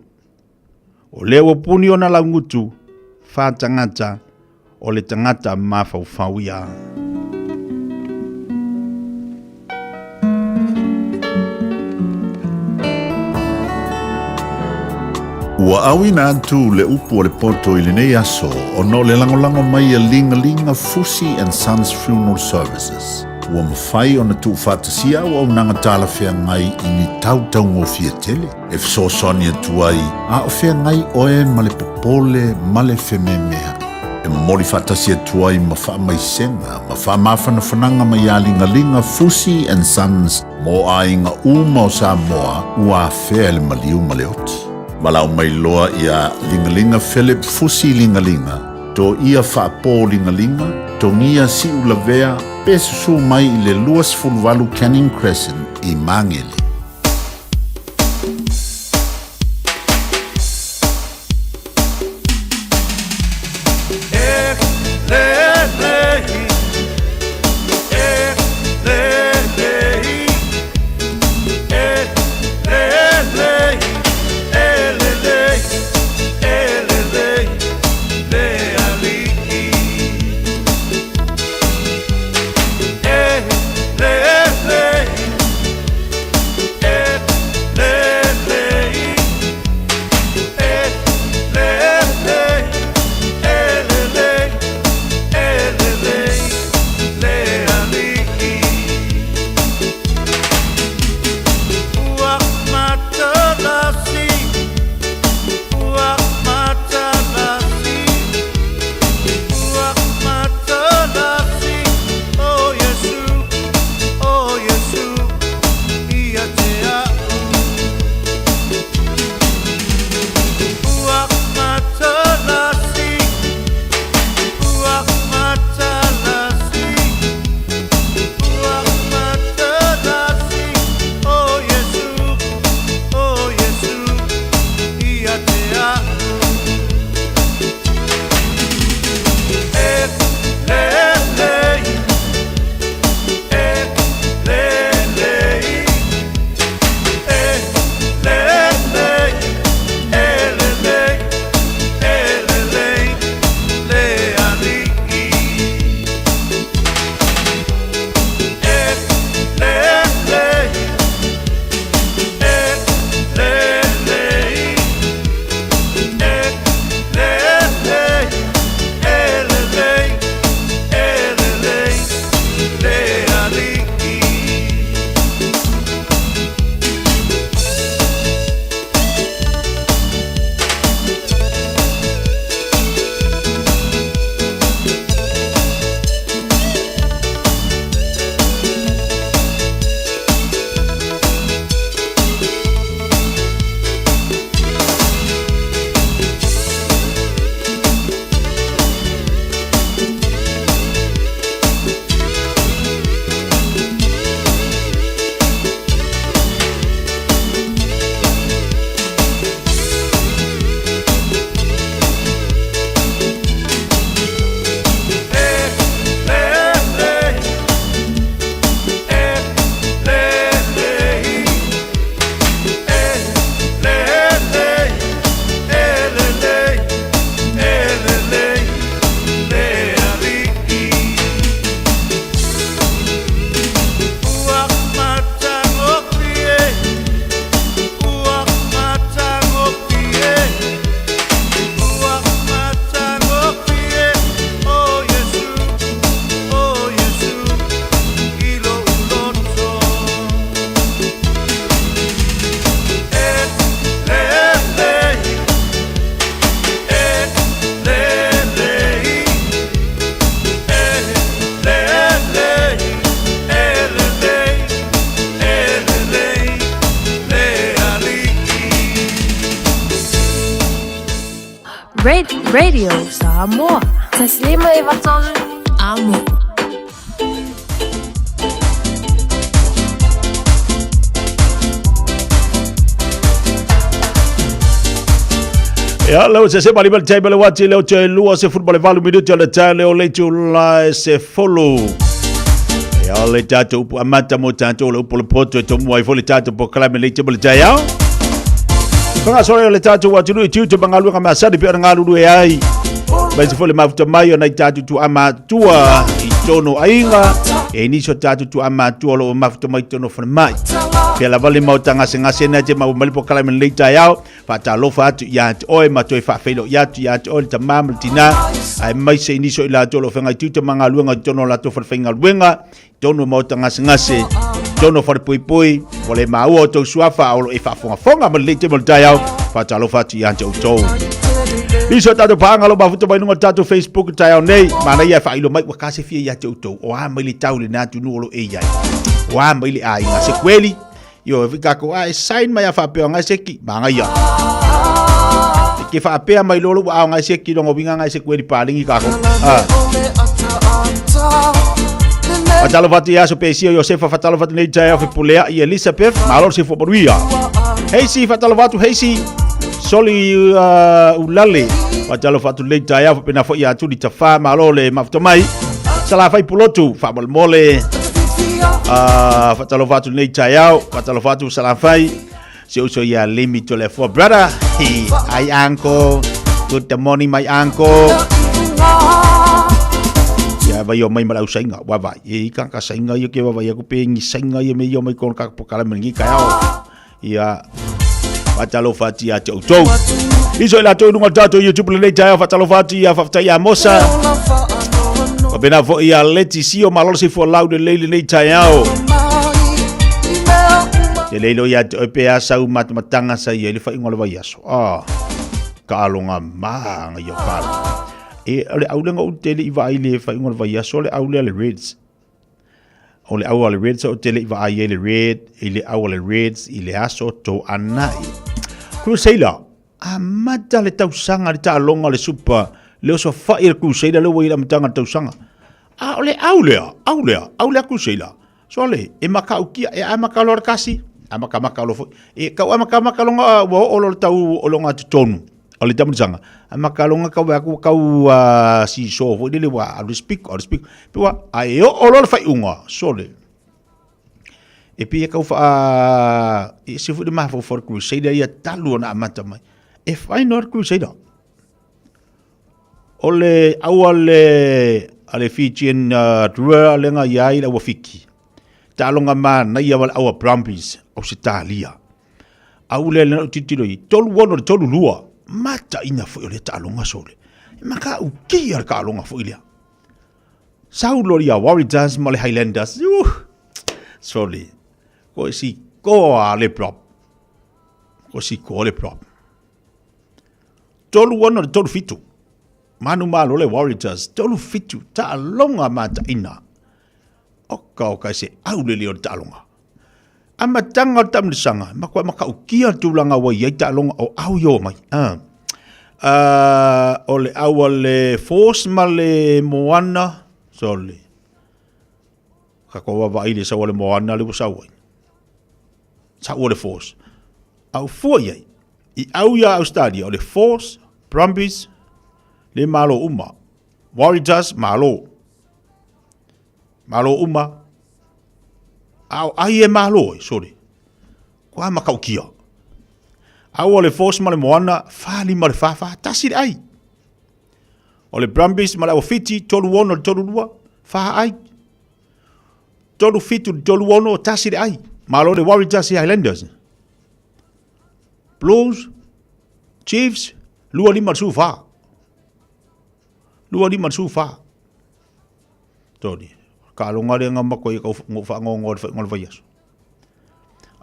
O lea ua puni ona laugutu, fā tagata, o le tagata mafaufau ia. Ua auina atu le upu o le poto i lenei aso ona o le lagolago mai a Ligalinga Fusi and Sons Funeral Services. Ua mafai ona tuufaatasia auaunaga talafeagai i ni tau taugofie tele e fesoasoani atu ai a o feagai oe ma le popole ma le fememea'i. E momoli faatasi atu ai ma faamaisega ma faamafanafanaga mai ia Ligaliga Fusi and Sons mo aiga uma o Samoa ua afea e le maliu ma le oti. Valaau mai loa iā Ligaliga Philip Fusi Ligaliga, Toia Faapō Ligaliga, Togia Siulavea pe susū mai i le 28 Canning Crescent i Magele. Radio Samoa. 153 Amo. Ia, leo se se mali mali tai mali wati leo te lua se football e valu minuti o le tai leo le tu lai se folo. Ia, le tātou upu amata mo tātou le upu le poto e tomu ai fo le tātou po kalame le te mali tai au. Whangasore o le tātou atunuu i tiute ma ngā luanga masani pe ona ngā lulu e ai. Mai se fo le mafuta mai o nei tātou tu amatua i tono ainga. E nisi o tātou tu amatua lo o mafuta mai tono whana mai. Pea lava le mau tangase ngase nei te mau malipo kalame le tai au. Faatalofa atu ia te oe ma toe faafeiloai atu ia te oe le tamā ma le tinā, aemaise i nisi o i latou o lo o feagai tiute ma galuega i totonu o latou falefaigaluega, i totonu o maota gasegase, i totonu o falepoipoi, ua le maua outou suafa a o lo o e faafogafoga ma lelei taimi o le taeao. Faatalofa atu ia te outou. Nisi o tatou paaga o lo o mafuta mai luga o le tatou Facebook i le taeao nei, manaia e faailo mai ua kasefia ia te outou, o a mai le tau i lena atunuu o lo o e i ai, o a mai le aiga sekueli, Io, e kako a e sign mai a whaapea ngai seki, manga ia. E ke whaapea mai lolo ua ao ngai seki longo winga ngai seku eri palingi kako. Ah. Fatalo fatu ia so pesia Josefa fatalo fatu nei taia fe pulea i Elizabeth malo se fo manuia. Hei si fatalo fatu hei si soli ulale fatalo fatu nei taia fe pena fo ia tuli tafa malo le mafuta mai. Sala fai pulotu fa mole Faatalofa atu lenei taeao, faatalofa atu Salafai, si uso ia Lemi Toleafoa, brother. Hey, hi uncle, good morning my uncle. Ia vai o mai ma lau sainga, wa vai. E i ka ka sainga ia ke wa vai aku pe ngi sainga ia me ia mai kon ka pokala me ngi ka ao. Ia faatalofa atu ia te outou. Iso i latou i luga o le tatou YouTube lenei taeao, faatalofa atu ia faafetai ia Mosa. Faapena foi ia Leti Sio malo le soifua lau lelei lenei taeao. Te leilo ia te oe pe a sau matamatanga sa ia i le whainga o le vaiaso. Ah, ka alonga maanga ia ka alonga. E, o le aulenga u te le i vaai le whainga o le vaiaso, o le aulea le Reds. O le au a le Reds o te le i vaai ai le Red, i le au a le Reds i le aso Toanai. Crusader, amata le tausaga le taaloga le Super, le oso fai le Crusader le ua i le amataga le tausaga. A o le au lea, au lea, au lea Crusader. So le, e makaukia, e amaka loa le kasi, amaka maka loa foi. E kau amaka maka longa ua oo loa le tau o longa totonu. O le tamulisaga, a makaloga kau aku kau si so foi lele ua alu speak, alu speak. Pe ua, a e oo loa le faaiuga, sole. E pei e kau faa, e se foi le mafaufau le Crusader ia talu ona amata mai. E fai noa le Crusader. O le au a le, a le Fijian Drua lenga ia ai le aua Fiki. Taaloga manaia ma le aua Brumbies, Ausetalia. Au lea lena tilotilo i 36 le 32. Mataina foi o lea taaloga sole. E makaukia le taaloga foi lea. Sau loa ia Warriors ma le Highlanders. Sole. Ko si koa le prop. Ko si koa le prop. 36 le 37. Manu malo le Warriors. 37. Taaloga mataina. Oka oka se au lele o le taaloga. Amataga o le taamilosaga, matua matautia le tulaga ua i ai taaloga o au i o mai. O le au a le Force ma le Moana, sorry. Ka ko vaavaai le sau a le Moana le ua sau ai. Sau a le Force. A ua fua i ai, i au ia Australia, o le Force, Brumbies, le Malo uma. Warriors, Malo. Malo uma. A o ai e malo e, sorry. Ko a makaukia. A ua le Force ma le Moana, 45 le 44, tasi le ai. O le Brumbies ma le Awafiti, 36 le 32, fa ai. 37 le 36, tasi le ai. Malo le Warriors i Highlanders. Blues, Chiefs, 25 le 14. 25 le 14. Tony, ka longa le nga mako i kau ngo wha ngo ngo le ngo le aso.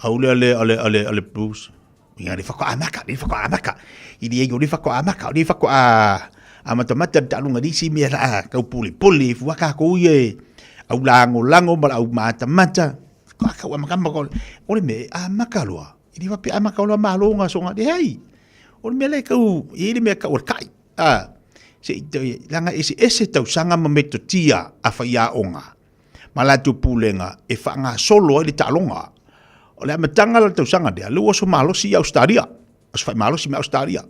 Au le ale ale ale ale Bruce. Ia le whako amaka, le whako amaka. I le le whako amaka, le whako a a mata mata ta lunga ni si mea la kau pule pule fu ka ko ie. Au lango lango ma au mata mata. Ka ka amaka mako. O le me amaka loa. I le wape amaka loa malonga songa le ai. O le mea le kau i le mea kau kai. A, se i toe, leaga eseese tausaga ma metotia a faiaoga ma latou pulega e faagasolo ai le taaloga. O le amataga la o le tausaga lea, lea ua oso malosi i Ausetalia, oso faimalosi mai Ausetalia.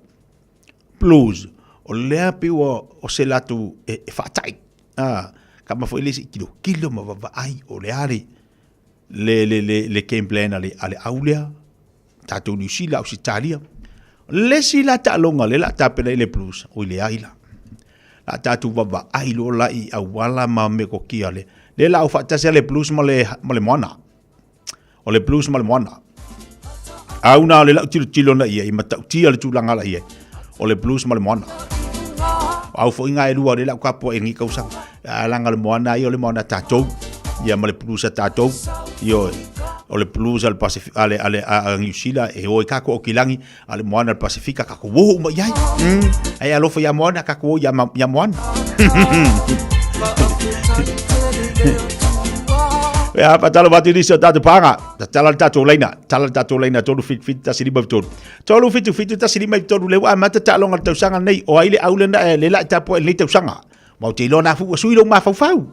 Blues, o lea pei ua o se latou e, e faatai. A, kama foi le se i tilotilo ma vaavaai o le a le, le, le, le, le game plan a le, a le au lea, tatou Niu Sila, Ausetalia. Le isi la taaloga lea la tapena i le Blues, oi leai la. La tatou vaavaai loa la i auala ma metotia le. Lea la au faatasi le Blues ma le, ma le Moana. O le Blues ma le Moana. Au na o le lau tilotilo na ia i matautia le tulaga la ia. O le Blues ma le Moana. Au foi ngā e lua o le lau kapua e ngi kausaga. A langa le Moana ia o le Moana tātou. Ia ma le Blues a tātou. Ioe. O le Blues a le Pacific, a le, a le, a, a Niu Sila e o i kako o kilangi, a le Moana le Pasifika kako woho uma i ai. Ai alofa ia Moana kako o ia, ia Moana. Ia, patalo watu nisi o tātou pānga. Ta tala le tātou leina. Tala le tātou leina, tolu whitu whitu tasi lima tolu. Tolu whitu whitu tasi lima tolu le ua mata taaloga le tausaga nei. O ai le au lena e le la i tapuai lenei tausaga. Ma ou te iloa na fu ua sui lou mafaufau.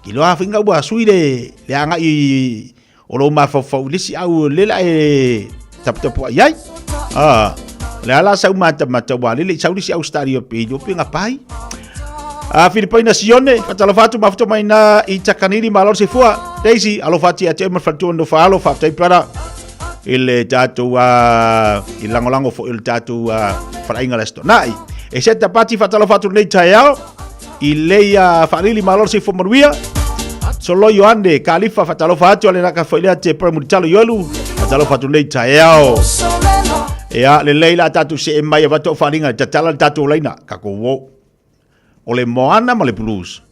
Ke iloa faiga ua sui le, le agai o lou mafaufau i le isi au le la e taputapuai ai. Ah, le ala sau matamata ua lele i sau le isi au stadio pe i pe ngapai. A Filipaina Sione, fatalofa atu mafuta mai na i Takanini malo se fua. Daisy, alofa atu ia te oe ma le faletua no whaalo, whaatai para i le tātou i langolango fo i le tātou wharainga le asto. Nai, e se tapati whatalofa atu nei taeao, i leia whaalili malo se fua manuia. Solo Ioane, Kalifa whatalofa atu ale naka whailea te pere muritalo iolu, whatalofa atu nei taeao. Ia, le lei la tātou se e mai a watu o wharinga, tatala le tātou leina, kako wo. O le moana ma le blues.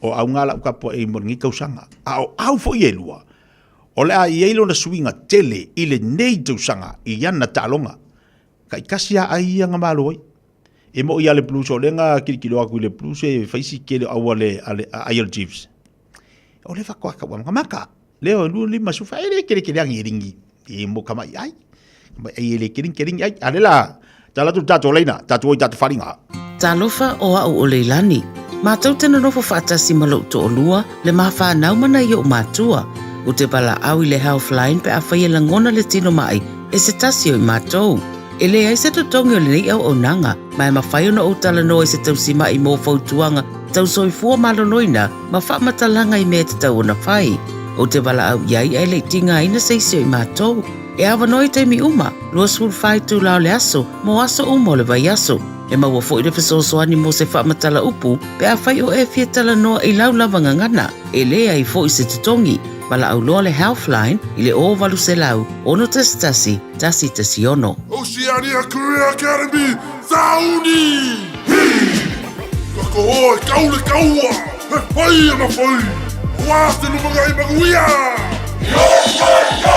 O au ngā lau kapua e mo lenei tausaga. A o au foi e lua, o le a i ai lona suiga tele i lenei tausaga i ana taaloga. Taitasi a ai ia nga malo ai. E mo i a le blues o lenga kilikilo aku i le blues e faisi kele au a le, a le, a ai o le Chiefs. O le whakoa ka wanga maka. Leo lu lima sufa e le kele kele angi e ringi. E mo kama i ai. Kama ai e le kele kele ai. A le la, tala tu tātou leina, tātou oi tātou wharinga. Talofa o a'u o Leilani. Mātou te nonofo whaatasi ma lou to'olua, le ma whānau ma nai o'u mātua. U te valaau i le Healthline pe afai e lagona le tino ma'i e se tasi o i mātou. E leai se totogi o lenei auaunaga, ma e mafai ona ou talanoa i se tausima'i mō fautuaga tau soifua maloloina ma faamatalaga i mea e tatau ona fai. Ou te valaau i ai ae le i tigaina se isi o i mātou. E avanoa i taimi uma, 24 itulā o le aso, mō aso uma o le vaiaso. E maua foi le fesoasoani mō se faamatala upu pe afai o e fia talanoa i lau lava gagana, e leai foi se totogi. Valaau loa le Healthline i le 0800 611 116. Oceania Career Academy, Sauni! Hi! Kako oe, kau le kaua! He whai ana whai! Wā te lumangai manuia! Yo, yo, yo!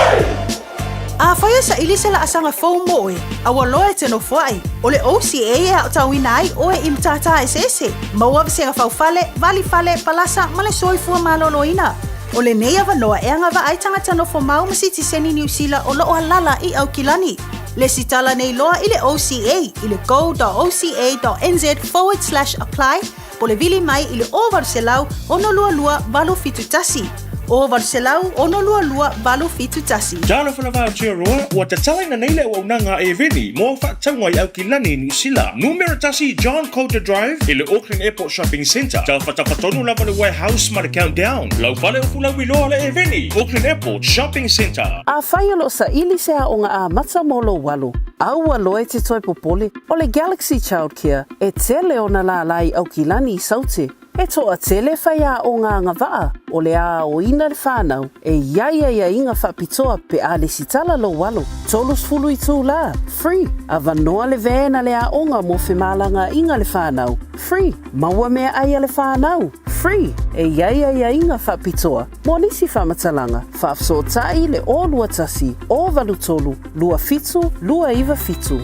Afai e saili se laasaga fou mo oe, a ua loa e te nofoai, o le OCA e aotauina ai oe i matata eseese, maua vasega faufale, valifale, palasa ma le soifua maloloina. O lenei avanoa e agavaa ai tagata nofo mau ma sitiseni Niu Sila o loo alala i Aukilani. Lesitala nei loa i le OCA i le go.oca.nz/apply po le vili mai i le 0800 622 871. 0800 622 871. Talofa lava Aotearoa, ua tatalaina nei le auaunaga a Eveni mo au faatauga i Aukilani, Niu Sila. Numera tasi John Coulter Drive i le Auckland Airport Shopping Centre. Tafatafa tonu lava le warehouse ma le Countdown. Lau fale o Fulauiloa le Eveni, Auckland Airport Shopping Centre. Afai o lo o saili se aoga amata mo lou alo, aua loa e te toe popole, o le Galaxy Childcare e tele ona lālā i Aukilani i Saute. E toatele faiaoga agavaa o le aoina le whanau e i ai aiaiga faapitoa pe a lesitala lou alo, 30 itulā, free, avanoa le van a le aoga mo femalagaaiga le whanau, free, maua meaai a le whanau, free, e i ai aiaiga faapitoa mo nisi faamatalaga, faafesootai le 021 083 27 297.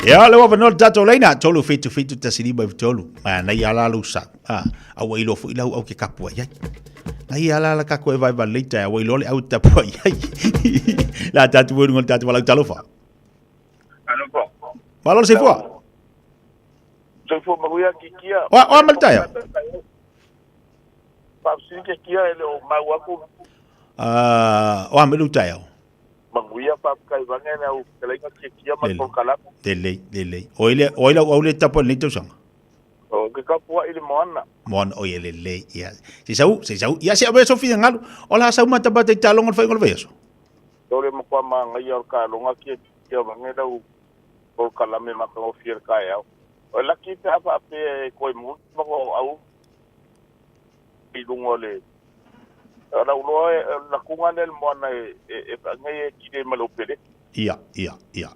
Ia, le ua le tatou leina, tolu whitu whitu tasi lima i tolu. Ma nei ala lu sa. Ah, a ua ilo foi lau au ke kapua iai. Nei ala la kako e vai vai leita, a ua ilo le au tapua iai. La tatu uru ngol tatu walau talofa. Ano po. Malo le soifua. Soifua manuia Kikia. O a ma le taeao? Faafesili Kikia e le o mau atu. O a mai lou taeao? Manuia faafetai vaeane le au fetalaiga Kikia ma le polokalame. Lelei, lelei. O ai le, o ai lau au le tapuai i lenei tausaga? O ke tapuai i le moana. Moana, oi e lelei, ia. Se i sau, se i sau. Ia se avea sou finagalo. O le a sau matamata i taaloga o le faaiuga o le vaiaso? O le matua manaia o le taaloga Kiakia vaeane lau polokalame matagofie i le taeao. O le laki pe a faapea e toe muli ma o au i luga o le lau loa o le latuga lea i le moana e faanei e kile ma le opeleti. Ia, ia, ia.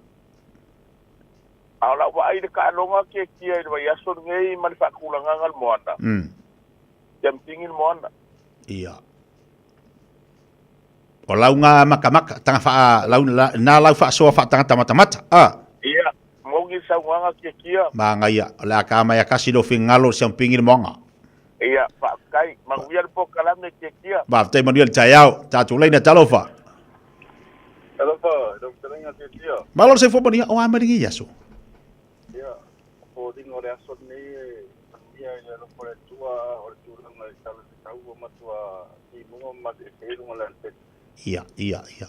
A o lau vaai i le taaloga Kiakia i le vaiaso lenei ma le faatulagaga o le moana, jumping i le moana. Ia. O lauga makamaka, taga faa, lau, la, na lau faasoa faatagata matamata. A. Ia, moni le saunoaga Kiakia. Magaia, o le a ka mai a kasi lou finagalo o le siampingi le moaga. Ia, faafetai. Manuia le polokalame Kiakia. Faafetai manuia le taeao. Tatou laina talofa. Talofa, lau fetalaiga Kiakia. Malo le soifua manuia, o a mai lenei aso? Ia, o foliga o le aso lenei e manuia i le alofa o le Atua, o le tulaga i tala o le tau ua matua timuga ma mate'e i luga o le alatele. Ia, ia, ia.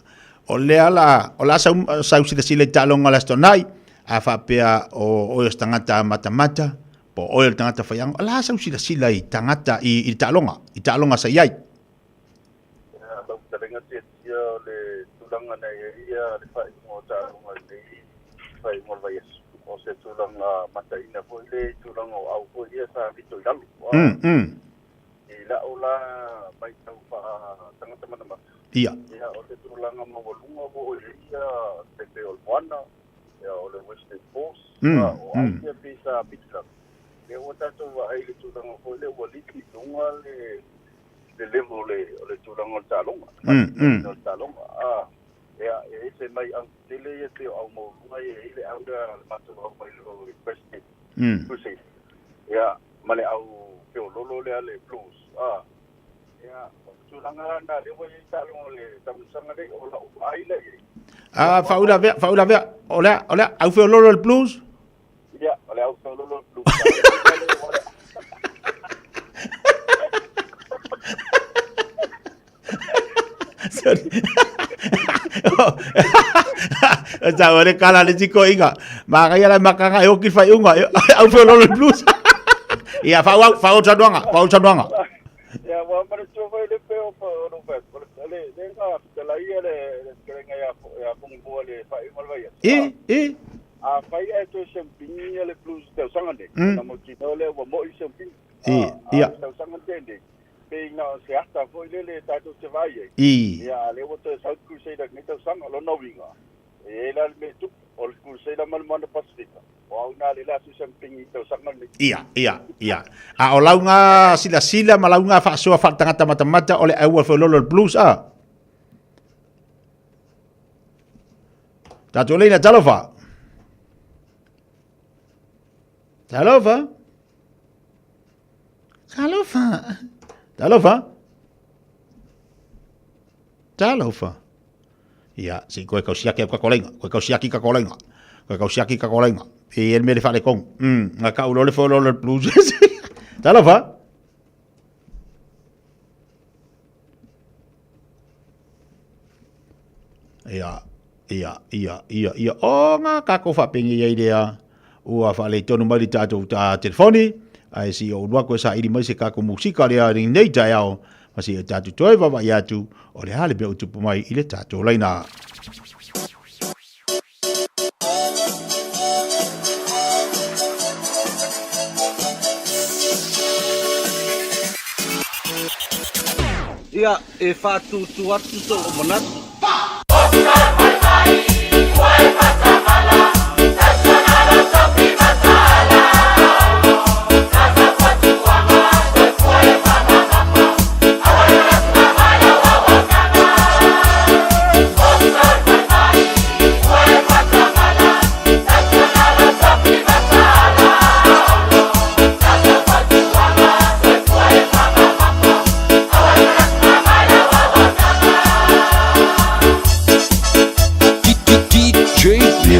O lea la, o le a sau, sau silasila i taaloga o le Aso Toonai, a faapea o oe o se tagata matamata, po o oe o le tagata faiaga, o le a sau silasila i tagata i, i le taaloga, i taaloga sa i ai. Ia, lau fetalaiga Tiatia, o le tulaga na i ai ia le faaiuga o taaloga i lenei faaiuga o le vaiaso, o se tulaga mataina foi lea i tulaga o au foi ia sa pito i lalo. I la'u la maitau faa-tagata matamata, Ia. ia o se tulaga maualuga ua oo i ai ia tai pei o le moana, ia o le Western Force, o au ia pei sa pito i lalo. Lea ua tatou vaai i le tulaga foi lea ua liki i luga le le level o le o le tulaga o le taaloga, le faatinoina o le taaloga. A, ia e ese mai au tetele ia pei o au maualuga ia e i ai le au lea a le matou au mai le President Crusade. Ia ma le au feololo lea le Blues. A, ia o le tulaga la lena lea ua i ai taaloga o le taamilosaga nei, o la'u vaai la i ai. A, faauilavea, faauilavea, o le a, o le a, au feololo le Blues? Ia, o le au feololo le Blues. Sorry. Sa o le kala le tiko inga. Magaia la makanga e oki whaiunga. Au feololo le Blues. Ia, whaau, whaau tanuanga, whaau tanuanga. Ia, ua manatua foi le peo o lou fai atu. O le le nga fetalai ia le le fetalaiga ia ia Fugumua i le faaiuga o le vaiaso. I, i. Afai ae toe siampini ia le Blues i le tausaga nei, ona mautinoa lea ua mo'i le siampini. I, ia. A o le tausaga tele nei, pei na o se ata foi lele tatou te vaai ai. I. Ia, a o lea ua toe sau le Crusader i lenei tausaga. O lona uiga, E i ai la le mea e tupu, o le Crusader ma le Moana Pasifika, o au ina le asu siampingi i tausaga lenei. Ia, ia, ia. A o lauga silasila ma lauga faasoa faaletagata matamata o le aua feololo le Blues a? Tatou leina, talofa. Talofa. Talofa. Talofa. Talofa. Ia, se i koe kausiaki au kakolaiga, koe kausiaki kakolaiga, koe kausiaki kakolaiga. E i le mea le faaletonu. Nga kau loa le feoloolo le Blues. Talofa. Ia, ia, ia, ia, ia. O ngā kako whapengi ai lea. Ua whaaletonu mai le tātou tā telefoni. Ai si o uluako e sa ili mai se kako musika lea ring nei taeao. Ma si e tātou toe vavai atu. O le a le mea o tupu mai i le tātou laina. Ia, e whātūtū atu tō manatu. DJ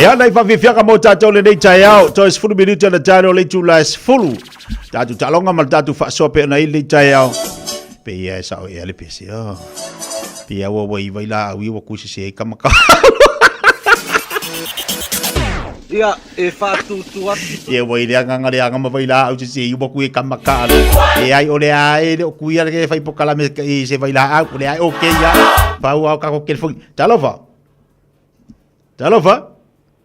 Ia nai faafiafiaga mo tatou lenei taeao, toe 10 minute ona taeao le itula e 10. Tatou taaloga ma le tatou faasoa pe ona i lenei taeao. Pe ia e sao ea le pese. Oh. Pe ia ua ua iwa i la au ia ua kusi se ka maka. Ia, e faatutu atu. Ia ua i le agaga le aga ma vai la au se se ua kui e ka maka. E ai o le ae le o kui ala ke whai pokalame i se vai la au. O le ae o ke ia. Pau au kako telefoni. Talofa. Talofa.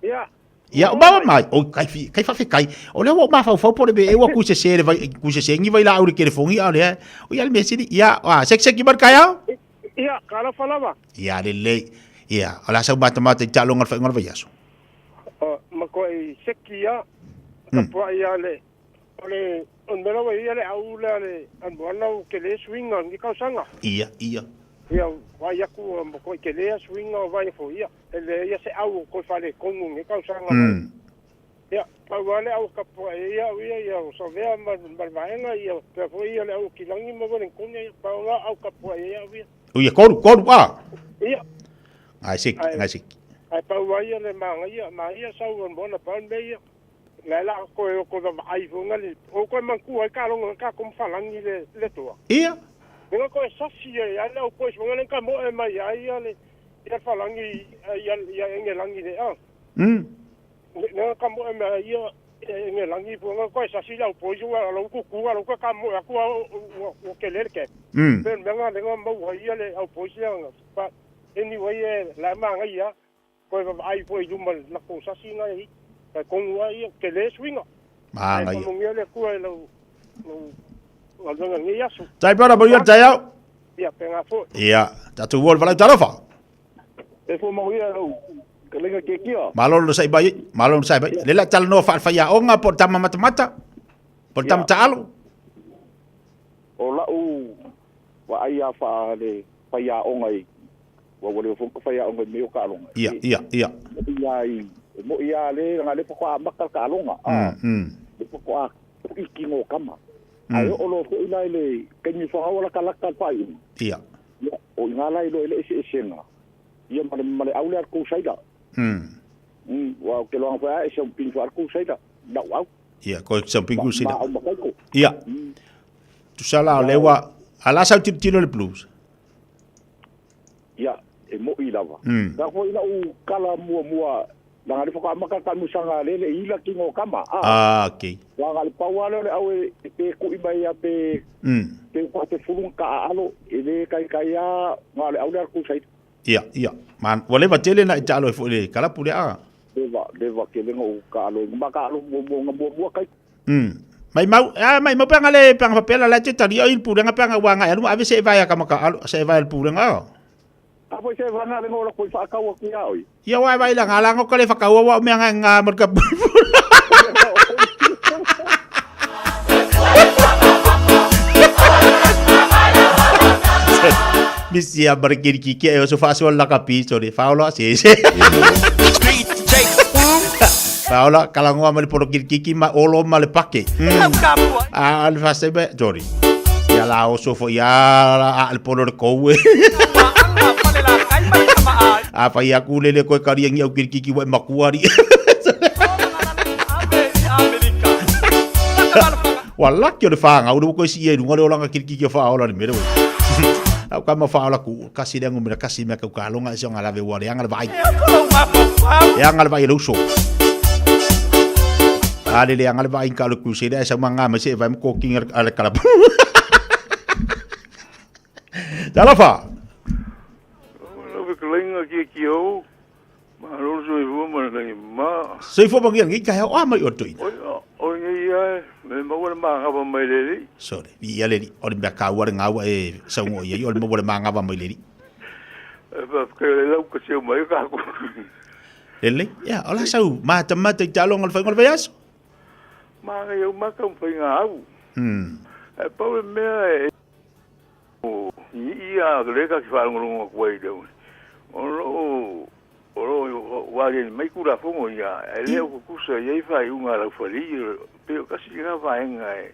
Ia. Ia, o maua mai. O, kai, fi, kai whawhekai. O lea ua mafaufau po le me e ua kuse se le vai, kuse se ngi vai la au le telefongi a lea. O ia le mea sili. Ia, a, sek seki mar kai au? Ia, ka alofa lava. Ia, le lei. Ia, o la sau mata mata i talonga le whainga o le vaiaso. O, ma koe seki ia, ka pua ia le, o le, o le mea ia le au le le anmoana o ke le suinga ni kausanga. Ia, ia. Ia, vai aku ma koe ke le suinga o vai fo ia. E le ia se au o koe whale kongu ni kausanga. Ia, pau ale au ka pua ia ia ia o sovea ma ma vaenga ia pe fo ia le au kilangi ma wale konga ia pau la au ka pua ia ia. O ia, koru, koru, a. Ia. Ngai seki, ngai seki. Ai pau ai le manga ia, ma ia sau o mbona pau me ia. La la ko o ko va ai fo ngali. O ko manku ai ka longa ka kom falangi le le toa. Ia. Nga ko sasi ia ia la o ko ngale ka mo e mai ai ia le ia falangi ia ia ngelangi le a. Nga ka mo e mai ia ngelangi fo nga ko sasi la o jo la ku ku la ka mo aku o ke le ke. Pe nga le nga mo ia le au po sia nga. Pa anyway la manga ia ko va ai fo i luma la ko sasi nga i. Ka kongu ai ke le swinga. Manga ia. Ai le ku ai lo lo lo ngi asu. Tai para mo ia tai au. Ia penga fo. Ia, tatu wol vala talofa. E fo mo ia lo ke lenga ke kia. Malo lo sai bai, malo lo sai bai. Le la tal no fa fa ia onga po tama mata mata. Po tama taalo. O la u wa ai a fa le fa ia onga i. Wa wa le fo ka fa ia onga me o ka longa. Ia, ia, ia. Ia i mo ia le nga le ko a maka ka longa. Le ko a iki ngo kama. Ai o lo fo ila le ke ni fa wala ka la ka fa i. Ia. O nga la ilo le ese esenga. Ia male male aule ar ku saida. Wa ke lo fa e se pin fa ku saida. Na wa. Ia ko se pin ku saida. Ia. Ia. Tu sala le wa ala sa tiro le blues. Ia e mo i lava. Ka fo ila u kala mua mua la ngari foka maka ka musanga le le ila ki ngo kama. Ah, okay. La ngari pawa le au e pe ku i mai a pe pe ko te fulun ka alo e le kai kai a ngale au le ku sai. Ia, ia. Man, wale va tele na italo e fo le kala pule a. Leva, leva ke lenga o ka alo ma ka alo mo mo mo mo kai. Mai mau, a mai mau panga le panga papela la te tali o il pule nga panga wa nga alu ave se vai ka maka alo se vai il pule nga. A foi se vai nga lenga o ko fa ka wa ki a oi. Ia wa vai la nga la ngo ka le fa ka wa me nga nga mo ka. Misia barkiri ki e o so fa so la kapi so le fa ola se se. Fa ola kala ngoa ma le polo kiriki ma olo ma le pake. A le fa se be sorry. Ya la o so fo ya a le polo le kowe. A fa ya ku le le ko kari ngi au kiriki wa makuari. Wala ki o le whanga, uru ko si e runga le olanga kiriki ki o wha ola ni mere. Au ka ma wha ola ku kasi le ngumira kasi mea kau ka longa ese o ngā lawe ua le anga le vai. E anga le vai e lauso. A le le anga le vai ka le kuse le esa manga me se vai mko kinga ale kalapu. Talofa. Lo ke lenga ki ki o. Ma lo so i ma le ma. Se fo mangi ngi ka o mai o toi. O ngi ia me ma wala ma nga mai le li. Sorry. I ale o le mea ka ua le ngaua e saungo ia o le maua le mangava mai le li. E pa ke le lau ka se mai ka ku. Lele, ia, ola sau mata mata i talonga le whainga le vaiaso. Ma nga iau maka umwhainga au. E pau e mea e o i ia le ka ki whalongolongo kua i leo. O lo o lo wale ni mai kura fongo ia e leo kukusa ia i whai unga lau whali pe o kasi nga waenga e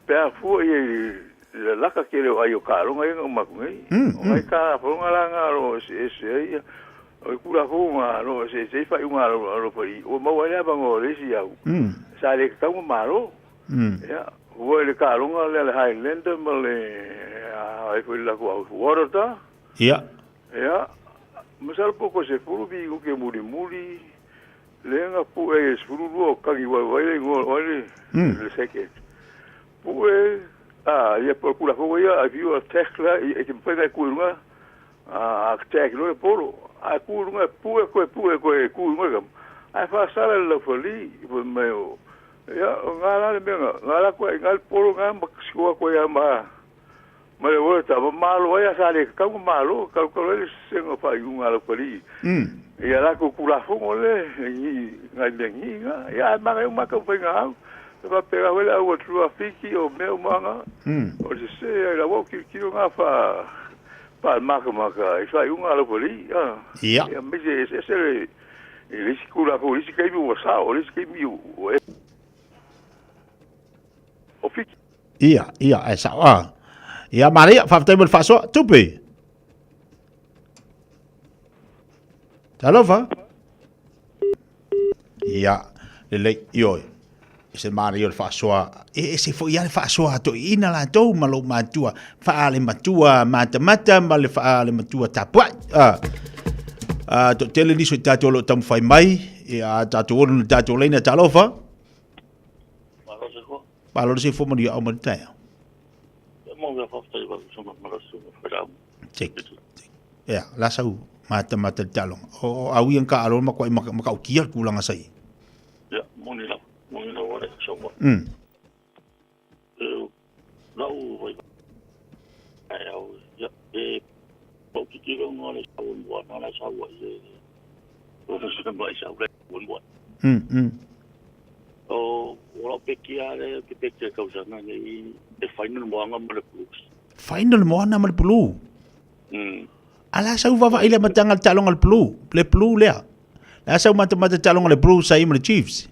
pe a fua ia i le laka ke leo ai o ka ronga ia maku ngai. O ngai ka fonga la nga ro ese ese ia. O le Tulafono lo se se faaiuga a lou fali'i ua maua ai le avanoa o le isi au sa le tatau ona malo. Ia, fua i le taaloga lea a le Highlander ma le ai foi le latou au Waratah. Ia. Ia, masalo po o toe 10 minute mulimuli lea na pue ai e 12 o tagi vaivai le igoa o ai le second. Pue, a, ia po o le Tulafono ia, if you are tackler, e te mafai ona e tu i luga A tag loa le polo, ae tu i luga e pue koe pue koe e tu i luga le kama, ae faasala le laufali fai mai o, ia o nga la le mea nga, nga la koe nga le polo nga ma sikoa koe ia ma ma le oe ta ma malo ai a sa le tatau ona malo, kalokalo ai le sesega o faaiuga a laufali ia latou Tulafono le i nai mea ngi nga, ia ae manaia uma lava taumafaiga au, e faapena foi le au atuafiki o mea uma nga, o le sese ai la ua ou tilotilo nga fa Faamakamaka i faaiuga a Laupalii, a. Ia. Ia aemaise e eseese le, i le isi Tulafono, i le isi taimi ua sao, i le isi taimi ua o fiki. Ia, ia, ae sao, a. Ia, manaia, faafetai mo le faasoa. Tupe. Talofa. Ia, lelei, ioe. E se manaia o le faasoa, e ese foi lava le faasoa a toeaiina latou ma lou matua, faalematua matamata ma le faalematua tapuai. Ah. Ah, toatele nisi o i tatou o lo o taumafai mai, ia, tatou olo na tatou laina, talofa. Malo se fua. Malo se fua manuia au ma le taeao. Ia mo mea faafetai wa so ma malo se fua. Check. Ia, la sau matamata le taaloga. O au ia ka alo ma koai matautia le tulaga sa i ai. Ia, moni lava, moni lava le saunoa. Lau vai ai au, ia, e pau titilo nga le sau mua na le sau ai e o le sina mai sau le mua. O o lau peki a le te peki a kausanga nei e final moanga ma le Blues. Final moana ma le Blue. Ala sau vavaai le amataga le taaloga le Blue, le Blue lea. Le a sau matamata taaloga le Blue sa i ma le Chiefs.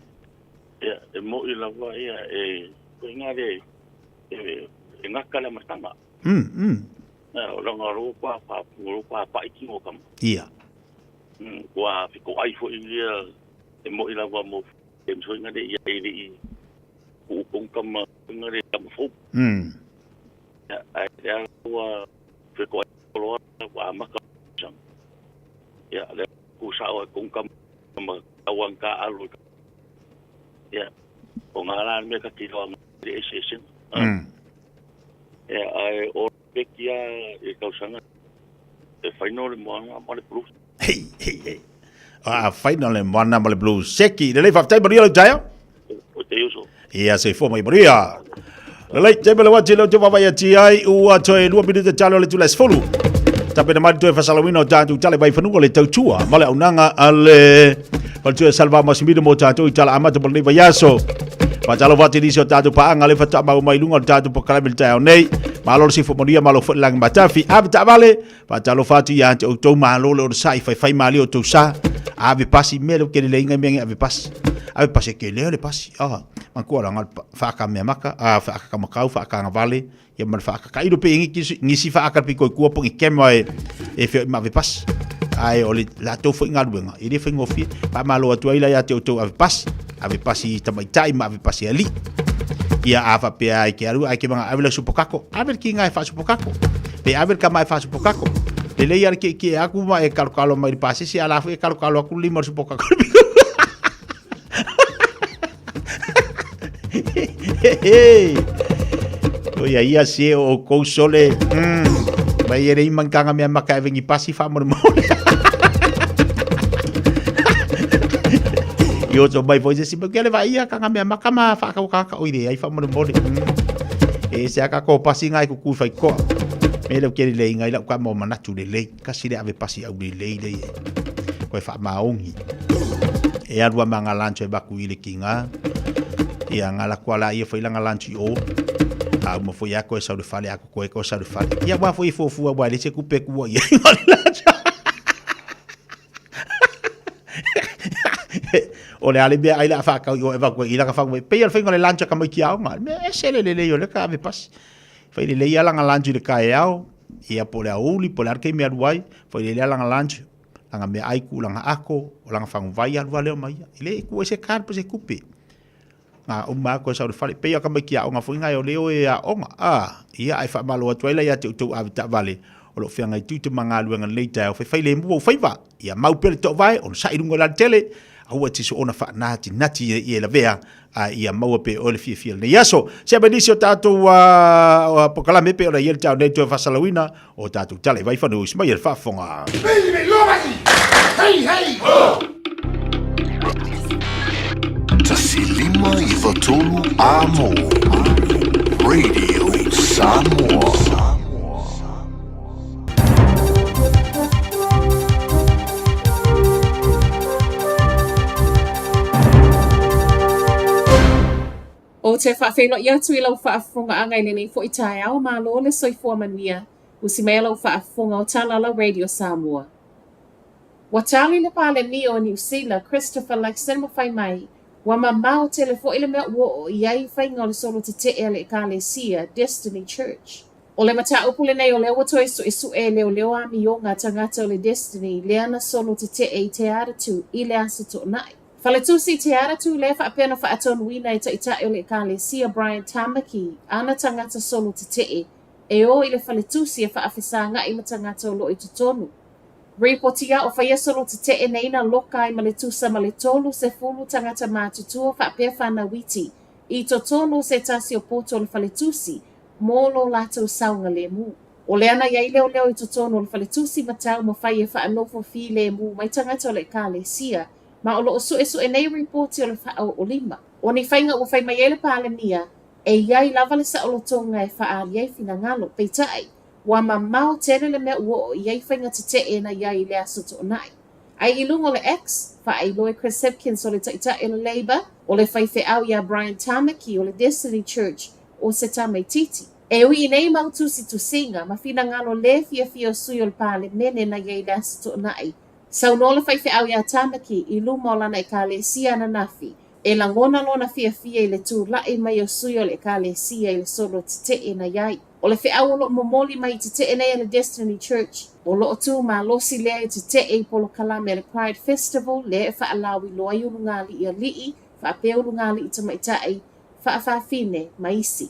Ia, e mo'i lava ia e koe le e, e ngaka le amataga. Ia, o langa ro pa pa ro pa pa i kingo kama. Ia. Kua fiko ai foi ia e mo'i lava mo e msoinga le ia e le i ku kong kama ngare kama fou. Ia, ai lea ua fiko ai loa ua amaka sang. Ia, lea ku sao ai kong kama ma tauang ka alo. Ia, o ngā rā mea ka tiro a ngā ese ese. Ia, ai o peki a e kausanga e whaino le moana ma le Blues. Hei, hei, hei. A whaino le moana ma le Blues. Seki, lelei whaftai maria le taia? O te uso. Ia, se fua mai maria. Lelei, te mele wati leo te wawai ati ai, ua toe 2 minute talo le tula sefulu. Tapena mai toe fasalawina o tātou tale vai whanua le tautua. Ma le aunaga a le faletua Salva Masimino mo tātou i tala amata mo lenei vaiaso. Faatalofa atu i nisi o tātou paaga le faatoa mau mai luga o le tātou polokalame i le taeao nei. Malo le sifo manuia, malo foi le lagi matafi. Ave taavale, faatalofa atu ia te outou malo le onosai, faifai malie o outou sa. Ave pasi, mea le kele le inga mea nge ave pasi. Ave pasi e kele le pasi. Ah, mantua la ngal whaaka mea maka, ah, whaaka kamakau, whaaka ngavale, ia ma le whaaka kairo pe ngi ngisi whaaka pi koi kua po ngi kema e e whio i ma ave pasi. Ae o le latou foi galuega, e le faigofie. Faamalo atu ai la ia te outou ave pasi, ave pasi tamaitai ma ave pasi alii. Ia a faapea ai ke alu ai ke manga ave le supokako, ave le kinga e whaasupokako. Pe ave le kama e whaasupokako. Lelei ala ke ke aku ma e kalokalo mai le pasese ala fu e kalokalo aku lima le supokako. O ia ia se o kou sole. Mai e rei mankanga mea maka e vengi pasi wha more more. I oto mai foi se si ke le vai ia kanga mea maka ma wha ka ka o ire ai wha more more. E se aka ko pasi ngai ku ku whai koa. Me le ke le ngai lau ka mo manatu le lei. Kasi le ave pasi au le lei le. Koe wha maongi. E alu a ma ngā lancho e baku i le ki ngā. Ia ngā la kua la ia foi la ngā lancho i o. A uma foi a koe sau le fale, a ko koe koe sau le fale. Ia wā foi fuafua wā le se kupe kua ia i ngā le lancho. O le ale mea ai la whakau i o e waku i laka whangu. Pei al whainga le lancho ka mai ki ao ngā. Mea e se le le le o le ka ave pasi. Whai le le ia langa lancho i le kae ao. Ia po le auli, po le arke mea ruai. Whai le le langa lancho. Lana meaai ku lana ako, o lana faguvai alu lava lea ma ia. E le ku ai se card po o se tupe. Na uma atu e sau i le fale, pei lava o tamaiti aoga foi na o lea e o e aoga, a, ia ae faamalo atu ai la ia te outou avetaavale o lo o feagai tiute ma galuega i lenei taeao, faifai lemu ou faiva, ia mau pea le toovae, onosai i luga o le alatele, aua e te soona faanatinati ina ia e lavea, a ia maua pea e oe le fiafia o lenei aso. Se mai nisi o tatou polokalame e pei ona i ai le taeao nei toe faasalauina o tatou tala i Vaifanua, usi mai e le faafofoga. Hei, hei, ho! 153 Amo Radio Samoa. Ou te faafeiloai atu i lau faafofogaaga i lenei foi taeao, malo le soifua manuia, usi mai lau faafofoga o Talala Radio Samoa. Ua tali le Palemia o Niu Sila, Christopher Luxon ma fai mai, ua mamao tele foi le mea ua oo i ai faiga o le solo tetee a le Ekalesia, Destiny Church. O le mataupu lenei o lea ua toe suesue e leoleo amioga a tagata o le Destiny lea na solo tetee i Te Atatū i le Aso Toonai. Faletusi Te Atatū lea faapea na faatonuina e Taitai o le Ekalesia Brian Tamaki ana tagata solo tetee e o i le faletusi e faafesagai ma tagata o lo o i totonu. Ripotia o faia solo tetee nei na loka ai ma le tusa ma le 30 tagata matutua faapea fanau iti i totonu o se tasi o poto o le faletusi mo lo latou saogalemu. O lea na i ai leoleo i totonu o le faletusi ma taumafai e faanofo filemu mai tagata o le Ekalesia, ma o lo o suesue nei ripoti o le faaoolima. O ni faiga ua fai mai ai le Palemia, e i ai lava le saolotoga e faaali ai finagalo, peitai, ua mamao tele le mea ua oo i ai faiga tetee na i ai i le Aso Toonai. Ai i luga o le X, faailoa e Chris Hipkins o le Taitai o le Labour, o le faifeau iā Brian Tamaki o le Destiny Church o se tamaitiiti. E ui i nei mau tusitusiga ma finagalo lē fiafia o sui o le Palemene na i ai i le Aso Toonai, saunoa le faifeau iā Tamaki i luma o lana Ekalesia ananafi, e lagona lona fiafia i le tula'i mai o sui o le Ekalesia i le solo tetee na i ai. O le feau o lo o momoli mai i tetee nei a le Destiny Church, o lo o tū malosi lea e tetee i polokalame a le Pride Festival lea e faalauiloa ai ulugalii alii faapea ulugalii tamaitai, faafafine ma isi.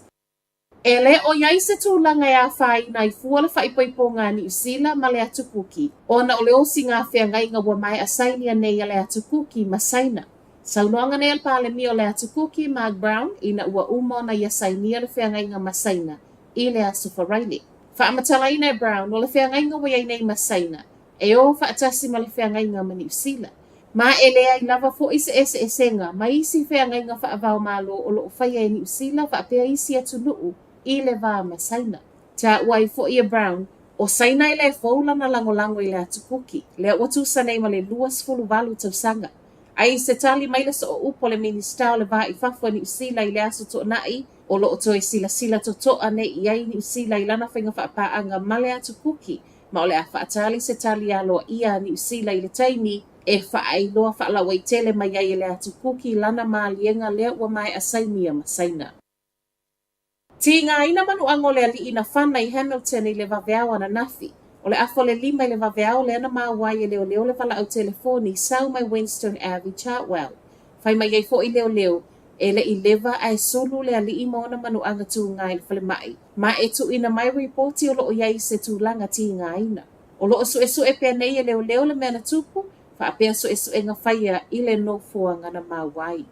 E le o i ai se tulaga e afaina ai fua le faaipoipoga a Niu Sila ma le Atu Kuki, ona o le osiga feagaiga ua maea sainia nei a le Atu Kuki ma Saina. Saunoaga nei a le Palemia o le Atu Kuki, Mark Brown, ina ua uma ona ia sainia le feagaiga ma Saina i le Aso Faraile. Faamatalaina e Brown, o le feagaiga ua i ai nei ma Saina, e o faatasi ma le feagaiga ma Niu Sila. Ma e leai lava foi se eseesega ma isi feagaiga faava-o-Malo o lo o faia e Niu Sila faapea isi atunuu i le va ma Saina. Taua ai foi e Brown, o Saina e le fou lana lagolago i le Atu Kuki, lea ua tusa nei ma le 28 tausaga. Ai i se tali mai le sooupu a le Minisita o le Va i Fafo a Niu Sila i le Aso Toonai, o lo o toe silasila totoa nei i ai Niu Sila i lana faiga faapaaga ma le Atu Kuki, ma o le a faatali se tali aloaia a Niu Sila i le taimi e faailoa faalauaitele mai ai e le Atu Kuki lana maliega lea ua maea sainia ma Saina. Tigaina manuaga o le alii na fana i Hamilton i le vaveao ananafi. O le afa o le 5 i le vaveao lea na maua ai e leoleo le valaau telefoni sau mai Winstone Ave i Chartwell. Fai mai ai foi leoleo, e le i leva ae sulu le alii ma ona manuaga tuga i le falemai, ma e tuuina mai ripoti o lo o i ai se tulaga tigaina. O lo o suesue pea nei e leoleo le mea na tupu, faapea suesuega faia i le nofoaga na maua ai.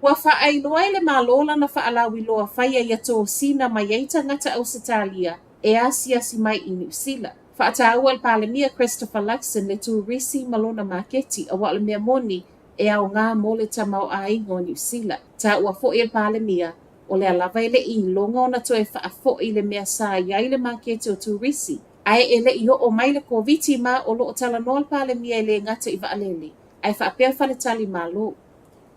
Ua faailoa e le Malo lana faalauiloa faia ia tosina mai ai tagata Ausetalia e asiasi mai i Niu Sila. Faataua e le Palemia Christopher Luxon le turisi ma lona maketi aua o le mea moni e aoga mo le tamaoaiga o Niu Sila. Taua foi e le Palemia o lea lava e le i iloga ona toe faafoi le mea sa i ai le maketi o turisi ae e le i oo mai le Koviti ma o lo o talanoa le Palemia e le gata i vaalele ae faapea faletali malo.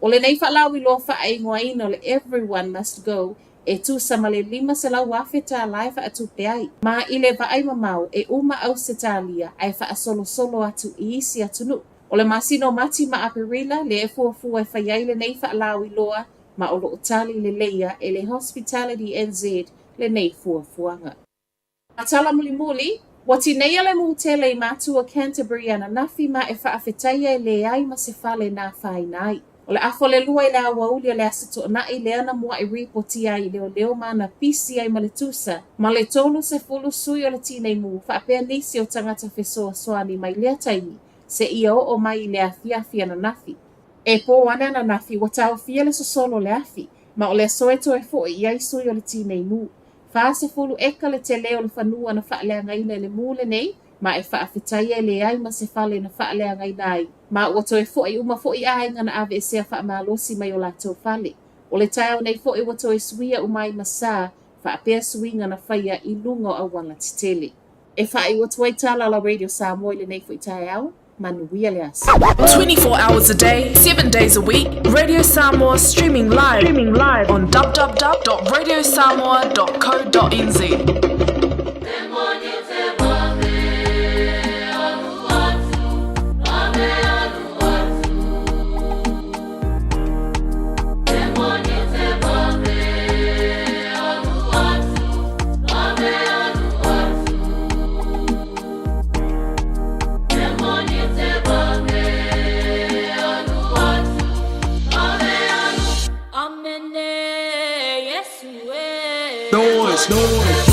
O lenei faalauiloa faaigoaina o le Everyone Must Go e tusa ma le $500,000 tālā e faatupe ai. Ma i le vaai mamao, e uma Ausetalia ae faasolosolo atu i isi atunuu. O le masina o Mati ma Aperila lea e fuafua e fai ai lenei faalauiloa ma o lo o tali leleia e le Hospitality NZ lenei fuafuaga. A tala mulimuli, Ua tineia le mū tele i Matua Canterbury ananafi ma e faafetaia e leai ma se fale na afaina ai. O le afa o le 2 i le aoauli o le Aso Toonai lea na mua'i ripotia ai i leoleo ma na pisi ai ma le tusa ma le 30 sui o le tinei mu faapea nisi o tagata fesoasoani mai lea taimi seia oo mai i le afiafi ananafi. E pō ana ananafi ua taofia le sosolo o le afi, ma o le aso e toe fo'i i ai sui o le tinei mu. 40 eka le tele o le fanua na faaleagaina i le mū lenei, ma e faafetaia e leai ma se fale na faaleagaina ai, ma ua toe fo'i uma fo'i aiga na aveesea faamalosi mai o latou fale. O le taeao nei fo'i ua toe suia uma ai ma sa, faapea suiga na faia i luga o auala tetele. E faaiu atu ai tala a la Radio Samoa i lenei fo'i taeao. Manuia le aso. 24 hours a day, 7 days a week, Radio Samoa streaming live, streaming live on www.radiosamoa.co.nz. Noise, noise.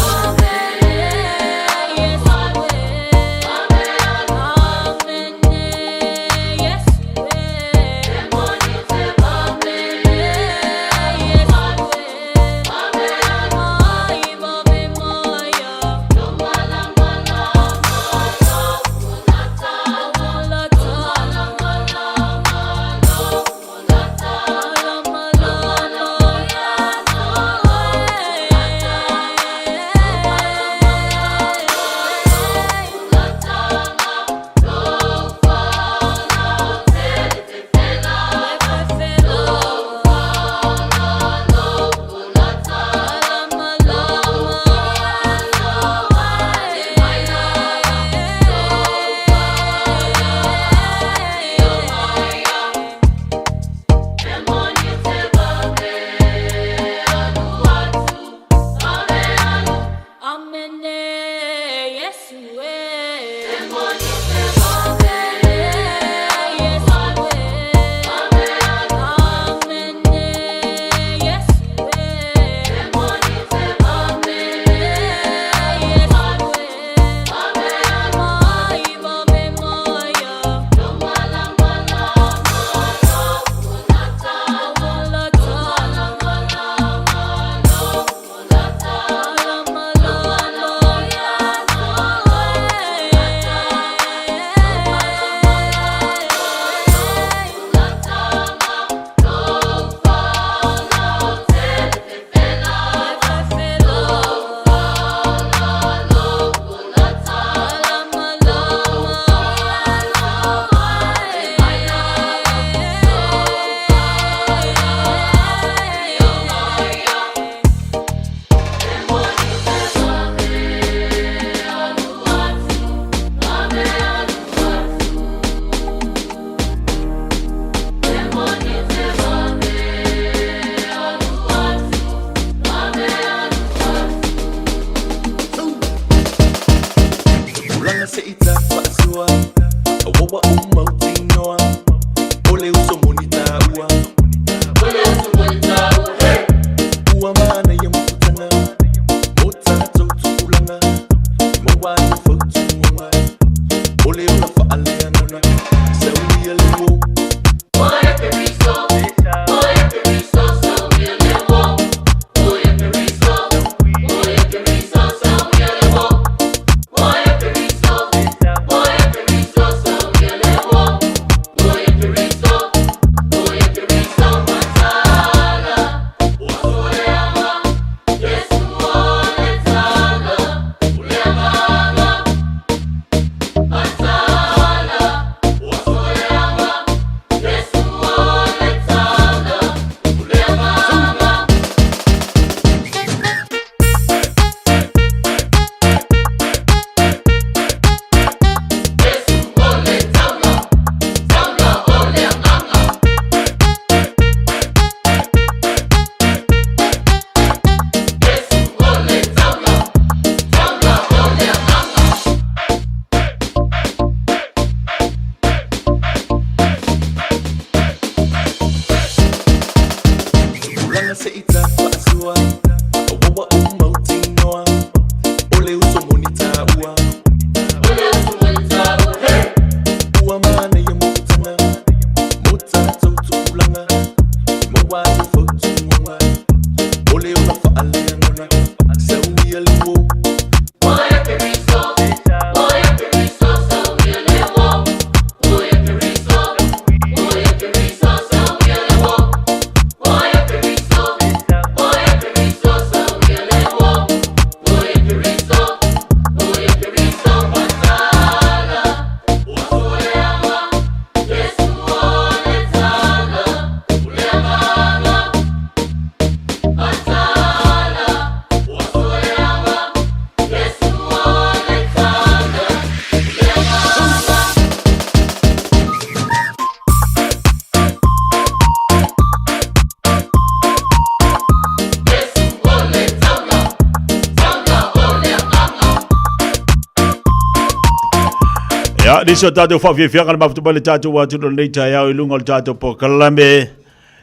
Ia, nisi o tātou whaafiafiaga le mafuta mai le tātou atunuu lenei taeao i luga o le tātou polokalame.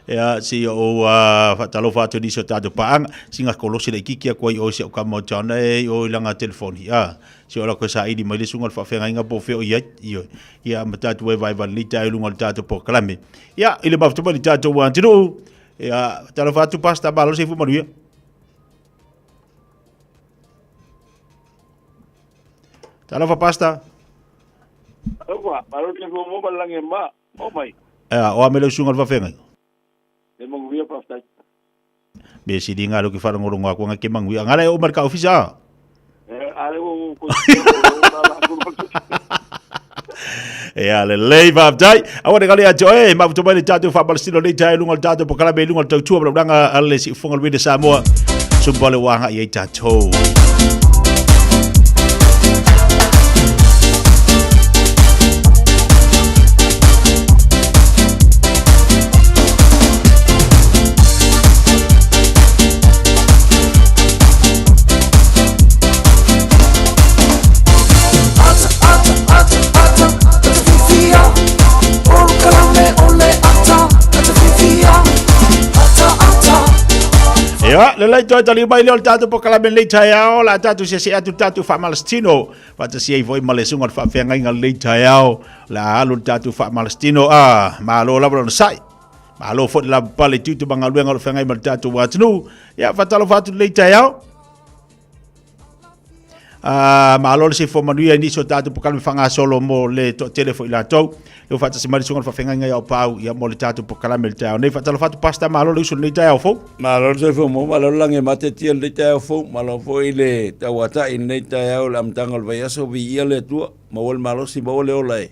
Ia, si o whaatalofa atu nisi o tātou paanga, singa kolosi le ikiki aku ai o si au kama o tāna e o i langa telefoni. Ia, si o la koe sa ili mai le sunga le whaafengainga po wheo i ai, ia, ia ma tātou e vai vai lenei taeao i luga o le tātou polokalame. Ia, i le mafuta mai le tātou atunuu, ia, talofa atu pasta malo se manuia. Talofa pasta. Talofa, malo te fua mo malangi ma, o mai. Ea, o a me le usunga le whawhengai. Le manguia whawhtai. Me sili ngā roki wharangoro ngā kuanga ke manguia. Ngā rei o marka ofisa a. E, ale o ko Ea, le lei whawhtai. Awa ne kale atu, e, mafuta mai le tātou whaamalastino nei tai lunga le tātou pokalame lunga le tautua, mala a le si ufonga le wene Samoa. Sumpa le wānga i ei tātou. Ia, le lei toe tali mai lea o le tatou polokalame lenei taeao, la tatou siasia atu le tatou faamalositino, faatasi ai foi ma le susuga o le faafeagaiga lenei taeao, o le a alu le tatou faamalositino, a, malo lava lona sai. Malo foi le lavapapale i tiute ma galuega o lo o feagai ma le tatou atunuu. Ia, faatalofa atu lenei taeao. Uh, malo le soifua manuia i nisi o tatou polokalame faagasolo mo le toatele foi latou. Le ua faatasi mai le susuga o le faafeagaiga ia Pau ia mo le tatou polokalame i le taeao nei. Faatalofa atu Pastor, malo le uso i lenei taeao fou. Malo le soifua maua, malo le lagi e matetia i lenei taeao fou, malo foi le tauatai i lenei taeao i le amataga o le vaiaso, viia le Atua, maua le malosi, maua le ola e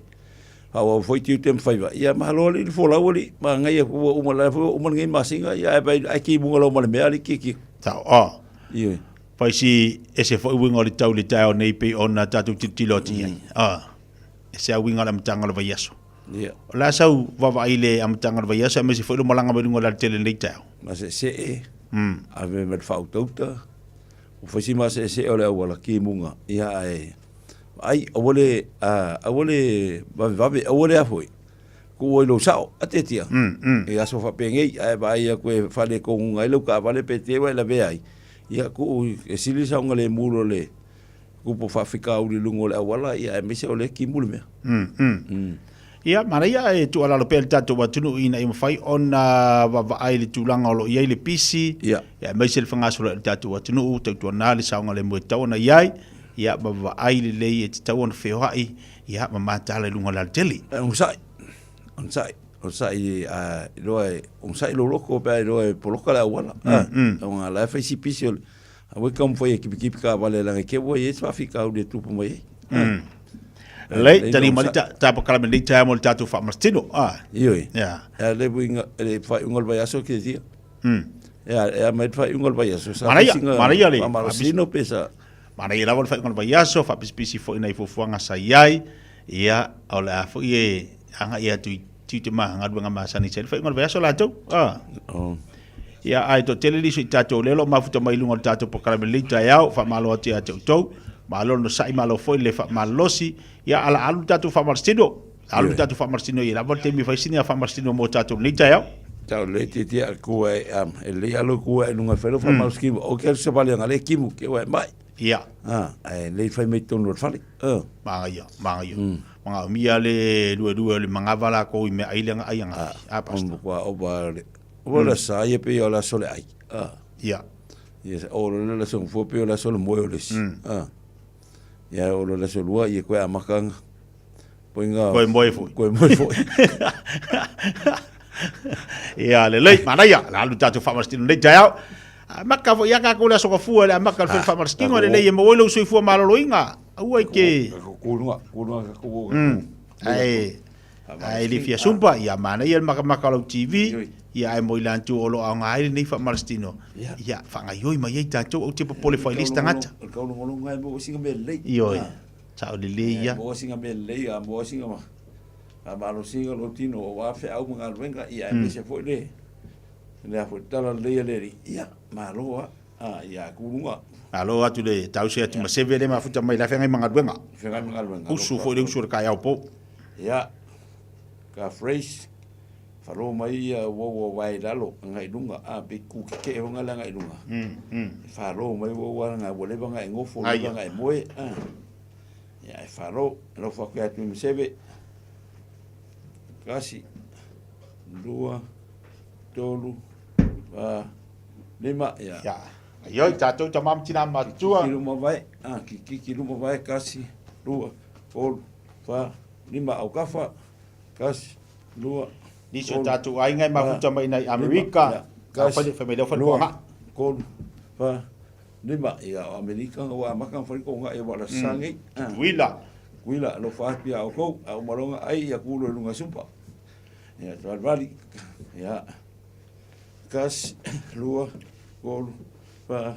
faaauau foi tiute ma faiva. Ia malo alii le folau alii, manaia ua uma la foi ua uma lenei masina, ia ae vai ae kimuga loa ma le mea alii kiki. Sao, oh. Ioe. Fai si ese foi uiga o le tau i le taeao nei pei ona tatou tilotilo atu i ai. Mm. Ese a uiga o le amataga o le vaiaso. Yeah. O le a sau vaavaai i le amataga o le vaiaso aemaise foi lo malaga mai luga o le alatele lenei taeao. Maseesee, ave ma le faautauta, ua fai si maseesee o le auala kimuga, ia ae, ai, aua le, aua le vavevave, aua le a foi, tuu ai lou sao, a tetia, i aso faapenei, ae vaai atu e faaletonuga ai lau taavale pe te ua e lavea ai, Ia, tuu e sili le saogalemu lo le tupu faafitauli i luga o le auala, ia aemaise o lea e timu le mea. Ia, manaia e tuualalo pea le tatou atunuu ina ia mafai ona vaavaai i le tulaga o lo o i ai le pisi, ia, aemaise le fegasoloai o le tatou atunuu, tautuana le saogalemu e tatau ona i ai, ia, ma vaavaai lelei e tatau ona feoai, ia, ma mataala i luga o le alatele. Onosai, onosai. Onosai a iloa e onosai lou loto pe a iloa e poloka le auala. Ona la e fai si pisi o le aua e taumafai e kipikipi taavale leaga e te ua i ai se faafitauli e tupu mai ai. Lelei, tali mai ta ta polokalame lenei taeao mo le tatou faamalositino. Ioe. Ia. Le uiga le faaiuga o le vaiaso ke tia. Ia, e a mai le faaiuga o le vaiaso sa Manaia, manaia le faamalosino pe sa. Manaia lava le faaiuga o le vaiaso, faapisipisi foi nai fuafuaga sa i ai. Ia, o le a foi e agai atu i tiute ma galuega masani sa i le faaiuga o le vaiaso latou. Ia, ae toatele nisi o i tatou lea o lo o mafuta mai i luga o le tatou polokalame lenei taeao, faamalo atu ia te outou, malo le onosai, malo foi le faamalolosi, ia ala alu le tatou faamalositino, alu le tatou faamalositino ia lava le taimi e fai sina faamalositino mo tatou lenei taeao. Tau le te te a kua e am e le alo kua e lunga whero wha mau skimu. O ke sa vale nga le kimu ke wa mai. Ia. Ah, e le whai mai tonu o le fale. Manga ia, manga ia. Manga o mia le lue lue o le mangava la ko i mea ai le nga ai nga. A pasta. O o ba le. O la sa ia pe o la sole ai. Ah. Ia. Ia o le la so fo pe o la sole moe o le si. Ah. Ia o le la so lua ia koe a makanga. Poinga. Koe moe foi. Koe moe foi. Ia, lelei, manaia, la alu tātou whaamarastino nei taeao. A maka foi ia kākou le aso ka fua le a maka le whai whaamarastino, lelei e maua ai lou soifua maloloina. Aua i ke... Kūlunga, kūlunga ka kū. Ai, ai le fia sumpa, ia manaia le makamaka o lau TV, ia ai mo i lantu o lo aoga ai lenei whaamarastino. Ia, whaangaioi mai ai tātou au te popole whai lisi tangata. Kaulongolonga e mo singa me lei. Ioi. Sao lelei ia. Maua singa mea lelei a maua singa ma a malosiga lou tino aua feau ma galuega ia aemaise foi le le a foi tala lelei a le Alii ia malo a a ia kuluga. Malo atu le tausi atu ma seve le mafuta mai la feagai ma galuega. Feagai ma galuega. Usu foi le usu o le kaeao po. Ia ka phrase falo mai ia ua ua wae i lalo agai i luga a pe ku keke'e foi le agai i luga. Falo mai ua ua nga ua leva nga e gofo leva nga e moe a. Ia e falo alofa atu ia tui seve. Kasi lua tolu fa lima ia. Ia. Ioi tatou tama ma tina matua. Ki luma vai, a ki ki ki luma vai kasi lua tolu fa lima au kafa kasi lua Nisi o tatou aiga e mafuta mai nai Amerika. Kasi fai mai lea fai lua tolu fa lima ia o Amerika ua amata ona fai ko nga ia wala sangi. Tutuila. Tutuila alofa atu ia oukou a uma loa ona ai ia kulo i luga supa. Ia tualivali ia kasi lua tolu fa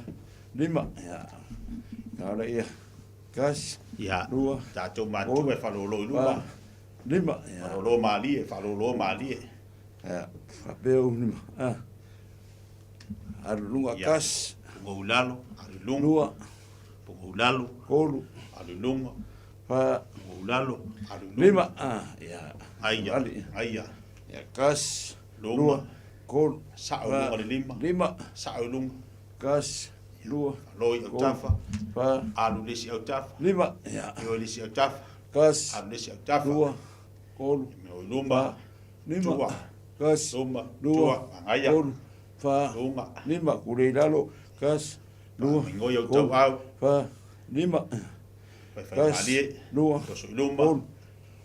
lima ia kala ia kasi ia lua tatou matua e faalolo i luma lima ia faalolo malie faalolo malie ia faapea lima a alu luga kasi pugou lalo alu luga lua pugou lalo tolu alu luga fa pugou lalo alu luga lima a ia aia aia ia kasi luma lua tolu sao luga le lima lima sao luga kasi lua loi autafa fa alu le isi autafa lima ia io le isi autafa kasi alu le isi autafa lua tolu io luma lima tua kasi luma lua tua agaia tolu fa luga lima kule i lalo kasi lua Ingoi au tau au fa lima fai fai kasi malie lua toso i luma tolu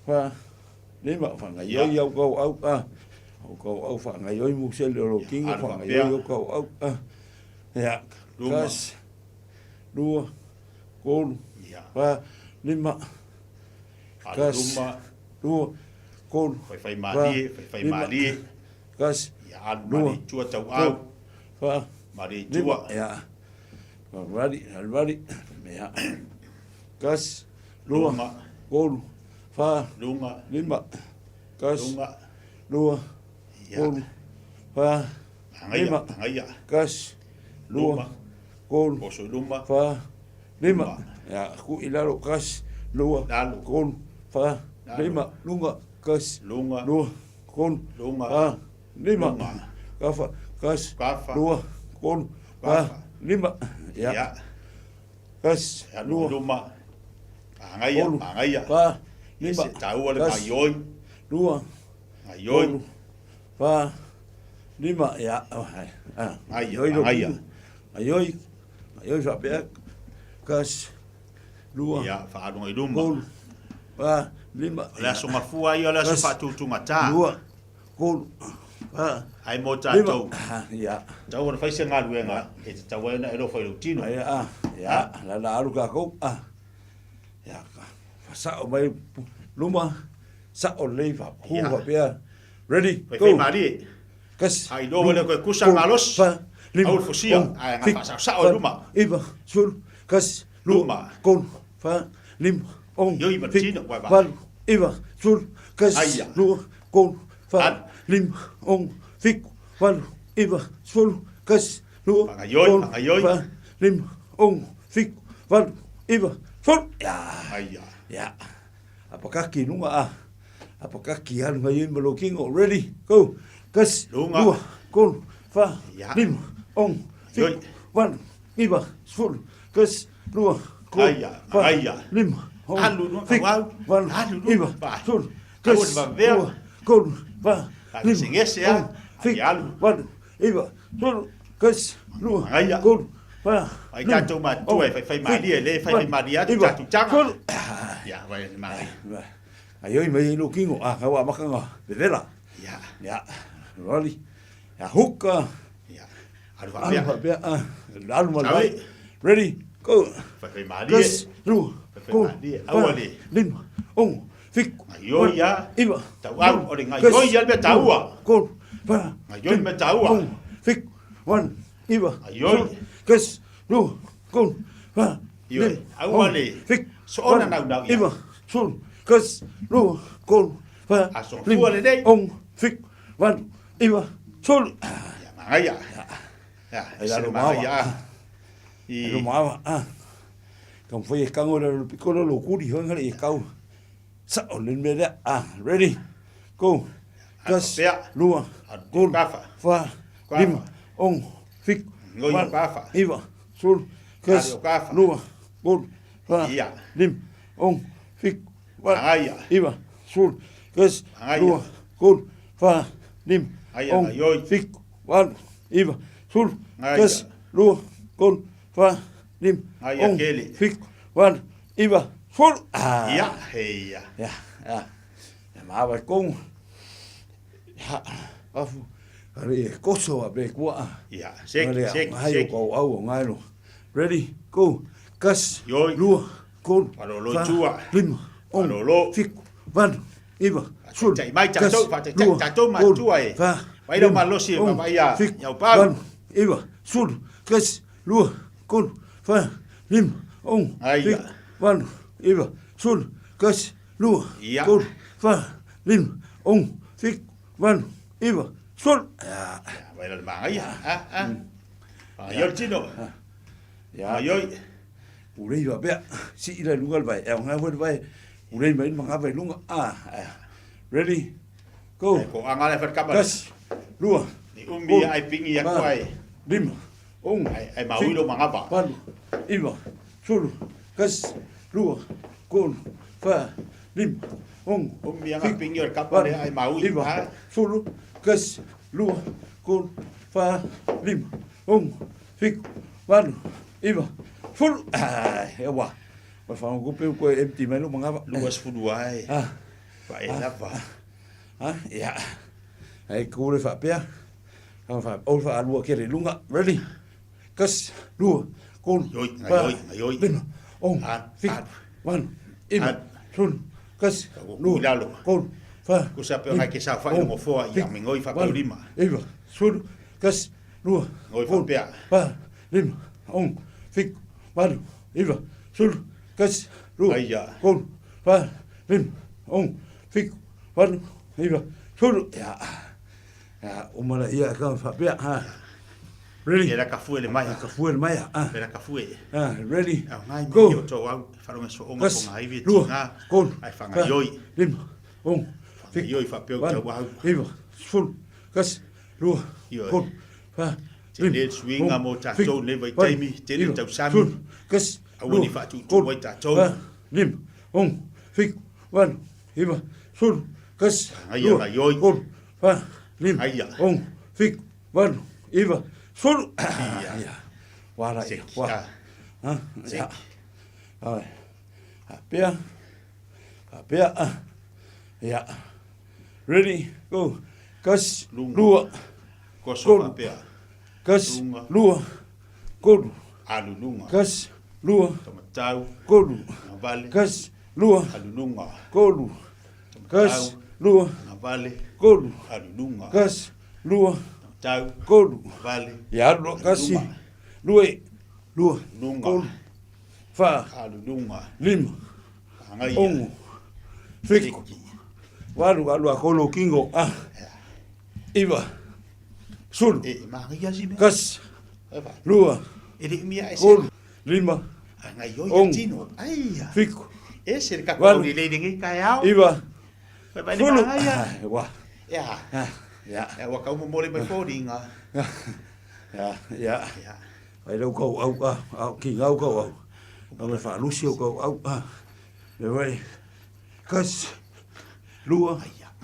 fa lima faagaioi au kau au a au kau au faagaioi musele o lou kingo alu faagaioi faapea. au kau au a ia Luma. kasi lua tolu Ia. fa lima alu kasi luma lua tolu fai fai fa malie fai fai lima malie kasi ia alu lua malie tua tau au tolu fa malie lima tua ia vali vali ia kasi lua Luma. tolu fa luga lima kasi luga lua ia tolu fa agaia lima agaia kasi lua luma tolu toso i luma fa lima ia ku i lalo kasi lua Lalo. tolu fa Lalo. lima luga kasi luga lua tolu Luga. fa lima Luga. kafa kasi Kafa. lua tolu fa Kafa. lima ia ia kasi alu lua luma agaia tolu agaia fa lima se taua le kasi gaioi lua gaioi tolu fa lima ia ah Aia, gaioi lo aia. gaioi gaioi faapea kasi lua ia faaluga i luma tolu fa lima o le aso gafua ia o le aso Kasi. faatutugata lua tolu fa ai mo lima tatou Ah, ia tau ona fai se galuega e tatau ai ona e lofa i lou tino Ia, ah, ia, la la alu kākou, ah. Ia, fasao mai luma, sao lelei faapu Ia. faapea. Ready, fai go. fai malie Kasi, Ai, loa le koe kusa tolu, malosi. fa, lima, Au le fusia. ono, Ai, fitu, fasaosao i valu, luma. iva, sefulu, kasi, lua, Luma. tolu, fa, lima, ono, Ioi ma le fitu, tino, uai va. valu, iva, sefulu, kasi, Aia. lua, tolu, fa, Alu. lima, ono, fitu, valu, iva, sefulu, kasi, lua, Fagaioi, tolu, fagaioi. fa, lima, ono, fitu, valu, iva, sefulu. Ia. aia Ia. Apakaki i luga a. Apakaki alu ngai ai ma lou kingo. Ready, go. Kasi, Luga. lua, tolu, fa, Ia. lima, ono, Ioi. fitu, valu, iva, sefulu, kasi, lua, tolu, Aia, fa, aia. lima, ono, Alu luga, fitu, au. valu, Alu luga, iva, fa. sefulu, Alu kasi, vavea. lua, tolu, fa, Alu lima, segese, a. ono, fitu, Alu. valu, iva, sefulu, kasi, lua, Aia. tolu, fa, Ai lima, tatou matua e ono, faifai fitu, malie, le faifai valu, malie atu iva, tatou taga. sefulu. Ia, vai le malie. Ai oi mai lo kingo a ka wa makanga vevela. Ia. Ia. Rali. Ia huka. Ia. Alu Alu faapea. faapea. Ah, alu ma Saui. vai. Ready. Go. Faifai malie. Kas, lua, Faifai tolu, malie. fa, Aua le. lima, ono, fitu, Ngaioi ia. iva, Tauau, o le kasi, ngaioi ia le mea taua. lua, tolu, fa, Ngaioi le mea taua. ono, fitu, valu, iva, Ngaioi. sefulu, kasi, lua, tolu, fa, Ioe. lima, Aua ono, le. fitu, Soona valu, naunau ia. iva, sefulu, kasi, lua, tolu, fa, Aso lima, fua lenei. ono, fitu, valu, iva, sefulu. Ia, magaia. Ia, Ai se lalo le maava. magaia. Ai lo maava. Ah. Ka mwhai e kango le piko le lo kuri hoi ngare e kau. Sa o le mea lea. Ah, ready. Go. Kas, pea. lua, tolu, kafa. fa, Kafa. lima, ono, fitu, Ngoi valu, kafa. iva, sefulu, kasi, Alu kafa. lua, tolu, fa, Ia. lima, ono, fitu, valu, Agaia. iva, sefulu, kasi, Agaia. lua, tolu, fa, lima, Aia, ono, ngaioi. fitu, valu, iva, sefulu, Agaia. kasi, lua, tolu, fa, lima, Aia, ono, kele. fitu, valu, iva, sefulu. Ah. Ia, heia. Ia, ia. Ia maava e kongo. Ia, afu. Are e koso a pe kua. Ia, seki, Are a seki, ngai o seki. kau au o ngai lo. Ready, go. Kasi, Ioi. lua, tolu, Palolo fa, tua. lima, ono, Palolo. fitu, valu, iva, sefulu, Tai mai tatou, kasi, faataitai lua, tatou tolu, matua e. fa, Vai lau lima, malosi e ono, vavaai a fitu, iau pau. valu, iva, sefulu, kasi, lua, tolu, fa, lima, ono, Aia. fitu, valu, iva, sefulu, kasi, lua, Ia. tolu, fa, lima, ono, fitu, valu, iva, sefulu. Ia. Vai lau le magaia. Ah, ah. Magaia o le tino. Ia. Ngaioi. Pulei faapea, sii la i luga le vae, e aoga foi le vae, pulei mai le magava i luga. Ah, ah. Ready, go. Ko anga le whatkapa. Kasi, lua, Ni umi ia ai pingi ia fa, kua e. lima, ono, Ai maui lo magava. valu, iva, sefulu, kasi, lua, tolu, fa, lima, ono, Umi anga fitu, pingi o le kapa le valu, ai maui. iva, Ah. sefulu, kasi, lua, tolu, fa, lima, ono, fitu, valu, iva, sefulu. Ah, e wa. Wa whangokupe koe empty mai lo magava. Lua sefulu ai. Ah. Pa e lava. Ah, ia. Ai kure whaapea. Ka wha, o wha alua kere lunga. Ready? Kasi, lua, tolu, Ioi, fa, ngaioi, ngaioi. lima, ono, fitu, valu, iva, sefulu, kasi, lua, lalo. tolu, fa, Kusa pe ngai ke sa whai ono, mo foa ia fitu, mingoi wha valu, lima. iva, sefulu, kasi, lua, Ngoi tolu, whapea. fa, lima, ono, fitu, valu, iva, sefulu, kasi, lua, Aia. tolu, fa, lima, ono, fitu, valu, iva, sefulu. Ia, ia, umala ia ka whapea, ha. Ready? Era ka fue le mai. Ka fue le mai, ah. Era ka fue. Ah, ready? Au ngai Go. mi o tō au. Wharonga so onga Kasi, ko ngā iwi lua, tinga. tolu, Ai fa, whangaioi. lima, ono, fitu, Whangaioi whapeo valu, tau au. iva, sefulu, kasi, lua, Ioi. tolu, fa, Te lima, le suinga ono, mo tātou fitu, le vai valu, taimi, te le iva, tausami. sefulu, kasi, Aua lua, ni whaatutu tolu, ai tātou. fa, lima, ono, fitu, valu, iva, sefulu, kasi, Aia, lua, ngaioi. tolu, fa, lima, Aia. ono, fitu, valu, iva, sefulu. Ia. Wala ia, Seki, wa. ah. Ah, ia. Seki. Ai. Apea. Apea. ah. Ia. Ready, go. Kasi, lua, Koso tolu. whapea. Kasi, Lunga. lua, tolu. Alu lunga. Kasi, lua, Tomatau. tolu. Ngavale. Kasi, lua, Alu lunga. tolu. Kasi, lua, Ngavale. tolu. Alu lunga. Kasi, lua, Tau. tolu. Ngavale. Ia, lua, kasi, lua, lua, Lunga. tolu, fa, Alu lunga. lima, Angaia. ono, fitu, valu, alu a kolo kingo, ah, iva, sefulu, E maangaia si mea. kasi, Eva. lua, E le mia e se. tolu, lima, Ngaioi ono, a tino. Aia. fitu, E se le Valu. kako ni le ngi kai au. iva, Vai vai le sefulu, maangaia. ah, wa, Ia. ah, Ia. Ia ua kau momoli mai foliga. Ia, ia. Ia. Ai lau kau au a, a ki ngau kau au. Au le faalusi o kau au a. Le wai. Kasi. Lua.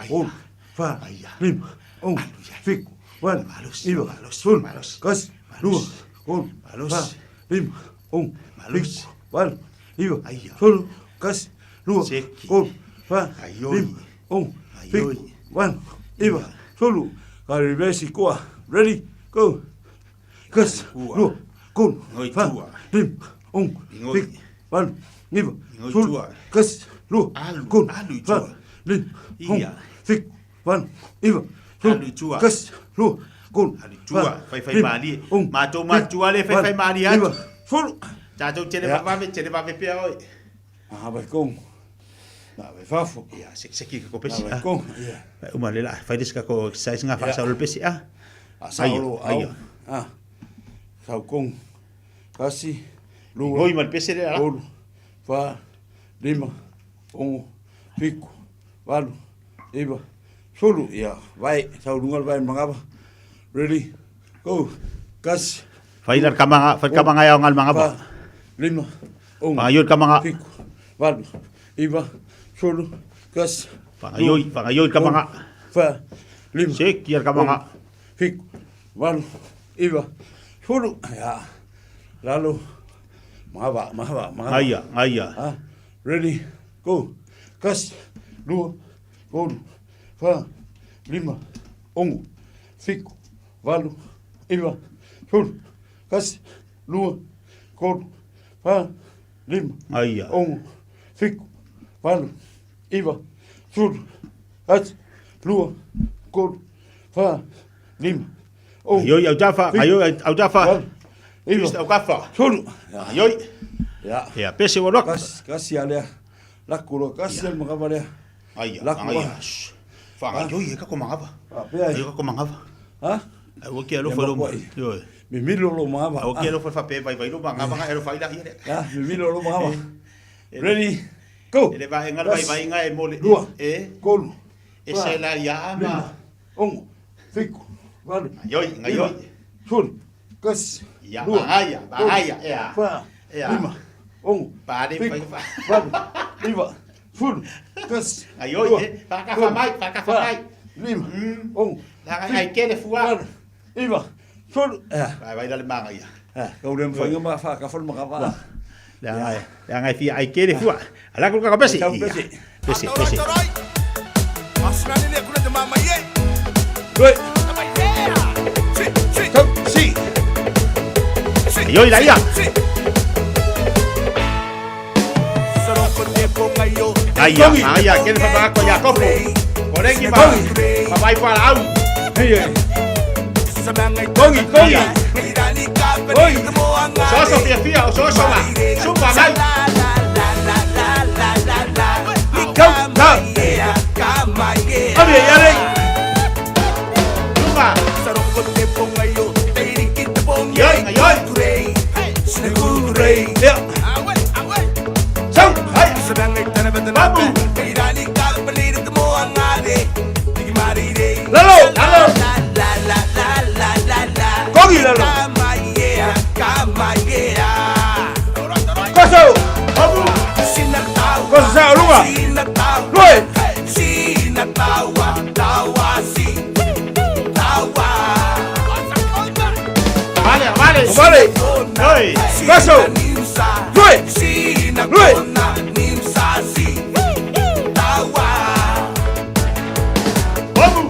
Olu. Fa. Lima. Ono. Fitu. Valu. Iva. Sefulu. Kasi. Lua. Olu. Fa. Lima. Ono. Fitu. Valu. Iva. Sefulu. Kasi. Lua. Olu. Fa. Lima. Ono. Fitu. Valu. Iva. Sefulu. Ka reverse koa. Ready? Go. Kasi. Lua. Kolu. Fa. Lima. Ono. Fitu. Valu. Iva. Sefulu. Kasi. Lua. Kolu. Fa. Lima. Ono. Fitu. Valu. Iva. Sefulu. Kasi. Lua. Kolu. Tua, faifai malie. Matou matutua le faifai malie atu. Sefulu. Tatou tele Ia. vavave, tele vave pea oe. Ah, vai kong. Na vai fafo. Ia, seki ka ko pesi. Na vai kong. Ia. Vai uma le la, fai des ka ko exercise nga fa sa le pesi a. A sa lo au. Ah. Sau kong. Kasi. Lua. Ngoi ma le pesi le la. Olu. Fa. Lima. Ono. Fitu. Valu. Iva. Sefulu. Ia. Vai. Sau lunga le vai mangava. Ready. Go. Kasi. Fai la kamanga, fai kamanga ya ngal mangava. Fa. Lima. Ono. Fangaioi kamanga. Fitu. Valu. Iva. Sefulu. Kasi. Fangaioi, fangaioi kamanga. Fa. Lima. Seki al kamanga. Ono. Fitu. Valu. Iva. Sefulu. Ia. Lalo. Mangava, mangava, mangava. Aia, aia. Ah, ready, go. Kasi, lua, tolu, fa, lima, ono, fitu, valu, iva, sefulu. Kasi, lua, tolu, fa, lima, Aia. ono, fitu, valu, iva, sefulu. Kasi, lua, tolu, fa, lima, ono, Aioi au tafa, fitu, aioi au tafa. valu, iva, Au kafa. sefulu. Aioi. Ia. Ia, pese ua loka. Kasi, kasi alea. Laku lo kasi al mangava lea. Aia, Laku aia. a. Fangaioi e ka ko mangava. Ah, pea Ai ka ko mangava. Ha? Ai ua ki alofa Ia lo. makuai. Ioe. Mimilo lo mangava. Ai ua ki alofa fa pe vai vai lo mangava nga ero fai la ia le. Ah, mimilo lo mangava. Ready? Go. Ele vai ngal vai vai nga e mole. Lua. E Kolu. e se la ia ma. Lima. Ono. Fitu. Valu. Aioi, ngaioi. Sefulu. Kasi. Ia, Lua. bangaia, bangaia, Tolu. ia. Fa. Ia. Lima. Ono. Pare Fitu. vai fa. Valu. Iva. Sefulu. Kasi. Aioi, Lua. e. Fa ka fa Tolu. mai, fa ka fa Fa. mai. Lima. Ono. La ai kele fua. Valu. Iva. Sefulu. Ia. Vai vai la manga ia. Ah, kau le mfanga ma fa ka fa le mangava. La ngai, la ngai fia ai kele fua. Ala ko ka pesi. Kau pesi. Pesi, pesi. Doi. Kau si. Aioi la ia. Aia, aia, kele fa ba ko ia kopo. Korengi ma. Ma vai fa la au. Hei. Kongi, kongi. Oi. Soso fia fia, soso ma. Supa mai. Kau, kau. Abi, yare. Supa. Yoi, yoi. Ya. Sau, hai. Babu. Lalo, lalo. Kongi lalo. Koso. Babu. Koso sa lunga. Lue. Vale, vale. Vale. Oi. Koso. Lue. Lue. Babu.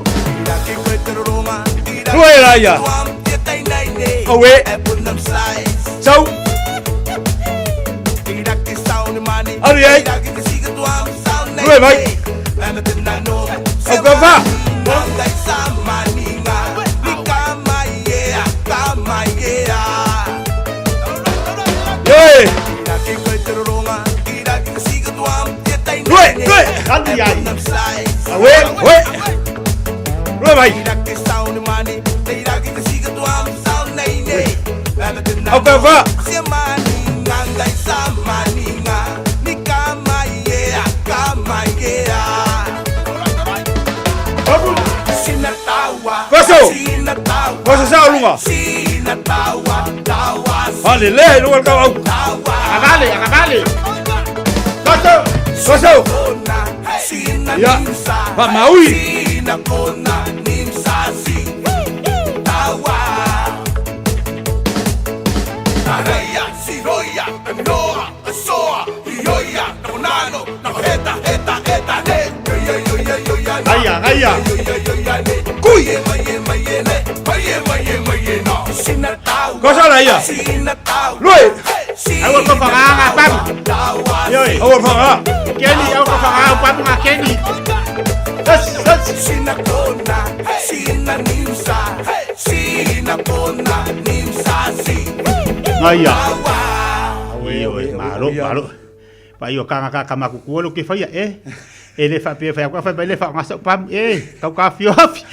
Lue la ya. Awe. Sau. Abi ai. Lue mai. Au ka fa. Yoi. Lue, lue. Alu iai. Awe, we. Lue mai. Au ka fa. Babu. Osa sa lunga. Ale le luga le au. Agavale, agavale. Koso. Koso. Ya. Pa maui. Gaia, gaia. Kui. Kosa la ia. Lui. Aua ko whakaanga pam. Ioi. Aua whakaanga. Kenny, aua ko whakaanga pam ngā Kenny. Yes, yes. Gaia. Ioi, malo, malo. Pa io kanga ka kamakuku lo ke whaia, e. E le whapea whaia kua whai le wha pam, e. Tau ka whio hafi.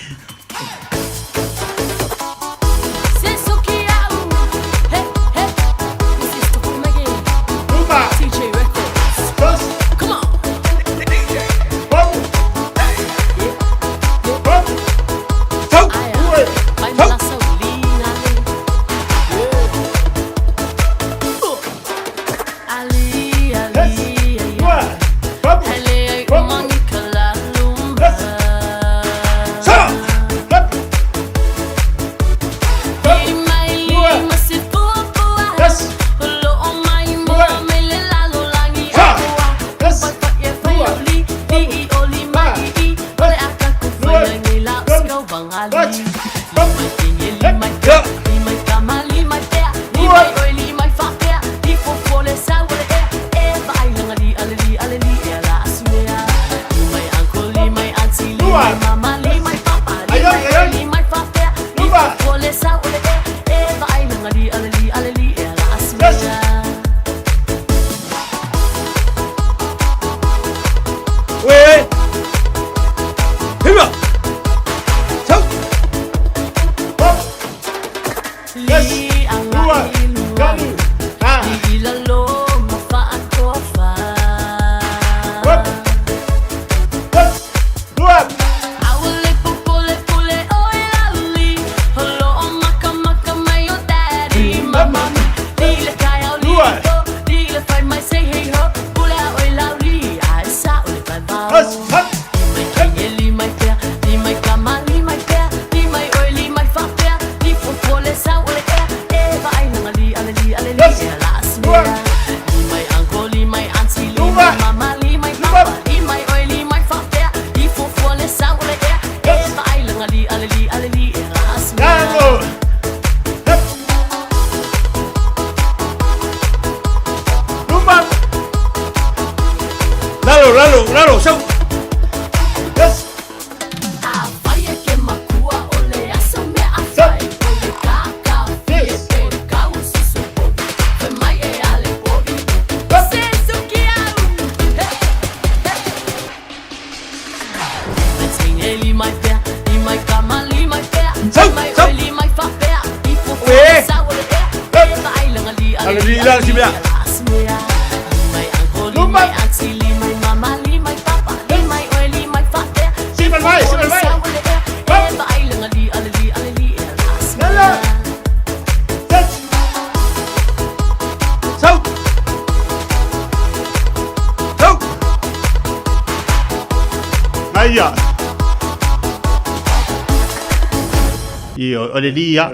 Io, o le lia.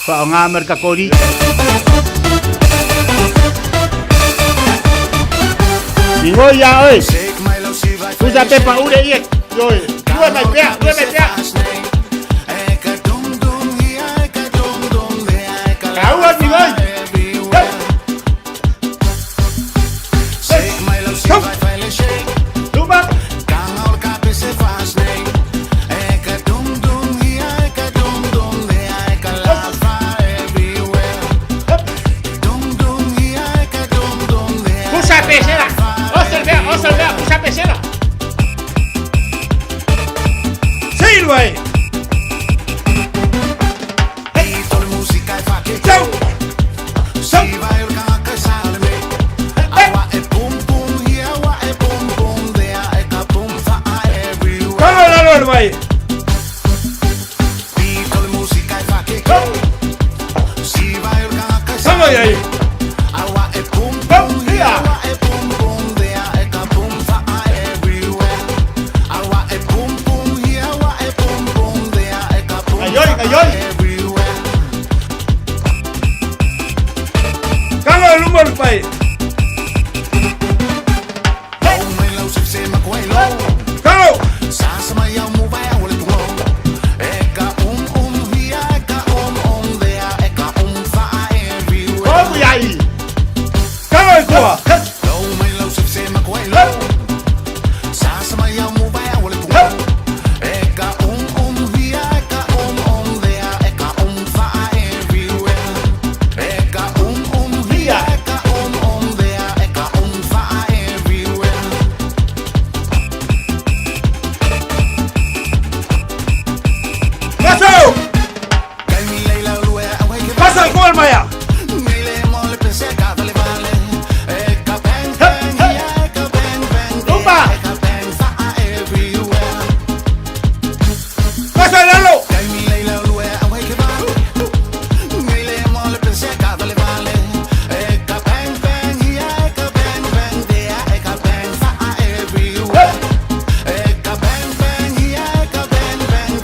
Wha o ngā merka kori. Ingo ia, oi. Tusa pepa ure ia. Oi. Lua mai pea, lua mai pea. Kaua, mingoi. Silva. Ai ai. Ia. Ai ai ai ai. Kanga e luma le pai. Kanga. Como iai. Kanga e tua. Paso. Pasa el gol, Maya. Lumba. Pasa el alo.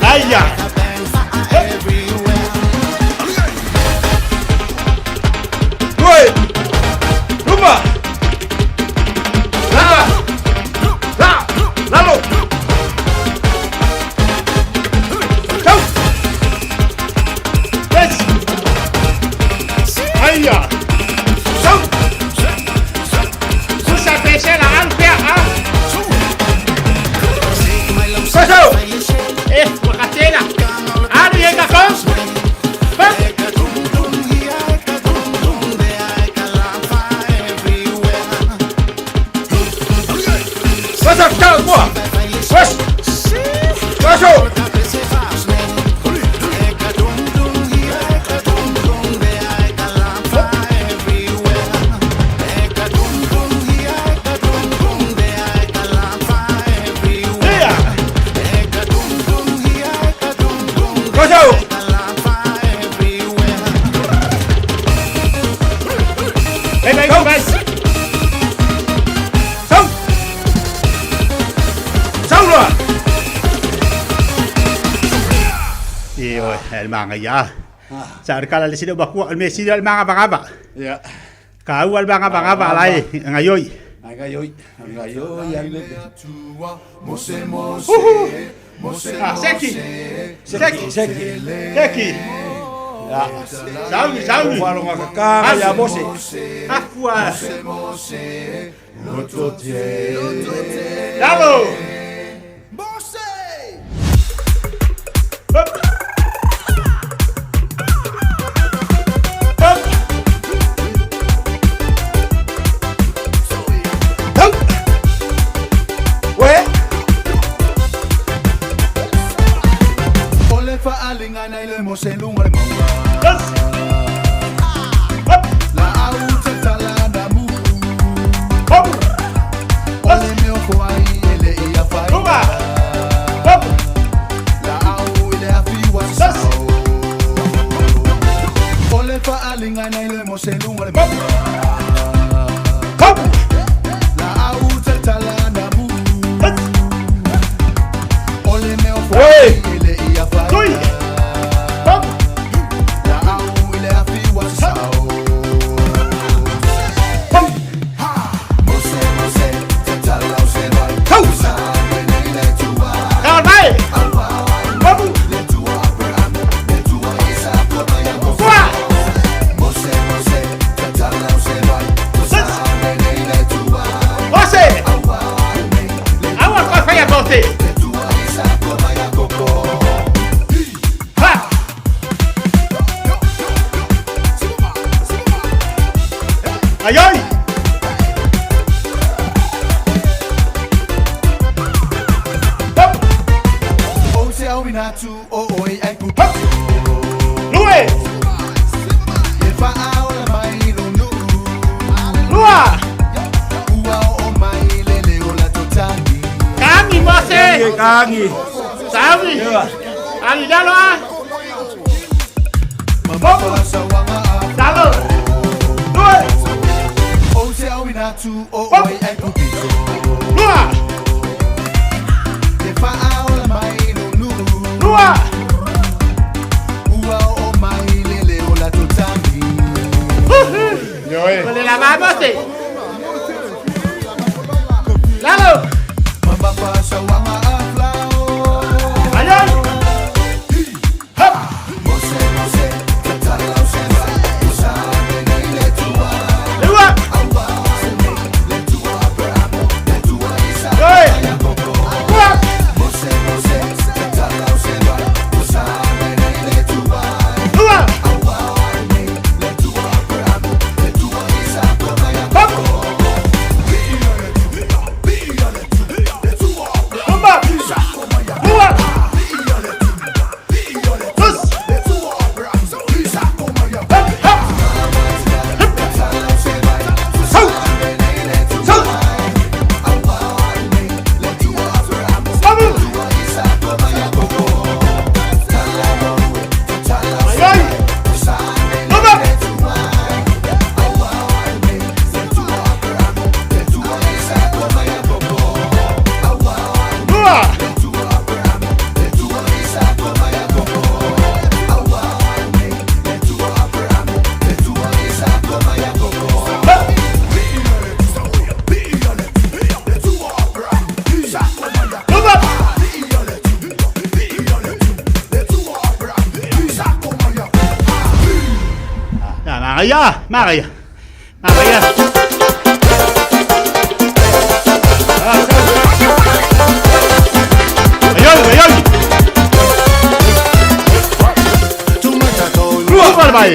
Ai ia. Due. Luma. La. La. Lalo. Tau. Yes. Ai ia. Sau. Susa pese la alpea a. Paso. Eh, wakatela. Ari e ka kos. Pasa, tau, tua. Pas. Paso. Ia. Paso. Vem, vem, vem. Sau. Sau loa. Io, el manga ia. Sa ar kala le sino bakua, el mesino el manga bangaba. Ya. Ka u el manga bangaba lai ngayoi. Ngayoi. Ngayoi ale. Ah, seki. Seki. Seki. Seki. Ya. Sauni, sauni. Walo ngakaka ya mose. Afua. Lalo. Hop. Hop. Tau. We. Yes. Hop. Hop. Luma. Hop. Yes. Hop. We. Tui. Hop. Tau. Kau mai. Hop. Tua. Ose. Awa ko faya bote. Ha. Ai ai. Hop. Hop. Lue. Lua. Kangi mose. Kangi. Sawi. Ali dalo ah. Hop. Dalo. Manatu o oi ai pupiko. Lua. Te whaaola mai lo nuu. Lua. Ua o mai le leo la totami. Ioe. O le lava mose. Lalo. Mabapa sawanga aflao. Ayan. Hop. Mose mose tatala useva. Usa nei le tua. Lua. Awa le tua Abraham, le tua Isaac. Ioe. Lua. Mose mose tatala useva. Usa nei le tua. Lua. Awa le tua Abraham, le tua Isaac. Hop. Luma. Lua. Tus. Hop, hop. Sau. Sau. Babu. Ayay. Luma. Lua. Luma. Maria, Maria, Maria. Ayun, ayun. Lua, vai.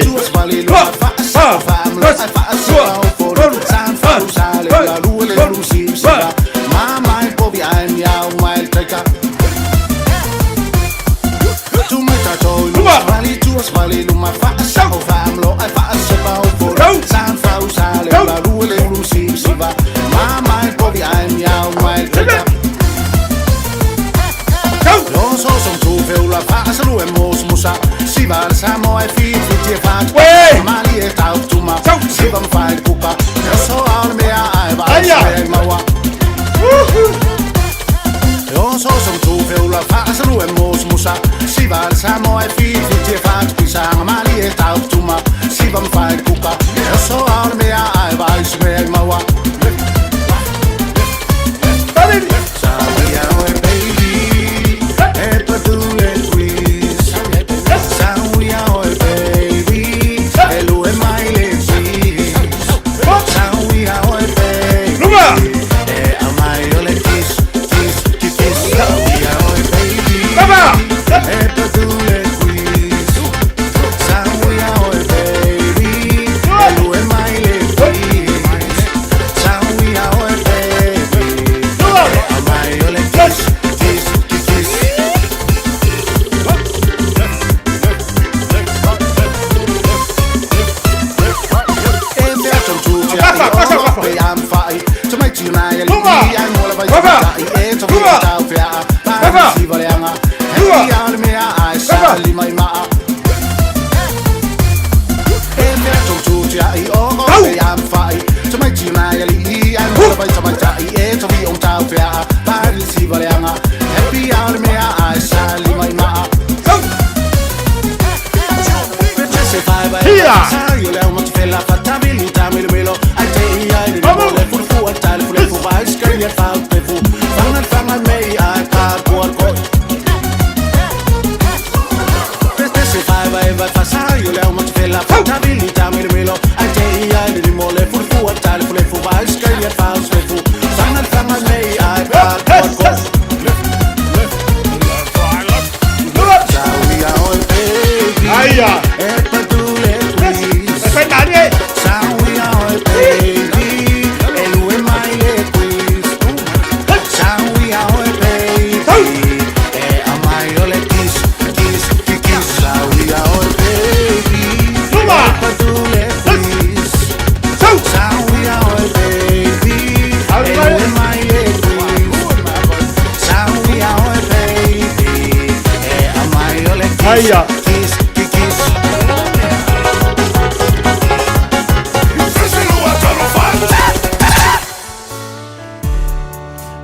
Aia. Kiss, kiss.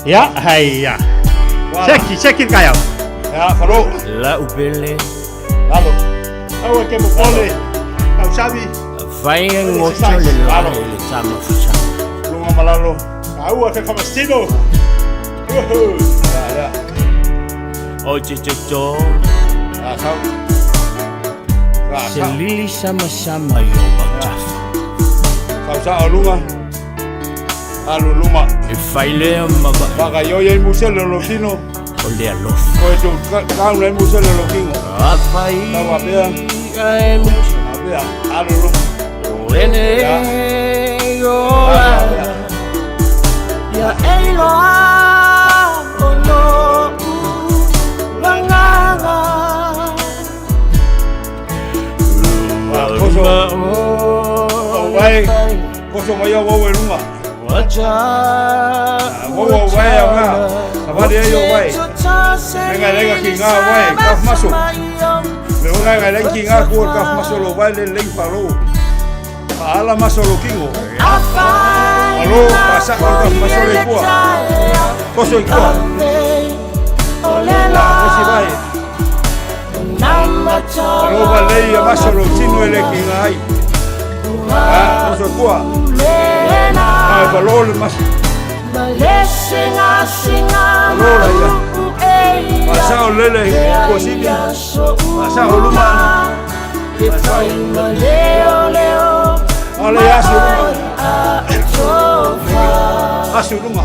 Ia, hai ia. Seki, seki le taeao. Ia, falo. Lau pele. Lalo. Aua ke mo pole. Au sabi. Fai ngoto le Lalo. le tama fusa. Lunga malalo. Aua ke famasino. Woohoo. Ia, ia. O te te to. Ah, sau. Ah, Se sau. lili sama sama i o bautafa. Sau sa o lunga. Alu luma. E fai lea ma vai. Waka yo ye musele lo kino. O lea lofa. Koe tu kau le musele lo kino. A fai. Tawa pea. Ai mutu. Pea. Alu luma. O ene. O a. Ia eiloa o no u wanganga. Koso. O vai. Koso mai au au e lunga. Wo wo vai au ngā. Sawari ai o vai. Lenga lenga ki ngā vai. Kaf maso. Me o ngai lenga ki ngā kua kaf maso lo vai le lenga palo. Paala maso lo kingo. Alo, pasa o kaf maso le kua. Koso i kua. Kosi vai. Alo va lei a maso lo tino e le ki ngā ai. Ah, koso i kua. Ah, palo le maso. Alo la ia. Pasa o lele kua sipi. Pasa o luma. Ale asu lunga. Asu lunga.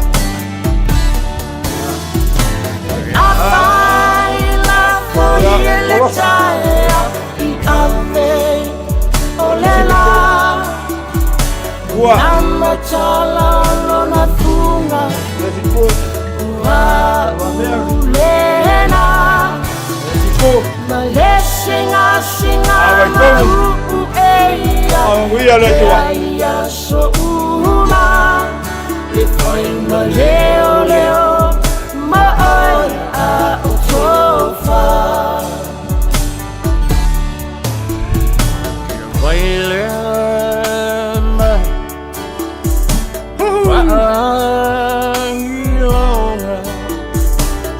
Ua. Ia le tua. Vai lea ma. Wa'angilonga.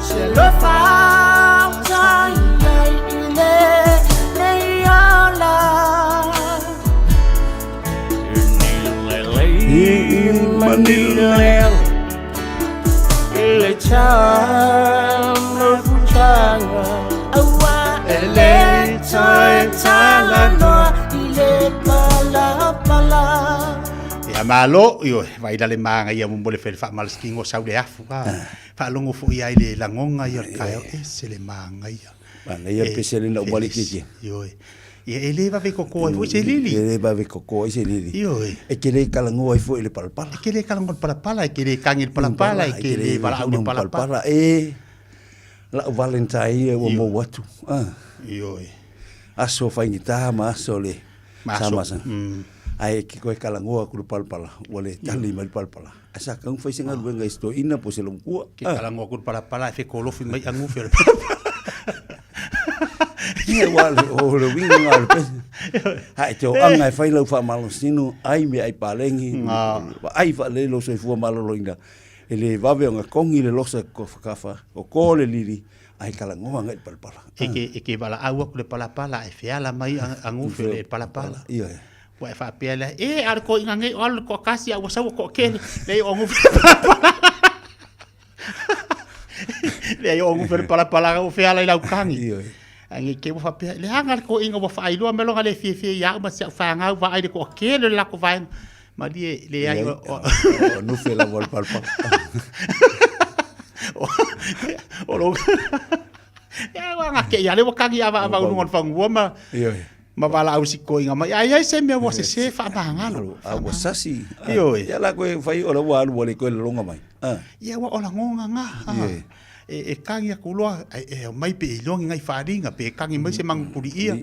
Se lo fauta iai ile nei ola. I manila. Ile tama futanga. Aua ele toe talanoa ile pala pala. Ia malo, io, vai le manga ia mo le fele fa malskingo sau le afu ka. Fa longo fu ia ile langonga ia ka e se le manga ia. Mana ia pese le na wali kiki. Io. Ia ele va ve koko ai foi se lili. Ele va ve koko ai se lili. Io. E ke le kalango ai foi le palapala. E ke le kalango palapala, e ke le kangi palapala, e ke le vala au le palapala. E la Valentine e o mo watu. Ah. Io. Aso faingita ma aso le. Sama sa. Ai ke koe kalangoa ku le palapala, ua le tali mai le palapala. Asa kau fai singa luenga isto ina po se lomkua. Ke kalangoa ku le palapala e fe kolofi mai angufi o le palapala. Ia wa le o le winga ngā le pese. Hai te o anga e whai lau wha malosino, ai me ai palengi, ai wha le lo soifua malolo ina. E le wawe o ngā kongi le losa ko whakawha, o ko le liri, ai kalangoa ngai palapala. E ke wala aua ku le palapala, e feala mai angufi le palapala. Ia e. Ua e whaapea lea, e ara ko inga ngei o alu ko kasi a ua saua ko kele, le o angufi le palapala. Le o angufi le palapala, o feala i lau kangi. Ia e. Angi ke ua whaapea, le anga le ko inga ua whaailoa melonga le fie fie ia uma se au whaangau wa ai le ko kele le lako vaenga. Ma lie, le ai o... O nufe la wal palapala. O lo... Ia ua ngake ia le wakangi awa awa ununga le whangua ma... Ia e. Ma wala au si koinga mai ai ai se mea ua se se whaamangalo. A ua sasi. Io e. Ia la koe whai o la ua alu wale koe le longa mai. Ia ua ola ngonga ngā. E kangi aku loa, e mai pe i longi ngai wharinga, pe kangi mai se mangukuri ia,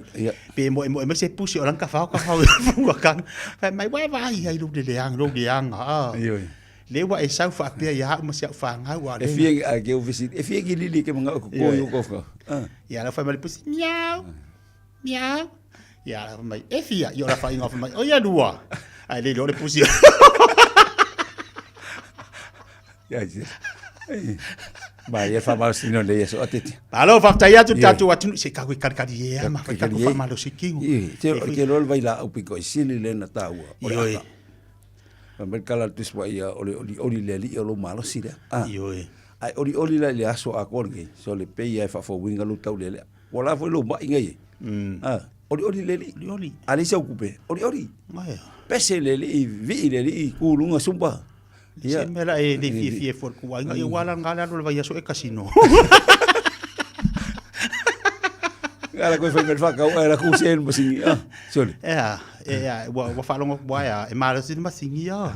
pe mo e mo e mai se pusi o lanka whao ka whao funga kangi. Whai mai wai vai ai lu le leanga, lu leanga. Io e. Le ua e sau whaapea ia au ma se au whaangau a E fie a ke o visi, e fie ki lili ke manga o ko i o kofka. Ia la whai mai le pusi, miau, miau. Ia la mai, e fia, i ora whainga whai mai, o ia lua. Ai le le pusi. Ia, ia. Ma ia faamalositino nei aso atete. Malo faafetai atu le tatou atunuu se kau e kalikali e ama fai tatou faamalositino. Te o ke loa le vailaau pito i sili le na taua. O le aka. Fai mai le tala a le Tusi Paia, o le olioli le Alii o lou malosi lea. Ioe. Ae olioli la i le aso atoa lenei, so le pei lava e faafouina lou taulelea. Ua la foi lou mai nei e. Ah, olioli le Alii. Olioli. A leai sau tupe, olioli. Aia. Pese le Alii, vii le Alii, tu i luga sumba. Se mea la e le fiafia foi le kuaiga, ia ua ala nga le alu o le vaiaso e kasino. Ala koe fai mai le whakau, ai la ku se le masingi. Ah, sorry. Ea, ea, ua, ua faalogo ua ea, e malosi le masingi ia.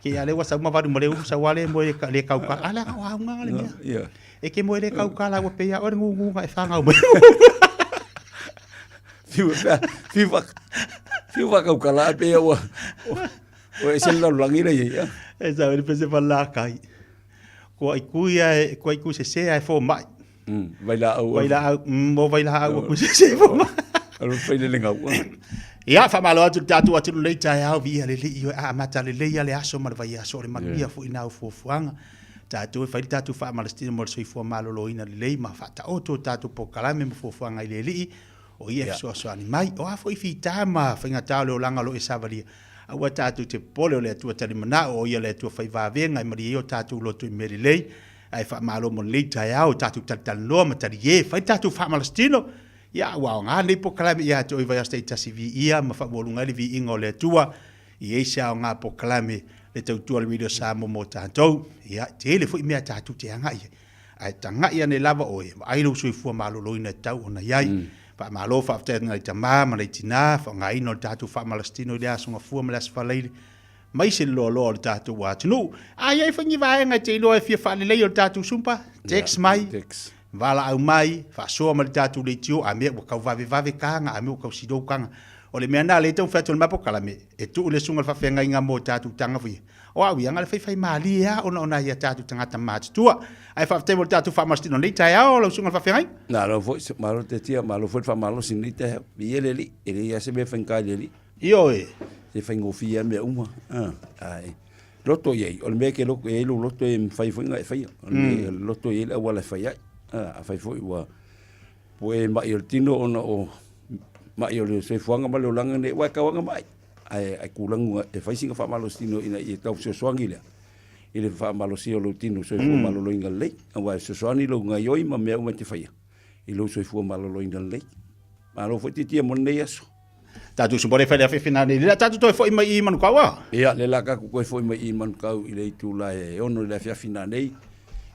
Ke ia le ua sau ma valu ma le ulu sau ale moe le, le kaukala. A le o aunga le mea. Yeah. E ke moe le kaukala ua pe ia oe le ngungunga e whangau mai. Fiu pea, fiu wak, fiu whakaukala a pe ia ua, ua ese le lalolagi la ia. E sau le pese whalakai. Kua i kui e, kua i kui se se ai fō mai. Vailaau. Vailaau, mo vailaau aku se se fo mai. Alo fai le ngau. Ia, whamalo atu le tātou atu lei taeao vi ia le lii oe a amata le lei a le aso ma le vai aso o le manuia yeah. fo ina au fuafuaga. Tātou e whai le tātou whaamalastino mo le soifua maloloina le lei ma whaataoto o tātou pokalame ma fuafuaga i le lii o ia yeah. fesoasoani mai. O a foi fita ma whaingatao le olanga lo e savalia. Aua tātou te pole o le Atua talimanao o ia le Atua whai vavenga i maria i o tātou loto i meri lei. Ae faamalo mo lenei taeao i tatou talitalinoa ma talie, fai tatou faamalositino, ia ua aoga lenei polokalame ia te oe vaiaso taitasi viia ma faaualuga ai le viiga o le Atua i ai se aoga polokalame le tautua le Radio Samoa mo tatou. Ia, tele foi mea tatou te agai ai. Ae tagai ane lava oe, vaai lou soifua maloloina e tatau ona i ai. Faamalo faafetai atu nai tama ma nai tina, faaaogaina o le tatou faamalositino i le Aso Gafua ma le Aso Faraile. mai se loaloa o le tatou atunuu. A i ai foi ni vaega e te iloa e fia faalelei o le tatou sumpa, text mai, valaau mai, faasoa ma le tatou leitio, a mea ua tau vavevave taga, a mea ua tau silou taga. O le mea lena lea e taumafai atu e le mapo kalame, e tuu le susuga i le faafeagaiga mo tatou taga foi ia. O au ia, na o le faifaimalie lava ona o nai a tatou tagata matutua. Ae faafetai mo le tatou faamalositino i lenei taeao lau susuga i le faafeagaiga. Malo foi, malo Tetia, malo foi le faamalosi i lenei taeao. Viia le Alii, e leai lava se mea e faigata i le Alii. Ioe. E faigofie lava mea uma. Ae loto i ai, o le mea e te loto i ai lou loto e mafai foi ona e faia. O le mea mm. loto i ai le auala e fai ai. Afai foi ua po e mai o le tino ona o mai o le soifuaga ma le olaga nei, ua e tau lava ona mai. Ae ae kulagu e fai sina faamalositino ina ia tau fesoasoani lea i le faamalosia o lou tino soifua mm. maloloina lelei. Aua e fesoasoani lou gaioi ma mea uma e te faia i lou soifua maloloina lelei. Malo foi titia mo lenei aso. Tatou usu mo le fai le afefe nei. Le tatou toe foi mai i Manukau a. Ia, le la tatou toe foi mai i Manukau i le itula e 6 i le afiafi nanei,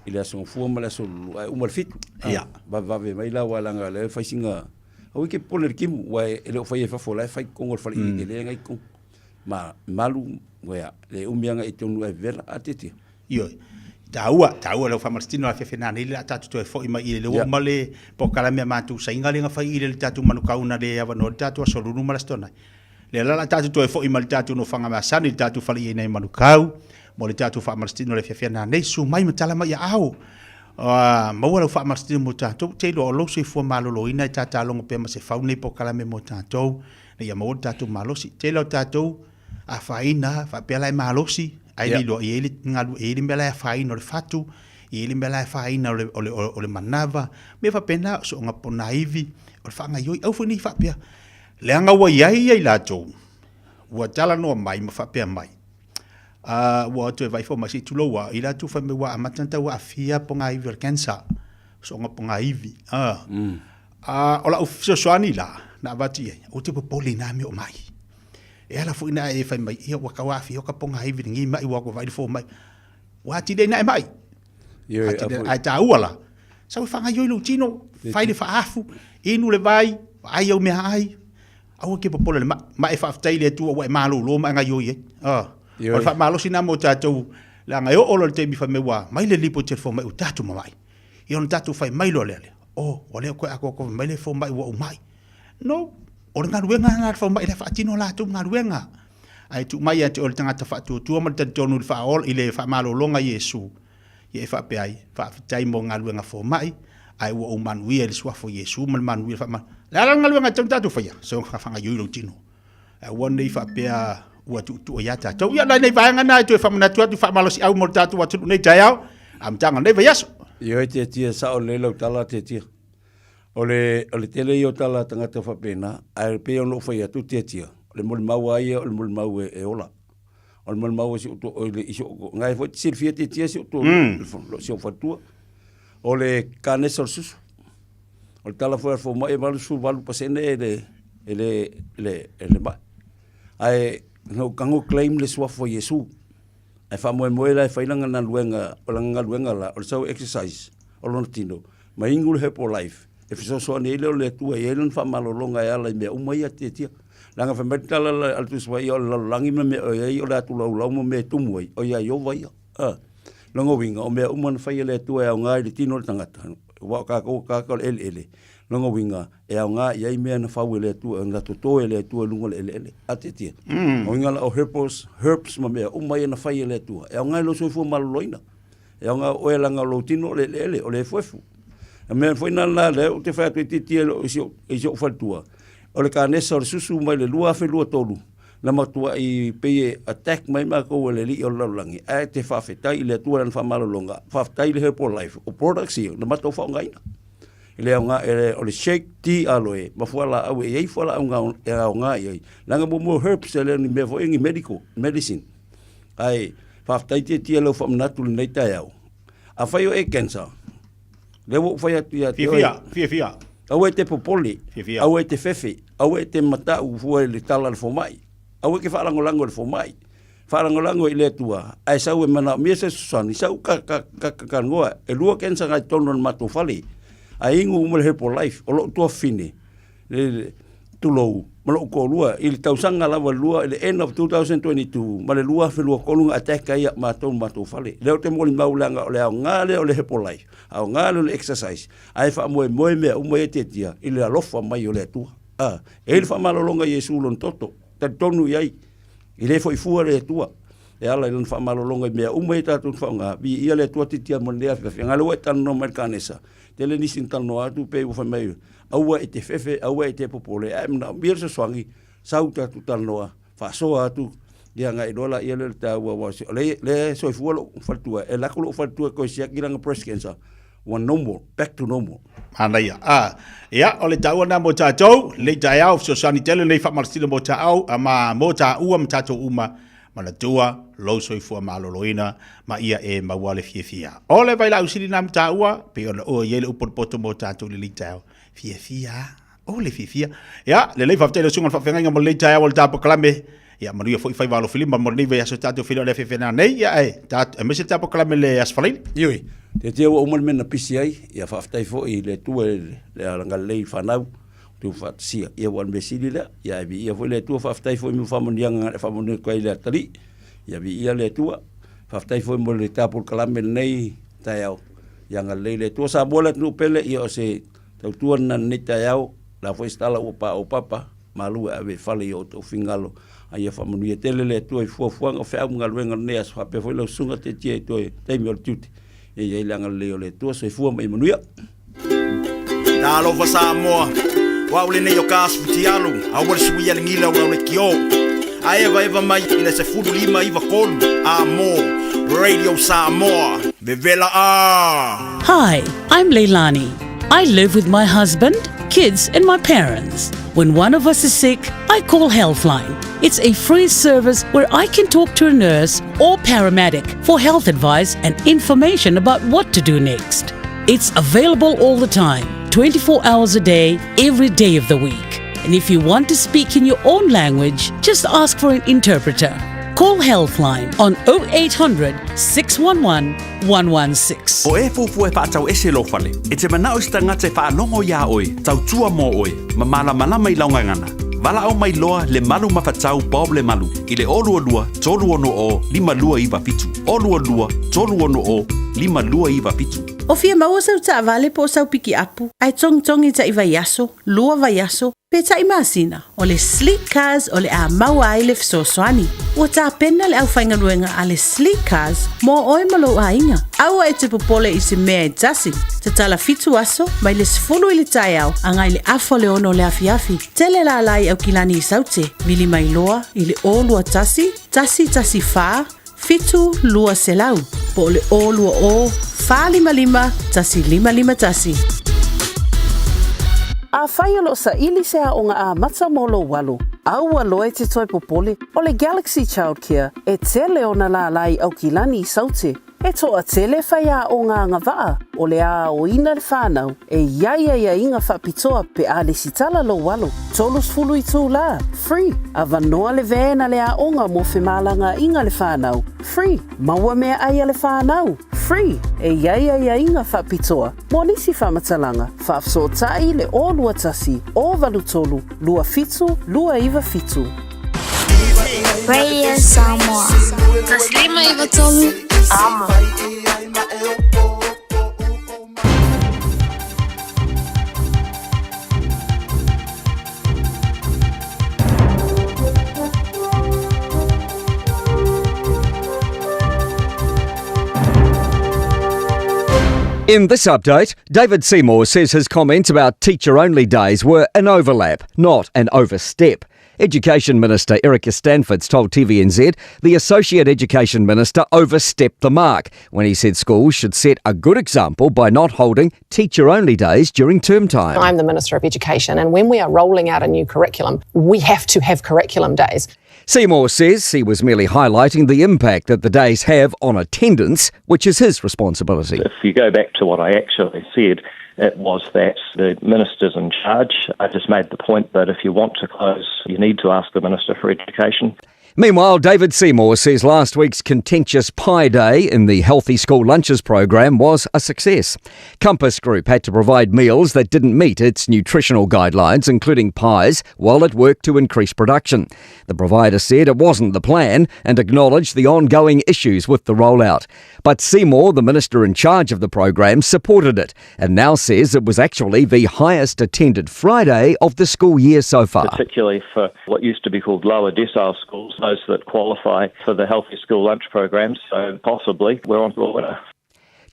i le aso Gafua ma le aso Lulu, ae uma le 7. Ia. Vavevave mai la, aua leaga o lea e fai sina, aua e te popole i le timu, aua e le o faia i fafo, o la e fai i totonu o le fale i tele na i totonu. Ma malu, ia, le umi lava na i totonu ae vevela, a tietie. Ioe. Taua, taua lau faamalositino afefe nanei le a tatou toe foi mai i le ua uma le polokalame a matou saiga lea na fai i le tatou Manukau na le avanoa le tatou Aso Lulu ma le Aso Toonai. Lea la o le a tatou toe foi mai le tatou nofoaga masani i le tatou fale i ai Manukau mo le tatou faamalositino le afiafi nanei. Susu mai ma tala mai aao. Maua lau faamalositino mo tatou. Te iloa o lou soifua maloloina e tatalogo pea ma se fau nei polokalame mo tatou ina ia maua le tatou malosi. Tele o tatou afaina, faapea la e malosi, ae le iloa e i ai le galu, e i ai le mea la e afaina o le fatu, e i ai le mea la e afaina o le, o le, o le manava, mea faapena, o soonga ponaivi, o le faagaioi. Aua foi ne i faapea, leaga ua i ai ia i latou, ua talanoa mai ma faapea mai, ua o atu e vaai fomai, se i tulou lava, i latou fai mai ua amata ona tau aafia pogaivi o le cancer, soonga pogaivi. O lau fesoasoani la, na avatu i ai, aua te popole i na mea o mai. E ala foi na e fai mai, ia ua tau aafia ka pogaivi lenei mai ua vaai le fomai. Ua atili ai na e mai. Ae taua la, sau e faagaioi lou tino, fai le faaafu, inu le vai, vaai au mea ai, aua ke popole le mai. Ma e faafetai i le Atua ua e malolo ma e gaioi ai. O le faamalosi na mo tatou, leaga e oo loa i le taimi fai mai ua mai le lipoti a le fomai ua tatou mamai. Ia ona tatou fai mai loa lea, oh, ua le o toe atoatoa mai le fomai ua ou mai. No, o le galuega lena a le fomai la e faatino latou galuega. Ae tuu mai ia te oe le tagata faatuatua ma le talitonu i le faaola, i le faamalologa Iesu, ia e faapea ai, Faafetai mo galuega fomai, ae ua ou manuia i le suafa o Iesu ma le manuia o le faamalo. Le a la le galuega e tatau ona tatou faia? Soona faagaioi lou tino. Ae aua ne i faapea ua tuutuu ia tatou. Ia, nai vaega na e toe faamanatu atu, faamalosiau mo le tatou atunuu nei taeao. Amataga o lenei vaiaso. Ioe Tiatia, sao lelei lau tala Tiatia. O le, o le tele ia o tala a tagata faapena, ae pei ona ou fai atu Tiatia, o le molimau lava ia o le molimau e, e ola. O le molimau a si ou to, o le, i si ou, ngai foi te silafia Tiatia si ou to, si ou faletua. O le kanesa o le susu. O le tala foi a le fomai e 88% e le, e le, e le, e le mai. Ae na ou tago claim le suafa o Iesu. Ae faamoemoe la e fai lana galuega, o lana galuega la, o le sau exercise o lona tino, ma inu le Herbalife, e fesoasoani ai lea o le Atua e i ai lana faamalologa e ala i mea uma ia tiatia. Leaga fai mai le tala a le Tusi Paia, o le lalolagi ma mea o i ai, o le atulaulau ma mea e tumu ai, o ia Ieova ia. A. Lona uiga, o mea uma na fai e le Atua e aoga i le tino o le tagata, aua o tatou o tagata o le eleele, lona uiga, e aoga i ai mea na fau e le Atua, na toto e le Atua i luga o le eleele. A tiatia. Uiga la o herbs, herbs ma mea uma ia na fai e le Atua, e aoga i lou soifua maloloina. E aoga oe leaga o lou tino o le eleele, o le efuefu. O mea foi na la lea ou te fai atu ai tiatia i si i si ou faletua, o le kanesa o le susu mai le 2023, na matuai pei e attack mai matou e le alii o le lalolagi, ae te faafetai i le Atua i lana faamalologa, faafetai i le Herbalife, o products ia na matou faaaogaina. E le aoga, o le shake tea aloe ma fualaau e i ai fualaau e aoga i ai, leaga muamua o herbs e le o ni mea foi ni medical, medicine. Ae faafetai tiatia i lau faamanatu i lenei taeao. Afai o e cancer, lea ua ou fai atu ia te oe. Fiafia, fiafia. Aua e te popole, Fiafia. aua e te fefe, aua e te matau fua i le tala a le fomai. Aua e ke faalagolago i le fomai. Faalagolago i le Atua, ae sau e manaomia se fesoasoani, sau ka, ka, ka, ka, ka E lua cancer i totonu o le matou fale. Ae inu uma le Herbalife, o lou tuafafine, le, tulou, ma lou toalua, i le tausaga lava lua, i le end of 2022, ma le 2023 na attack ai matou i matou fale. Lea ou te molimau leaga o le aoga lea o le Herbalife, aoga lea o le exercise, ae faamoemoe mea uma ia tiatia i le alofa mai o le Atua. A, e i ai le faamalologa i Iesu lona toto, talitonu i ai, e le foi fua le Atua e ala i lona faamalologa i mea uma ia tatou te faaaoga. Viia le Atua tiatia mo lenei afiafi. Ae lea ua e talanoa mai i le kanesa, tele nisi na talanoa atu pei ua fai mai, aua e te fefe, aua e te popole, ae manaomia le fesoasoani, sau tatou talanoa, faasoa atu, ia ona iloa laia lea o le taua, aua o lea e soifua lou faletua, e alu atu lou faletua e toe siaki lana breast cancer, ua normal, back to normal. Manaia. Ah, ia, o le taua lena mo tatou, lenei taeao, fesoasoani tele lenei faamalositino mo taau, ma mo taua ma tatou uma, manatua lou soifua maloloina ma ia e maua le fiafia. O le vailaau sili na ma taua, pei ona oe i ai le upu o le poto mo tatou i lenei taeao. Fiafia, o le fiafia. Ia, lelei faafetai lau susuga i le faafeagaiga mo lenei taeao o le tapokalame. Ia, manuia foi faiva alofilima mo lenei vaiaso tatou feiloai le afiafi nei, ia, ae, aemaise le tapokalame le Aso Faraile. Ioe, tiatia ua uma le mea na pisi ai, ia faafetai foi i le Atua i le agalelei i fanau. Tuufaatasia. Ia ua o le mea sili lea. Ia ae viia foi le Atua, faafetai foi mo faamanuiaga na faamanuia atu ai le atalii. Ia viia le Atua. Faafetai foi mo le tapolokalame lenei taeao. Ia agalelei le Atua. Samoa le atunuu pele, ia o se tautua lena i lenei taeao. La foi se tala ua paopapa, malu e ave i fale i o outou finagalo. A ia faamanuia tele le Atua i fuafuaga o feau ma galuega o lenei aso. Faapea foi lau susuga Tietie i toe taimi o le tiute. Ia i ai le agalelei o le Atua. Soifua ma ia manuia. Talofa Samoa, o au lenei o ka asu futialu, aua le suia le gila o lau lekiō. A evaeva mai i le 15 9 3 a mo Radio Samoa. Vevela a! Hi, I'm Leilani. I live with my husband, kids, and my parents. When one of us is sick, I call Healthline. It's a free service where I can talk to a nurse or paramedic for health advice and information about what to do next. It's available all the time, 24 hours a day, every day of the week. And if you want to speak in your own language, just ask for an interpreter. Call Healthline on 0800 611 116. O e fuafua e faatau ese lou fale, e te manao i se tagata e faalogo iā oe, tautua mo oe, ma malamalama i lau gagana. Valaau mai loa le Malu Mafatau Bob Lemalu i le 022 360 5297, 022 360 5297. O fia maua sau taavale po o sau pikiapu, ae togitogi taʻi vaiaso, lua vaiaso, pe taʻi masina, o le Sleek Cars o le a maua ai le fesoasoani. Ua tapena le aufaigaluega a le Sleek Cars mo oe ma lou aiga. Aua e te popole i se mea e tasi. Tatala fitu aso, mai le 10 i le taeao agai le afa o le 6 o le afiafi. Tele lala i Aukilani i Saute, vili mai loa i le 0 2 1 1 1 4. 7 200, po o le 020 455 1551. Afai o lo o saili se aoga amata mo lou alo, aua loa e te toe popole, o le Galaxy Childcare e tele ona lālā i Aukilani i Saute. E toatele faiaoga agavaa o le a aoina le whānau e i ai aiaiga faapitoa pe a lesitala lou alo, 30 itulā, free, avanoa le van a le aoga mo femalagaaiga le whānau, free, maua meaai a le whānau, free, e i ai aiaiga faapitoa mo nisi faamatalaga, faafesootai le 021 083 27 297. Radio Samoa. 153 Amo. In this update, David Seymour says his comments about teacher only days were an overlap, not an overstep. Education Minister Erica Stanford's told TVNZ the Associate Education Minister overstepped the mark when he said schools should set a good example by not holding teacher only days during term time. I'm the Minister of Education, and when we are rolling out a new curriculum, we have to have curriculum days. Seymour says he was merely highlighting the impact that the days have on attendance, which is his responsibility. If you go back to what I actually said, it was that the minister's in charge. I just made the point that if you want to close, you need to ask the Minister for Education. Meanwhile, David Seymour says last week's contentious Pie Day in the Healthy School Lunches program was a success. Compass Group had to provide meals that didn't meet its nutritional guidelines, including pies, while it worked to increase production. The provider said it wasn't the plan and acknowledged the ongoing issues with the rollout. But Seymour, the minister in charge of the program, supported it and now says it was actually the highest attended Friday of the school year so far. Particularly for what used to be called lower decile schools, those that qualify for the Healthy School Lunch program, so possibly we're on to a winner.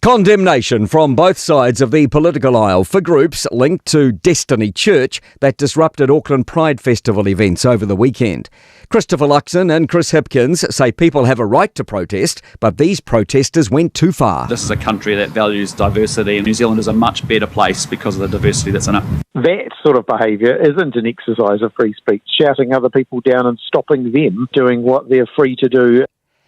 Condemnation from both sides of the political aisle for groups linked to Destiny Church that disrupted Auckland Pride Festival events over the weekend. Christopher Luxon and Chris Hipkins say people have a right to protest, but these protesters went too far. This is a country that values diversity, and New Zealand is a much better place because of the diversity that's in it. That sort of behaviour isn't an exercise of free speech, shouting other people down and stopping them doing what they're free to do.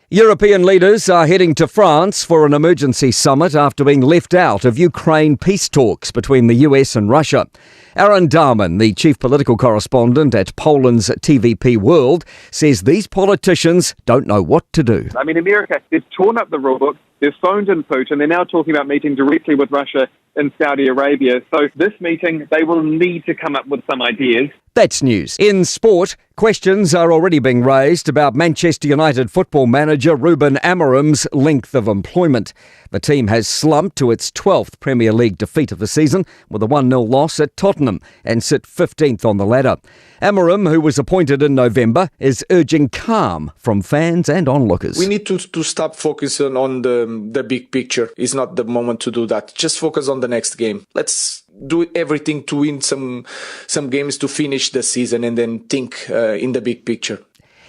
European leaders are heading to France for an emergency summit after being left out of Ukraine peace talks between the US and Russia. Aaron Darman, the chief political correspondent at Poland's TVP World, says these politicians don't know what to do. I mean, America, they've torn up the rulebook, they've phoned in Putin, they're now talking about meeting directly with Russia in Saudi Arabia. So this meeting, they will need to come up with some ideas. That's news. In sport, questions are already being raised about Manchester United football manager Ruben Amorim's length of employment. The team has slumped to its 12th Premier League defeat of the season with a 1 0 loss at Tottenham and sit 15th on the ladder. Amorim, who was appointed in November, is urging calm from fans and onlookers. We need to, to stop focusing on the, the big picture. It's not the moment to do that. Just focus on the next game. Let's do everything to win some some games to finish the season and then think in the big picture.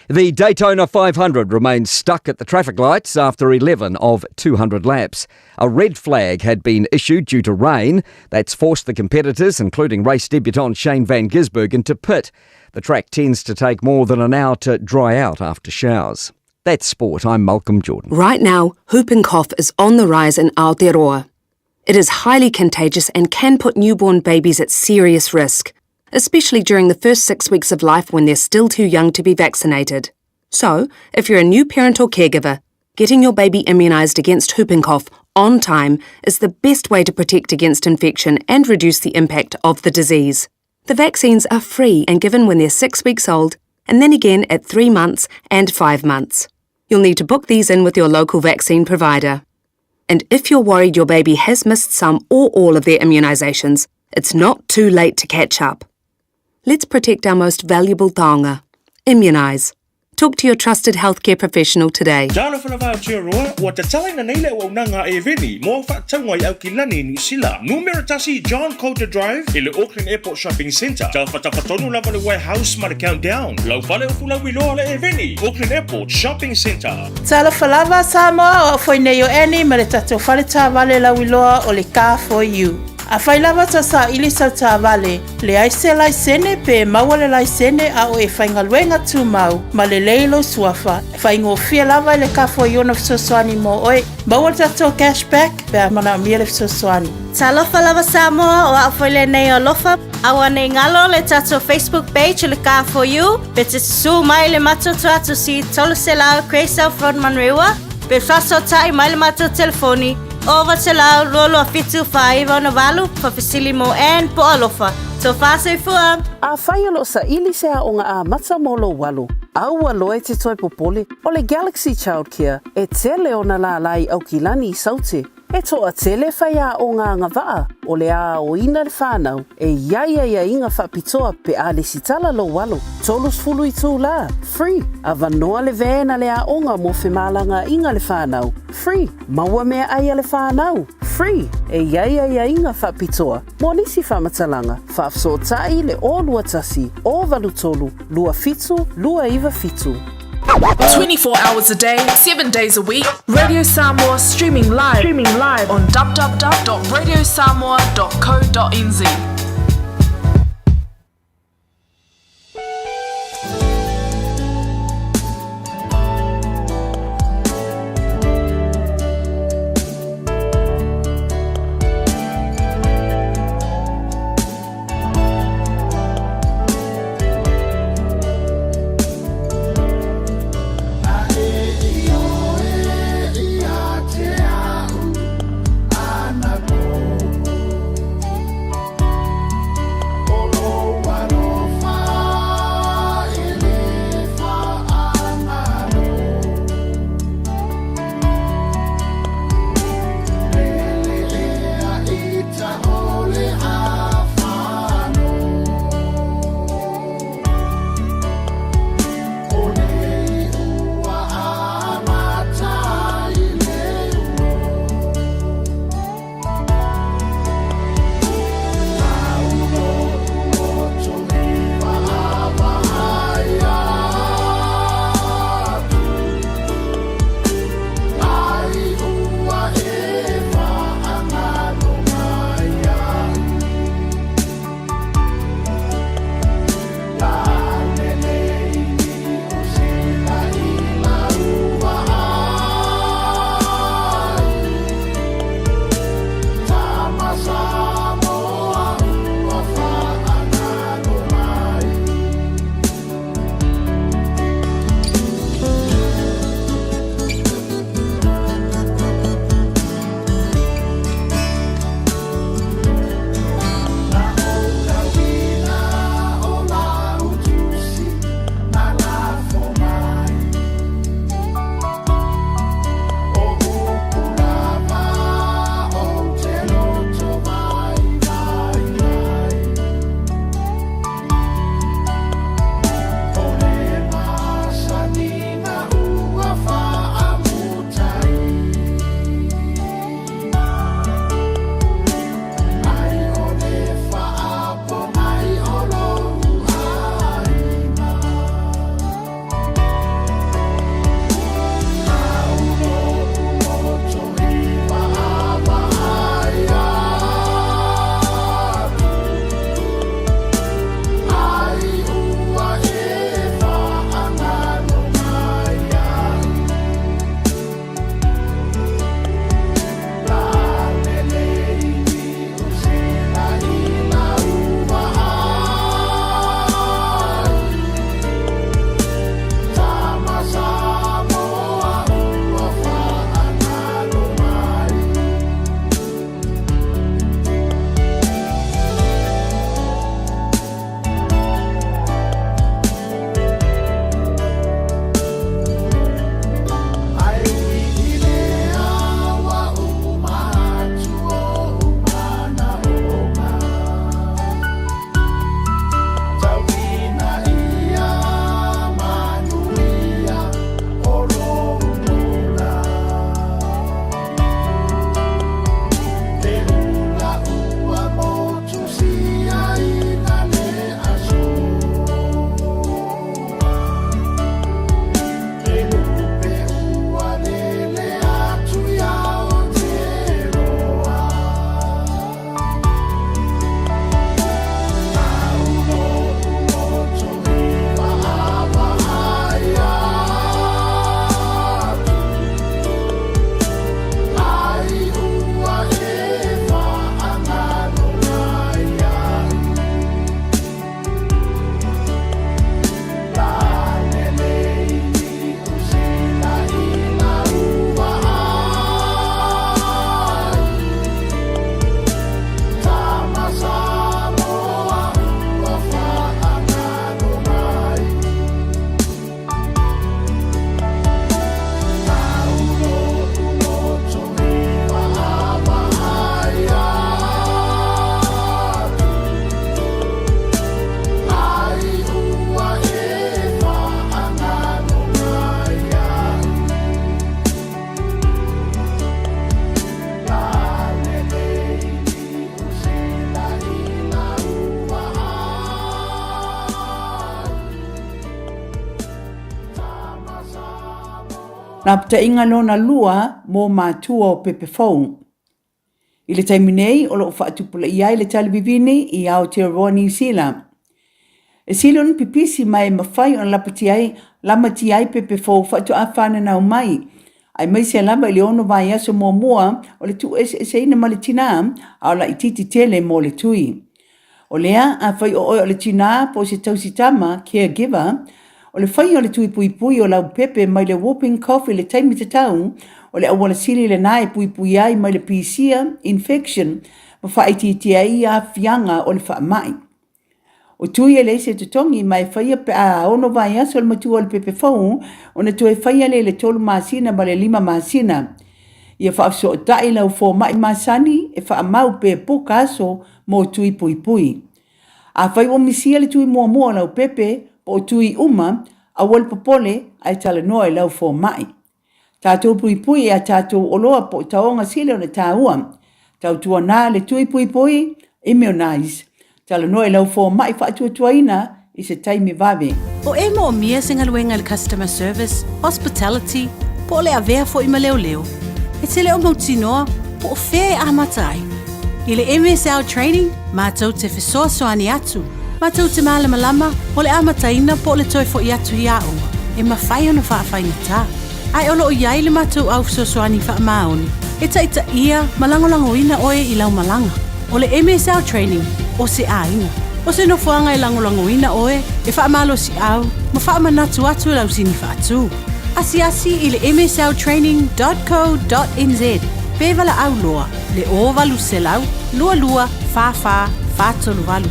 The Daytona 500 remains stuck at the traffic lights after 11 of 200 laps. A red flag had been issued due to rain. That's forced the competitors, including race debutant Shane Van Gisbergen, to pit. The track tends to take more than an hour to dry out after showers. That's sport. I'm Malcolm Jordan. Right now, whooping cough is on the rise in Aotearoa. It is highly contagious and can put newborn babies at serious risk, especially during the first six weeks of life when they're still too young to be vaccinated. So, if you're a new parent or caregiver, getting your baby immunised against whooping cough on time is the best way to protect against infection and reduce the impact of the disease. The vaccines are free and given when they're six weeks old, and then again at three months and five months. You'll need to book these in with your local vaccine provider. And if you're worried your baby has missed some or all of their immunisations, it's not too late to catch up. Let's protect our most valuable taonga. Immunise. Talk to your trusted healthcare professional today. Talofa lava Aotearoa, ua tatalaina nei le auaunaga a Eveni mo au faatauga i Aukilani, Niu Sila. Numera tasi John Coulter Drive i le Auckland Airport Shopping Centre. Tafatafa tonu lava le warehouse ma le Countdown. Lau fale o fulauiloa le Eveni, Auckland Airport Shopping Centre. Talofa lava Samoa, o au foi nei o Annie ma le tatou fale taavale lauiloa o le Car For You. Afai lava tau saili sau taavale, leai se laisene pe maua le laisene a o e faigaluega tumau ma lelei lou suafa, faigofie lava i le Car For You ona fesoasoani mo oe. Maua le tatou cash back pe a manaomia le fesoasoani. Talofa lava Samoa, o au foi lenei o Alofa. Aua nei galo le tatou Facebook page o le Car For You, pe te susū mai i le matou tuatusi 300 Grey South Road Manurewa, pe faasootai mai le matou telefoni 0900 227 498 faafesili mo Ann po o Alofa. Tofa soifua! Afai o lo o saili se aoga amata mo lou alo, aua loa e te toe popole, o le Galaxy Childcare e tele ona lālā i Aukilani i Saute. E toatele faiaoga agavaa o le a aoina le whanau e i ai aiaiga faapitoa pe a lesitala lou alo. 30 itulā, free, avanoa le van a le aoga mo femalagaaiga le whanau, free, maua meaai a le whanau, free, e i ai aiaiga faapitoa mo nisi faamatalaga, faafesootai le 021 083 27 297. 24 hours a day, 7 days a week. Radio Samoa streaming live, streaming live on www.radiosamoa.co.nz. Lapataiga lona lua mo matua o pepe fou. I le taimi nei o lo o faatupulaia ai le talivivini i Aotearoa Niu Sila. E sili ona pipisi ma e mafai ona lapatia ai, lamatia ai pepe fou faatoa fananau mai, aemaise lava i le ono vaiaso muamua o le tuueseeseina ma le tinā, a o laitiiti tele mo le tui. O lea, afai o oe o le tinā po o se tausitama, caregiver, o le faia o le tui puipui o lau pepe mai le whooping cough i le taimi tatau, o le auala sili lena e puipui ai mai le pisia, infection, ma faaitiitia ai aafiaga o le faamai. O tui e leai se totogi ma e faia pe a ono vaiaso le matua o le pepe fou ona toe faia lea i le tolu masina ma le lima masina. Ia faafesootai lau fomai masani e faamau pe puka aso mo tui puipui. Afai ua misia le tui muamua o lau pepe po o tui uma, aua le popole ae talanoa i lau fomai. Tatou puipui i a tatou oloa po o taoga sili ona taua. Tautuana le tui puipui, immunize. Talanoa i lau fomai faatuatuaina i se taimi vave. O e moomia se galuega i le customer service, hospitality, po o le avea foi ma leoleo, e te le o mautinoa po o fea e amata ai. I le MSL Training, matou te fesoasoani atu, matou te malamalama o le amataina po o le toe foi atu i aoga e mafai ona faafaigata. Ae o lo o i ai le matou au fesoasoani faamaoni e taitaia ma lagolagoina oe i lau malaga. O le MSL Training, o se aiga. O se nofoaga e lagolagoina oe, e faamalosiau ma faamanatu atu i lau sini faatu. Asiasi i le msltraining dot co dot nz pe valaau loa le 0800 22 44 438.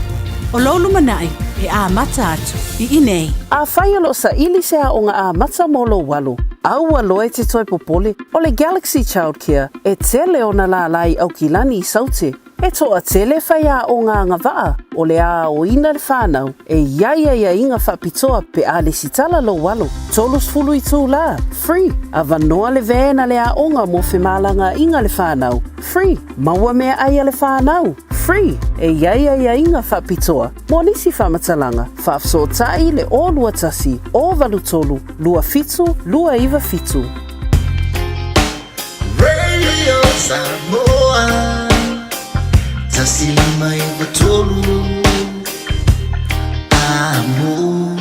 O lou lumanai e amata atu i inei. Afai o lo o saili se aoga amata mo lou alo, aua loa e te toe popole, o le Galaxy Childcare e tele ona lālā i Aukilani i Saute. E toatele faiaoga agavaa o le a aoina le whanau e i ai aiaiga faapitoa pe a lesitala lou alo. 30 itulā, free, avanoa le van a le aoga mo femalagaaiga le whanau, free, maua meaai a le whanau, free, e i ai aiaiga faapitoa mo nisi faamatalaga, faafesootai le 021 083 27 297. Radio Samoa 153 Amo.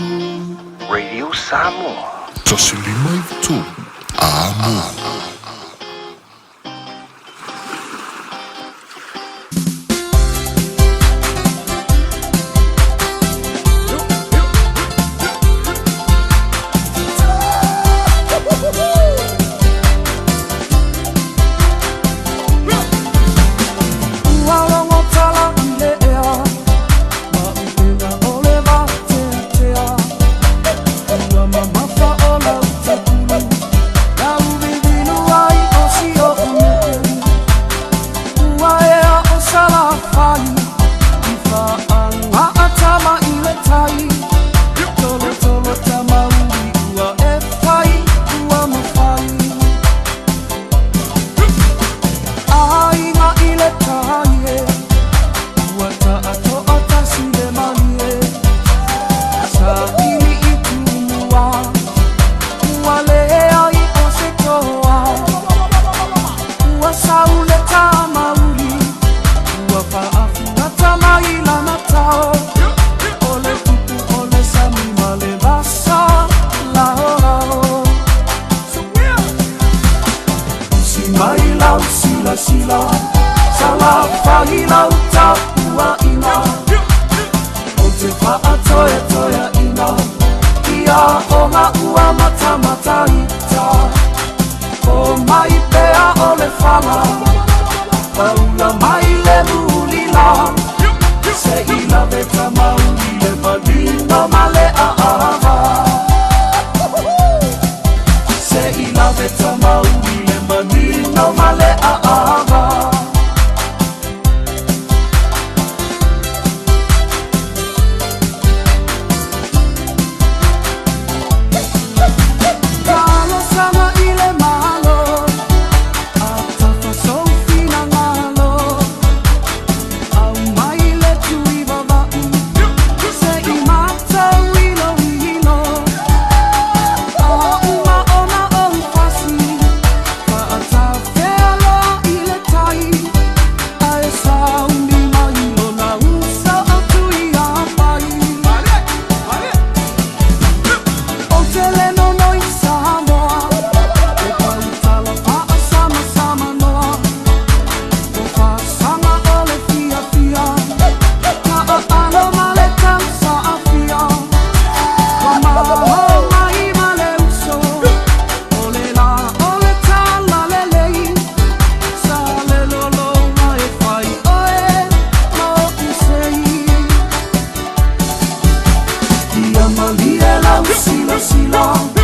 Radio Samoa. 153 Amo. Ua logo tala i le ea, ma upega o le vateatea. Ua mamafa o lau tapulu, lau vivinu ai o si oʻu nuu. Ua ea o Salafai, i faaagaa tama i le tai. Tolotolo tamauli ua e fai, ua mafai. Aiga i le tai e, ua taatoatasi le malie. Saili i Tumua, ua leai o se toa. Ua sau le tamauli, ua faafuata mai lana tao. O le tupu o le sami ma le vasa laolao. Usi mai lau silasila, Salafai lau tapuaiga. Ou te faatoetoeaina i aoga ua matamataita. O mai pea o le fala, paula mai le mulila. Se i lave tamauli le manino ma le aava. Se i lave tamauli le manino ma le aava. Talosaga i le Malo, a tafa sou finagalo. Aumai le tui vavau, se i matou iloilo. te le nonoi Samoa E pautala faasamsamanoa O fasaga o le fiafia Taaalo ma le tausaafia Ua malo mai ma le uso O le la o le talalelei Sa le lologa e fai oe ma oku sei Ia malie lau silasila.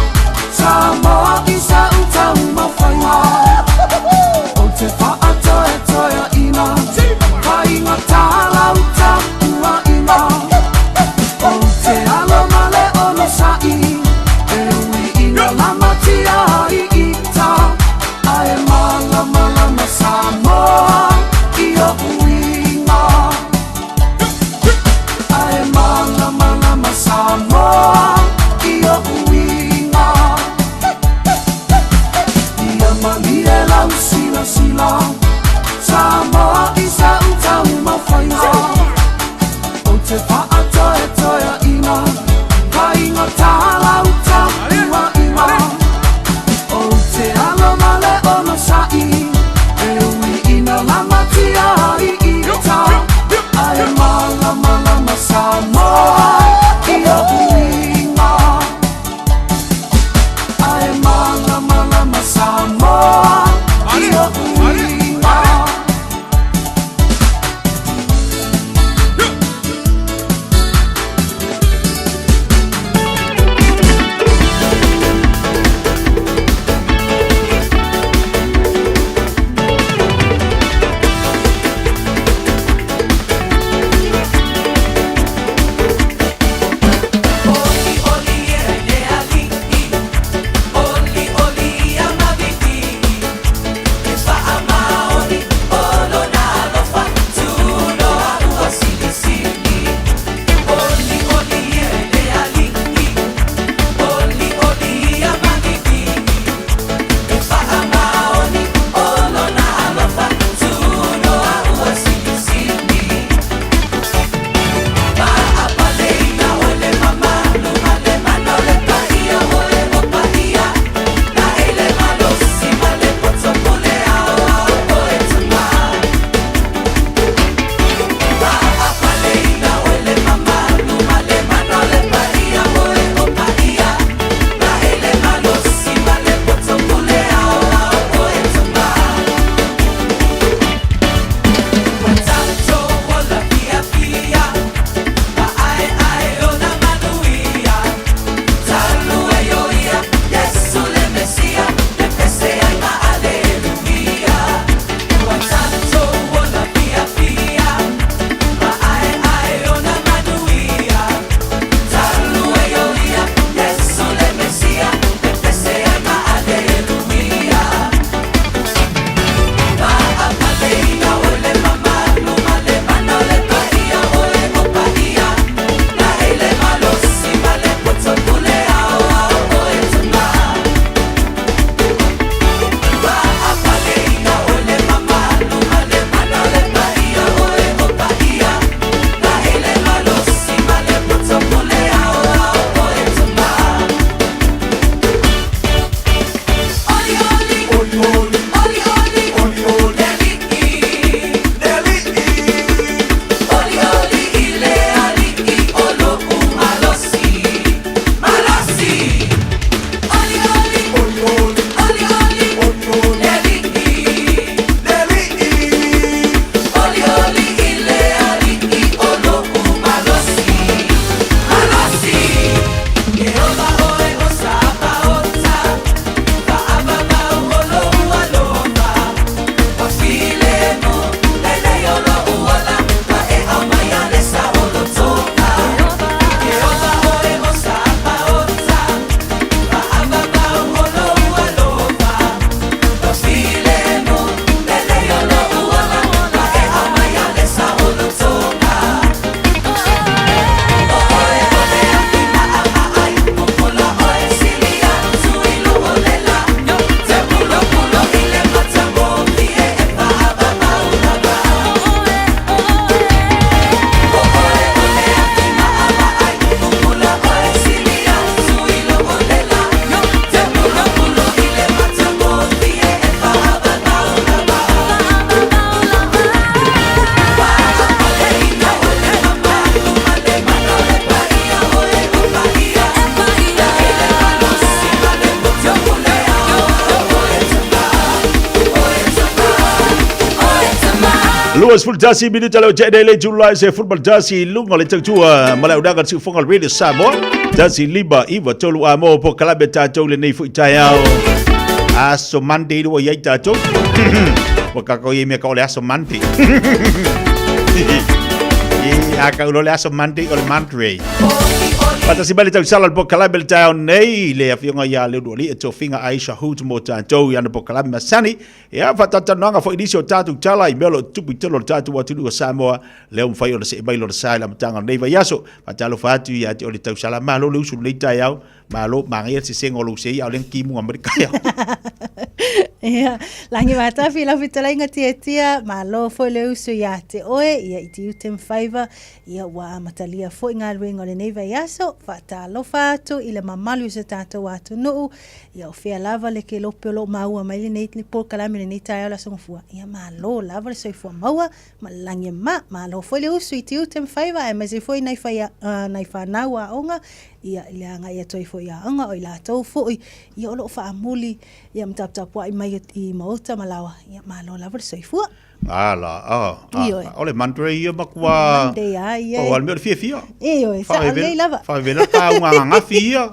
21 minuta leo tene le July se football tasi i luga o le tautua ma le aunaga siufoga o le Radio Samoa. 1 5 9 3 a mo po kalabe tātou lenei foi taeao. Aso Monday ua iai tātou. Ua kākou i mea ka o le aso Monday. E a ka ulo le aso Monday o le Monday. Fatasi mai le tausala le polokalame le taeao nei le afioga ia Leuluali e tofiga Aisha Hood mo tātou i ana polokalame masani. Ia, faatatalanoaga foi nisi o tātou tala i mea o lo o tutupu i totonu o le tātou atunuu o Samoa, lea ua mafai ona see mai lona sa i le amataga o lenei vaiaso. Faatalofa atu ia te oe le tausala. Malo le usu i lenei taeao, malo, manaia le sesega o lou sei a o lea na timuga mai le taeao. Ia, Lagi Matafi lau fetalaiga tiatia, malo foi le usu ia te oe, ia i tiute ma faiva, ia ua amatalia foi galuega o lenei vaiaso, faatalofa atu i le mamalu o si o tatou atunuu, Ia o fea lava le kelope o lo o maua mai lenei polokalame i lenei taeao le Aso Gafua, ia malo lava le soifua maua ma le lagi e mama. Malo foi le usu i tiute ma faiva aemaise foi nai fai, nai fanau aoga, ia i le agai atu ai foi i aoga, o i latou foi ia o lo o faamuli ia ma taputapuai mai i maota ma laoa, ia malo lava le soifua. Ala, a, a, Ioe. o le Monday ia matua. Monday a ia. O le mea o le fiafia. Ioe, sa lelei lava. Faavevela le kauga ananafi ia.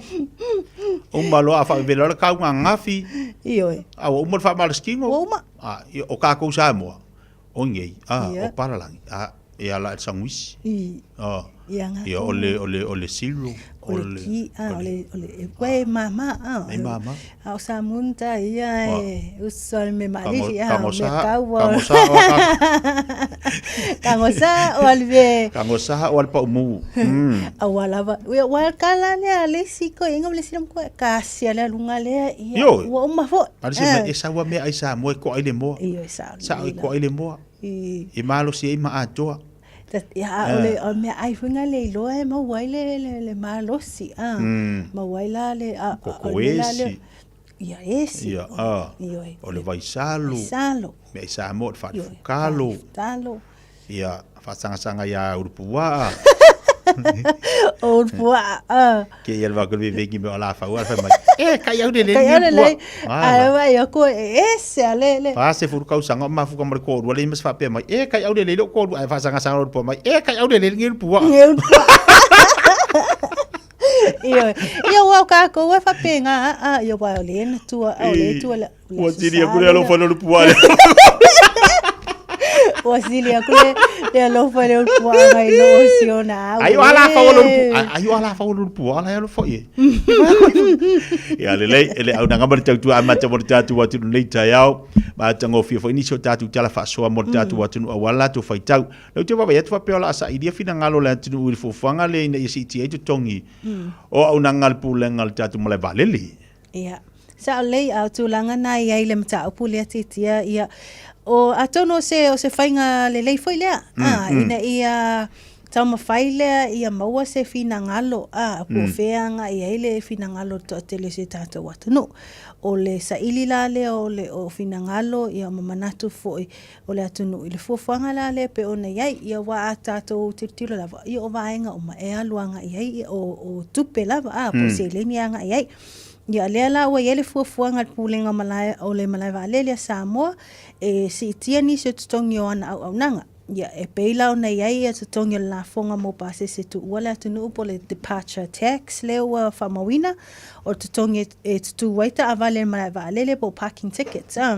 Uma loa a faavevela le kauga ananafi. Ioe. A ua uma le faamalosikino. Ua uma. A, o kākou Samoa, o nei, a, o palalagi, a, e ala i le saguisi. I. A. Ia nga. Ia, o le, o le, o le cereal. O le ki, a, o le, o le, e, e mama, a. E mama. A o sa munta ia e uso le me maalili, a, o me kaua. Kagosa o ka. Kagosa o le me. Kagosa o le paumu. A ua lava. Ia, ua kala lea le isi ko inga le sila mkua kasia lea lunga lea ia. Ioe. Ua uma foi. Ale se mai e saua mea ai Samoa e koa ai le moa. Ioe, sa. Sa e koa ai le moa. I. E malosi ai ma atoa. Ia, a o le, o le meaai foi lena le iloa e maua ai le, le, le malosi, a. Maua ai la le, a, a, o le mea la lea. Koko esi. Ia, esi. Ia, a. Ioe. O le vaisalo. Vaisalo. Meaai Samoa o le faalifukalo. Ioe, faalifutalo. Ia, faasagasanga ia Ulupuaa. O Ulupuaa, a. Ke ia le vaka le vevegi me o la fau a fai mai. E, kai au le le Kai au le ni le. pua. A vai o koe e ese a le le. Fa se furu kausaga o mafuka ma le kōlua le ima se faapea mai. E, kai au le le lou kōlua. Ae faasagasanga le pua mai. E, kai au le le le pua. Nge pua. Ioe. Ia ua o kākou e faapena a, a, ia ua o le na tua, o le tua le. Ua tini aku le alofa le pua le. Ua sili aku le le alofa le pua ngai lo o siona au. Ai o ala fa o le pua. Ai o ala fa o le pua ala alofa ie. Ia lelei e le aunaga ma le tautua amata mo le tatou atunuu nei taeao. Matagofie foi nisi o tatou tala faasoa mo le tatou atunuu aua le latou faitau. Lea ou te vaavaai atu faapea o le a sailia finagalo o le atunuu i le fuafuaga lea ina ia siitia ai totogi o auaunaga a le Pulega o le tatou malae vaalele. Ia, sao lelei, a o tulaga na e i ai le mataupu lea tiatia, ia, o, atonu o se, o se faiga lelei foi lea, a, ina ia taumafai lea ia maua se finagalo, a, po o fea agai i ai le finagalo o le toatele o si o tatou atunuu. O le saili la lea o le, o finagalo, ia, ma manatu foi o le atunuu i le fuafuaga la lea e pei ona i ai. Ia aua a tatou tilotilo lava, ia o vaega uma e alu agai i ai, o, o tupe lava, a, po o seleni e agai i ai. Ia lea la ua i ai le fuafuaga a le Pulega o Malae, o le Malae Vaalele a Samoa e siitia nisi o totogi o ana auaunaga. Ia, e pei la ona i ai ia totogi o le lafoga mo pasese tuua le atunuu po o le departure tax lea ua faamauina, o le totogi e tutū ai taavale i le malae vaalele po o parking tickets a,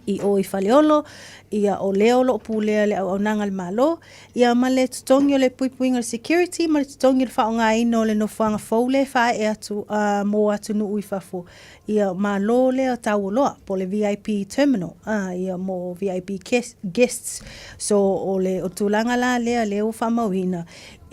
i o i Faleolo, ia o lea o lo o pulea le auaunaga a le Malo, ia ma le totogi o le puipuiga o le security ma le totogi o le faaaogaina o le nofoaga fou lea e faaee atu mo atunuu i fafo, ia Malo lea taualoa po o le VIP terminal a, ia mo VIP guests. So o le o tulaga la lea lea ua faamauina,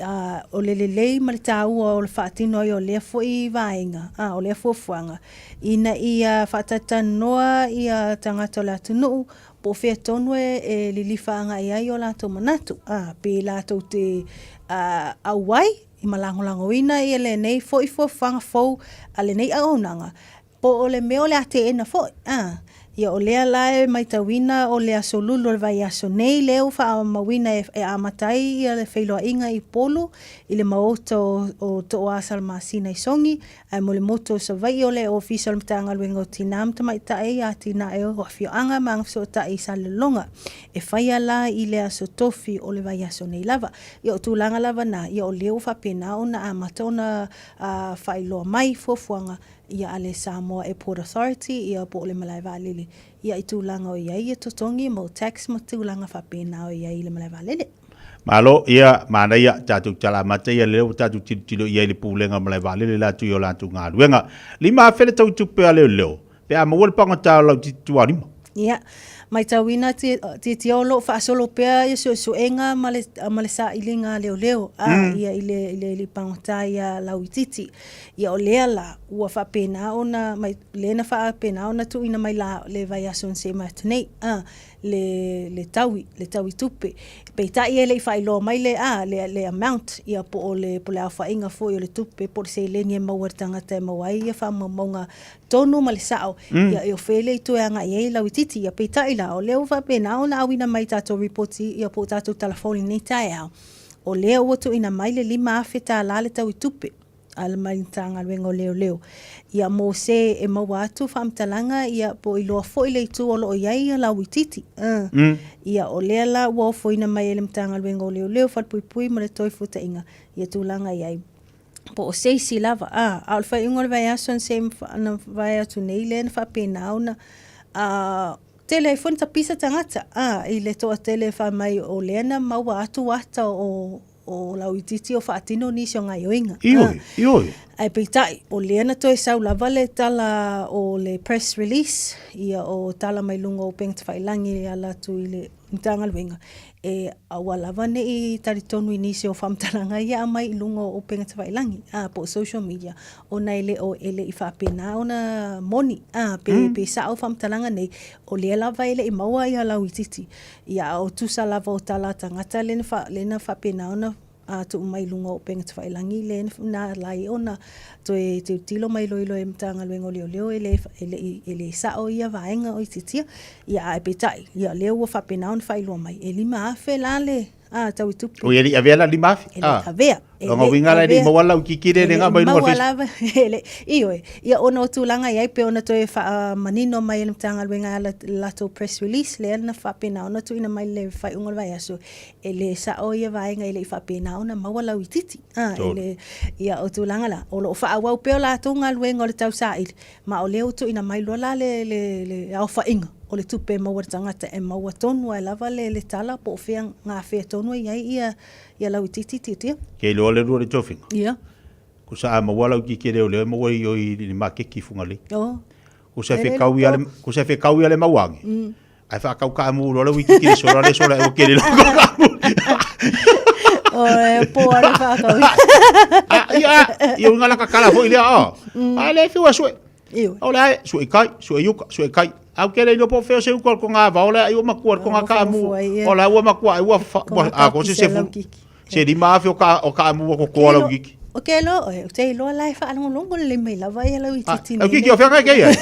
a, o le lelei ma le taua o le faatino ai o lea foi vaega, a, o lea fuafuaga, ina ia faatalatalanoa ia tagata o le atunuu po o fea tonu e lilifa agai ai o latou manatu, a, pe latou te auai ma lagolagoina ia lenei foi fuafuaga fou a lenei auaunaga, po o le mea o le a teena foi, a. Ia o lea la e maitauina o le aso lulu o le vaiaso nei lea ua faamauina e amata ai ia le feiloaiga i Upolu i le maota o Tooa Salamasina i Sogi, ae mo le motu o Savaii o le Ofisa o le Matagaluega o Tinā ma Tamaitai, Atinae o Afioaga ma Agafesootai i Salelologa. E faia la i le aso Tofi o le vaiaso nei lava. Ia o tulaga lava na, ia o lea ua faapena ona amata ona faailoa mai fuafuaga ia a le Samoa Airport Authority ia po o le malae vaalele ia i tulaga o i ai ia totogi mo tax ma tulaga faapena o i ai i le malae vaalele. Malo, ia, manaia, tatou tala amata ia lea ua tatou tilotilo i ai i le pulega o malae vaalele latou i o latou galuega. 5000 le tau tupe a leoleo pe a maua le pagota o lau titualima. Ia, matauina tietia o lo o faasolo pea ia suesuega ma le, ma le sailiga a leoleo a, mm. ia i le, i le, le pagota ia lauitiiti. Ia o lea la, ua faapena ona, mai, lea na faapena ona tuuina mai la le vaiaso na seʻi mai atu nei, a, le, le taui, le taui tupe. Peitai e le i faailoa mai le, a, le, le amount, ia po o le, po o le aofaiga foi o le tupe, po o le seleni e maua e le tagata e maua ai ia faamaumauga tonu ma le sao, mm. ia e o fea le i toe agai ai lauitiiti. Ia peitai la, o lea ua faapena ona auina mai tatou ripoti, ia po o tatou tala fou i lenei taeao, o lea ua tuuina mai le $5,000 le taui tupe a le mai Matagaluega o Leoleo. Ia mo se e maua atu faamatalaga ia po o iloa foi le itu o lo o i ai ia lauitiiti. Uh. Mm. Ia o lea la ua ofoina mai e le Matagaluega o Leoleo, Falepuipui ma le Toefuataiga ia tulaga i ai. Po o se isi lava, a, a o le faaiuga o le vaiaso na se na vae atu nei lea na faapena ona a, tele ai foi na tapisa tagata, a, i le toatele fai mai o lea na maua atu ata o o lauitiiti o faatino nisi o gaioiga. Ioe, ioe. Ae peitai, o lea na toe sau lava le tala o le press release, ia o tala mai luga o upega tafailagi e ala atu i le Matagaluega, e aua lava ne i talitonu i nisi o faamatalaga ia aumai i luga o upega tafailagi, a, po o social media, ona e le o, e le i faapena ona moni, a, pe, mm. pe sao faamatalaga nei, o lea lava e le i maua ia lauitiiti. Ia, a o tusa lava o tala a tagata lea na, fa, lea na faapena ona a tuu mai i luga o upega tafailagi lea na ala ai ona toe tilotilo ma iloilo e Matagaluega o Leoleo e le, e le, e le sao ia vaega o itiitia. Ia, ae peitai, ia, lea ua faapena ona faailoa mai, e 5,000 la le a, tau i tupe. Oi, e le i avea la 5,000? E le i avea. E Lona uiga la e le i maua lau kiki le le mai luga o le lava, e le, ioe. Ia, ona o tulaga i ai, pei ona toe faamanino mai e le Matagaluega e ala i le latou press release, lea na faapena ona tuuina mai i le faaiuga o le vaiaso, e le sao ia vaega e le i faapena ona maua lauitiiti. A, e le, ia, o tulaga la, o lo o faaauau pea o latou galuega o le tausaili, ma o lea ua tuuina mai loa la le, le, le aofaiga o le tupe e maua e le tagata e maua tonu ai lava le, le tala po o fea gafea tonu e i ai ia, ia lauitiiti tiatia. Ke iloa le lua le tofiga. Ia. Ko sa a maua lauitiiti e leoleo e maua i oi i le maketi i Fugalei. Oh. Ko sa whekau ia le, ko sa whekau ia le mauange. Ai whakau ka amu loa le wiki ki le sola le sola e o kere loko ka amu. O e po ale whakau. Ah, ia, ia unga la kakala foi lea, ah. Ah, le fiu a sue. O le ai, sue kai, sue yuka, sue kai. Au kere ilo po feo se uka ko ngā vao le ai o makua ko ngā ka amu. O la ua makua ai ua a ko se se fu. Se lima afe o ka, o ka amu o koa lau kiki. O ke lo, o te iloa la e whaalongolongo le mai lava ia lau i titi nei. Au kiki o whianga kei ai.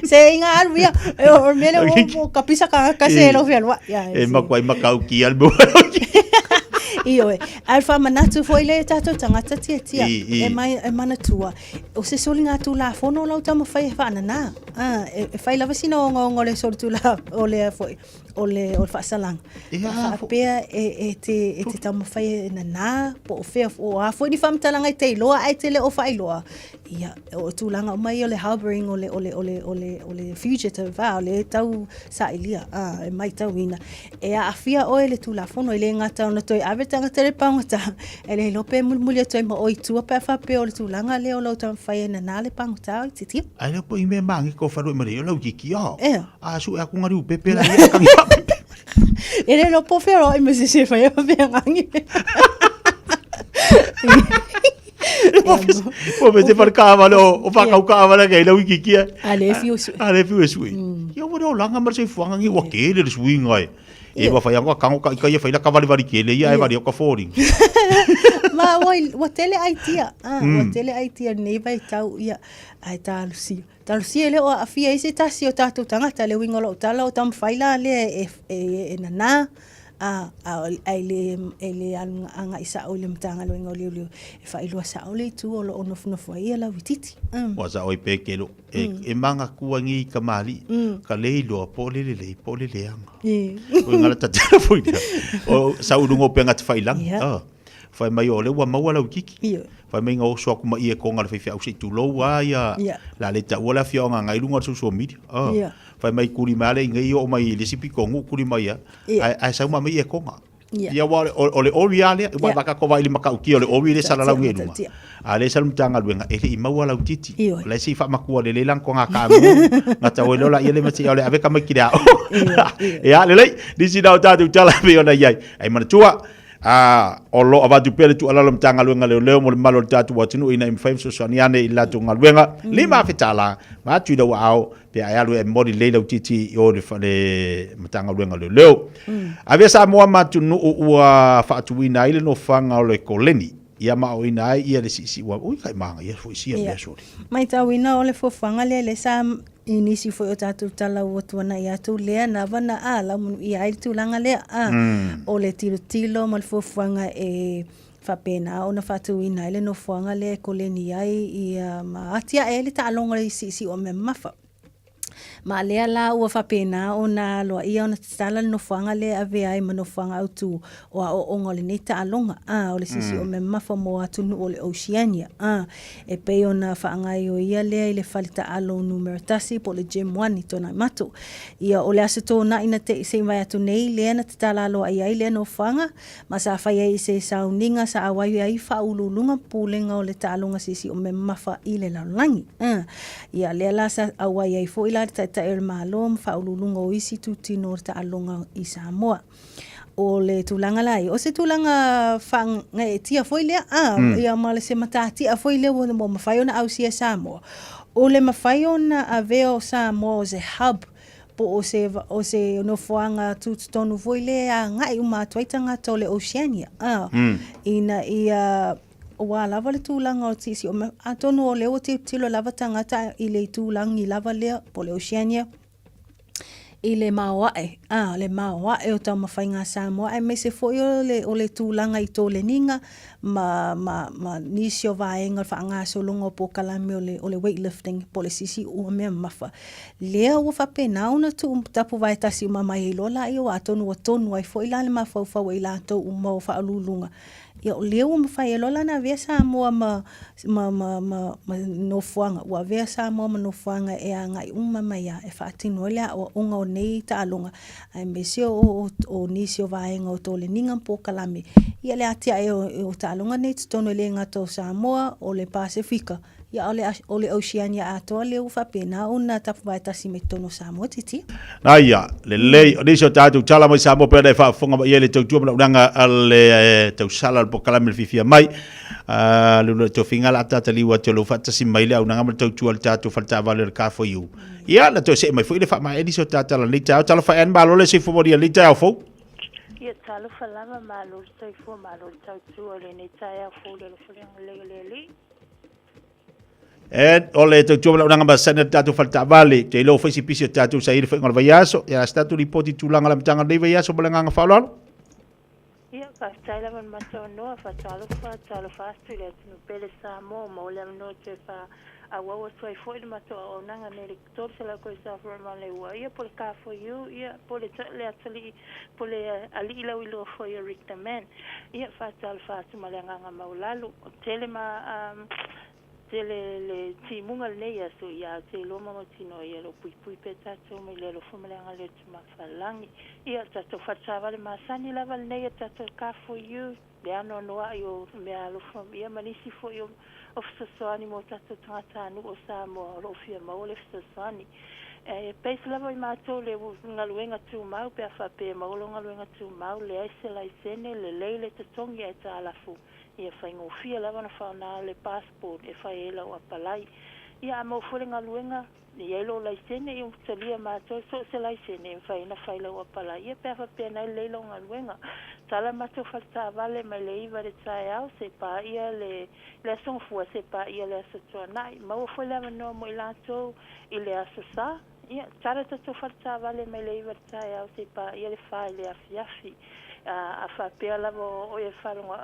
Se inga alu ia, e o mele o o kapisa ka ka se lo whialua. E makua i makau ki al mo. Ioe, ai whamanatu foi le tātou tangata tia tia, e mai e manatua. O se soli ngā tūlafono lau taumawhai e whaanana. Ah, e, e whai lava sina o ngā le soli tūla o le foi. o le, o le faasalaga. Ia, faapea e, e te, e te taumafai e nanā, po o fea, o a foi ni faamatalaga e te iloa ae te le o faailoa. Ia, o tulaga uma ia o le harbouring o le, o le, o le, o le, o le fugitive, a, o le tau sailia, a, e maitauina. E aafia oe i le Tulafono, e le gata ona toe ave le tagata i le pagota, e le iloa pe mulimuli atu ai ma oe i tua pe a faapea o le tulaga lea o lau taumafai e nanā le pagota o i titia. Ae lea po i mea māngeka o whanau i marei o lau kiki, oh. Ea. A su e aku ngari upepe la ia kangi papepe. E le lopo whero i me se se whai o whea ngangi. Po me te whare wale o whakau ka wale kei lau iki kia. A le fiu sui. A le fiu e sui. Ia wale o langa mara se fuanga ngi wa kele le sui ngai. E wa whai angoa kango ka ika ia whai la ka wale wari kele ia e wari o ka fōring. Ma ua, ua tele aitia, ah, ua tele aitia nei vaitau, ia, ae talosia. Talosia e le o aafia ai se tasi o tatou tagata, le uiga o lau tala o taumafai la lea e, e, e nanā, a, a, ae le, e le alu agai sao i le Matagaluega o Leoleo e faailoa sao le itu o lo o nofonofo ai ia lauitiiti. Ua sao ai pe ke lo e, e magatua ngi i kamali'i, ka le iloa po o le lelei po o le leaga. O ngala tatala foi lea. O sa i luga o upega tafailagi. Ah. Fai mai o lea ua maua lau titi. Fai mai na oso atu ma ie konga le faifeau se i tulou a ia. La le taua le afioaga agai i luga o le social media. Ah. Fai mai kuli mai ale inei oo mai i le isi pitonuu kuli mai a. Ae ae sau ma mai ie konga. Ia aua o le ori lava lea, aua e vaka i le matautia o le ori lea e salalau nei i luga. A o lea e sau le Matagaluega e le i maua lau titi. O la e se i faamatua lelei lana toga kaamu, gata oi loa laia le matia o le ave tamaiti i le aoga. Ia, lelei, nisi na o tatou tala e pei ona i ai. Ae manatua, a, o lo o avatu pea le tuualalo a le Matagaluega o Leoleo mo le mamalu o le tatou atunuu ina ia mafai ona fesoasoani ane i le latou galuega, $5,000 vaeatu i lau aao pe a e alu e momoli lelei lau titi i o i le fale Matagaluega o Leoleo. Avea Samoa ma atunuu ua faatuina ai le nofoaga o le koleni, ia ma aoaoina ai ia le siisii ua, ui kai manaia foi sia mea sole. Maitauina o le fuafuaga lea lea sa i nisi foi o tatou tala ua tuanai atu lea lava na a laumanuia ai le tulaga lea a o le tilotilo ma le fuafuaga e faapena ona faatuina ai le nofoaga lea e koleni ai ia ma atiae ai le taaloga i siisii o mea mamafa. Ma lea la ua faapena ona aloaia ona tatala le nofoaga lea e avea ai ma nofoaga autu o aoaoga o lenei taaloga, a, o le siisii o mea mamafa mo atunuu o le Oceania, a, e pei ona faagaioia lea i le fale taalo numera 1 po o le Gym One i Tuanaimato. Ia, o le Aso Toonai na te i se i vae atu nei lea na tatala aloaia ai lea nofoaga, ma sa fai ai i se sauniga sa auai ai faauluuluga pulega o le taaloga siisii o mea mamafa i le lalolagi. Uh. Ia, lea la sa auai ai foi la le Taitai o le Malo ma faauluuluga o isi itutino o le taaloga i Samoa. O le tulaga la ia, o se tulaga faagaeetia foi lea, a, ia ma le se matatia foi lea ua mafai ona ausia e Samoa. O le mafai ona avea o Samoa o se hub po o se, o se nofoaga tutotonu foi lea e agai uma atu ai tagata o le Oceania, a, ina ia ua lava le tulaga o siisii o mea, atonu o lea ua tilotilo lava tagata i le itulagi lava lea po o le Oceania, i le maoae, a, le maoae o taumafaiga a Samoa aemaise foi o le, o le tulaga i toleniga ma, ma, ma nisi o vaega o le faagasologa o polokalame o le, o le weightlifting po o le siisiiua mea mamafa. Lea ua faapena ona tuu tapuvae tasi uma mai ai loa laia aua atonu ua tonu ai foi la le mafaufau o i latou uma o faauluuluga Ia o lea ua mafai ai loa la ona avea Samoa ma, ma, ma, ma, ma nofoaga, ua avea Samoa ma nofoaga e agai uma mai lava e faatino ai le aoaoga o nei taaloga, aemaise o, o, o nisi o vaega o toleniga ma polokalame, ia le atiae o, o taaloga nei i totonu e le gata o Samoa, o le Pasefika, Ia, o le, o le Oceania atoa lea ua faapena ona tapuvae tasi mai totonu o Samoa, titia. Na ia, lelei, o nisi o tatou tala mai Samoa pei ona e faafofoga mai ai le tautua ma launaga a le tausala o le polokalame le fiafia mai. Uh, le uluai tofiga la tata liu atu o lou faatasi mai le aunaga ma le tautua le tatou fale taavale o le K4U. Ia, na toe see mai foi le faamaea nisi o tatou tala nei taeao. Talofa e Anne, malo le soifua manuia lenei taeao fou. Ia, talofa lava, malo le soifua, malo le tautua i lenei taeao fou i le alofa le agalelei o le Alii. And o le tautua ma le auaunaga masani a le tatou fale taavale, te iloa ua fai si pisi o tatou sa i le faiga o le vaiaso. Ia, se tatou lipoti i tulaga o le amataga o lenei vaiaso ma le agaga faaaloalo. Ia, faafetai lava i le matou avanoa, faatalofa, talofa atu i le atunuu pele Samoa ua maua le avanoa toe faaauau atu ai foi le matou auaunaga nei le 300 koesa Roma le ua ia po le K4U ia po le le atalii po le alii lauiloa foi o Rick the Man ia faatalofa atu ma le agaga maualalo o tele ma um, tele le timuga lenei aso ia te iloa ma mautinoa ia lo puipui pea tatou mai le alofa ma le agalelei o le Tumafalagi ia tatou faataavale masani lava lenei a tatou K4U le anoanoai o meaalofa ia ma nisi foi o o fesoasoani mo tatou tagatanuu o Samoa o lo o fia maua le fesoasoani. E base lava i matou le galuega tumau pe a faapea e maua lou galuega tumau, leai se laisene, lelei le totogi ae taalafo ia faigofie lava ona faaaoga le passport e fai ai lau apalai. Ia a maua foi le galuega, e i ai lou laisene, ia ua talia e matou so o se laisene e mafai ai ona fai lau apalai ia pe a faapea na e lelei lau galuega. Tala matou fale taavale mai le iva i le taeao seia paia le le Aso Gafua seia paia le Aso Tuanai. Maua foi le avanoa mo i latou i le Aso Sa. Ia, tala tatou fale taavale mai le iva i le taeao seia paia le fa i le afiafi. A faapea lava o oe e faalogo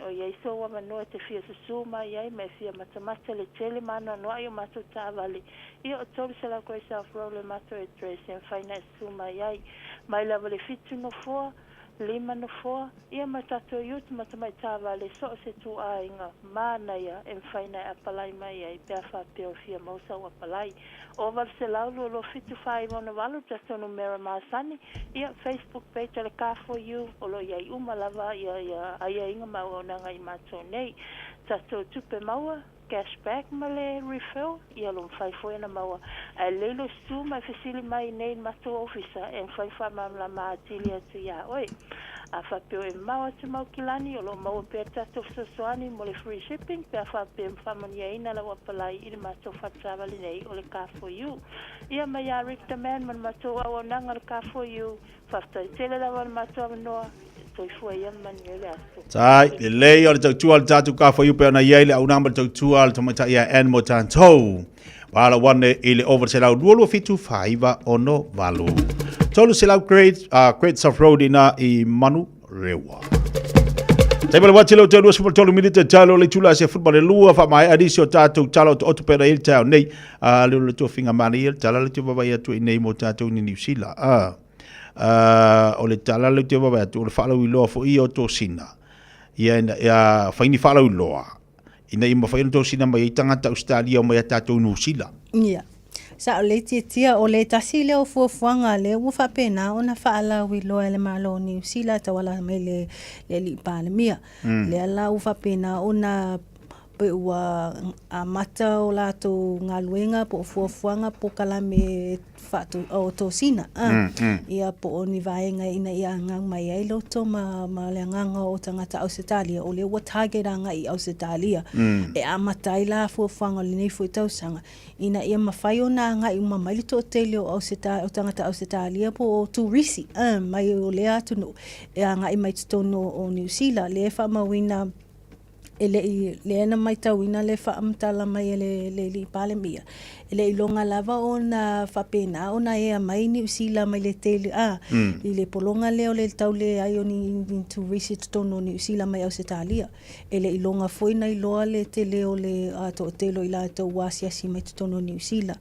o i ai sou avanoa e te fia susū mai ai ma e fia matamata le tele ma anoanoai o matou taavale, ia o 300 Great South Road le matou address e mafai ona e susū mai ai. Mai lava le fitu nofoa, lima nofoa, ia ma tatou youth ma tamai taavale so o se ituaiga manaia e mafai ona e apalai mai ai pe a faapea o fia maua sau apalai. O 800 227 4968 le tatou numera masani, ia Facebook page o le Car For You o lo o i ai uma lava ia ia aiaiga ma auaunaga i matou nei. Tatou tupe maua, cash back ma le refill, ia lo mafai foi ona maua. Ae lelei lou susu ma e fesili mai i nei i le matou ofisa e mafai ona faamalamalama atili atu iā oe. A faapea o e mamao atu ma Aukilani, o lo o maua pea le tatou fesoasoani mo le free shipping pe a faapea ua faamanuiaina lau apalai i le matou faletaavale nei o le Car For You. Ia, mai ia Rick the Man ma le matou auaunaga o le Car For You, faafetai tele lava i le matou avanoa, soifua ia ma manuia le aso. Tai, lelei o le tautua a le tatou Car For You pei ona i ai le auaunaga ma le tautua a le tamaitai ia Ann mo tatou. Paala wane i le over 122 7 6 8. 300 Great, Great South Road ina i Manurewa. Taima le wati leo te 23 minute talo le tula se football le lua fa mai adisi o tātou talo o oto pera i te nei a le le tofinga mani i tala le te vavai atu i nei mo tātou ni New Zealand. O le tala le te vavai atu o le whaalau fo i o tōsina. Ia ia whaini whaalau iloa. Ina ia mafai ona tosina mai ai tagata Ausetalia mai ia tatou Niu Sila. Ia. Sa o le itiitia o le tasi lea o fuafuaga lea ua faapena ona faalauiloa e le Malo o Niu Sila e tauala mai le le Alii Palemia. Lea la ua faapena ona pe ua amata o latou galuega po o fuafuaga polokalame faatu, o tosina, a, ia po o ni vaega ina ia agau mai ai loto ma, ma le agaga o tagata Ausetalia, o lea ua target agai i Ausetalia, e amata ai la fuafuaga o lenei foi tausaga, ina ia mafai ona agai uma mai le toatele o, Auseta, o tagata Ausetalia po o turisi a, mai o lea atunuu e agai mai totonu o Niu Sila, lea e faamauina e le i, lea na matauina le faamatala mai e le, le Alii Palemia, e le i iloga lava ona faapena ona ea mai Niu Sila mai le tele, a, i le pologa lea o le tau leai o ni, ni turisi i totonu o Niu Sila mai Ausetalia. E le i iloga foi ona iloa le tele o le toatele o i latou ua asiasi mai totonu o Niu Sila.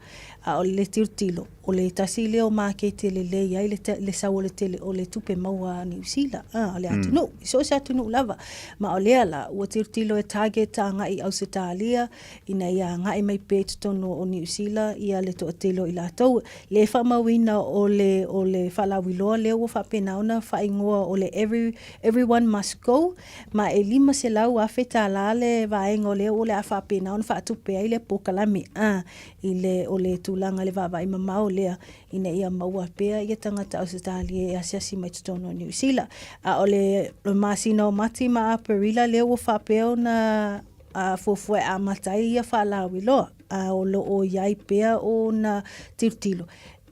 A o le tilotilo, o le tasi lea o maketi e lelei ai le, le sau o le tele o le tupe maua a Niu Sila, a, le atunuu, i so o se atunuu lava. Ma o lea la, ua tilotilo e target agai i Ausetalia, ina ia agai mai pea i totonu o Niu Sila ia le toatele o i latou. Le faamauina o le, o le faalauiloa lea ua faapena ona faaigoa o le every, Everyone Must Go, ma e $500,000 le vaega o lea o le a faapena ona faatupe ai le polokalame, a, i le, o le tulaga i le vaavaai mamao lea ina ia maua pea ia tagata Ausetalia e asiasi mai totonu o Niu Sila. A o le, o le masina o Mati ma Aperila lea ua faapea ona a, fuafua e amata ai ia faalauiloa, a o lo o i ai pea ona tilotilo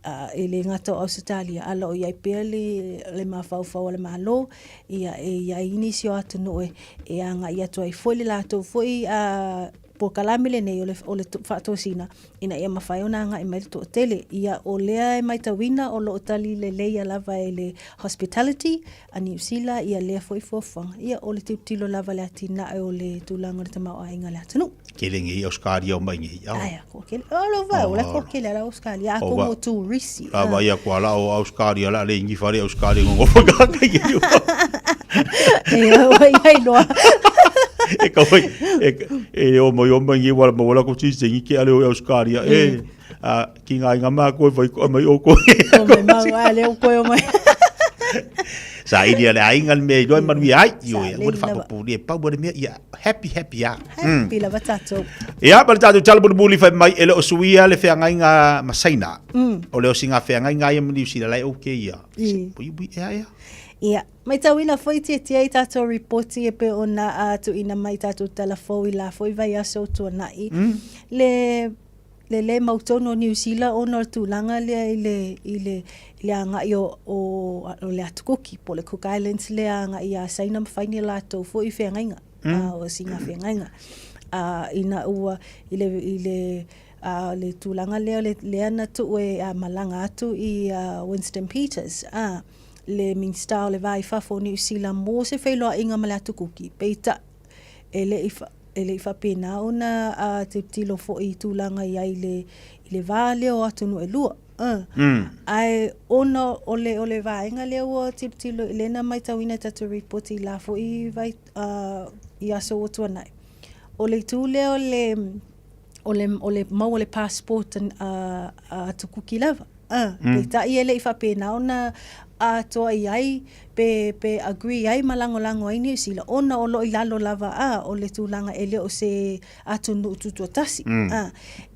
a, e le gata o Ausetalia, a lo o i ai pea le, le mafaufau a le Malo, ia e i ai nisi o atunuu e, e agai atu ai foi le latou foi a, polokalame lenei o le, o le faatosina ina ia mafai ona agai mai le toatele. Ia, o lea e matauina o lo o tali leleia lava e le Hospitality a Niu Sila ia lea foi fuafuaga. Ia, o le tilotilo lava i le atinae o le tulaga o le tamaoaiga o le atunuu. Kele ngei Australia o mai ngei ao. Aia, ko kele. O lo va, o la ko kele ala Australia. A ko mo turisi. La va ia ko ala o Australia la le ingi fare Australia ngo ngo ka ka i. E o ai loa. E ka wai e e o mo yo mai wala mo wala ko ti se ke ale o Australia e a ki ngai nga ma ko vai ko mai o ko. O mai ma a le o ko o mai. Sa ili ale ai ngal me loi manu ai yo e mo fa po ni pa mo me ia happy happy a. Happy lava tatou. Ia, ma le tatou tala mulimuli fai mai e le o suia le feagaiga ma Saina. O le osinga feagaiga ia ma Niu Sila la e okay ia. Pui pui ea ea. Ia, matauina foi tietia i tatou ripoti e pei ona a tuuina mai i tatou tala fou i la foi vaiaso ua tuanai. Le. le le mautonu o Niu Sila ona o le tulaga lea i le, i le, i le agai o, o, o le Atu Kuki, po o le Cook Islands lea agai ia Saina ma fai ni latou foi feagaiga, o sina feagaiga. Ina ua, i le, i le, a le tulaga lea, lea na tuu e malaga atu i Winston Peters, le Minisita o le Va i Fafo o Niu Sila mo se feiloaiga ma le Atu Kuki, peitai, e le i, e le i faapena ona tilotilo foi i tulaga i ai i le, i le va lea o atunuu e lua. Ae ona o le, o le vaega lea ua tilotilo, lea na matauina i tatou lipoti i la foi vai, i aso ua tuanai, o le itu lea o le, o le, o le maua o le passport a, a Atu Kuki lava. Peitai e le i faapena ona atoa i ai pe, pe agree ai ma lagolago ai Niu Sila ona o lo o i lalo lava a o le tulaga e le o se atunuu tutoatasi.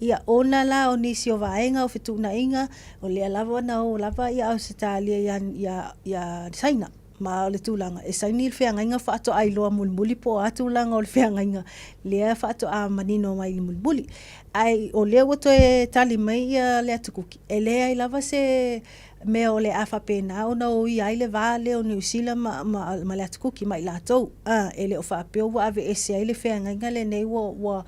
Ia ona la o nisi o vaega o fetuunaiga o lea lava na o lava ia Ausetalia ia, ia, ia Saina. Ma o le tulaga, e saini le feagaiga faatoa iloa mulimuli po o a tulaga o le feagaiga lea faatoa manino mai i le mulimuli. Ae o lea ua toe tali mai ia le Atu Kuki, e leai lava se mea o le a faapena ona uia ai le va lea o Niu Sila ma, ma, ma le Atu Kuki ma i latou. A, e le o faapea ua aveese ai le feagaiga lenei ua, ua,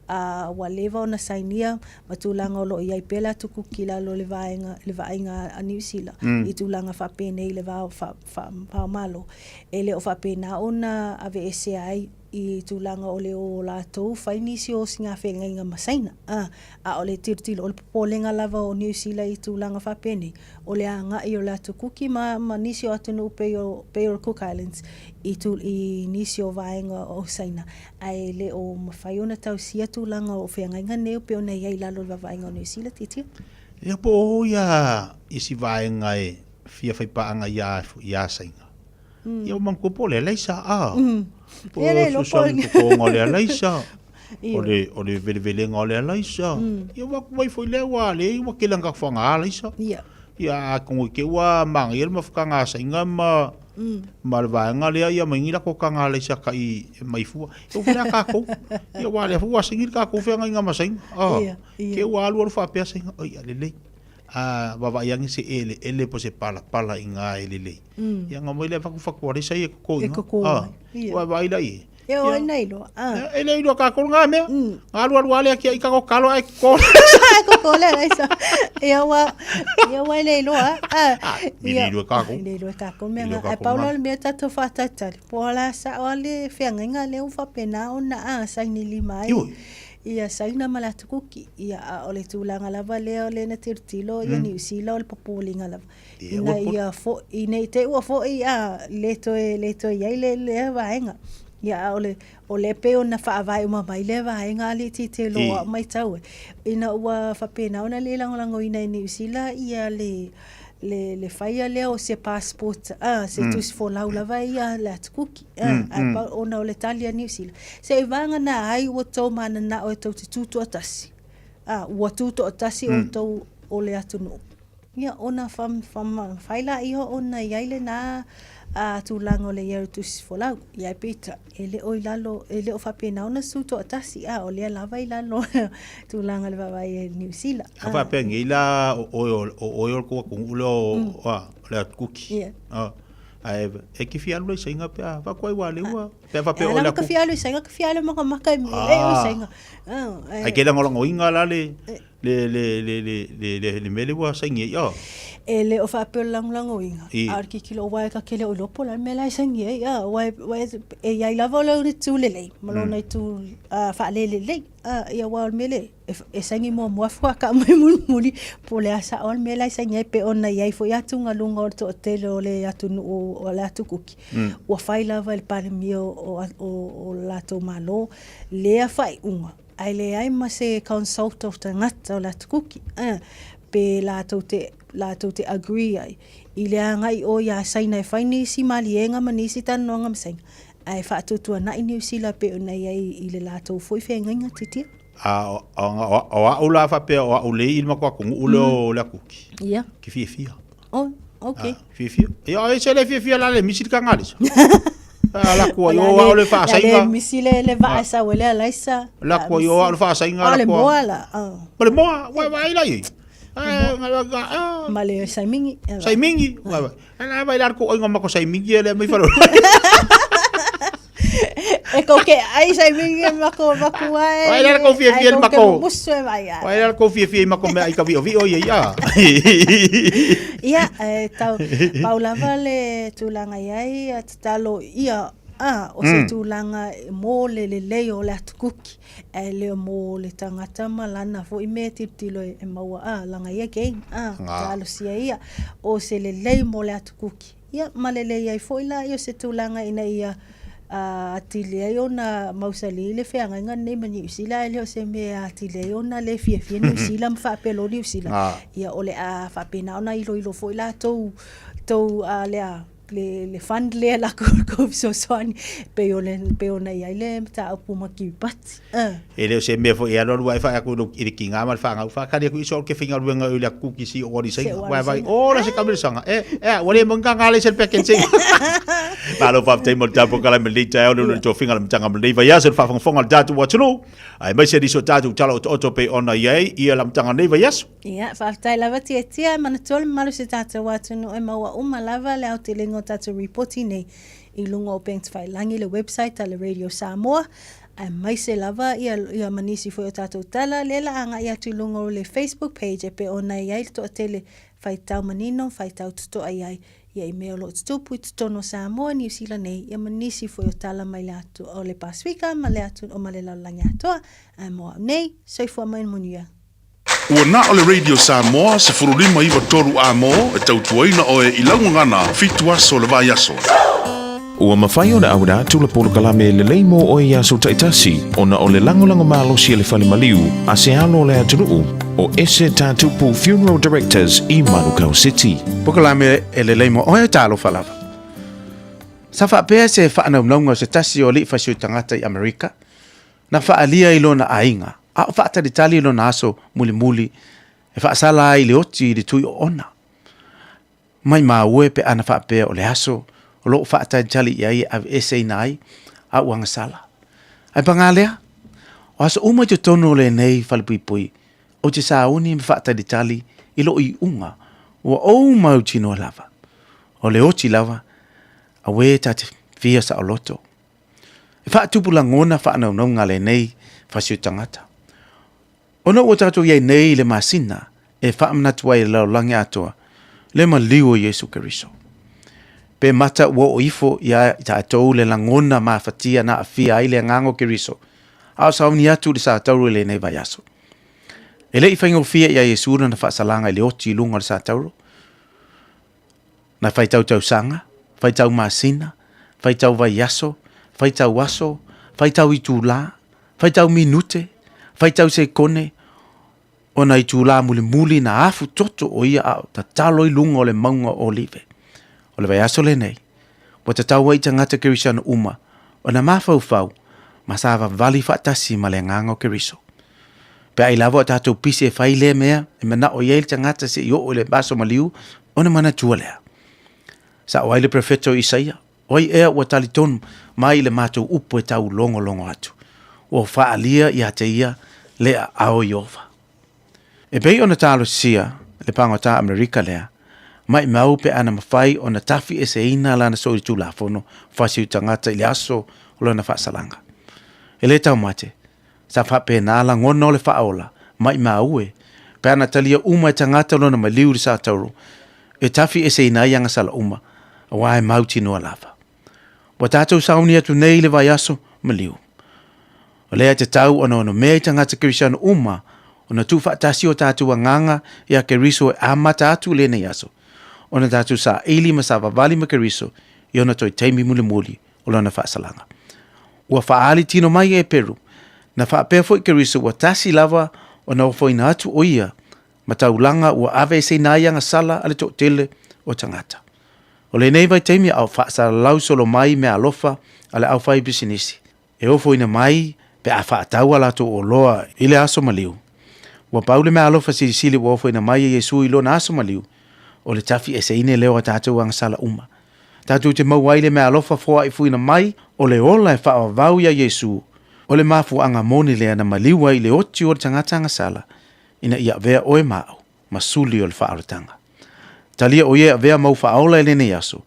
a, ua leva ona sainia ma tulaga o lo o i ai pea le Atu Kuki i lalo o le vaega, le vaaiga a Niu Sila i tulaga faapenei i le va faava-o-Malo. E le o faapena ona aveesea ai i tulaga o le o latou fai nisi o sigafeagaiga ma Saina. A, a o le tilotilo, o le popolega lava o Niu Sila i tulaga faapenei, o le agai o le Atu Kuki ma, ma nisi o atunuu pei o, pei o le Cook Islands i, i nisi o vaega o Saina, ae le o mafai ona tausia tulaga o feagaiga nei pei ona i ai i lalo o le vaavaaiga o Niu Sila, Titia. Ia po o ia isi vaega e fia faipaaga ia ia Saina. Ia ua manatua po o le alaisa a. Po o le fesoasoani i totoga o le alaisa. O le o le velevelega o le alaisa. Ia ua vaai foi lea ua leai ua tele ina tatou faaaoga alaisa. Ia atonu i te i ua manaia le mafutaga a Saina ma ma le vaega lea ia aumai ni latou taga alaisa tai e mai fua. E oo foi la tatou, ia aua o lea foi ua saini le tatou feagaiga ma Saina. Te i ua alu alu faapea Saina, oi a lelei, a vaavaai ane se eleele po o se palapala i ina e lelei. Ia ona omai lea avatu fatu alaisa ia e toto i ina. Ua vaai la i ai. E o ai na iloa. E le iloa kākou ngā mea. Ngā alu alu ale ati ai kako kalo ai ko. Ko le alaisa. Ia ua ia ua le iloa. Ia le iloa kākou. Le iloa kākou mea ngā. Ai paula le mea tātou whātautari. Po ala sa o le wheangainga le u whapena o na a saini lima ai. Ia saina ma le atukuki. Ia a o le tūlanga lava lea o le na tirotiro ia Niu Sila o le popolinga lava. Ina ia fo'i nei te ua fo'i a le toe le toe i ai le lea vaega. Ia a o le o lea pei ona faavae uma mai lea vaega a le itiiti loa matau e. Ina ua faapena ona le lagolagoina e Niu Sila ia le le le faia lea o se passport a se tusi folau lava ia le Atu Kuki a ae pau ona o le tali a Niu Sila. Seiavagana ai ua tou mananao e tou te tutoatasi a ua tutoatasi outou o le atunuu. Ia, ona fai laia ona i ai lena tulaga o le i ai o le tusi folau. Ia ae peitai, e le o i lalo, e le o faapena ona su toatasi, a o lea lava e i lalo o tulaga o le vaavaai a Niu Sila. A faapea nei la o oe o oe o le tou atunuu lea o le Atu Kuki. Ae e te fia alu la i Saina pe a avatu ai ua lea ua pe a faapea o le atu. E fia alu i Saina, ka fia alu makamaka i Saina. Ae ke lagolagoina la le le, le, le, le, le, le, le mea lea ua saini ai, oh. E le o faapea o le lagolagoina, a o le kikilo aua e ka kele o iloa po o le a le mea la e saini ai, a, aua e, e i ai lava o lona itu lelei ma lona itu faalelelei, a, ia aua o le mea lea, e, e saini muamua faatoa mai mulimuli po o le a sao le mea la e saini ai pei ona i ai foi atugaluga o le toatele o le atunuu o le Atu Kuki, ua fai lava e le Palemia o, o, o le latou Malo lea faaiuga. Ae leai ma se consult o tagata o le Atu Kuki, pe latou te, latou te agree ai i le agai o ia Saina e fai nisi maliega ma nisi talanoaga ma Saina, ae faatuatuanai Niu Sila pei ona i ai i le latou foi feagaiga titia. A o au la faapea o au lei i le matou atunuu lea o le Atu Kuki. Ia. Ke fiafia. Oh, okay. Fiafia. Ia, e se le fiafia la le misi le taga alisa. Ala kua i o ao le faasaiga. Le misi le le vaa sa wele alaisa. La kua i o ao le faasaiga la kua. Le moa la. Ma le moa, wa wa ila i. Ma le saimingi. Saimingi, wa wa. Ana vai la ko inga ma ko saimingi ele mai falo. E ko ke ai saimingi ma ko ma ko ai. Vai la ko fia fia ma ko. Musu e vai. Vai la ko fia fia ma ko me ai ka vio vio ia ia. Ia, e tau pau lava le tulaga i ai tatalo ia a o se tulaga mo le lelei o le atukuki ae le mo le tagata ma lana foi mea e tilotilo e maua a lana ia gain a talosia ia o se lelei mo le atukuki ia ma lelei ai foi la ia o se tulaga ina ia atili ai ona mausali le feagaiga lenei ma Niu Sila ae le o se mea e atili ai ona le fiafia Niu Sila ma faapea loa Niu Sila ia o le a faapena ona iloilo foi latou tou lea le, le fund lea la kou fesoasoani pei o le pei ona i ai le mataupu ma Kiribati. E le o se mea foi e alualu ai fai aku i le kinga ma le whangau whakari aku iso ke faigaluega i le kuki si o wari sainga. Wai vai, o la se kamere sanga. E, e, ua le monga ngā le se peken sing. Malo whaftai mo le tapo kala me leita e ono le tofinga le matanga me leiva ia se le whawhangafonga le tātou atunuu. Ai mai se riso tātou tala o te oto pe ona i ai ia la matanga nei vai aso. Ia, faafetai lava Tiatia, e manatua le mamalu o si tatou atunuu e maua uma lava le aotelega o tatou ripoti nei i luga o Banks Failangi, le website a le Radio Samoa, aemaise lava ia, ia ma nisi foi o tatou tala, lea la agai atu i luga o le Facebook page e pei ona i ai le toatele faitau manino, faitau totoa i ai ia i mea o lo o tutupu i totonu o Samoa, Niu Sila nei, ia ma nisi foi o tala mai le atu o le Pasifika ma le atu o ma le lalolagi atoa. Ae mo au nei, soifua mai ma manuia. Ua na o le Radio Samoa 15 9 3 A-mo e tautuaina oe i lau gagana fitu aso o le vaiaso. Ua mafai ona auina atu le polokalame lelei mo oe i aso taitasi ona o le lagolago malosi a le Fale Maliu a se alo o le atunuu o Ese Tatupu Funeral Directors i Manukau City. Polokalame e lelei mo oe, talofa lava. Sa faapea se faanaunauga o se tasi o alii fasioi tagata i Amerika, na faaalia i lona aiga, a o faatalitali lona aso mulimuli e faasala ai i le oti i le tui oona. Maimau e pe ana faapea o le aso o lo o faatalitali i ai e aveeseina ai a ua agasala. Ae pagā lea, o aso uma i totonu o lenei falepuipui, ou te sauni ma faatalitali i lou iuga ua ou mautinoa lava, o le oti lava, auē ta te fia saoloto. E faatupu lagona faanaunauga lenei fasiui tagata. Ona ua tatou i ai nei i le masina e faamanatu ai e le lalolagi atoa le maliu o Iesu Keriso. Pe mata ua oo ifo ia i tatou le lagona mafatia na aafia ai le agaga o Keriso, a o sauni atu i le satauro i lenei vaiaso. E le i faigofie ia Iesu lana faasalaga i le oti i luga o le satauro. Na faitau tausaga, faitau masina, faitau vaiaso, faitau aso, faitau itulā, faitau minute, faitau sekone, ona itulā mulimuli na afu toto o ia a o tatalo i luga o le mauga o Olive. O le vaiaso lenei, ua tatau ai i tagata Kerisiano uma ona mafaufau ma savavali faatasi ma le agaga o Keriso. Pe ai lava o tatou pisi e fai lea mea e manao i ai le tagata se i oo i le aso maliu, ona manatua lea. Sao ai le perofeta o Isaia, O ai ea ua talitonu mai i le matou upu e taulogologo atu, ua faaalia ia te ia le aao o Ieova. E pei ona talosia le pagota Amerika lea, maimau pe ana mafai ona tafi eseina lana solitulafono fasiu tagata i le aso o lona faasalaga. E le taumate, Sa faapena lagona o le faaola, maimau e, pe ana talia uma e tagata lona maliu i le satauro, e tafi eseina ai agasala uma, aua e mautinoa lava. Ua tatou sauni atu nei i le vaiaso maliu. O lea e tatau ona onomea i tagata Kerisiano uma ona tuufaatasi o tatou agaga ia Keriso e amata atu i lenei aso, ona tatou saili ma savavali ma Keriso i ona toe taimi mulimuli o lona faasalaga. Ua faaali tino mai e Peru, na faapea foi Keriso ua tasi lava ona ofoina atu o ia ma taulaga ua aveeseina ai agasala a le toatele o tagata. O lenei vaitaimi a o faasalalau solo mai meaalofa a le aufaipisinisi e ofoina mai pe a faatau a latou oloa i le aso maliu. Ua pau le meaalofa silisili ua ofoina mai e Iesu i lona aso maliu, o le tafi eseina lea o a tatou agasala uma. Tatou te maua ai le meaalofa foaifuina mai o le ola e faavavau iā Iesu, o le mafuaaga moni lea na maliu ai i le oti o le tagata agasala, ina ia avea oe ma au ma suli o le faaolataga. Talia o ia e avea mau faaola i lenei aso,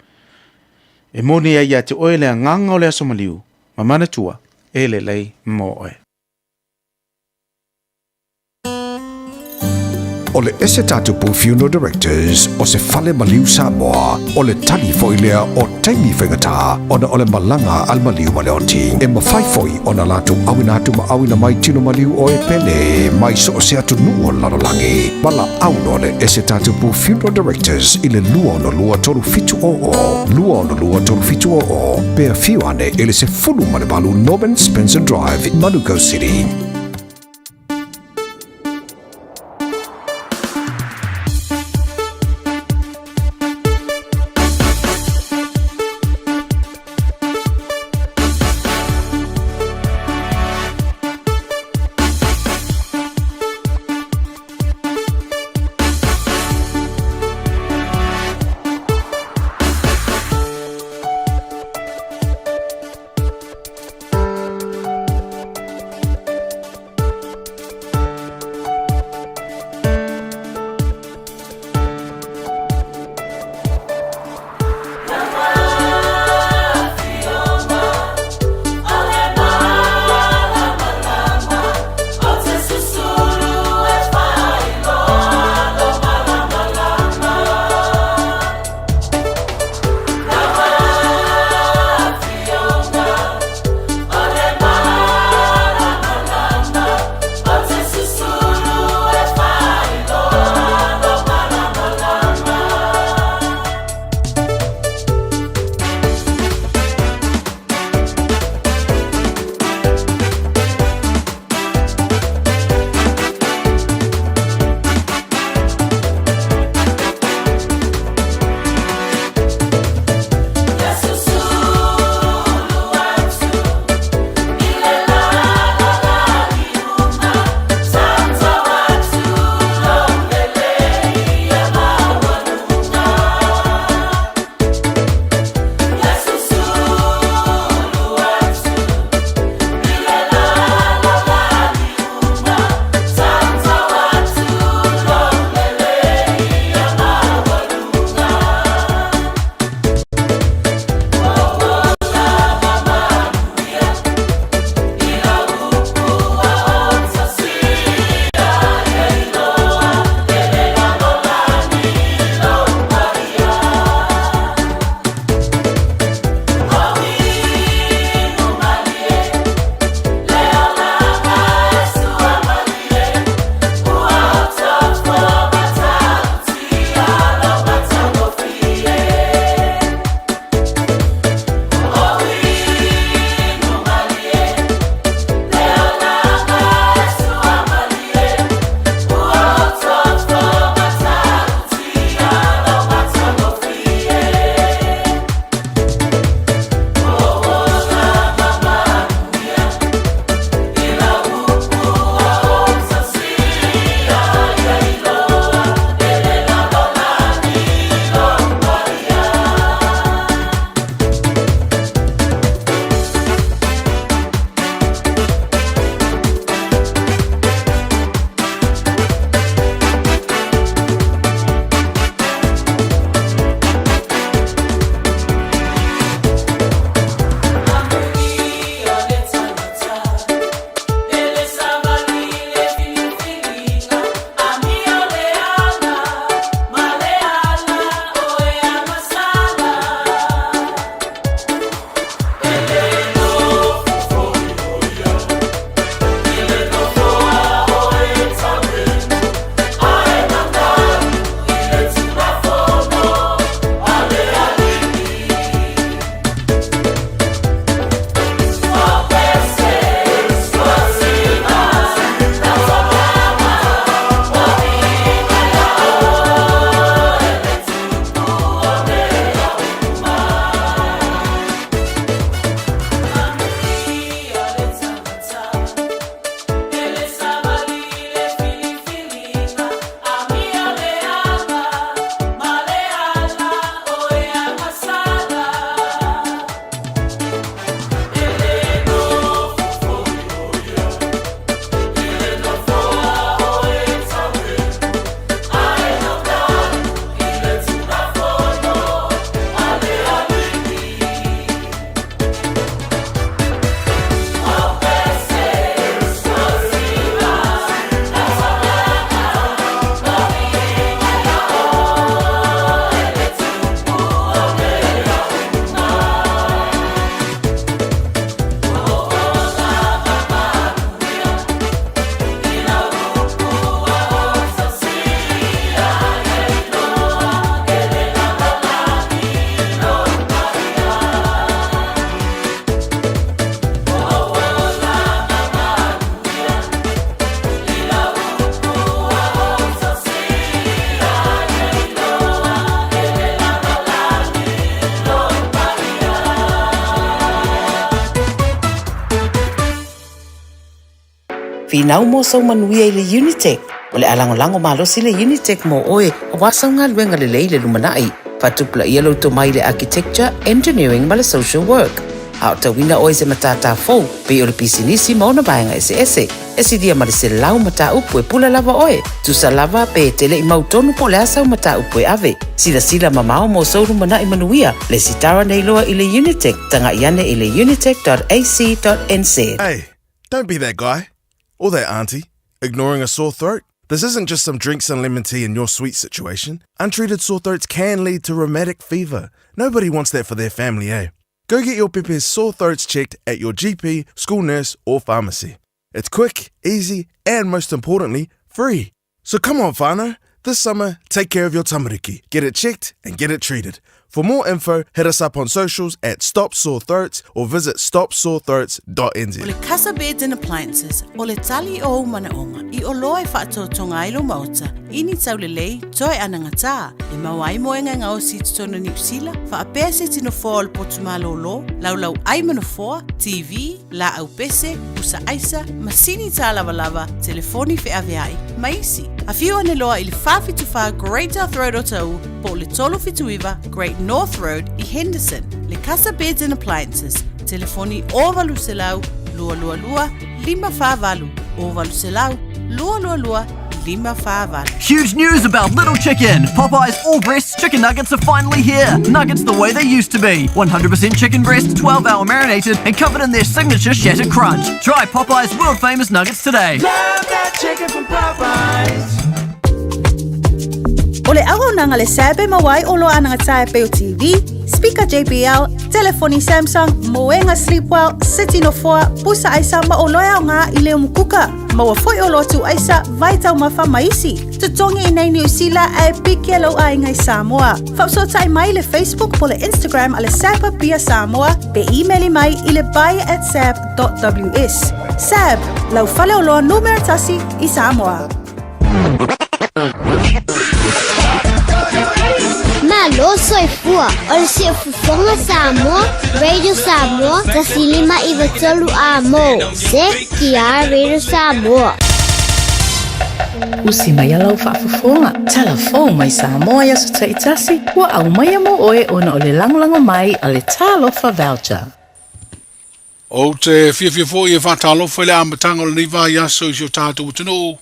e moni ai ia te oe le agaga o le aso maliu, ma manatua, e lelei mo oe. O le Ese Tatupu Funeral Directors o se fale maliu Samoa, o le tali foi lea o taimi faigata ona o le malaga a le maliu ma le oti. E mafai foi ona latou auina atu ma auina mai tino maliu o e pele mai so o se atunuu o le lalolagi. Valaau loa le Ese Tatupu Funeral Directors i le 262 3700, 262 3700, pe afio ane i le 18 Norman Spencer Drive, Manukau City. finau mo sou manuia i le Unitec. O le a lagolago malosi le Unitec mo oe aua sau galuega lelei i le lumanai. Faatupulaia lou tomai i le Architecture, Engineering ma le Social Work. A o tauina oe i se matata fou, pei o le pisinisi ma ona vaega eseese. E silia ma le 100 mataupu e pule lava oe. Tusa lava pe e te le i mautonu po o le a sau mataupu e ave. Silasila mamao mo sou lumanai manuia, lesitala nei loa i le Unitec, taga'i ane i le unitec.ac.nz. Hey, don't be that guy. Or that auntie. Ignoring a sore throat? This isn't just some drinks and lemon tea in your sweet situation. Untreated sore throats can lead to rheumatic fever. Nobody wants that for their family, eh? Go get your pepe's sore throats checked at your GP, school nurse, or pharmacy. It's quick, easy, and most importantly, free. So come on, whānau. This summer, take care of your tamariki. Get it checked and get it treated. For more info, hit us up on socials at Stop Sore Throats or visit stopsorethroats.nz. O le Casa Beds and Appliances, o le tali o ou manaoga i oloa e faatoatoga ai lou maota, i ni taulelei, toe anagatā, e maua ai moega e gaosi i totonu o Niu Sila, faapea se tino foa o le potu malōlō, laulau ai ma nofoa, TV, laau pese, pusa aisa, masini tālavalava, telefoni feaveai, ma isi. Afio ane loa i le 474 Great South Road Otahuhu po o le 379 Great North Road i Henderson. Le Casa Beds and Appliances, telefoni 0800 222 548, 0800 222 548. Huge news about Little Chicken! Popeye's all breast chicken nuggets are finally here! Nuggets the way they used to be. 100% chicken breast, 12 hour marinated, and covered in their signature shattered crunch. Try Popeye's world famous nuggets today. Love that chicken from Popeyes. O le auaunaga le SAB e maua ai oloa anagatā e pei o TV, speaker JBL, telefoni Samsung, moega Sleepwell, seti nofoa, pusa aisa ma oloa e aoga i le umukuka. Maua foi oloa tuu aisa, vai taumafa ma isi. Totogi i nei Niu Sila ae piki lou aiga i Samoa. Faafesootai mai i le Facebook po le Instagram a le SAB Apia Samoa pe imeli mai i le buy at sab.ws. SAB, lau faleoloa numera tasi i Samoa. Malo soifua, o le Siufofoga Samoa, Radio Samoa, 159 a mo, CKR Radio Samoa. Usi mai a lau faafofoga, tala fou mai Samoa i aso taitasi, ua aumaia mo oe ona o le lagolago mai a le Talofa Voucher. Ou te fiafia foi e faatalofa i le amataga o lenei vaiaso i si o tatou atunuu,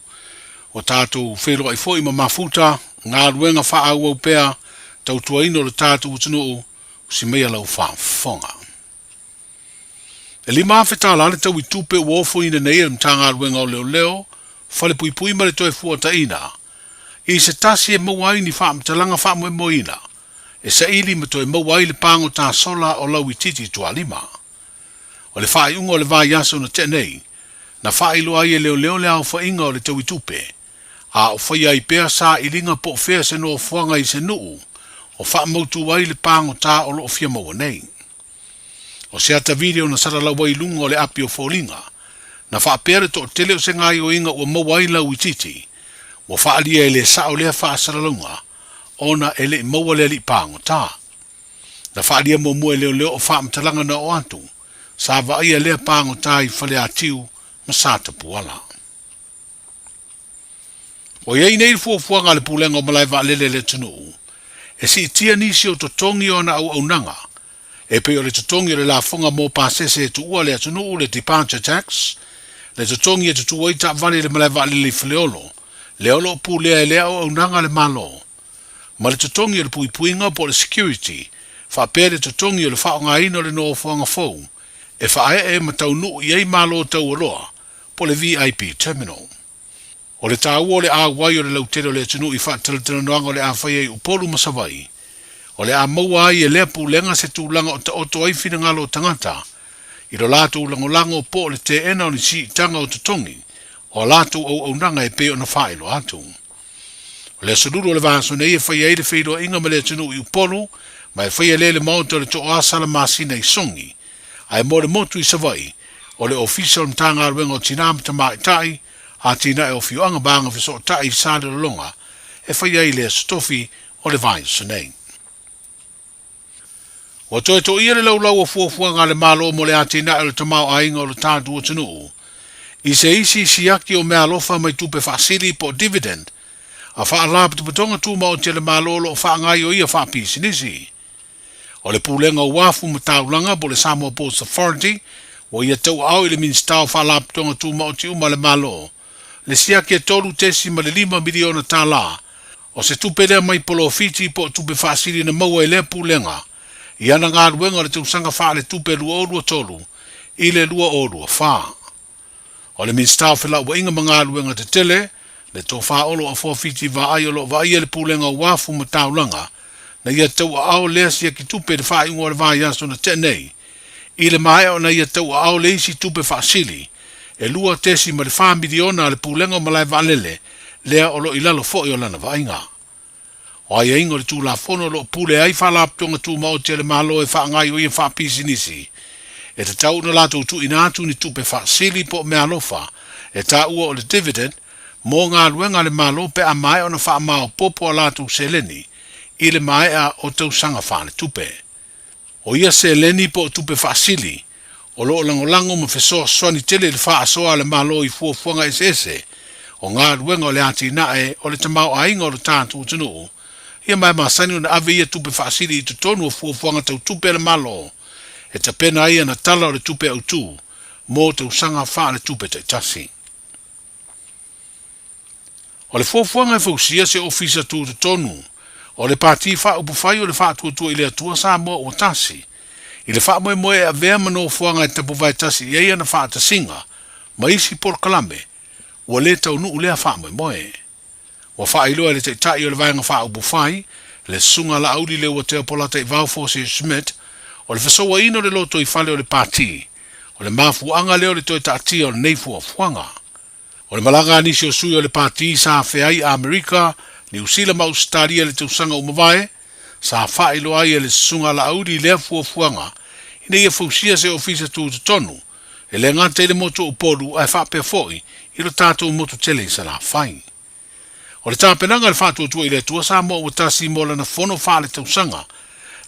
ua tatou feiloai foi ma mafuta galuega faaauau pea tautuaina o le tatou atunuu, usi maia lau faafofoga. E 5,000 tālā le tau i tupe ua ofoina nei e le Matagaluega o Leoleo, Falepuipui ma le Toefuataiina, i se tasi e maua ai ni faamatalaga faamoemoeina e saili ma toe maua ai le pagota sola o Lauitiiti Tualima. O le faaiuga o le vaiaso na tea nei, na faailoa ai e leoleo le aofaiga o le taui tupe, a o faia ai pea sailiga po o fea se nofoaga i se nuu o faamautu ai le pagota o lo o fia maua nei. O se ata video na salalau ai i luga o le api o foliga, na faapea le toatele o se gaioiga ua maua ai Lauitiiti, ua faaalia e le sao lea faasalalauga ona e le i maua le alii pagota. Na faaalia muamua e leoleo o faamatalaga na oo atu, sa vaaia lea pagota i Faleatiu ma Satapuala. Ua i ai nei le fuafuaga a le Pulega o Malae Vaalele a le atunuu e siitia nisi o totogi o ana auaunaga, e pei o le totogi o le lafoga mo pasese e tuua le atunuu, le departure tax, le totogi e tutū ai taavale i le malae vaalele i Faleolo, lea o lo o pulea e lea auaunaga a le Malo, ma le totogi o le puipuiga po o le security, faapea le totogi o le faaaogaina o le nofoaga fou e faaee ma taunuu i ai malo taualoa po o le VIP Terminal. O le taua o le auai o le lautele o le atunuu i faatalatalanoaga o le a faia i Upolu ma Savaii, o le a maua ai e lea pulega se tulaga o taoto ai finagalo o tagata i lo latou lagolago po o le teena o ni siitaga o totogi o a latou auaunaga e pei ona faailoa atu. O le aso lulu o le vaiaso nei e faia ai le feiloaiga ma le atunuu i Upolu ma e faia lea i le maota o le Tooasa Masina i Sogi Ae mo le motu i Savaii, o le Ofisa o le Matagaluega o Tinā ma Tamaitai, Atinae o Afioaga ma Agafesootai i Salelologa e fai ai le Aso Tofi o le vaiaso nei. Ua toe toia le laulau o fuafuaga a le Malo mo le atinae o le tamaoaiga o le tatou atunuu. I se isi siaki o meaalofa mai tupe faasili po o dividend a Faalapotopotoga Tumaoti a le Malo o lo o faagaioia faapisinisi. O le Pulega o Uafu ma Taulaga po o le Samoa Ports Authority ua ia tauaao i le Minisita o Faalapotopotoga Tumaoti uma a le Malo le siaki e $3.5 miliona tala o se tupe lea mai polofiti po o tupe faasili na maua e lea Pulega i ana galuega o le tausaga faaletupe 2023 i le 2024. O le Minisita o Felauaiga ma Galuega Tetele, le Tofa Olo Afoa Fiti Vaai o lo o vaaia le Pulega o Uafu ma Taulaga, na ia tauaao lea siaki tupe i le faaiuga o le vaiaso na tea nei. I le maea ona ia tauaao le isi tupe faasili e $2.4 miliona a le Pulega o Malae Vaalele lea o lo o i lalo foi o lana vaaiga. O aiaiga o le Tulafono o lo o pule ai Faalapotopotoga Tumaoti a le Malo e faagaioia faapisinisi, e tatau ona latou tuuina atu ni tupe faasili po o meaalofa e taua o le dividend mo galuega a le Malo pe a maea ona faamaopoopo a latou seleni i le maea o tausaga faaletupe. O ia seleni po o tupe faasili o lo o lagolago ma fesoasoani tele i le faasoa a le Malo i fuafuaga eseese o galuega o le atinae o le tamaoaiga o lo tatou atunuu, ia ma e masani ona ave ia tupe faasili i totonu o fuafuaga tau tupe a le Malo e tapena ai ana Tala o le Tupe Autu mo tausaga faaletupe taitasi. O le fuafuaga e fausia se ofisa tutotonu o le Pati Faaupufai o le Faatuatua i le Atua Samoa ua Tasi, i le faamoemoe e avea ma nofoaga e tapuvae tasi i ai ana faatasiga ma isi polokalame, ua le taunuu lea faamoemoe. Ua faailoa e le Taitai o le Vaega Faaupufai, le Susuga Laauli Leuatea Polataivao Fosi Schmidt, o le fesouaina o le lotoifale o le Pati, o le mafuaaga lea o le toe taatia o lenei fuafuaga. O le malaga a nisi o sui o le Pati sa feai i Amerika, Niu Sila ma Ausetalia i le tausaga ua mavae, sa faailoa ai e le Susuga a Laauli lea fuafuaga ina ia fausia se ofisa tutotonu, e le gata i le motu o Upolu ae faapea foi i lo tatou motu tele i Salafai. O le tapenaga i le Faatuatua i le Atua Samoa ua tasi mo lana fono faaletausaga,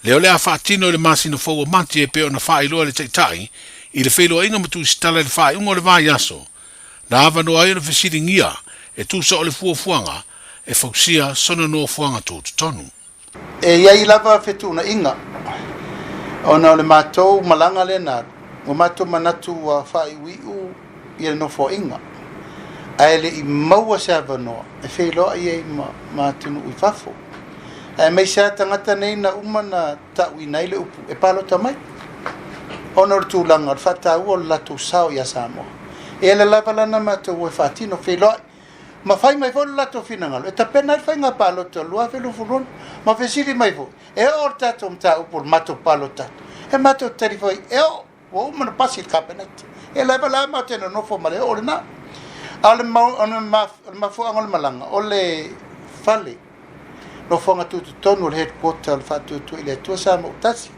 lea o le a faatino i le masina fou o Mati e pei ona faailoa e le Taitai i le feiloaiga ma tusitala i le faaiuga o le vaiaso, na avanoa ai ona fesiligia e tusa o le fuafuaga e fausia sona nofoaga tutotonu. E i ai lava fetuunaiga ona o le matou malaga lea na alu, ua matou manatu ua faaiuiu ia le nofoaiga, ae le i maua se avanoa e feiloai ai ma atunuu i fafo. Aemaise lava tagata nei na uma na tauina ai le upu e palota mai, ona o le tulaga o le faataua o le latou sao ia Samoa. E ala lava lana matou o e faatino feiloai ma fai mai foi lo latou finagalo e tapena ai le faiga palota o le 2026, ma fesili mai foi, e oo le tatou mataupu o le matou palota atu? E matou tali foi, e oo, ua uma ona pasi le Kapeneta. E lava la matou te nonofo ma le oo lena. A o le mafuaaga o le malaga, o le fale nofoaga tutotonu o le headquarter o le Faatuatua i le Atua Samoa ua tasi.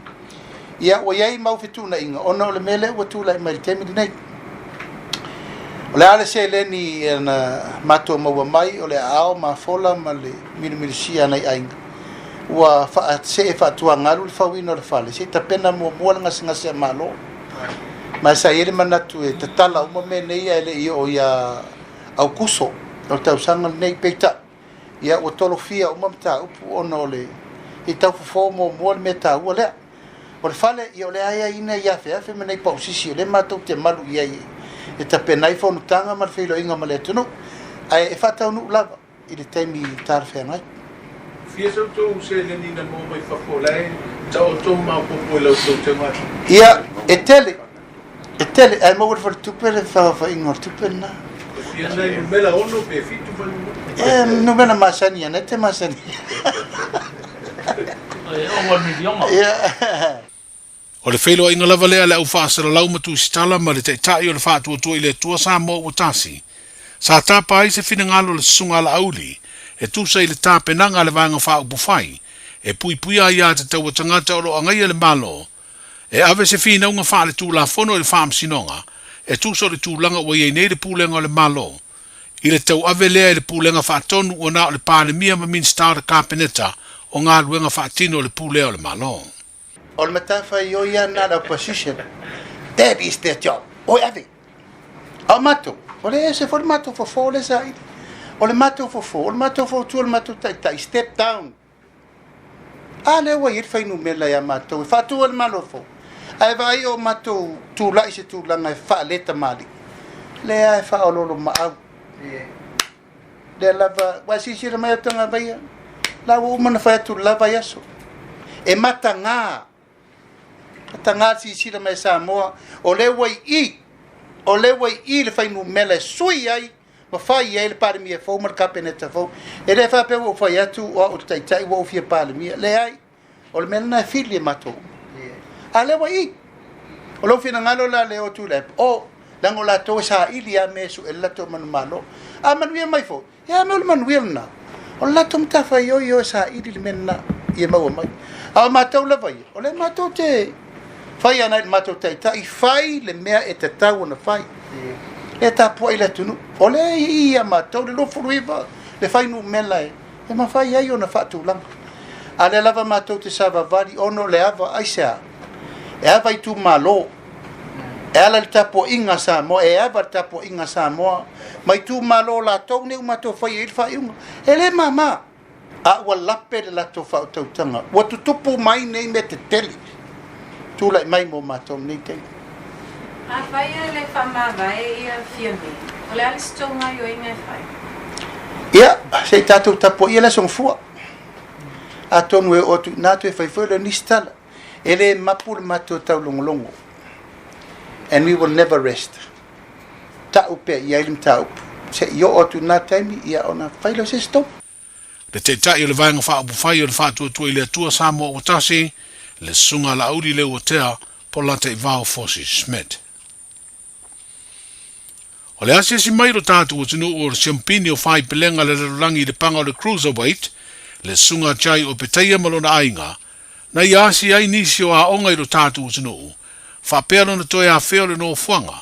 Ia, ua i ai mau fetuunaiga ona o le mea lea ua tulai mai i le taimi lenei. O le a le seleni na matou maua mai, o le aao mafola ma le milimilisia a nai aiga, ua faasee faatuagalu le fauina o le fale, se i tapena muamua le gasegase a Malo. Ma sa i ai le manatu e tatala uma mea nei ae le i oo ia Aukuso o le tausaga lenei. Peitai, Ia ua tolofia uma mataupu ona o le i tau fofo muamua le mea taua lea. O le fale, ia o le aiaiina i afeafe ma nei pausisi o lea matou te malu i ai e tapena ai fonotaga ma le feiloaiga ma le atunuu, ae e faataunuu lava i le taimi talafeagai. Fia sa outou seleni na maua mai fafo o la e taoto ma maopoopo i la outou tauga? Ia, e tele, E tele, ae maua i le faletupe le feaofaaiga o le tupe lena. E fia nai numera ono pe fitu fuainumera? E, numera masani ana e te masani. E ono le miliona. Ia. O le feiloaiga lava lea a le au faasalalau ma tusitala ma le Taitai o le Faatuatua i le Atua Samoa ua tasi, sa tapa ai se finagalo o le Susuga a Laauli e tusa i le tapenaga a le Vaega Faaupufai e puipuia ai aiatatau a tagata o lo o agaia le Malo E ave se finauga faaletulafono i le Faamasinoga e tusa o le tulaga ua i ai nei le Pulega o le Malo, i le tauave lea e le Pulega Faatonu ua na o le Palemia ma Minisita o le Kapeneta o galuega faatino o le Pulea o le Malo. O le matafaioi lava lena a le opposition, that is their job, o e ave. A o matou, O le ese foi le matou fofo lea e saili. O le matou fofo, o le matou fautua, o le matou taitai, step down. A lea ua i ai le fuainumera ia matou e faatu ai le Malo fou, ae vaai o matou tulai i se tulaga e faaletamalii, lea e faaoloolomaau. Lea lava, ua e silasila mai au Tagavaia, la ua uma ona fai atu le la vaiaso. E mataga, mataga le silasila mai a Samoa, o lea ua i i, o lea ua i i le fuainumera e sui ai ma fai ai le Palemia fou ma le Kapeneta fou. E le faapea ua ou fai atu o au o le Taitai ua ou fia Palemia. Leai. O le mea lena e fili e matou uma. A lea ua i i. O lou finagalo la lea o Tuilaepa, o, leaga o latou e saili lava mea e sue ai le latou manumalo. A manuia mai foi, ia a mea o le manuia lena? O le latou matafaioi o e saili le mea lena ia maua mai. A o matou lava ia, o lea matou te fai ana i le matou taitai, fai le mea e tatau ona fai. E tapuai le atunuu. O lea e i i ia matou le 29 le fuainumera e mafai ai ona faatulaga. A lea lava matou te savavali ona o le ava, aisea? E ava itumalo, e ala i le tapuaiga a Samoa, e ava le tapuaiga a Samoa ma itumalo o latou nei ua matou faia i ai le faaiuga. E le mama. A ua lape le latou faautautaga, ua tutupu mai nei mea tetele tulai mai mo matou i lenei taimi. Afai e le faamavae ia Fiame, o le a le se tou gaoioiga e fai? Ia, se i tatou tapuaia le Aso Gafua. Atonu e oo atu i ina toe fai foi lea o nisi tala. E le mapu le matou taulogologo. And we will never rest. Tau pea i ai le mataupu. Se i oo atu i lena taimi, ia ona fai lea o se isi tonu. Le Taitai o le Vaega Faaupufai o le Faatuatua i le Atua Samoa Ua Tasi, le Susuga a Laauli Leuatea po o Lataivao Fosi Schmidt. O le asiasi mai i lo tatou atunuu o le Siampini o Faipelega le Lalolagi i le paga o le Cruiserweight, le Susuga a Jai Opetaia ma lona aiga, na ia asi ai nisi o aoga i lo tatou atunuu, faapea lona toe afea o le nofoaga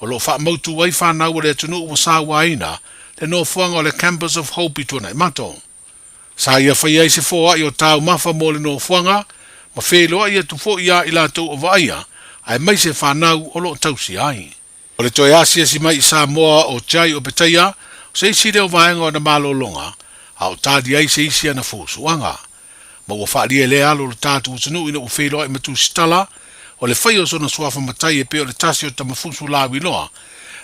o lo o faamautu ai fanau a le atunuu ua sauaina le nofoaga o le Campus of Hope i Tuanaimato. Sa ia faia ai se foai o taumafa mo le nofoaga ma feiloai atu foi ia i latou o vaaia aemaise fanau o lo o tausia ai. O le toe asiasi mai i Samoa o Jai Opetaia o se isi lea o vaega o ana malologa a o tali ai se isi ana fuafuaga. Ma ua faalia lea alo o le tatou atunuu ina ua feiloai ma Tusitala, o le faia o sona suafa matai e pei o le tasi o Tamafusu Lauiloa,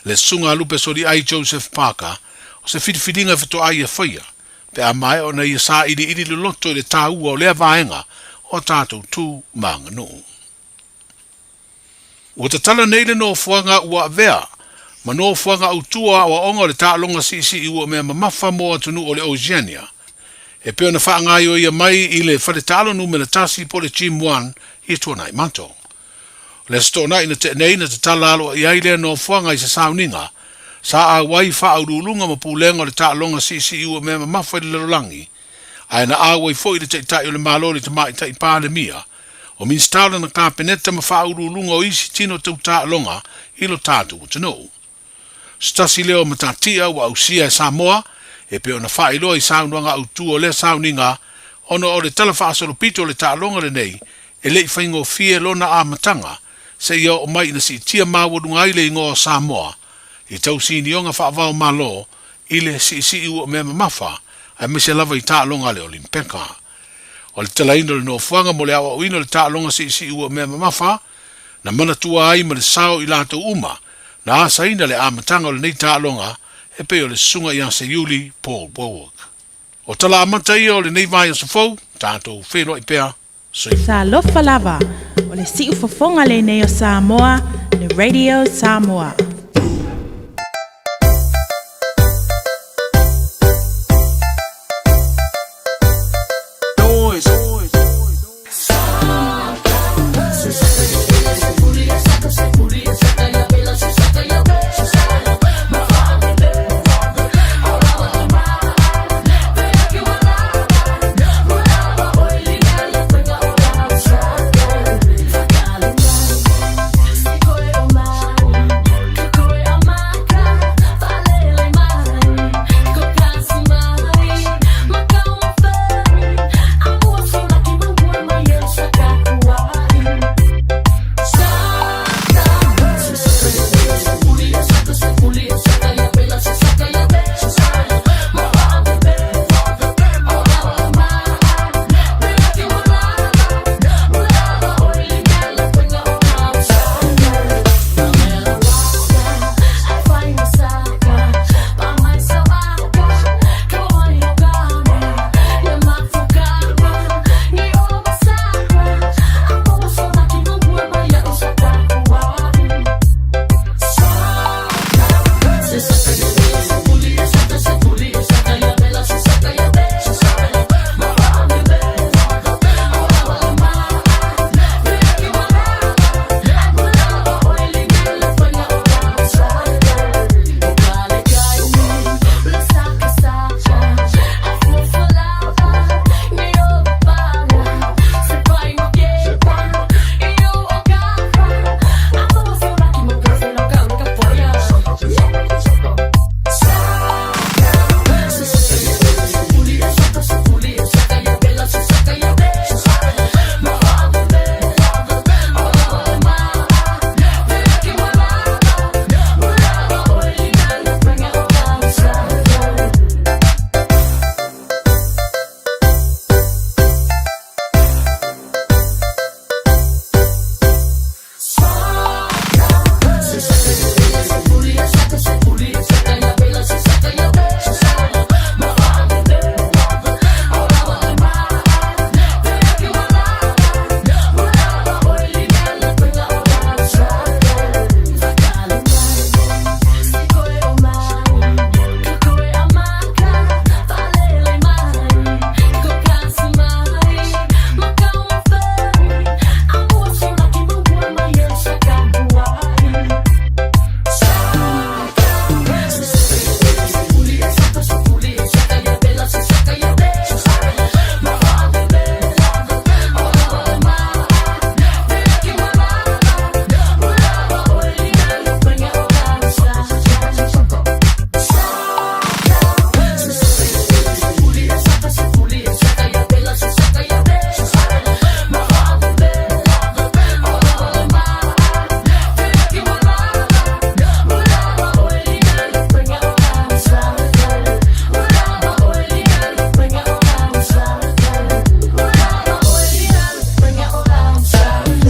le Susuga a Lupe Soliai Joseph Parker, o se filifiliga e faatoa ia faia, pe a maea ona ia sailiili loloto i le taua o lea vaega o a tatou tu ma aganuu. Ua tatala nei le nofoaga ua avea ma nofoaga autu o aoaoga o le taaloga siisii ua mea mamafa mo atunuu o le Oceania, e pei ona faagaioia mai i le fale taalo numera tasi po o le Gym One i Tuanaimato. O le Aso Toonai na tea nei na tatala aloaia ai lea nofoaga i se sauniga sa auai faauluuluga ma pulega o le taaloga siisii ua mea mamafa i le lalolagi, ae na auai foi le Taitai o le Malo le Tamaitai Palemia, o Minisita o lana Kapeneta ma faauluuluga o isi tino tau taaloga i lo tatou atunuu. Se tasi lea o matatia ua ausia e Samoa e pei ona faailoa i saunoaga autu o lea sauniga ona o le tala faasolopito o le taaloga lenei e le i faigofie lona amataga seia oo mai ina siitia maualuga ai le igoa o Samoa i tausinioga faavaomalo i le siisii ua mea mamafa aemaise lava i taaloga a le Olimpeka. O le talaina o le nofoaga mo le aoaoina o le taaloga siisii ua mea mamafa, na manatua ai ma le sao i latou uma na asaina le amataga o lenei taaloga e pei o le Susuga ia Seiuli Paul Wowok. O tala amata ia o lenei vaiaso fou, tatou feiloai pea. Soifua. Talofa lava, o le siufofoga lenei o Samoa, le Radio Samoa.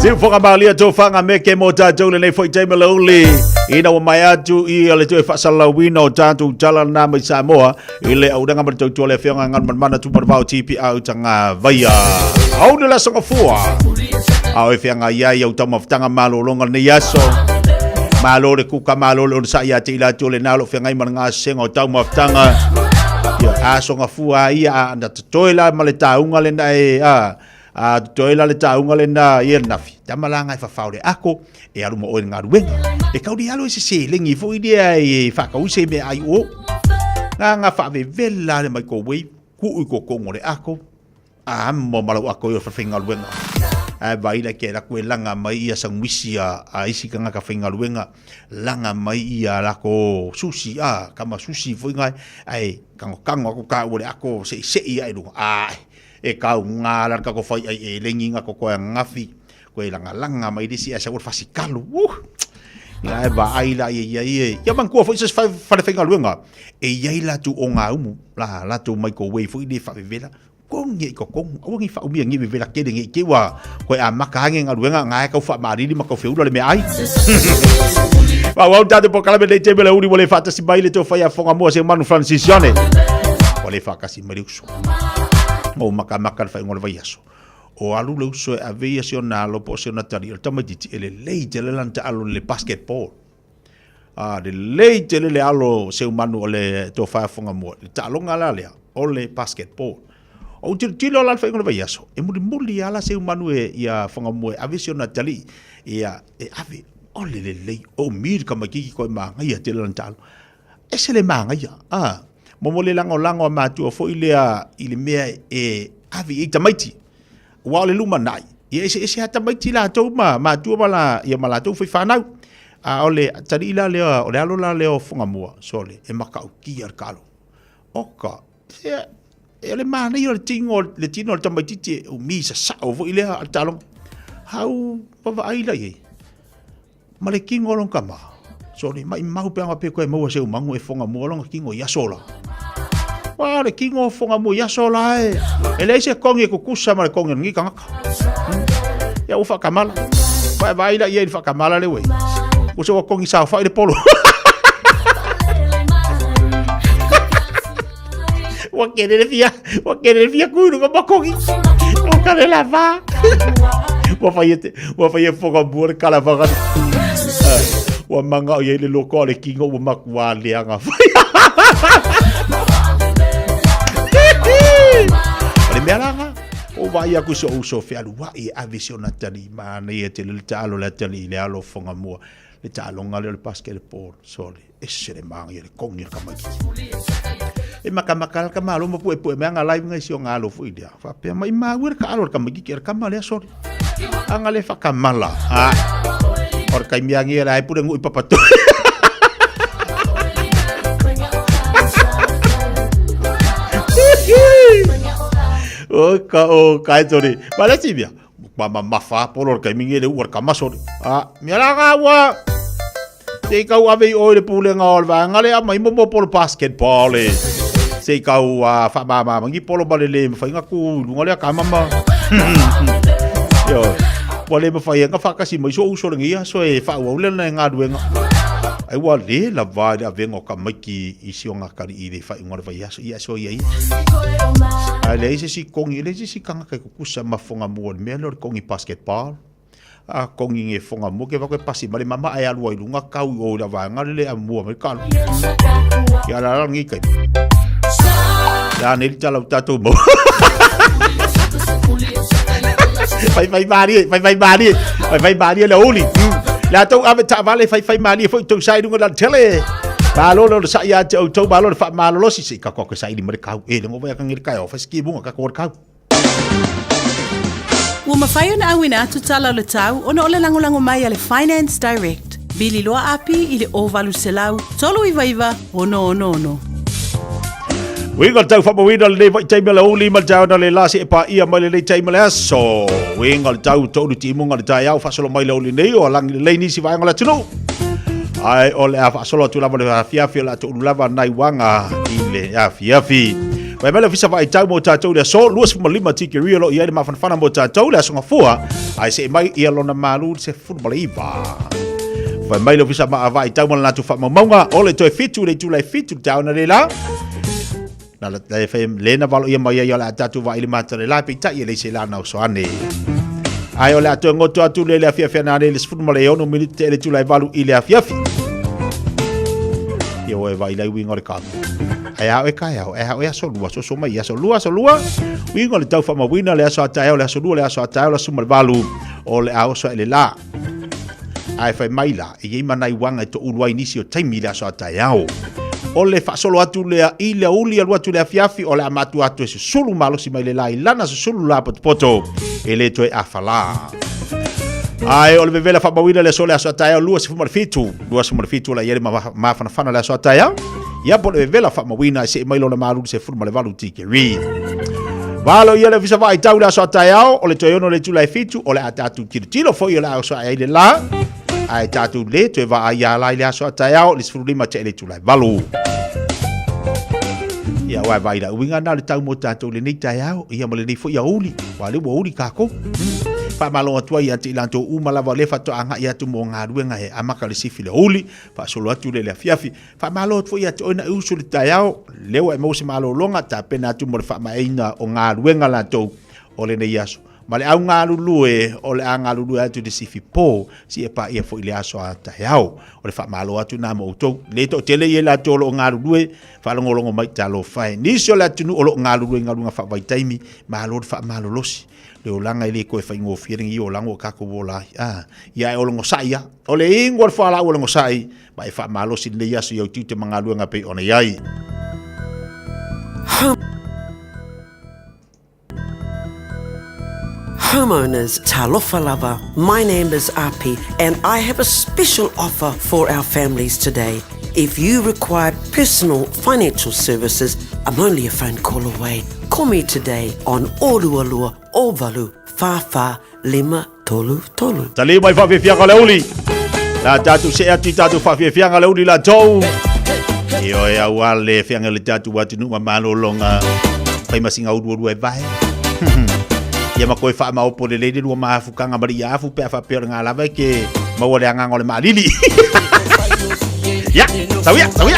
Siufoga malia tofaga me ke mo tatou lenei foi taimi le uli ina ua mae atu i le toe faasalalauina o tatou tala na mai Samoa i le audaga ma le tautua le afioga Galumalemana Tumanavao TPA Utagavaia. Au le laso gafua. Ao e feagai ai au taumafataga malologa lenei aso. Malo le kuka, malo le onosai ia te i latou le na o lo o feagai ma le gasesega o taumafataga. Ia, aso gafua ia a na totoe la ma le tauga lena e a a totoe la le tauga lena i nafi. Tama la ngai fafao le ako e alu ma oe le galuega. E kau le alo e se seleni foi lea e whakaui se mea ai o. Ngā ngā whaavevela le microwave, ku i ko kongo le ako, a mo malau ako i o whawhengaluenga. Ae vai la ke raku e langa mai ia sangwisi a, a isi kanga ka whengaluenga, langa mai ia lako sushi a, kama sushi foi ngai, ae kango kango ako ka ua le ako se i se i ai lunga. A, e kau ngā la kako whai ai e lengi nga ko koe ngafi, Koe langalanga mai le isi ae sau o le fasikalu. Uh! Ia e vaai la ia ia ia. Ia manatua foi se isi fale faigaluega e i ai latou ogaumu, la latou microwave foi lea e faavevela. Kogi i totonu, aua ne i faaumia nei vevela tele nei i te i ua toe amata ane galuega na e tau faamalili ma tau feula le meaai. Faaauau tatou polokalame nei taimi o le aoauli ua le faatasi mai le toe fai a Fogamua Seumanu Francis Sione. Ua le faatasi mai le uso. Ua ou makamaka i le faaiuga o le vaiaso. O alu le uso e ave ia si ona alo po o si ona tali, o le tamaitiiti e lelei tele lana taalo i le basketball. A, lelei tele le alo o Seumanu o le tofa Fugamua, le taaloga la lea o le basketball. Ou tilotilo la i le faaiuga o le vaiaso, e mulimuli lava la Seumanu e ia Fugamua e ave si ona tali, ia e ave, o le lelei, o umi le tamaitiiti koe manaia tele lana taalo. Ese le manaia, a, momo le lagolago a matua foi lea i le mea e ave i ai tamaiti. Aua o le lumanai, ia eseese lava tamaiti latou ma matua ma la, ia ma latou foi fanau. A o le atalii la lea, o le alo la lea o Fugamua, sole, e matautia le talo. Oka, ia, e o le manaia o le tino, le tino o le tamaitiiti e umi sasao foi lea a le taaloga. Au vaavaai la i ai. Ma le kino o lona tama. Sole, maimau pe ana pe koe maua se umagu e Fugamua lona kino i aso la. Ua, le kino o Fugamua i aso la e. E leai se kongi e kukusa ma le kongi o lenei tagata. Ia ua faakamala. Vae vaai la i ai i le faakamala le uei. Ua se ua kongi saofai le polo. Ua kele le fia, ua kele le fia kui luga ma kongi. Ua kale la va. Ua fai e te, ua fai e Fugamua le kala whakani. Ua manga o iai le loko o le kingo ua makua leaga fai. O le mea la nga, o vaai aku i si ou uso fealuai e ave si ona tali manaia tele le taalo le atalii le alo o Fugamua. Le taaloga lea o le basketball, sole. Ese le māngia le kongi o le tamaitiiti. E makamaka la tamalo ma puepue mai anga live ngai si o ngalo foi lea. Faapea mai maua le taalo le tamaitiiti le tama lea sole. Anga le whakamala. Ah. O le taimi angi la e pure ngui papatu. O ka o kai tori. Wala si mea. Ma ma mafa polo le taimi ngi le ua le kama sole. Ah, mea la ngā ua. Se i kau ave i oe le pulega o le vaega lea mai mo mo polo basketball e. Se i kau uh, whaamāmā ngi polo ma le le mawhai nga ku lunga lea ka mama. Yo, ua le mawhai nga whakasi mai so uso lengi ia so e whaau le na ngā ruenga. Ai ua le la vai le avenga o ka maiki i si o ngā kari i le whai unga le whai aso ia so ia ia. Ai le isi si kongi, le isi si kanga kai kukusa mafonga mua le mea le o le kongi basketball. A kongi nge fonga mua ke wako e pasi ma le mama ai alua i lunga kau i o i la vaega le le a mua mai kalu. Ia la la ngi kai. Ya nei tala u tātou mau. Fai fai malie, fai fai malie, fai fai malie le uli. Le tou ave taavale fai fai malie foi tou sai lunga la tele. Malo lo sa ia te outou malo le fa malo lo si se ka ko ke sai li ma le kau. E le ngo vai ka ngi le kai o fa ski bunga ka ko le kau. Ua mafai ona auina atu tala o le tau ona o le lagolago mai a le Finance Direct. Vili loa api i le 0800 399 666. Uiga le tau faamauina lenei vaitaimi o le aoauli ma le taeao na le la seia paia mai lenei taimi o le aso. Uiga le tau toulu timuga o le taeao faasolo mai le aoauli nei o alagi lelei nisi vaega o le atunuu. Ae o le a faasolo atu lava le afiafi o le a toulu lava nai uaga i le afiafi. Mai mai le ofisa vaai tau mo tatou le aso 25 tikeri o lo o i ai le mafanafana mo tatou le aso gafua. Ae see mai ia lona malu i le 19. Fai mai le Ofisa Vaai Tau ma le latou faamaumauga, o le toe fitu i le itula e fitu i le taeao analeila, Na le fai le na valo ia mai ai o le a tatou vaai le mata le la peitai e leai se la na oso ane. Ae o le a toe goto atu le le afiafi ana le 16 minute te le itula e valu i le afiafi. Ia oe vai lai uiga o le kanu. Ae a oe taeao, ae a oe aso lua, soso mai aso lua, aso lua. Uiga o le tau faamauina le aso a taeao, le aso lua, le aso a taeao, le aso 18 o le a oso ae le la. Ae fai mai la, e i ai ma nai uaga e toulu ai nisi o taimi i le aso a taeao. O le faasolo atu lea i le aoauli alu atu i le afiafi, o le a matua atu e susulu malosi mai le la i lana susulu la potopoto, e le toe afa la. Ae o le vevela faamauina le aso le aso a taeao 27, 27 o la i ai le mafanafana le aso a taeao. Ia po o le vevela faamauina e see mai lona malu i le 18 tikeri. Valo ia le ofisa vaai tau le aso a taeao, o le toe ono le itula e fitu, o le a tatou tilotilo foi o le a oso ae ai le la, ae tatou le toe vaai ia la i le aso a taeao, le 15 tea i le itula e valu. Ia aua e vaai la uiga na o le tau mo tatou i lenei taeao, ia ma lenei foi aoauli, aua o lea ua aoauli takou. Faamalo atu ai ia te i latou uma lava o lea faatoa agai atu mo galuega e amata le sifi i le aoauli, faasolo atu lea i le afiafi. Faamalo atu foi ia te oe na e usu i le taeao, lea ua e maua se malologa, tapena atu mo le faamaeaina o galuega latou o lenei aso. Ma le au galulue, o le a galulue atu i le sifi po, si e paia foi i le aso a taeao. O le faamalo atu na mo outou. Le toatele ia i latou o lo o galulue, faalogologo mai, talofa e. Nisi o le atunuu o lo o galulue i galuega faavaitaimi, malo le faamalolosi. Le olaga e le toe faigofie lenei olaga ua tatou ola ai. A, ia e ola gosai lava. O le igu o le fualaau o le gosai, ma e faamalosi lenei aso i au tiute ma galuega e pei ona i ai. Homeowners, talofa lava, my name is Api and I have a special offer for our families today. If you require personal financial services, I'm only a phone call away. Call me today on Orualua Ovalu Whawha Lima Tolu Tolu. Tali mai whawhiwhianga le uli. La tātou se atu i tātou whawhiwhianga le uli la tou. I oe au a le whianga le tātou atunu ma malolonga. Whai masinga uru uru e vae. Ia ma koe wha maopo le leile lua maafu kanga mari ia afu pe a whapea o le ngā lava e ke maua le anganga o le maalili. Ya, sau ia, sau ia.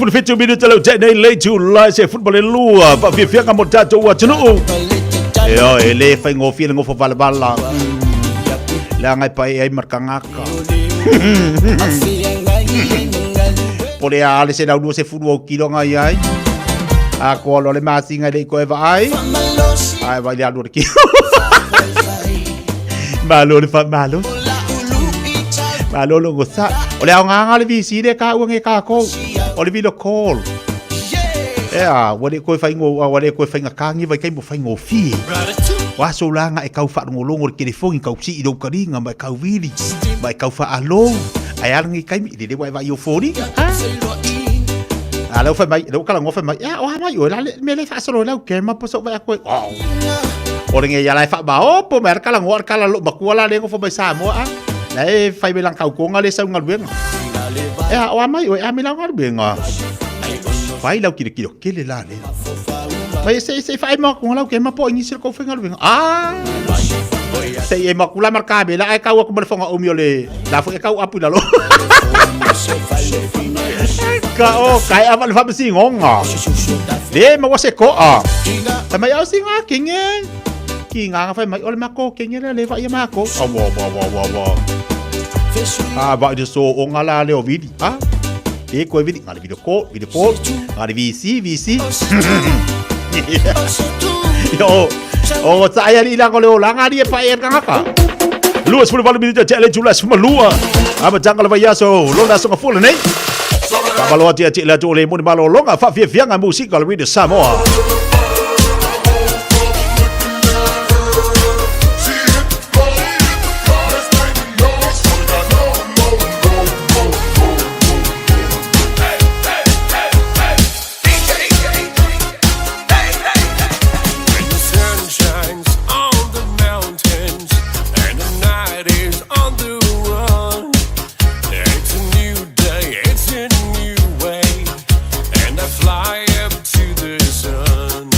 27 minute lau tē nei lei tu lai se football e lua faafiafiaga mo tatou atunuu. E o e lē faigofie le gofo valavala leaga e pae ai ma le tagata. Po le a le 120 au kilo nga i ai. A ko lo le masinga le i koe vaai. Ai vai le alu o le kilo. Malo le fa malo. Malo lo go sa. O le aoga le VC le ka ua nge ka ko. O le video call. Ea, ua le koe whaingo, ua le koe whainga kāngi vai kai mo whaingo fie. O aso langa e kau whaalongolongo le telefoni kau si i karinga ma e kau wili, ma e kau whaalou. Ai alangi kai mi, le wai vai o foni. A lau whai mai, lau kala ngo whai mai, ea, o ha mai, o la le, me le whaasolo lau ke ma poso vai a koe. Oh. O le nge ia lai wha ma o, po me kala ngo, kala lo makua la le ngo mai Samoa. La e whai me lang kau konga le sau ngaluenga. Ea, o a mai, o e a me lau ngaluenga. Whai lau kilo kilo kele la le. Mai se se whai ma ko lau ke ma po ingi se ko whai ngaluenga. Ah! Se e makula mar ka la e kau aku ma le whanga omi o le la fo e kau apu la lo. Ka o kai a le fa si ngonga. Le ma wa se ko a. Ta mai au si nga kinge. Ki nga nga fai mai o le mako kinge le le va ia mako. A wa wa wa wa wa. A va de so o nga la le o vidi. A. E ko vidi nga le video call, video call. Nga le VC, VC. Yo. O tsa ia li la ko le o la nga li e pa e ka ka. Lua sefulu valu minute tea le itula 12. Amataga o le vaiaso lona aso gafua lenei. Faamalo atu ia te le atu o le moni malologa faafiafiaga musika o le Radio Samoa. When the sun shines on the mountains and the night is on the run, it's a new day, it's a new way, and I fly up to the sun.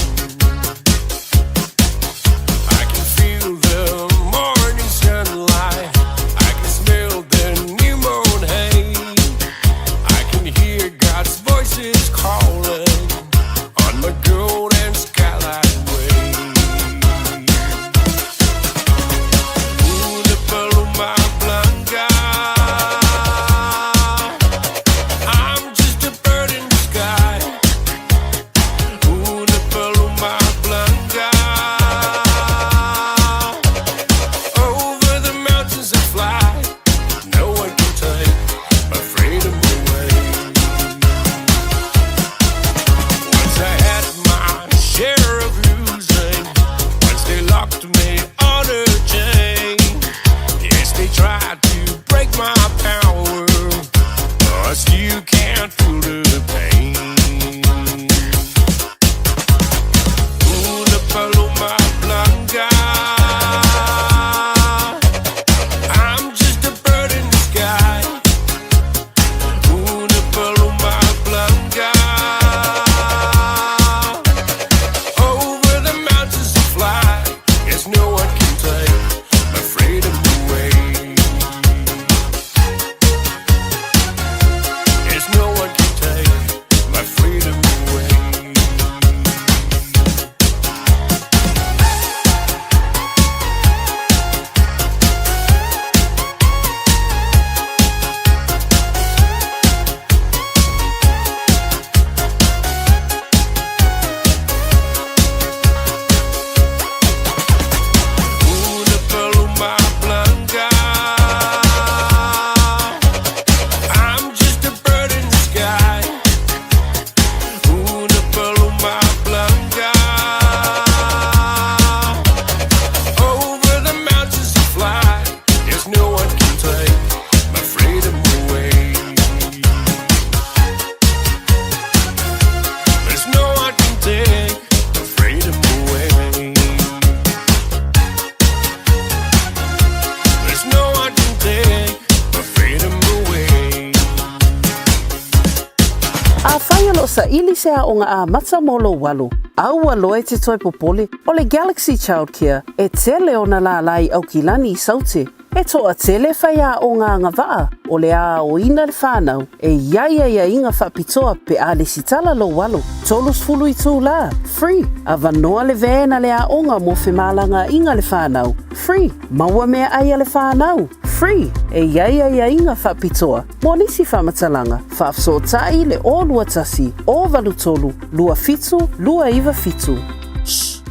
Afai o lo o saili se aoga amata mo lou alo, aua loa e te toe popole, o le Galaxy Childcare e tele ona lālā i Aukilani i Saute. E toatele faiaoga agavaa o le a aoina le whānau e i ai aiaiga faapitoa pe a lesitala lou alo. 30 itulā, free, avanoa le van a le aoga mo femalagaaiga le whānau, free, maua meaai a le whānau, free, e i ai aiaiga faapitoa mo nisi faamatalaga, faafesootai le 021 083 27 297.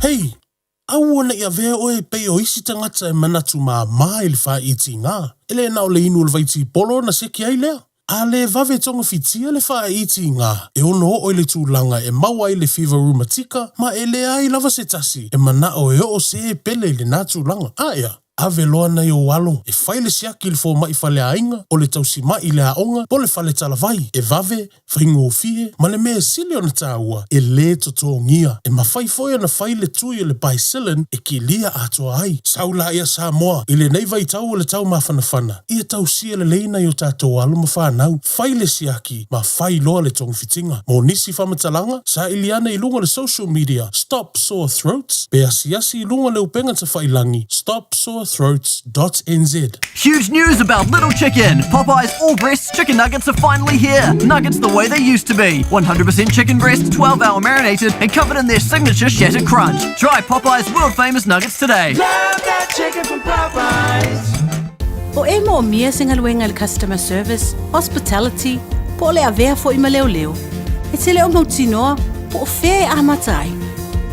Hei! Aua ne i avea oe e pei o isi tagata e manatu māmā i le faaitiga. E le na o le inu o le vaitipolo ona seki ai lea. A le vave togafitia le faaitiga, e ono oo i le tulaga e maua ai le fiva rumatika ma e leai lava se tasi e manao e oo se pele i lena tulaga. Aea, ave loa nai ou alo e fai le siaki i le fomai faleaiga, o le tausimai i le aoga po o le fale talavai, e vave faigofie ma le mea e sili ona taua, e lē totogia. E mafai foi ona fai le tui o le Bicillin e kilia atoa ai. Sau laia Samoa, i lenei vaitau o le tau mafanafana, ia tausia lelei nai o tatou alo ma fanau, fai le siaki ma fai loa le togafitiga. Mo nisi faamatalaga, saili ane i luga o le social media Stop Sore Throats pe asiasi i luga o le upega tafailangi stopsorethroats dot nz. Huge news about Little Chicken! Popeye's all breast chicken nuggets are finally here! Nuggets the way they used to be. 100% chicken breast, 12 hour marinated, and covered in their signature shattered crunch. Try Popeye's world famous nuggets today. Love that chicken from Popeyes. O e moomia se galuega i le customer service, hospitality, po o le avea foi ma leoleo. E te le o mautinoa po o fea e amata ai.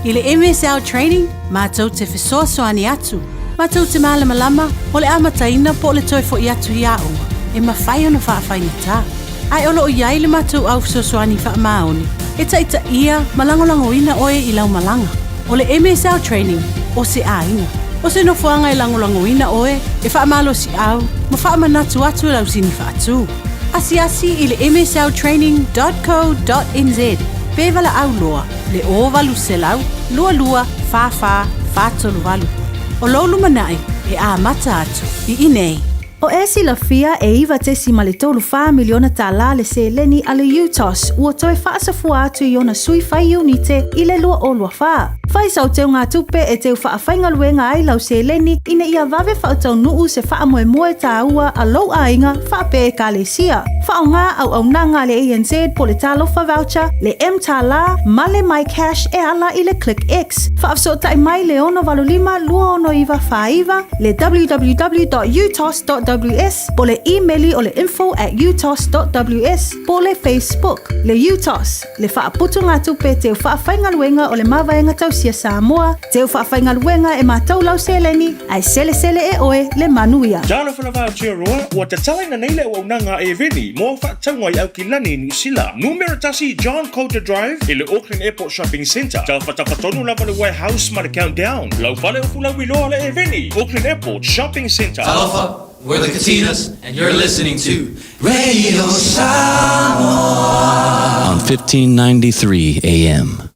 I le MSL Training, matou te fesoasoani atu, matou te malamalama o le amataina po o le toe foi atu i aoga e mafai ona faafaigata. Ae o lo o i ai le matou au fesoasoani faamaoni e taitaia ma lagolagoina oe i lau malaga. O le MSL Training, o se aiga. O se nofoaga e lagolagoina oe, e faamalosiau ma faamanatu atu i lau sini faatu. Asiasi i le msltraining.co.nz pe valaau loa le 0800 22 44 438. O lou lumanai e amata atu i inei. O e silafia e 9.34 miliona tālā le seleni a le UTOS ua toe faasafua atu i ona sui fai iunite i le 2024. Fai sau teugatupe e teu faafaigaluega ai lau seleni ina ia vave faataunuu se faamoemoe tāua a lou aiga faapea ekalesia. Faaaoga auaunaga a le ANZ po o le Talofa Voucher, le mTālā ma le MyCash e ala i le ClickX. Faafesootai mai le 685 269 49, le www.utos.ws po o le imeli o le info@utos.ws po o le Facebook. Le UTOS, le faaputugatupe teu faafaigaluega o le Mavaega Tausia Samoa, teu faafaigaluega e matou lau seleni, ae selesele e oe le manuia. Talofa lava Aotearoa, ua tatalaina nei le auaunaga a Eveni mo au faatauga i Aukilani i Niu Sila. Numera tasi John Coulter Drive i le Auckland Airport Shopping Centre. Tafatafa tonu lava le Warehouse ma le Countdown. Lau fale o Fulauiloa le Eveni, Auckland Airport Shopping Centre. Talofa, we're the Katinas, and you're listening to Radio Samoa on 1593 AM.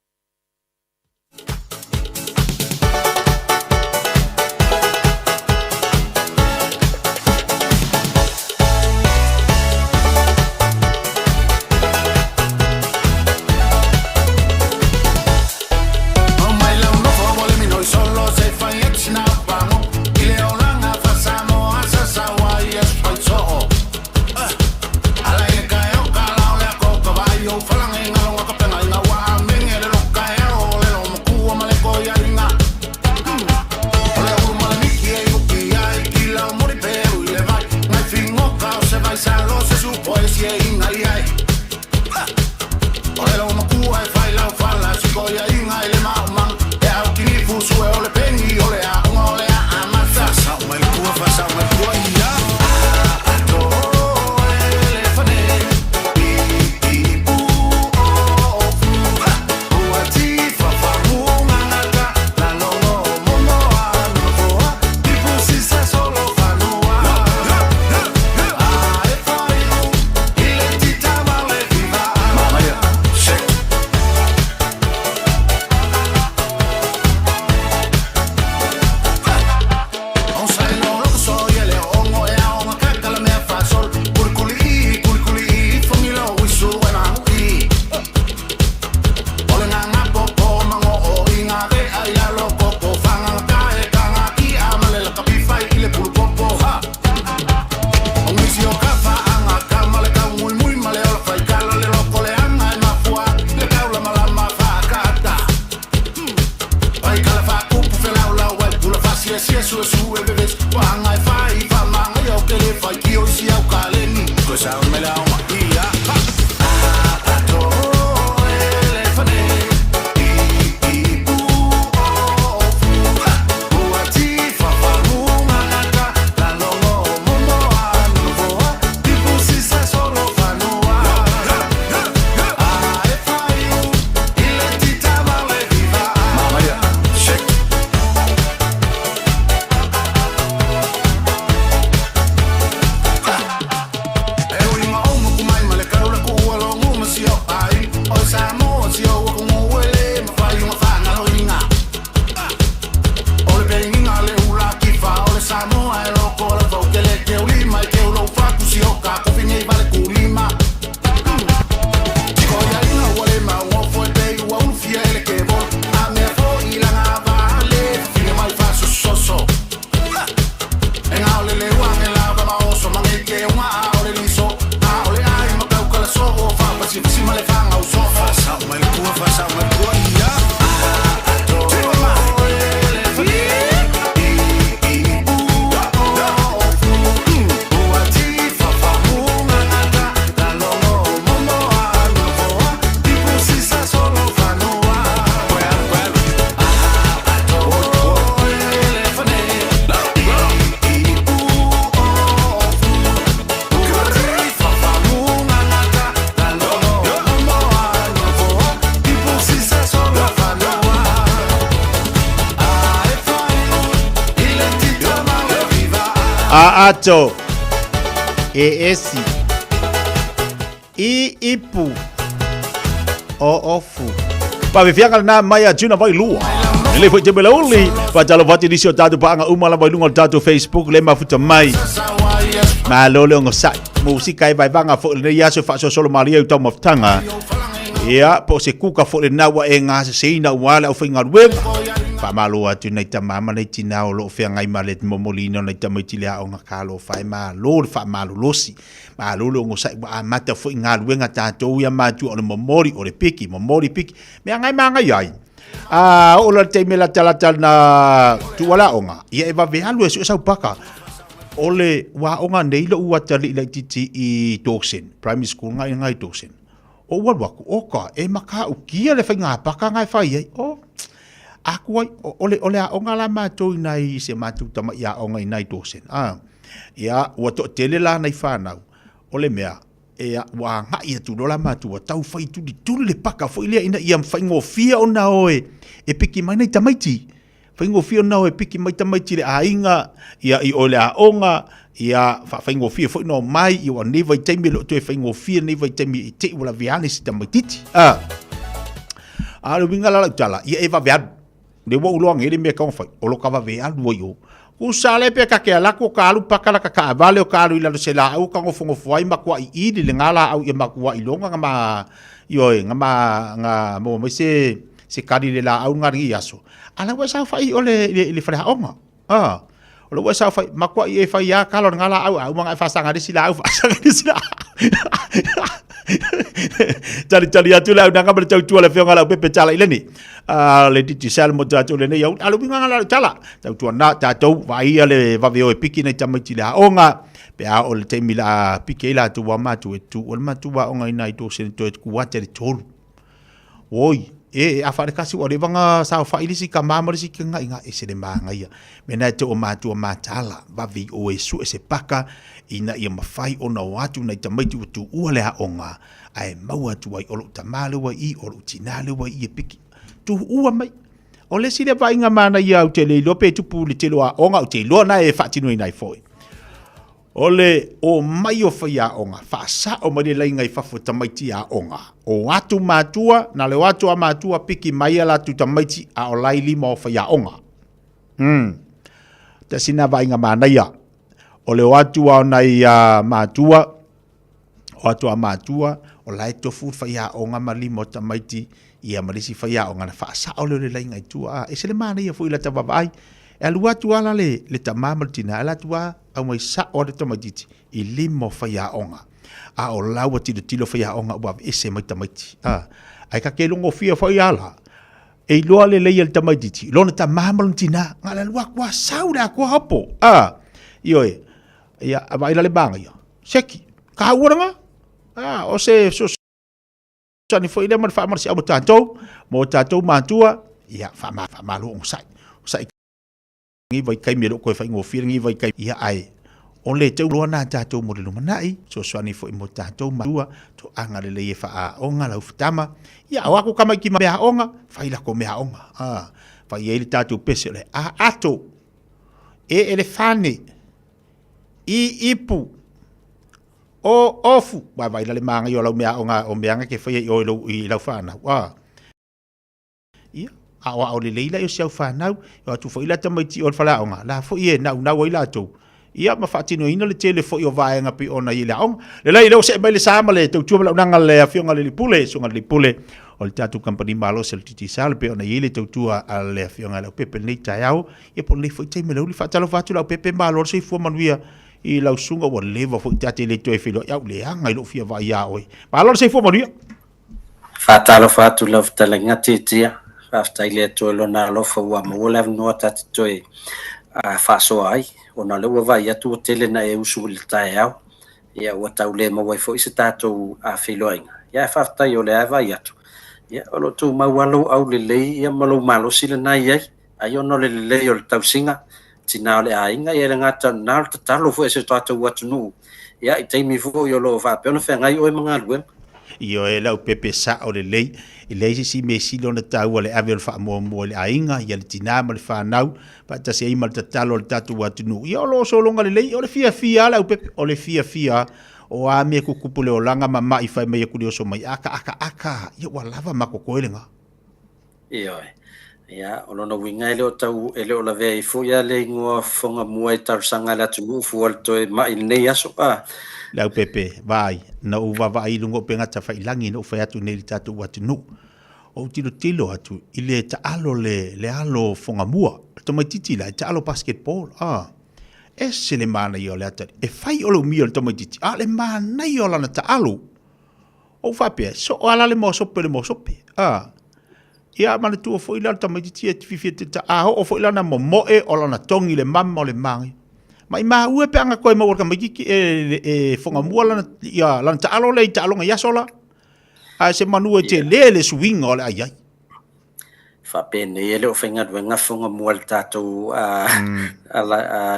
A ato e esi i ipu o ofu. Faafefiaga lena mai a Juna Vailua. E le foi te mele uli. Faatalofa atu i nisi o tatou paaga uma lava i luga o le tatou Facebook le mafuta mai. Malo le ogasai. Musika e vaevaga foi lenei aso e faasolosolo malie ai taumafataga. Ia, po o se kuka foi lena ua e gaseseina aua le aufaigaluega. Faamalo atu i nai tama ma nai tina o lo o feagai ma le momoliina o nai tamaiti i le aoga talofa e malo le faamalolosi. Malo le onosai ua amata foi galuega tatou ia matua o le momoli o le piki, momoli piki. Mea ngai magai ai. A oo la le taimi e latalata na tuua le aoga, ia e vave alu e sue sau paka. O le ua aoga nei lou atalii laitiiti i Dawson, primary school ngai ngai Dawson. O ou alu atu, oka, e matautia le faiga paka na e fai ai. O, aku ai, o le, o le aoga la matou i nai si a matou tama'i aoga i nai Dawson. A, ia, ua toatele la nai fanau, o le mea, e, ua agai atu loa la matou, ua tau fai tulituli le paka foi lea ina ia faigofie ona o e, e piki mai nai tamaiti. Faigofie ona o e piki mai tamaiti i le aiga, ia, i o i le aoga, ia, faafaigofie foi ona omai, ia ua nei vaitaimi e le o toe faigofie lenei vaitaimi i te i ua lavea ane si tamaitiiti. A, a o le uiga la o lau tala, ia e vave alu. Le ua ou iloa nei le mea e tatau ona fai, o lo ta vave alu ai i o. Tusa lea pe ta te alu atu o ta alu paka la ta taavale o ta alu i lalo o se laau ta nofonofo ai matuai ili lena laau ia matuai iloga na ma, ioe, na ma, na maua mai se, se kali i le laau lena i lenei aso, a o la ua e saofai i o i le faleaoga. A, o la ua e saofai, matuai e fai lava tala o lena laau, a uma ona e faasaga i le isi laau, faasaga i le isi laau. Talitali atu le aunaga ma le tautua a le Afioga ia Leaupepe Tala i Leni. A le Digicel mo tatou lenei aoauli. A o le uiga lena o le tala. Tautua na tatou, vaaia le vave o e piki nai tamaiti i le aoga, pe a oo i le taimi o le a piki ai latou a matou e tu o le matou aoga i nai dosene toe kuata i le tolu. Oi, e, a faalekasi ua leva ona saofai le isi tama ma le isi kegaiga, ese le manaia. Mea na e te o matua mataala, vave i oe e sue se paka, ina ia mafai ona o atu nai tamaiti ua tuua le aoga, ae maua atu ai o lou tama lea ua i i, o lou tina lea ua i i e piki. Tuua mai. O le isi lea vaaiga manaia ou te le iloa pe tupu i le tele o aoga, ou te iloa na e faatinoina ai foi. O le omai o faiaoga, faasao mai le laina i fafo e tamaiti aoga. O atu matua, na le o atu a matua piki mai a latou tamaiti a o la i lima o faiaoga. Umm. Tasi na vaaiga manaia. O le o atu a o nai matua, o atu a matua, o la e tofu le faiaoga ma lima o tamaiti, ia ma le isi faiaoga na faasao lea o le laina i tua. A, ese le manaia foi i lata vaavaai. E alu atu lava la le, le tama ma le tina, e alu atu lava aumai sao lava le tamaitiiti i lima o faiaoga. A o la ua tilotilo faiaoga ua aveese mai tamaiti. A, ae ta te logofia foi a la, e iloa lelei e le tamaitiiti lona tama ma lona tina, na o le alu atu lava sau le atoa opo. A, ioe, ia, a vaai la le manaia, seki, taua lena. A, o se fesoasoani foi lea ma le faamalosiau mo tatou, mo tatou matua, ia, faamalo onosai. Onosai lenei vaitaimi e le o toe faigofie lenei vaitaimi, ia ae o le tauloa lena a tatou mo le lumanai, fesoasoani foi mo tatou matua, toaga lelei e faaaoga lau tama, ia o atu tamaiti ma meaaoga, fai latou meaaoga, a, fai ai le tatou pese o le a ato, e elefane, i ipu, o ofu, vaavaai la le manaia o lau meaaoga o mea na e te faia i o i lou i lau fanau, a. Ia, aoao lelei la i o si au fanau, e o atu foi la tamaiti i o i le faleaoga, la foi e naunau ai latou, ia ma faatinoina le tele foi o vaega pei ona i ai le aoga. Lelei, lea ua see mai le sa ma le tautua ma le auaunaga a le Afioga i le Alii Pule, Susuga i le Alii Pule o le tatou Kamupani Malosi o le Digicel, pei ona i ai le tautua a le Afioga ia Leaupepe i lenei taeao, ia po o lenei foi taimi o le aoauli. Faatalofa atu Leaupepe, malo le soifua manuia. i lau susuga ua leva foi ta te le toe feiloai au leaga i lou fia vaai iā oe. Malo le soifua manuia. Faatalofa atu lau fetalaiga Tiatia, faafetai i le Atua i Lona alofa ua maua le avanoa ta te toe faasoa ai, ona o lea ua vaai atu ua tele na e usu i le taeao, ia ua tau le maua ai foi se tatou feiloaiga. Ia ae faafetai o lea e vaai atu, ia o lo o tumau lava lou aulelei ia ma lou malosi lena e i ai, ai ona o le lelei o le tausiga, tina o le aiga, ia e le gata o lena, o le tatalo foi a si o tatou atunuu, ia i taimi foi o lo o faapea ona feagai oe ma galuega. Ioe, lau pepe sao lelei, e leai se isi mea sili ona taua le ave o le faamuamua i le aiga, ia le tina ma le fanau, faatasi ai ma le tatalo a le tatou atunuu. Ia o lo o sologa lelei, o le fiafia lava lau pepe, o le fiafia lava, o a mea tutupu le olaga ma ma'i fai mai aku le oso mai, aka aka aka, ia ua lava ma kokoe lena. Ioe. Ia, o lona uiga e le o tau, e le o lavea ai foi lava le igoa fofoga mua i talosaga a le atunuu fua le toe ma'i i lenei aso. A. Leaupepe, Vaai, na ou vaavaai i luga o upega tafailagi na ou fai atu nei i le tatou atunuu. Ou tilotilo atu i le taalo le, le alo fogamua, le tamaitiiti la e taalo basketball, a. Ese le manaia o le atalii. E fai o le umia o le tamaitiiti, a o le manaia o lana taalo. Ou faapea, soo lava la le moasope o le moasope. A. Ia manatua foi la le tamaitiiti e fiafia tele ta, a oo foi lana momoe o lana togi le mama o le manaia. Maimau e pe ana toe maua e le tamaitiiti e, e fogamua lana, ia, lana taalo lea i taaloga i aso la. Ae se manu e tele le suiga o le a i ai. Faapenei e le o faigaluega fogamua i le tatou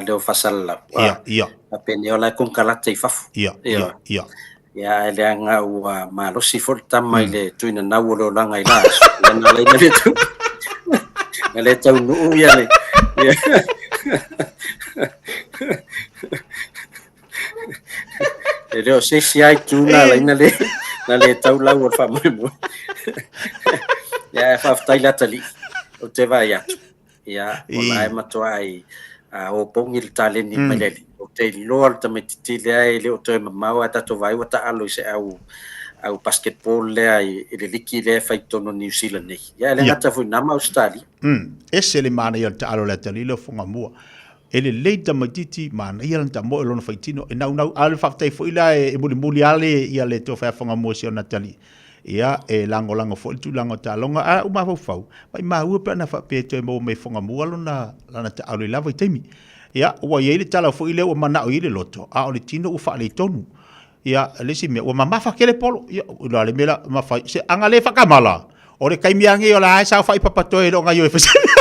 leo faasalalau. Ia, ia. Faapenei o la e konekarate i fafo. Ia, ia, ia. Ia, ae leaga ua malosi foi le tama i le tuinanau o le olaga i la aso. Ia na ala ai na le tau, na le taunuu ia le, ia. E le o se isi lava itu na ala ai na le, na le tau lau o le faamoemoe. Ia, ae faafetai le atalii, ou te vaai atu. Ia, o la e matuai opogi le taleni mai le alii. Ou te iloa le tamaitiiti lea e le o toe mamao ae tatou vaai ua taalo i se au au basketball lea i le liki lea e fai i totonu o Niu Sila nei. Ia, e le gata foi i na ma Ausetalia. Ese le manaia o le taalo a le atalii lea o Fogamua. E lelei le tamaitiiti, manaia lana tamoe o lona faitino, e naunau, a o le faafetai foi la e mulimuli lava le, ia le tofa ia Fagamua i si ona atalii. Ia, e lagolago foi le tulaga o taaloga, a o mafaufau, maimau e pe ana faapea e toe maua mai e Fagamua lona, lana taaalo i la vaitaimi. Ia, ua i ai le tala foi lea ua manao i ai le loto, a o le tino ua faaletonu. Ia, le isi mea, ua mamafa tele polo. Ia, o le a le mea la mafai, se aga le faatamala, o le taimi lava lenei o la e saofai papatoe e le o gaoioi foi se mea.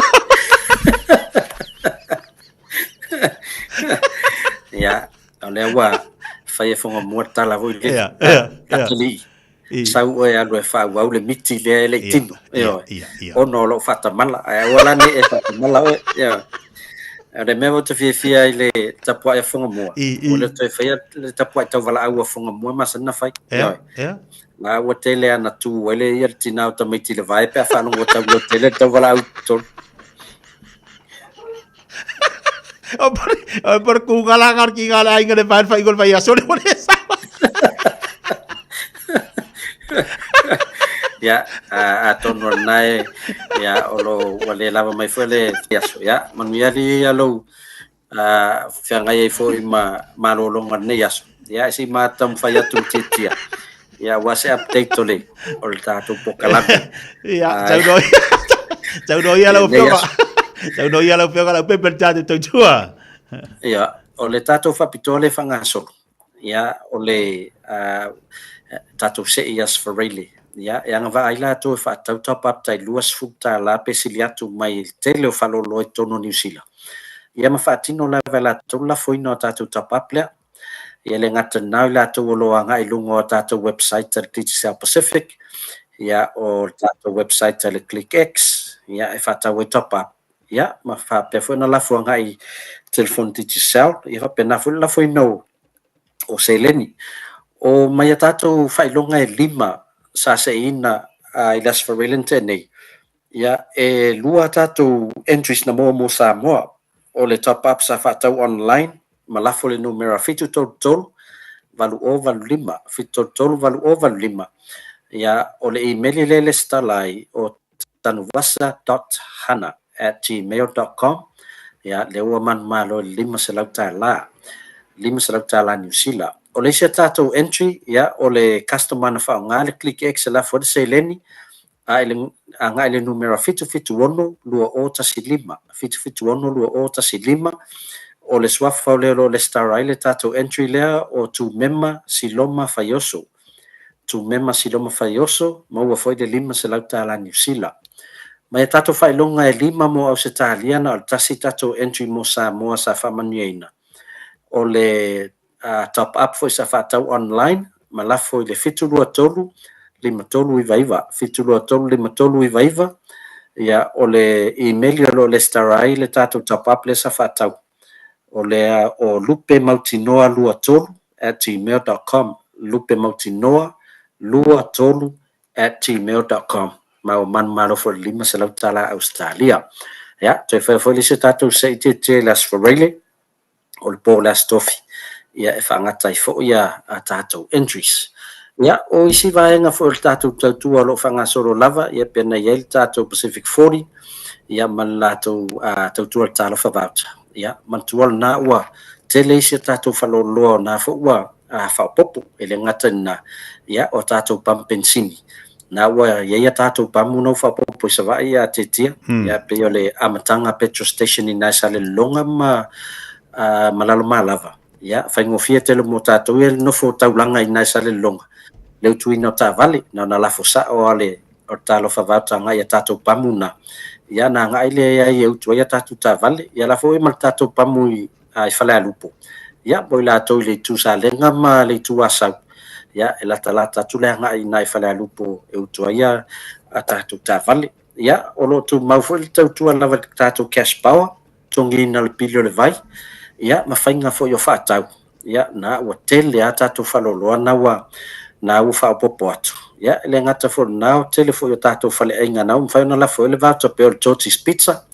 Ia, o lea ua fai e Fogamua le tala foi lea. Ia, ia, ia. Atalii, sau oe alu e faaauau le miti lea e le i tino. Ioe. Ona o lo o faatamala, ae aua la ne i e faatamala oe. Ioe. O le mea ou te fiafia ai i le tapuai a Fogamua, ua le toe faia le tapuai tauvalaau a Fogamua e masani ona fai. Ioe. La ua tele ana tu ai le ia le tina o tamaiti i le vae pe a faalogo tau leo tele le tauvalaau i totonu. O pare ku ngala ngar ki ngala ai ngale vai fai gol vai aso le ole sa. Ia, atonu o lena e, ia, o lo ua le lava mai foi le aso. Ia, manuia alii ia lou feagai ai foi ma malologa o lenei aso. Ia, se i ma taumafai atu ma tiatia. Ia, aua se update o le, o le tatou polokalame. Ia, tau noa ia. Tau noa ia lau afioga. Tau noa ia lau afioga lau pepe le tatou tautua. Ia, o le tatou faapitoa lea e faagasolo. Ia, o le tatou see i Aso Faraile. Ia, e agavaa ai latou e faatatau top up tai $20 pe sili atu mai le tele o faleoloa i totonu o Niu Sila. Ia ma faatino lava e latou le lafoina o tatou top up lea. Ia e le gata i lena o i latou o lo o agai i luga o tatou website a le Digicel Pacific, ia o le tatou website a le ClickX, ia e faatau ai top up. Ia, ma faapea foi ona lafo agai i telefoni Digicel, ia faapena foi le lafoina o, o seleni. O mai a tatou faailoga e lima sa seeina i le Aso Faraile na tea nei, ia, e lua a tatou entries na maua mo Samoa, o le top up sa faatau online ma lafo le numera 733 8085, 733 8085. Ia, o le imeli lea e lesitala ai, o tanuvasa dot hana at gmail dot com, ia, lea ua manumalo i le $500. $500 Niu Sila. O le isi a tatou entry, ia, o le customer na faaaoga le ClickX e lafo ai le seleni, a i le agai i le numera 776 2015, 776 2015, o le suafa o le o lo o lesitala ai le tatou entry lea o Tumema Siloma Faioso. Tumema Siloma Faioso, maua foi le $500 Niu Sila. Mai a tatou faailoga e lima mo Ausetalia na o le tasi tatou entry mo Samoa sa faamanuiaina. O le top up foi sa faatau online ma lafo i le 723 5399, 723 5399, ia o le imeli o lo o lesitala ai le tatou top up lea sa faatau. O lea o lupemautinoa23@gmail.com, lupemautinoa23@gmail.com, ma ua manumalo foi i le $500 Ausetalia. Ia, toe faia foi le isi o tatou se'i tietie i le Aso Faraile, o le po o le Aso Tofi, ia e faagata ai foi a tatou entries. Ia, o isi vaega foi o le tatou tautua o lo o faagasolo lava, ia pei ona i ai le tatou Pacific 40, ia ma le latou tautua i le Talofa Voucher. Ia, manatua lena ua tele isi a tatou faleoloa o na foi ua faaopoopo, e le gata i lena, ia, o tatou pamu penisini. Na ua i ai a tatou pamu na ua faaopoopo i Savaii ia Tietia, ia pei o le amataga petrol station i ina i Salelologa ma Lalomalava. Ia, faigofie tele mo tatou ia le nofo taulaga i ina i Salelologa, le utuina o taavale, na ona lafo sao lava o le Talofa Voucher agai i a tatou pamu na, ia ona agai lea i ai e utu ai a tatou taavale. Ia la foi ma le tatou pamu i Falealupo, ia mo i latou i le itu Salega ma le itu Asau, ia e latalata atu le agai i ina i Falealupo e utu ai a tatou taavale. Ia, o lo o tumau foi le tautua lava i le tatou cash power, totogiina o le pili o le vai, ia ma faiga foi o faatau, ia na ua tele lava tatou faleoloa na ua na ua faaopoopo atu. Ia e le gata foi i lena, o tele foi o tatou faleaiga na ua mafai ona lafo ai le voucher pei o le Georgie's Pizza,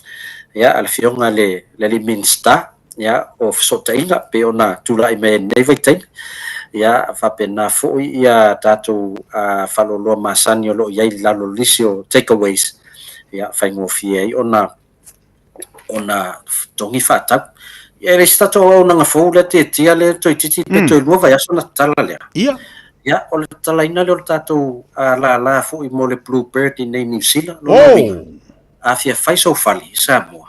ia a le afioga i le le alii Minisita, ia o fesootaiga pei ona tulai mai ai i lenei vaitaimi. Ia faapena foi ia tatou faleoloa masani o lo o i ai i lalo o nisi o takeaways, ia faigofie ai ona ona totogi faatau. Ia e le isi tatou auaunaga fou lea tietia lea toeitiiti pe toe lua vaiaso ona tatala lea. Ia. Ia, o le tatalaina lea o le tatou lala foi mo le Blue Bird i nei Niu Sila. Lona uiga, a fia fai sou fale i Samoa,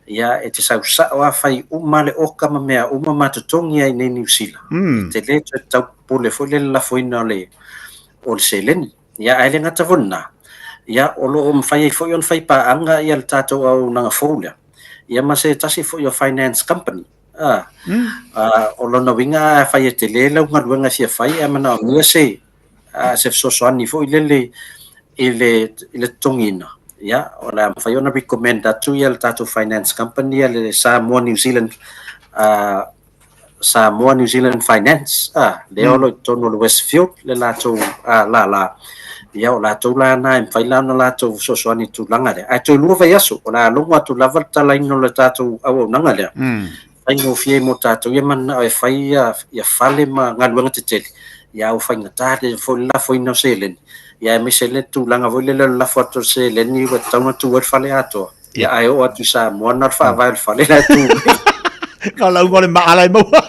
ia e te sau sao lava fai uma le oka ma mea uma ma totogi ai i nei Niu Sila. E te le toe tau popole foi lea i le lafoina o le seleni. Ia, ae le gata foi i lena, ia, o lo o mafai ai foi ona fai paaga ia le tatou auaunaga fou lea, ia ma se tasi foi o finance company. A, o lona uiga afai e tele lau galuega e fia fai ae manaomia se, se fesoasoani foi lele i le, i le totogiina, ia, o le a mafai ona recommend atu ia le tatou finance company ia le Samoa New Zealand Samoa New Zealand Finance, a, lea o lo o i totonu o le Westfield le latou lala, ia o latou la na e mafai la ona latou fesoasoani i le tulaga lea. Ae toe lua vaiaso, o le a logo atu lava le talaina o le tatou auaunaga lea, faigofie mo tatou ia mananao e fai ia fale ma galuega tetele, ia a ua faigata foi le lafoina o seleni, ia aemaise le tulaga foi lele o le lafo atu o le seleni ua tatau ona tu ai le fale atoa. Ia, ae oo atu i Samoa, na o le faavae o le fale la e tu mai. Na o le auga o le maa la e maua.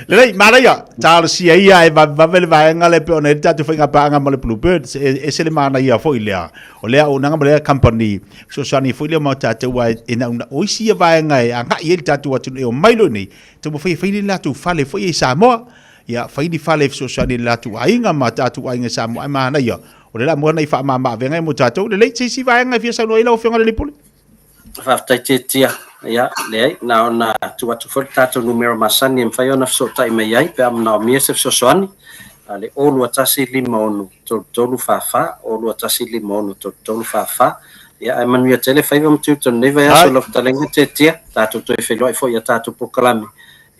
Lelei, manaia, talosia ia e vavevave le vaega lea pei ona i ai le tatou faigapaaga ma le Bluebird, e ese le manaia foi lea. O lea auaunaga ma lea company, fesoasoani foi lea mo tatou aua e naunau. O isi ia vaega e agai i ai le tatou atunuu e omai loa i inei, taumafai e fai ni latou fale foi ia i Samoa. Ia, fai ni fale e fesoasoani i le latou aiga ma tatou aiga i Samoa, ae manaia, o lea la mua nai faamama-avega ia mo tatou. Lelei, se isi vaega e fia saunoa i ai lau Afioga i le Alii Pule? Faafetai Tietia. Ia, leai, na ona tuu atu foi le tatou numera masani e mafai ona fesootai mai ai pe a manaomia se fesoasoani, le 021 56 33 44, 021 56 33 44. Ia, ae manuia tele faiva ma tiute o lenei vaiaso lau fetalaiga Tietia, tatou toe feiloai foi i a tatou polokalame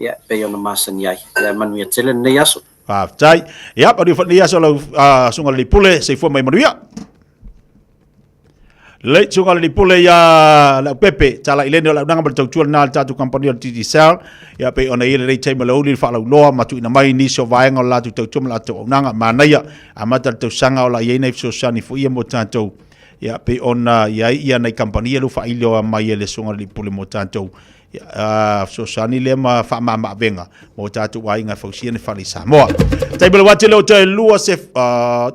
ia, e pei ona masani ai. Ia, manuia tele lenei aso. Faafetai. Ia, manuia foi lenei aso lau susuga i le Alii Pule, soifua ma ia manuia. Lelei, susuga i le Alii Pule ia Leaupepe, Tala Ilene o le auaunaga ma le tautua lena a le tatou kamupani o le Digicel. Ia, pei ona i ai lenei taimi o le aoauli le faalauiloa ma tuuina mai nisi o vaega o le latou tautua ma le latou auaunaga. Manaia, amata le tausaga o la i ai nai fesoasoani foi ia mo tatou. Ia, pei ona i ai ia nai kamupani ia lea ua faailoa mai e le Susuga i le Alii Pule mo tatou, ia, fesoasoani lea ma faamamaavega mo tatou aiga e fausia ni fale i Samoa. Taimi o le uati lea ua toe lua se,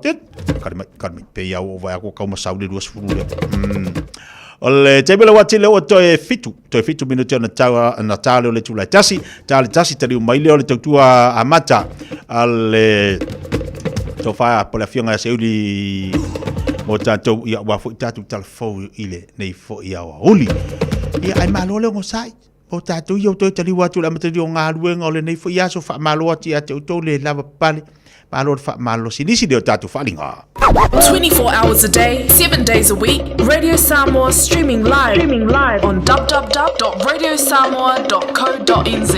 tit, kali mai, kali mai, pei lava ua ou vaai atu ua tau masau le 20 lea. O le taimi o le uati lea ua toe fitu, toe fitu minute ona tau, ona ta lea o le itula e tasi, ta le tasi taliu mai lea o le tautua amata a le tofa po o le afioga ia Seiuli mo tatou, ia aua foi tatou tala fou i lenei foi aoauli. Ia ae malo le onosai. O tatou ia o toe taliu atu i le amatalia o galuega o lenei foi aso, faamalo atu ia te outou le lava papale, malo le faamalolosi nisi lea o tatou faaaliga. 24 hours a day, 7 days a week, Radio Samoa streaming live, streaming live on www.radiosamoa.co.nz.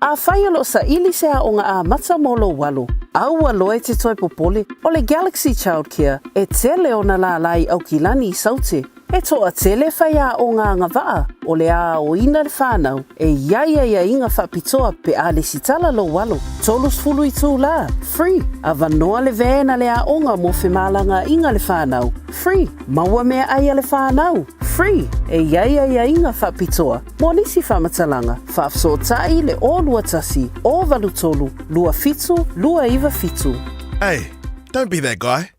Afai o lo o saili se aoga amata mo lou alo, aua loa e te toe popole, o le Galaxy Childcare e tele ona lālā i Aukilani i Saute. E toatele faiaoga agavaa o le a aoina le whanau e i ai aiaiga faapitoa pe a lesitala lou alo. 30 itulā, free, avanoa le van a le aoga mo femalagaaiga le whanau, free, maua meaai a le whanau, free, e i ai aiaiga faapitoa mo nisi faamatalaga, faafesootai le 021 083 27 297. Hey, don't be that guy.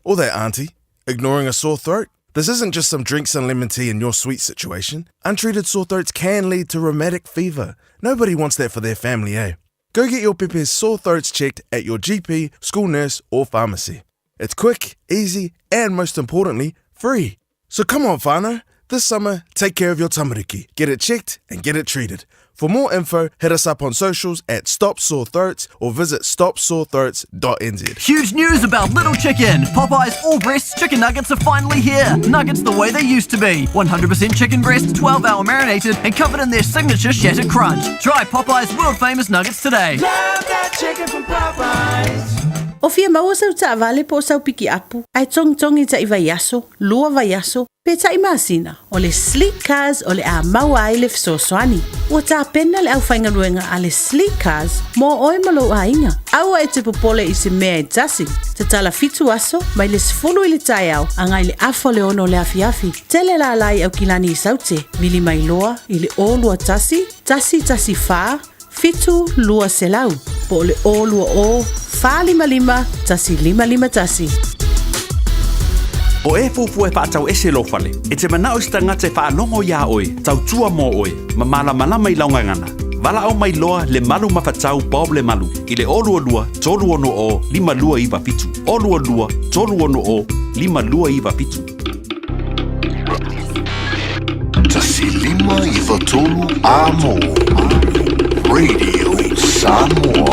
Or that auntie, ignoring a sore throat. This isn't just some drinks and lemon tea in your sweet situation. Untreated sore throats can lead to rheumatic fever. Nobody wants that for their family, eh? Go get your pepe's sore throats checked at your GP, school nurse, or pharmacy. It's quick, easy, and most importantly, free. So come on, whānau. This summer, take care of your tamariki. Get it checked and get it treated. For more info, hit us up on socials at Stop Sore Throats or visit stopsorethroats.nz. Huge news about Little Chicken! Popeye's all breasts chicken nuggets are finally here! Nuggets the way they used to be. 100% chicken breast, 12 hour marinated, and covered in their signature shattered crunch. Try Popeye's world famous nuggets today. Love that chicken from Popeyes. O fia maua sau taavale po o sau pikiapu, ae togitogi taʻi vaiaso, lua vaiaso, pe taʻi masina, o le Sleek Cars o le a maua ai le fesoasoani. Ua tapena le aufaigaluega a le Sleek Cars mo oe ma lou aiga. Aua e te popole i se mea e tasi. Tatala fitu aso, mai le 10 i le taeao agai le afa o le ono o le afiafi. Tele lālā i Aukilani i Saute, vili mai loa i le 021 114 7 200 po o le 020 455 1551. O e fuafua e faatau ese lou fale, e te manao i se tagata e faalogo iā oe, tautua mo oe, ma malamalama i lau gagana. Valaau mai loa Lemalu Mafatau Bob Lemalu i le 022 360 5297, 022 360 5297. 1593 Amo Radio Samoa.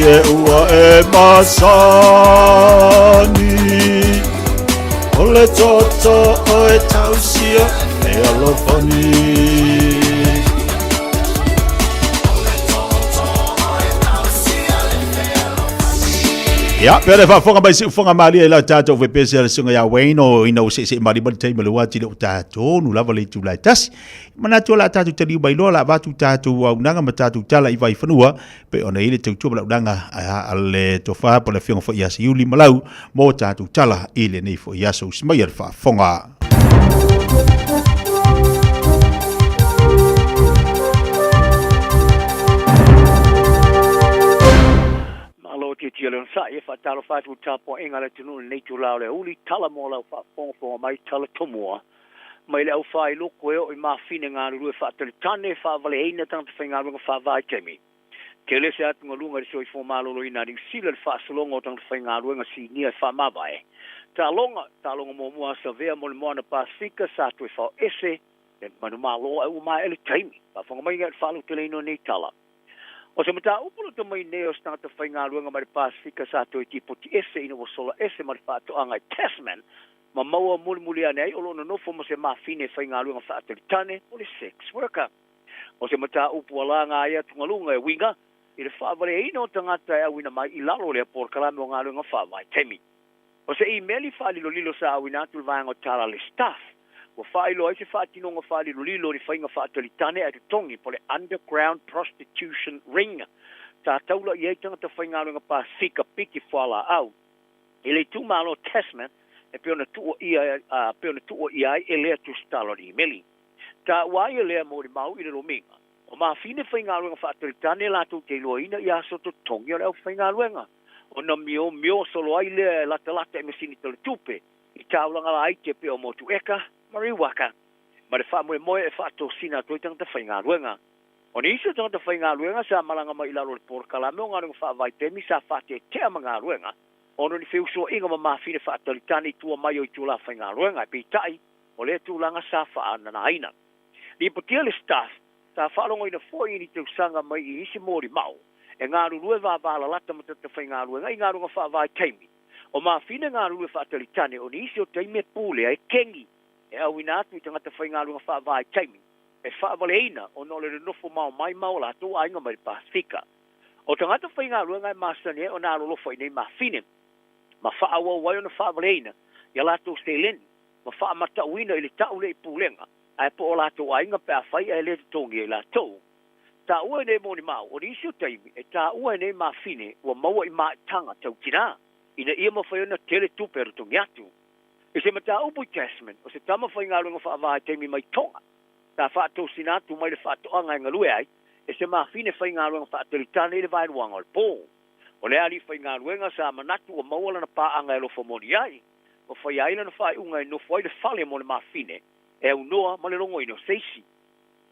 e ua e masani. O le toto o e tausia e alofani. Ia, pea le faafofoga mai siufoga malie i la tatou fepese a le susuga ia Wayne o ina ua seesee malima le taimi o le uati le o tatonu lava le itula e tasi. Manatu o le a tatou taliu mai loa, o le a avatu tatou auaunaga ma tatou tala i Vaifanua, pei ona i ai le tautua ma le auaunaga a le Tofa po o le Afioga foi ia Siuli Malau mo tatou tala i lenei foi aso. Usi maia le faafofoga. Malo tietie le onosai, e faatalofa atu i le tapuaiga a le atunuu i lenei itula o le aoauli, tala mo lau faafogafoga mai, tala tomua. Mai le aufaailoku e oo i mafine galulue faatalitane, faavaleaina tagata faigaluega faavaitaimi. Tele se atugaluga i le soifua maloloina a Niu Sila i le faasologa o tagata faigaluega sinia e faamavae. Taaloga, Taaloga muamua a Savea mo le Moana Pasefika sa toe faoese le manumalo ae ua maea le taimi. Faafofoga mai i le faalauteleina o nei tala. O se mataupu lata mai nei o se tagata faigaluega mai le Pasefika sa toe tipoti ese ina ua sola ese ma le faatoaga i Tasman ma maua mulimuli ane ai o lo o nonofo ma se mafine e faigaluega faatalitane o le sex worker. O se mataupu ua laga ai atugaluga e uiga i le faavaleaina o tagata e auina mai i lalo o lea polokalame o galuega faavaitaimi. O se imeli faalilolilo sa auina atu i le vaega o tala a le Staff, ua faailoa ai se faatinoga faalilolilo i le faiga faatalitane ae totogi po o le underground prostitution ring sa taula i ai tagata faigaluega Pasefika piki fualaau i le itumalo Tasman e pei ona tuuaia pei ona tuuaia ai e lea tusitala o le imeli. Taua ai e lea molimau i le lomiga, o mafine faigaluega faatalitane latou te iloaina i aso totogi o le aufaigaluega, ona miomio solo ai lea e latalata i masini talatupe i taulaga laiti e pei o Motueka ma Riwaka, ma le faamoemoe e faatosina atu ai tagata faigaluega. O nisi o tagata faigaluega sa malaga mai i lalo o le polokalame o galuega faavaitaimi sa faateatea ma galuega ona o ni feusuaiga ma mafine faatalitane i tua mai o itula faigaluega, peitai, o lea tulaga sa faananaina. Lipotia le Staff, sa faalogoina foi i ni tausaga mai i isi molimau e galulue vavalalata ma tagata faigaluega i galuega faavaitaimi. O mafine galulue faatalitane o nisi o taimi e pulea e kengi e auina atu i tagata faigaluega faavaitaimi e faavaleina ona o le nonofo maomai ma o latou aiga mai le Pasefika. O tagata faigaluega e masani ai ona alolofa i nei mafine ma faaauau ai ona faavaleina i a latou seleni ma faamatauina i le tau lea i pulega ae po o latou aiga pe afai ae le totogia i latou. Taua e nei molimau, o nisi o taimi e taua e nei mafine ua maua i maitaga tau tina ina ia mafai ona tele tupe e totogi atu. I se mataupu i Tasman, o se tama faigaluega faavaitaimi mai Tonga sa faatosina atu mai le faatoaga e galue ai e se mafine faigaluega faatalitane i le vaeluaga o le po. O le alii faigaluega sa manatu ua maua lana paaga e alofa moni ai, ma faia ai lana faaiuga e nofo ai le fale mo le mafine e aunoa ma le logoina o se isi.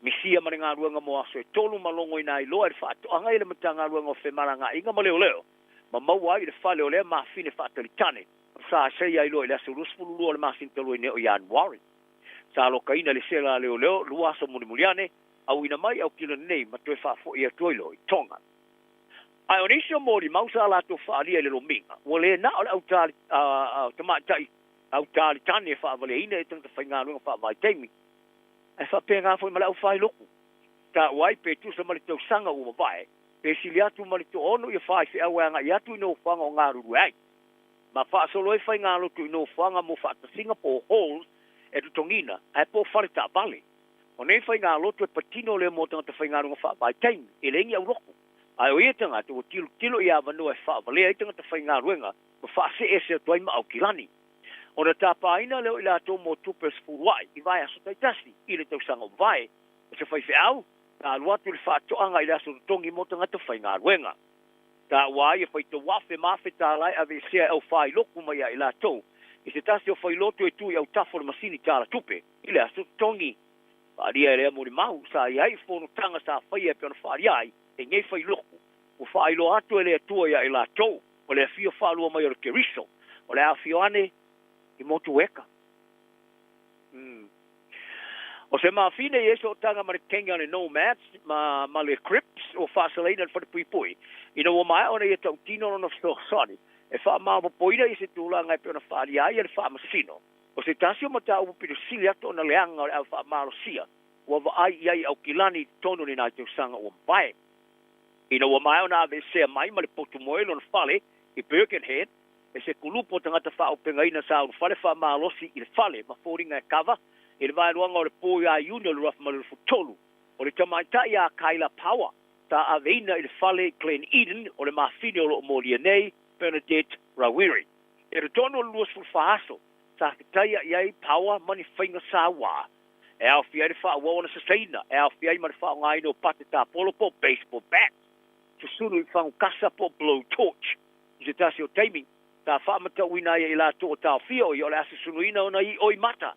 Misia ma le galuega mo aso e tolu ma logoina ai loa e le faatoaga i le Matagaluega o Femalagaaiga ma Leoleo ma maua ai i le fale o lea mafine faatalitane ma sa seia ai loa i le aso 22 o le masina talu ai nei o Ianuari. Sa alokaina le sela a leoleo lua aso mulimuli ane, auina mai Aukilani nei ma toe faafoi atu ai loa i Tonga. Ae o nisi o molimau sa latou faaalia i le lomiga, ua le na o le au tamaitai au talitane e faavaleaina e tagata faigaluega faavaitaimi, ae faapena foi ma le aufailoku. Taua ai pe tusa ma le tausaga ua mavae, pe sili atu ma le toaono ia faifeau e agai atu i nofoaga o galulue ai. Ma faasolo ai faigalotu i nofoaga mo faatasiga po o halls e totogiina, ae po o fale taavale. O nei faigalotu e patino lea mo tagata faigaluega faavaitaimi, e leai ni aulotu. Ae o ia tagata ua tilotilo i avanoa e faavalea ai tagata faigaluega ma faasee ese atu ai ma Aukilani. Ona tapaina lea o i latou mo tupe o se fuluai i vaiaso taitasi i le tausaga ua mavae. O se faifeau, sa alu atu i le faatoaga i le aso totogi mo tagata faigaluega. Taua ai e faitau afe ma afe tala e aveesea e aufailotu mai ia i latou i se tasi o failotu e tu i autafa o le masini tala tupe i le aso totogi. Faaalia e lea molimau sa i ai i fonotaga sa faia e pei ona faaalia ai e nei failotu, ua faailoa atu e le Atua ia i latou o le afio faalua mai o le Keriso, o le a afio ane i Motueka. O se mafine i ai sootaga ma le kenge a le Nomads ma le Crips. ua faasalaina i le falepuipui ina ua maea ona ia tautino lona fesoasoani e faamaopoopoina i se tulaga e pei ona faaalia ai e le Faamasino. O se tasi o mataupu pito sili atu ona leaga o le au faamalosia ua vaai i ai i Aukilani i totonu o lena tausaga ua mavae. Ina ua maea ona aveesea mai ma le potu moe i lona fale i Birkenhead e se kulupu o tagata faaaupegaina sa ulufale faamalosi i le fale ma foliga e kava i le vaeluaga o le po ia Iuni o le 2023, o le tamaitai ia Kyla Power sa aveina i le fale i Glen Eden o le mafine o lo o molia nei, Bernadette Rawiri. I totonu o le 24 aso, sa fetaia i ai Power ma ni faiga sauā e aofia ai le faaauau ona sasaina, e aofia ai ma le faaaogaina o pate tapolo po o baseball bat, susunu i fagu kasa po o blow torch. I se tasi o taimi, sa faamatauina ai e i latou o taofia o ia o le a susunuina ona iʻo i mata.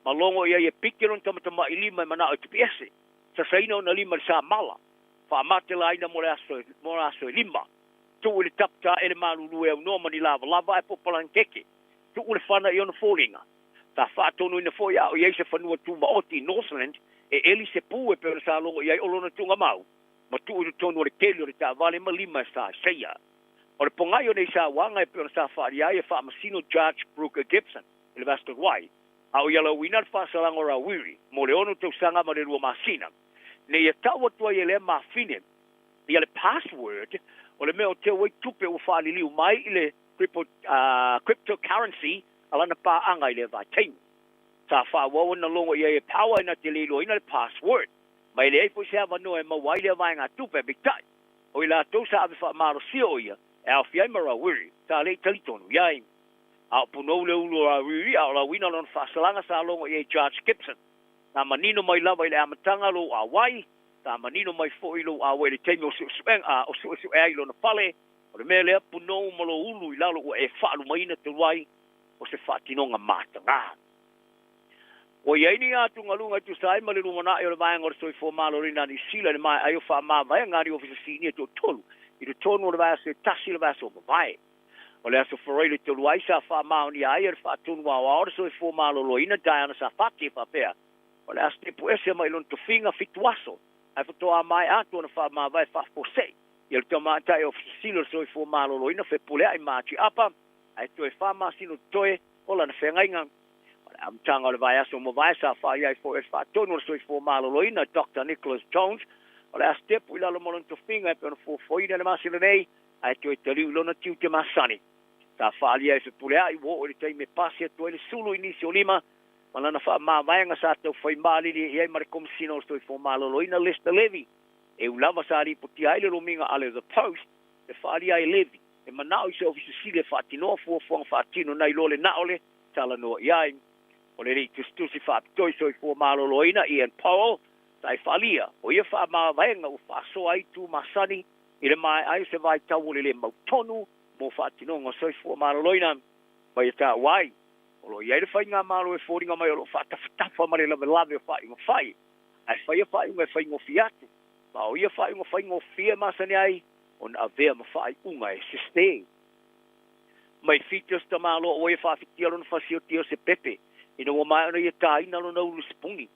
Ma logo i ai e pike lona tamatamailima e manao e tipi ese, sasaina ona lima i le samala, faamatelaina mo le aso mo aso e lima. Tuu i le tapu taele malulu e aunoa ma ni lavalava ae po o palanikeke. Tuu le fana i ona foliga. Sa faatonuina foi a o i ai se fanua tumaoti i Northland e eli se pu e pei ona sa logo i ai o lona tuugamau ma tuu i totonu o le keli o le taavale ma lima e sasaia. O le pogai o nei sauaga e pei ona sa faaalia ai e Faamasino Judge Brooker Gibson i le vasa talu ai, a o ia lauina le faasalaga o Rawiri mo le 6 tausaga ma le 2 masina. Nei ia tau atu ai e lea mafine ia le password o le mea o teu ai tupe ua faaliliu mai i le crypto, cryptocurrency a lana paaga i lea vaitaimi. Sa faaauau ona logo i ai e Power ina te le iloaina le password, ma e leai foi se avanoa e maua ai lea vaegatupe, peitai, o i latou sa ave faamalosia o ia e aofia ai ma Rawiri, sa le i talitonu i ai. A o punou le ulu o Rawiri, a o lauina lona faasalaga sa logo i ai Judge Gibson. Sa manino mai lava i le amataga lou auai, sa manino mai foi lou auai i le taimi o suesuega, o suesue ai lona fale, o le mea lea punou ma lou ulu i lalo ua e faalumaina talu ai o se faatinoga mataga. Ua i ai ni atugaluga e tusa ai ma le lumanai o le Vaega o le Soifua Maloloina a Niu Sila i le maea ai o faamavaega a ni Ofisa Sinia e toatolu i totonu o le vaiaso e tasi i le vaiaso ua mavae. O le aso Faraile talu ai sa faamaonia ai e le Faatonu Aoao o le Soifua Maloloina Diana Safati e faapea, o le a sitepu ese mai lona tofiga 7 aso ae faatoa maea atu ona faamavae faafuasei ia le tamaitai Ofisa Sili o le Soifua Maloloina Fepuleai Margie Apa ae toe 4 masina totoe o lana feagaiga. O le amataga o le vaiaso ua mavae sa faia ai foi e le Faatonu o le Soifua Maloloina Doctor Nicholas Jones o le a sitepu i lalo ma lona tofiga e pei ona fuafuaina i le masina nei ae toe taliu i lona tiute masani. Sa faaalia e Fepuleai ua oo i le taimi e pasi atu ai le sulu i nisi o lima ma lana faamavaega sa taufai malilie i ai ma le Komesina o le Soifua Maloloina Lester Levy. E ui lava sa lipotia ai le lomiga a le The Post e faaalia ai e Levy e manao i se Ofisa Sili e faatinoa fuafuaga faatino nai lo le na o le talanoa i ai. O le alii tusitusi faapitoa i Soifua Maloloina Ian Powell sa e faaalia o ia faamavaega ua faasoa ai itu masani i le maea ai o se vaitau o le le mautonu mo faatinoga o soifua maloloina ma ia taua ai. O lo o i ai le faigamalo e foliga mai o lo o faatafatafa ma le lavelave o faaiuga fai, ae faia faaiuga e faigofie atu, ma o ia faaiuga faigofie e masani ai ona avea ma faaiuga e sese. Mai Fiti o se tamaloa ua ia faafitia lona fasiotia o se pepe ina ua maea ona ia tāina lona ulu sipuni,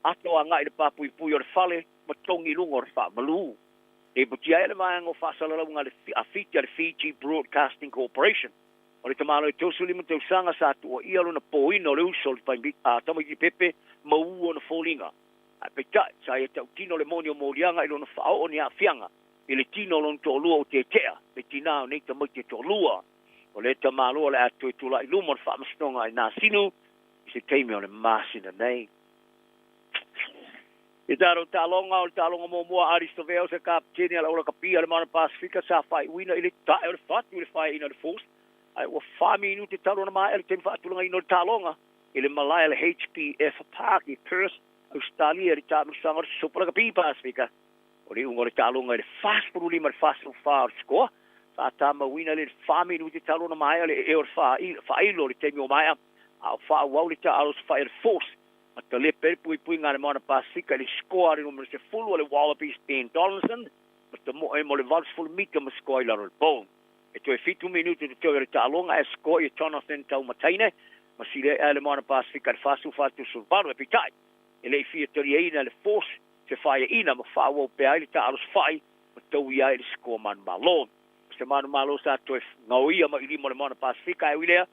ato agai i le papuipui o le fale ma togi i luga o le faamalu. Lipotia ai le vaega o faasalalauga a Fiti a le Fiji Broadcasting Corporation. O le tamaloa e 35 tausaga sa tuuaia lona pōina o le uso o le tamaiti pepe maua ona foliga. Ae peitai, sa ia tautino le moni o moliaga i lona faaoo ni aafiaga i le tino o lona toalua o tetea, le tinā o nei tamaiti e toalua. O lea tamaloa o le a toe tulai i luma o le faamasinoga i Nasinu i se taimi o le masina nei. I tatou taaloga, o le taaloga muamua a Ardie Savea o se kapeteni a le Aulakapi a le Moana Pasifika sa faaiuina i le tae o le fatu i le faeaina o le Force, ae ua 4 minute talu ona maea le taimi faatulagaina o le taaloga i le malae a le HBF Park i Perth, Australia i le taamilosaga o le Super Rugby Pasifika. O le iuga o le taaloga i le 45 i le 44 o le sikoa, sa tamauina i le 4 minute talu ona maea le ee o le faailo i le taimi o maea, a o faaauau le taalo safa'i a le Force ma talepe ai le puipuiga a le Moana Pasifika i le sikoa a le numera 10 o le Wallabies Ben Donaldson ma tamoe mo le 80 mita ma sikoa i lalo o le pou. E toe 7 minute totoe o le taaloga ae sikoa ia Jonathan Taumataine ma sili ai le Moana Pasifika i le 44-38. E peitai, e le i fia taliaina e le Force se faeaina ma faaauau pea ai le taalo safa'i tauia ai le sikoa manumalo. O se manumalo sa toe gaoia mai i lima o le Moana Pasefika ae ui lea,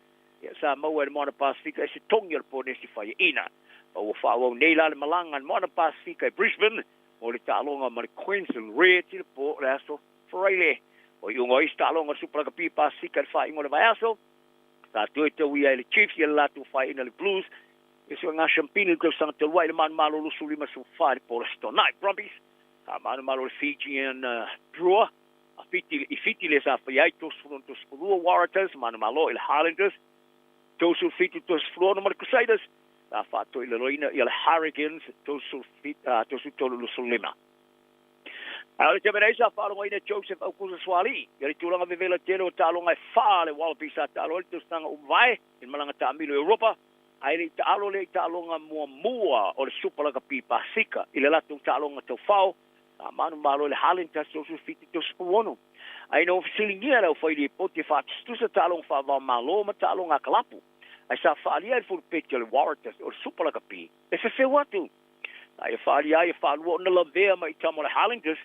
ia sa maua e le Moana Pasefika i se togi o le Ponesi faiaina. Ma ua faaauau nei la le malaga a le Moana Pasefika i Brisbane mo le taaloga ma le Queensland Reds i le po o le aso Faraile. O iuga o isi taaloga o le Supa Lakapi Pasefika i le faaiuga o le vaiaso, sa toe tauia ai le Chiefs i le latou faiaina le Blues i le suega siampini i le tausaga talu ai i le manumalo 25 24 i le po o le Aso Toonai. Brumbies sa manumalo i le Fijian Drua a Fiti i Fiti lea sa faia ai 36 22 Waratahs manumalo i le Highlanders 37 36 ma le Crusaders sa faatoilaloina ia le Hurricanes 37 25. A o le taimi nei sa faalogoina e Joseph Aukusa Suaalii ia le tulaga vevela tele o taaloga e fa a le Wallabies sa taalo ai le tausaga ua mavae i le malaga taamilo i Europa, ae le i taalo lea i taaloga muamua o le Supa Lakapi Pasefika i le latou taaloga taufao sa manumalo i le Highlanders 37 36. Ae ina ua fesiligia e le aufailipoti e faatusatusa taaloga faava-o-Malo ma taaloga a kalapu, ae sa faaalia ai le fulupeti o le Waratahs o le Supa Lakapi e fefeu atu. Sa ia faaalia ai e faalua ona lavea mai i tama o le Highlanders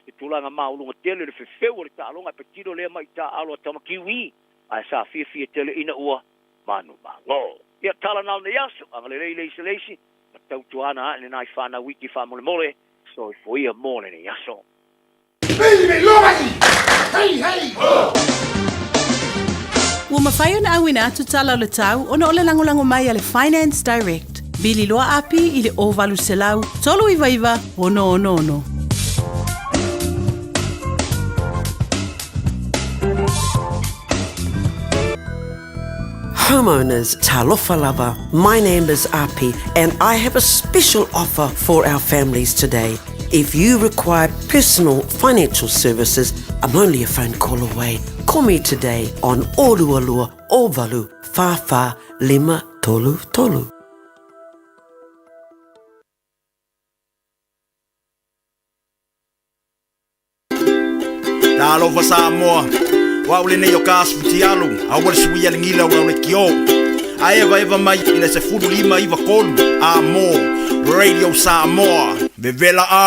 se tulaga maualuga tele i le fefeu o le taaloga e patino lea mai i taaalo a tama Kiwi, ae sa fiafia tele ina ua manumalo. Ia tala na o nei aso, agalelei le isi le isi, ma tautuana ae lenai fanau iti faamolemole, soifua mo lenei aso. Ua mafai ona auina atu tala o le tau ona o le lagolago mai a le Finance Direct. Vili loa api i le 0800 399 666. Homeowners, talofa lava. My name is Api and I have a special offer for our families today. If you require personal financial services, I'm only a phone call away. Call me today on Orualua Ovalu Whawha Lima Tolu Tolu. Talofa Samoa, o au lenei o ka asu futialu, aua le suia le gila o au le kio. A evaeva mai i le 15 93 a mo Radio Samoa, vevela a!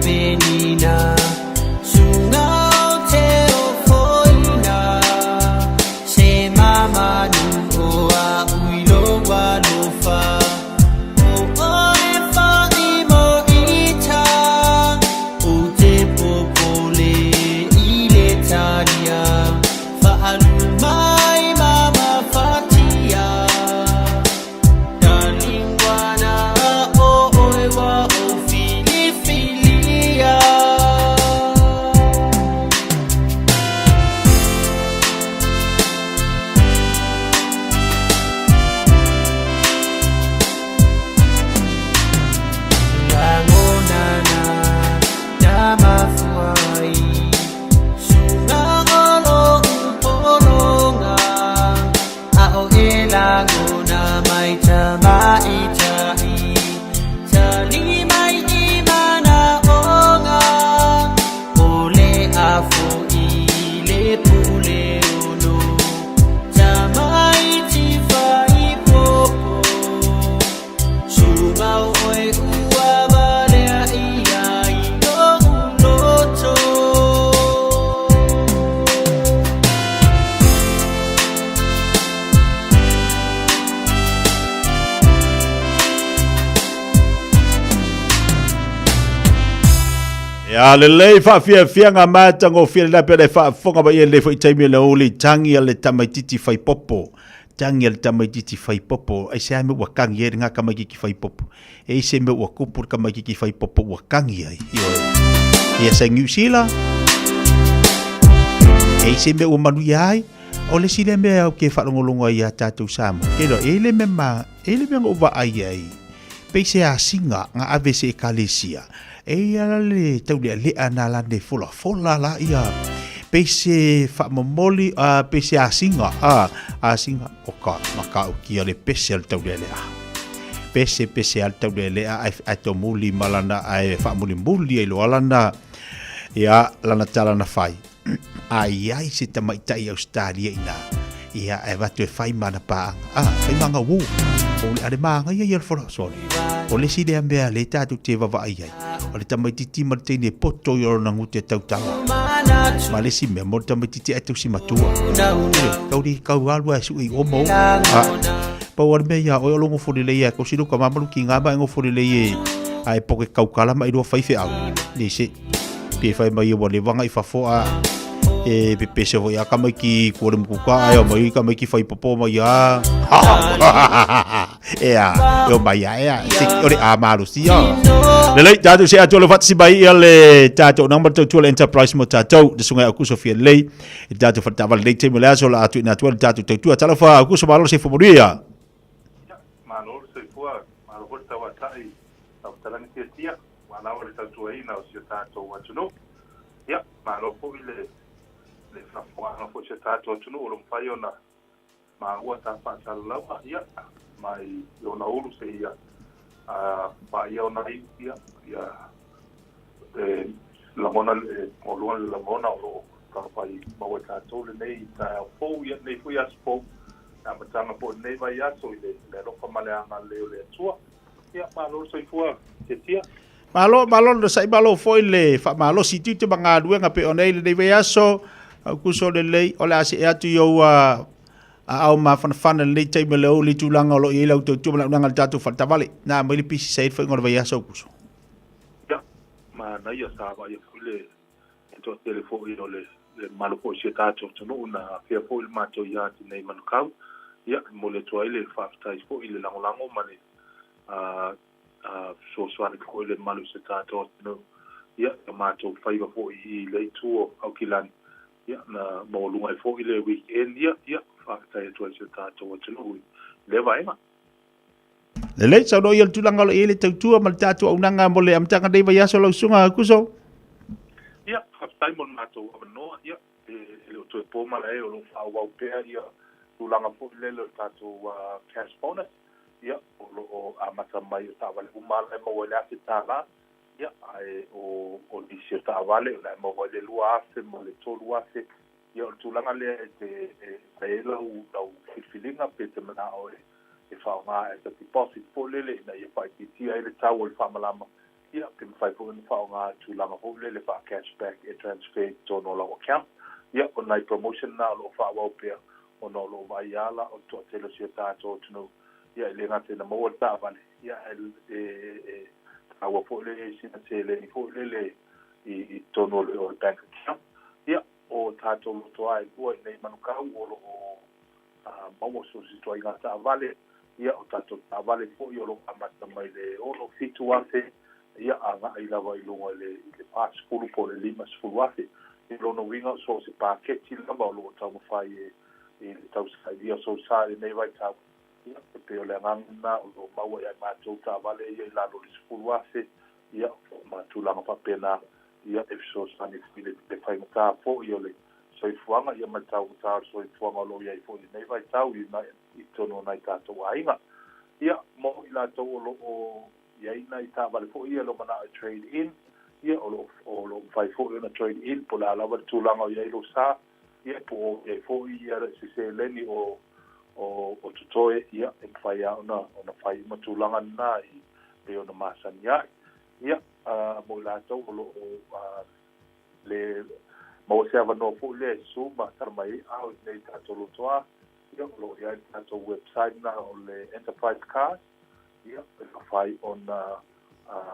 Penina. Ia lelei faafiafiaga matagofie lena pe le faafofoga mai i lenei foi taimi o le aoauli tagi a le tamaititi fai popo. Tagi a le tamaititi fai popo. Aisea mea ua kagi ai lena tamaititi fai popo? E i se mea ua tupu le tamaititi fai popo ua kagi ai. Ioe. Ia sa i Niu Sila. E i se mea ua manuia ai. O le isi lea mea ou te faalogologo ai ia tatou Samoa, ke iloa, e i le mea ma, e i le mea na ou vaai ai, pei se asiga na ave e se ekalesia, e i ai la le taulealea na la ne folafola la ia, pei se faamomoli, a, pei se asiga, a, asiga, o ka, matautia le pese a le taulealea. Pese, pese a le taulealea, ae, ae tomuli ma lana, ae faamulimuli ai loa lana, ia, lana tala na fai. A i ai se tamaitai Ausetalia inā, ia, e avatu e fai ma ana pāaga. A, fai ma ana uō. O le, a le mānaia ia o le fola, sorry. O le isi lea mea lea tatou te vaavaai ai, o le tamaitiiti ma le teine e poto i lona gute tautala. Ma le isi mea, mo le tamaitiiti ae tausi matua. Ioe, tau le kau alu ae sue i omo. A, pau o le mea ia oe o lou nofo lelei ai, tausi lou tama ma lou tiga ma e nofo lelei e, a e poke kaukala ma ilua faifeau. Nei se, Pe fai mai ua leva ngai fafo a e pepese foi a tamaiti kua le mukuka ae o mai tamaiti fai popo mai a ea e o mai a ea se o le a malosi a lelei tatou se atu le faatasi mai ia le tatou namba tautua le enterprise mo tatou le susuga ia Aukuso Fialelei i le tatou faletaavale lelei taimi o le aso o le a tuuina atu ai le tatou tautua talofa Aukuso malo le soifua manuia. Malo le soifua, malo foi le tauatai lau fetalaiga Tiatia, ua lawa le tautuaina o si o tatou atunuu. Ia, malo foi le le faafofogaaga foi i si o tatou atunuu o lo o mafai ona maua ta faasalalauga, ia, mai i ona ulu seia paia ona iu, ia, ia e lagona e maualuga le lagona o lo o taumafai maua e tatou lenei taeao fou, ia, lenei foi aso fou, le amataga foi o lenei vaiaso i le alofa ma le agalelei o le Atua. Ia, malo le soifua, Tiatia. Malo, malo le onosai, malo foi le faamalosi i tiute ma galuega pei ona i ai lenei vaiaso. Aukuso lelei, o le a see atu i ou aao mafanafana i lenei taimi o le aoauli i tulaga o lo o i ai lau tautua ma le auaunaga i le tatou faletaavale. Na aumai le pisi sa i ai le faiga o le vaiaso, Aukuso. Ia, manaia, sa vaaia foi le toatele foi o le mamalu foi o si o tatou atunuu na afea foi le matou iā nei Manukau. Ia, e momoli atu ai le faafetai foi i le lagolago ma le fesoasoani foi i le mamalu o si o tatou atunuu. Ia, i o matou faiva foi i le itu o Aukilani, ia, na maualuga ai foi le weekend, ia, ia, faafetai atu ai i si o tatou atunuu i lea vaega. Lelei, saunoa ia le tulaga o lo o i ai le tautua ma le tatou auaunaga mo le amataga o lenei vaiaso lau susuga Kuso. Ia, faafetai mo le matou avanoa, ia, e le o toe po malae o lo o faaauau pea ia tulaga foi lele o le tatou cash bonus, ia, o lo o amata mai o taavale uma lava la e maua i le $1,000, ia, ae o nisi o taavale o la e maua i le $2,000 ma le $3,000, Ia, o le tulaga lea e te e fai ai lau lau filifiliga pe te manao e e faaaoga as a deposit foi lele ina ia faaitiitia ai le tau o le faamalama, ia, pe mafai foi ona faaaoga i tulaga foi lele faa-cash back e transfer i totonu o lau account. Ia, o nai promotion na o lo o faaauau pea ona o lo o vaaia lava o le toatele o si o tatou atunuu, ia, e le gata ina maua le taavale, ia, ae e e taua foi le sina seleni foi lele i i totonu o le bank account. Ia, o tatou lotoa e lua i nei Manukau o lo o maua so o se ituaiga taavale, ia, o tatou taavale foi o lo o amata mai le 6, 7 afe, ia, agai lava i luga i le 40 po o le 50 afe. I lona uiga, so o se paketi lava o lo o taumafai e i le tausailia o Sousa i lenei vaitau, ia, e pei o le agaga lena o lo o maua i a matou taavale ia i lalo o le 10 afe, ia, ma tulaga faapena. Ia, e fesoasoani foi i le faigata foi o le soifuaga, ia ma le taugata o le soifuaga o lo o i ai foi i lenei vaitau i i totonu o nai tatou aiga. Ia, mo i latou o lo o i ai nai taavale foi ia o lo o manao e trade in, ia, o lo o lo o mafai foi ona trade in po o le a lava le tulaga o i ai lou sa, ia, po o i ai foi ia se seleni o o o totoe, ia, e mafai lava ona ona fai uma tulaga na i pei ona masani ai. Ia, mo i latou o lo o le maua se avanoa foi lea e susu ma tala mai ai ao i nei tatou lotoa, ia, o lo o i ai le tatou website na o le Enterprise Cars, ia, e mafai ona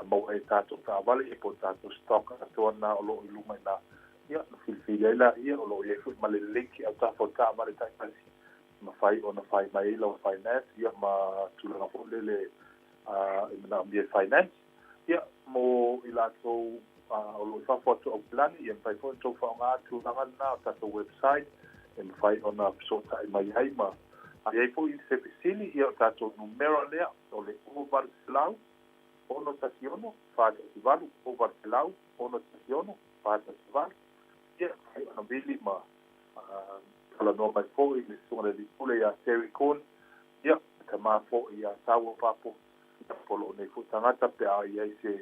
maua ai tatou taavale ia po o tatou stock atoa lena o lo o i luga i ina, ia, ona filifili ai laia, o lo o i ai foi ma le link i autafa o taavale taitasi e mafai ona fai mai ai lau finance, ia ma tulaga foi lele e manaomia e finance. Ia, mo i latou o lo o i fafo atu o Aukilani, ia mafai foi ona outou faaaoga tulaga lena o tatou website e mafai ona fesootai mai ai ma a i ai foi se fesili, ia o tatou numera lea o le 0800 616 418, 0800 616 418, ia mafai ona vili ma talanoa mai foi i le Susuga i le Alii Pule ia Terry Kuhn, ia le tama foi ia Saua Papo, ia po o lou nei foi tagata pe a i ai se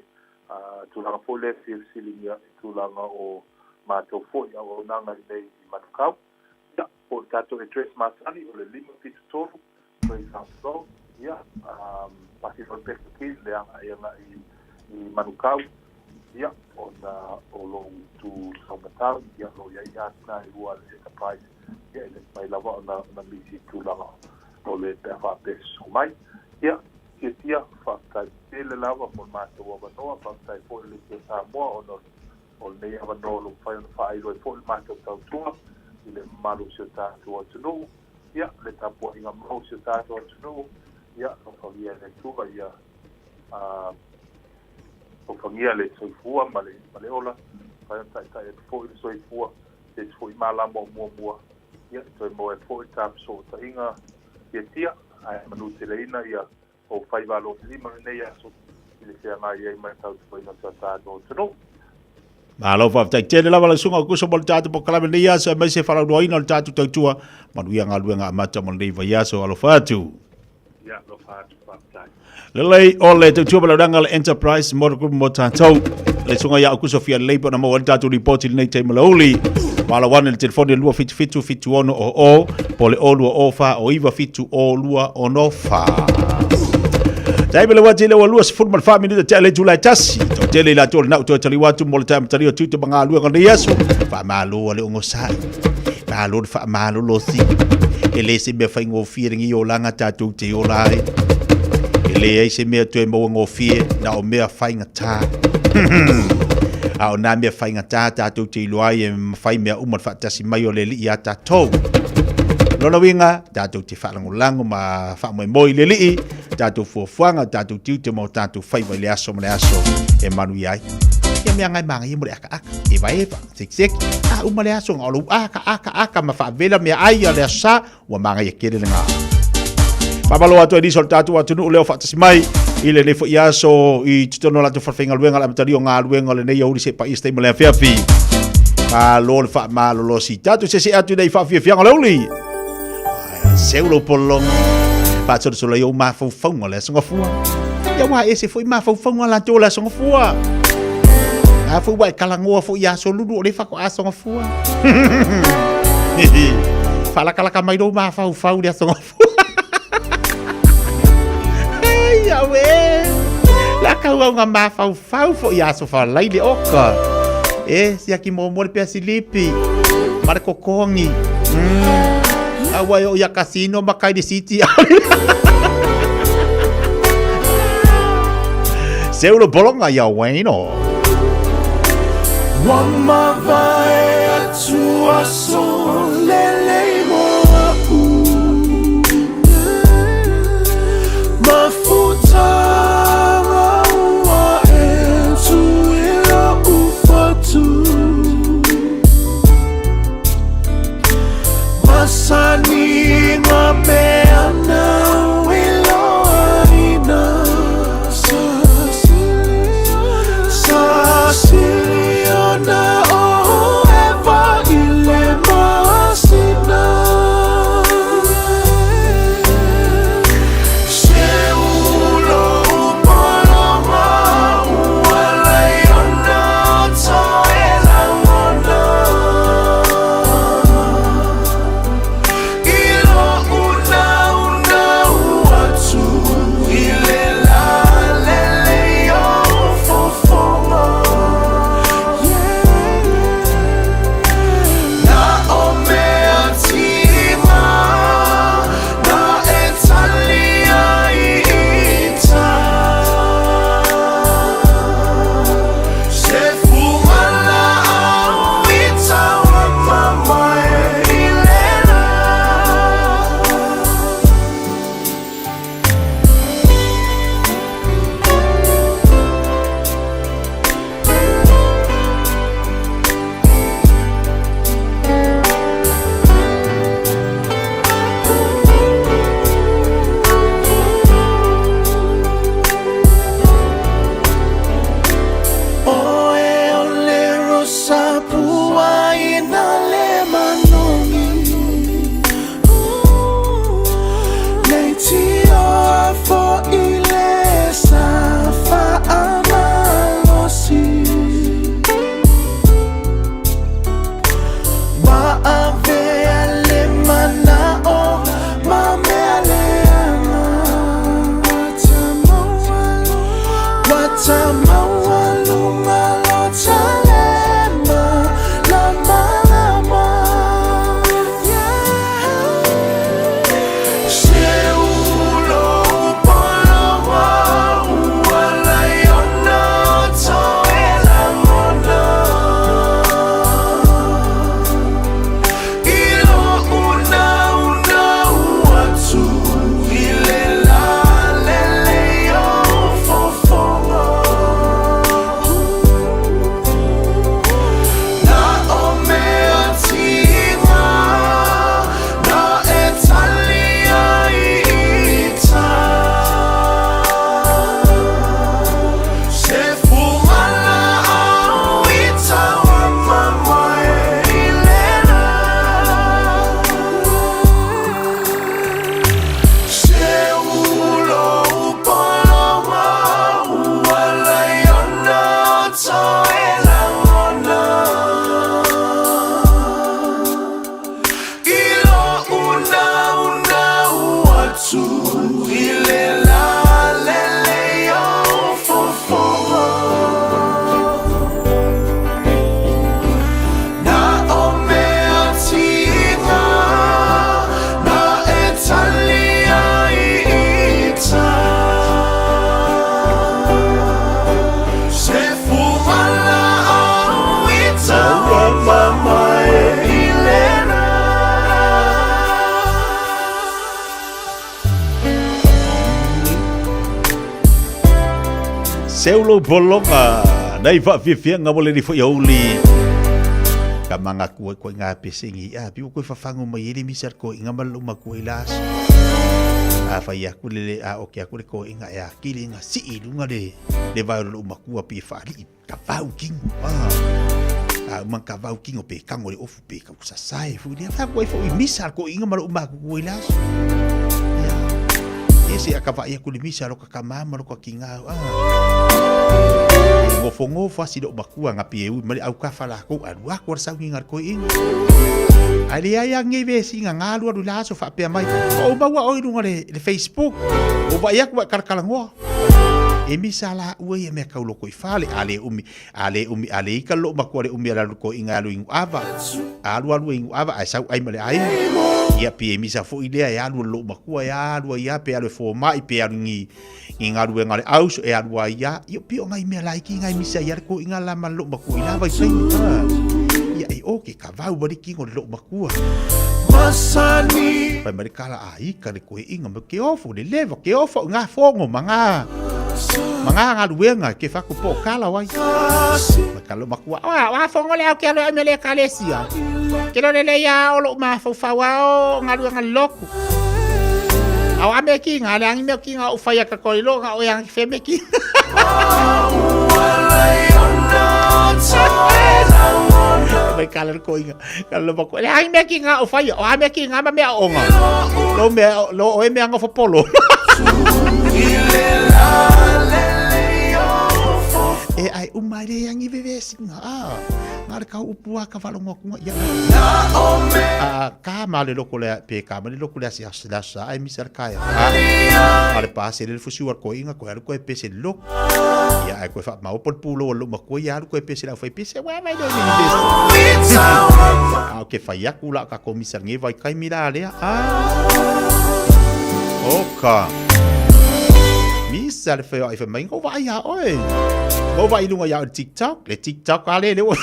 tulaga foi lea e fia fesiligia i tulaga o matou foi auaunaga i nei i Manukau. Ia, po o le tatou address masani o le 573 Greyhound Road, ia, pasi loa le pepa ki le agai agai i Manukau, ia, ona o lou itu saumatau, ia, o lo o i ai atinae e lua a le Enterprise, ia, e le mafai lava ona ona misi i tulaga o le pe a faapea e susu mai. Ia, Tiatia, faafetai tele lava mo le matou avanoa, faafetai foi i le Leitio Samoa ona o lenei avanoa o lo o mafai ona faailo ai foi le matou tautua i le mamalu o si o tatou atunuu. Ia, le tapuaiga mau o si o tatou atunuu, ia, alofagia e le Atua ia alofagia le soifua ma le, ma le ola, mafai ona taitai atu foi le soifua, se isi foi malama o muamua, ia, e toe maua ai foi le ta fesootaiga tiatia, ae manuteleina ia ou faiva aloilima i lenei aso i le feagai ai ma le tautuaina o si o tatou atunuu. Malo faafetai tele lava lau susuga Aukuso mo le tatou polokalame i lenei aso aemaise faalauiloaina o le tatou tautua. Manuia galuega amata mo lenei vaiaso. Alofa atu. Ia, alofa atu, faafetai. Lelei o le tautua ma le auaunaga a le Enterprise Motor Group mo tatou. Le susuga ia Aukuso Fialelei pe ona maua ai le tatou lipoti i lenei taimi o le aoauli. Valaau ane i le telefoni e 277 7600 po o le 020 409 70 264. Taimi le wati le ua 24 minute te le itula e tasi. Toatele i latou o lena ua toe taliu atu mo le tae amatalia o tiute ma galuega o lenei aso. Faamalo a le ogosai. Malo le faamalolosi. E le se mea faigofie lenei olaga tatou te ola ai. E leai se mea toe maua gofie na o mea faigata. A o nā mea faigata tatou te iloa ai e mafai mea uma le faatasi mai o le Alii iā tatou. Lona uiga, tatou te faalagolago ma faamoemoe i le Alii, tatou fuafuaga, tatou tiute ma o tatou faiva i le aso ma le aso e manuia ai. Ia mea ngai magaia mo le akaaka, evaeva, sekiseki, a uma le aso, o lou aka, aka, aka ma faavela mea ai a le aso sa, ua magaia tele lena. Faamalo atu ai nisi o le tatou atunuu lea o faatasi mai i lenei foi aso i totonu o latou falefaigaluega le amatalia o galuega o lenei aoauli seia paia se taimi o le afiafi. Malo le faamalolosi. Tatou sese'e atu nei i faafiafiaga o le aoauli. Ai, seu lou polologo. Faasolosolo ai ou mafaufauga o le Aso Gafua. Ia ua ese foi mafaufauga latou o le Aso Gafua. A foi ua e talanoa foi ia Aso Lulu o lea faatoa Aso Gafua. Faalakalaka mai lou mafaufau i le Aso Gafua. Ai, auē. La kau au ngā mafaufau foi ia Aso Faraile oka. E, siaki muamua le pea silipi. Ma le kokogi. Aua e oo ia Casino ma Kaili City. Seu lo bolonga ia Wayne o. Ua mavae atu aso lelei mo a'u Mafutaga ua e tu i lo'u fatu Masani ngā mea nāu i loaina Sa sili ona o Eva i le masina. Seu lou pologa nei faafiafiaga mo lenei foi aoauli. Ka mangaku ai koe ngā pesengi a piu koe whawhango mai e le misa le koinga ma le lou makua i la aso. A whai aku le le a oke aku le koinga e a kile nga sii i lunga le le vae o le lou makua pi e whaalii ka vau kingo. A uma ka vau kingo pe kango le ofu pe ka sasae fo lea fa koe fo i misa le koinga ma lou makua i la aso. Ia. E se a ka vai aku le misa lo ka kamā ma lo ka kinga au. E ngofongofo asi lou makua ngapi e ui ma le aukafa lakou alu aku a le saugiga a le koeina. Ae leai a ngei vesiga nga alualu i la aso faapea mai, Ua ou maua oe i luga o le Facebook, ua ou vaai atu ua e kalakalanoa. E misa laua ia mea kau loko i fale, a le umi, a le umi, a le ika lou makua le umi e alu alu i le koeina e alu i Nuʻava. Alu alu e Nuʻava ae sau ai ma le aiga. Ia pi e misa foi lea e alu e lou makua e alu ai a pe alu e fomai pe alu i ni i galuega le auso e alu ai ia, ia pio ngai mea laiki ngai misa ia le ko inga la ma lo makua i la vai taimi. Ia e o ke ka vau wali kingo le lo makua. Masani. Pai mai le kala a ika le koe inga me ke ofo le leva ke ofo ngā fongo ma ngā ma ngā galuega ke whaku po kala wai. Ma ka lo makua, oa, oa fongo le au ke alo ai me le kalesia. Ke lo le le ia o lo mafaufau a o galuega loku. Ao a me ki ngā le angi mea ki ngā o whai a ka kore lo ngā o e angi whe me ki. Mai kala le koinga. Kala lo mako. Le angi mea ki ngā o whai o a mea ki ngā ma mea o ngā. Lo mea lo o e mea ngā fopolo. E ai umai le angi vevesi ngā. Ngā le kau upu a ka whalongo aku ngā. A ka ma le loko lea pe ka ma le loko lea si as la sa ai misa le kaea. A le pa se le fusi war ko inga ko alu ko e pese le loko. Ia ai ko fa ma opo le pulo lo ma ko ia alu ko e pese la fai pese wa mai le ni pese. A ke fai aku la ka ko misa nge vai kai mi la lea. A. Oka. Misa le fai ai fai mai ngo vai ia oi. Ngo vai lunga ia o TikTok. Le TikTok a le le o.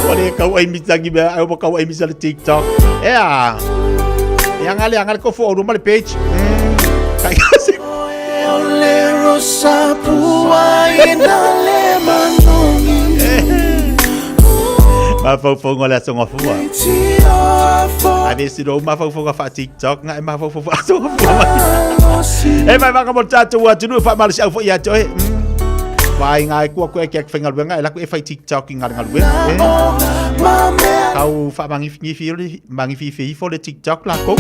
Ua le kau ai misa ki mea, ai ua kau ai misa le TikTok. Ea. Ea ngale, ngale ko fo ma le page. Kai kasi. Mafaufauga o le aso gafua. Ave si lou mafaufauga faa-TikTok nga e mafaufau aso gafua mai. E mai vaka mo le tatou atunuu e faamalosiau foi ia te oe. Vaaiga ai kua koe ke ake faigaluega e laku e fai TikTok i ngale-galuega. Kau faamangifigifi mangififi ifo le TikTok lakou.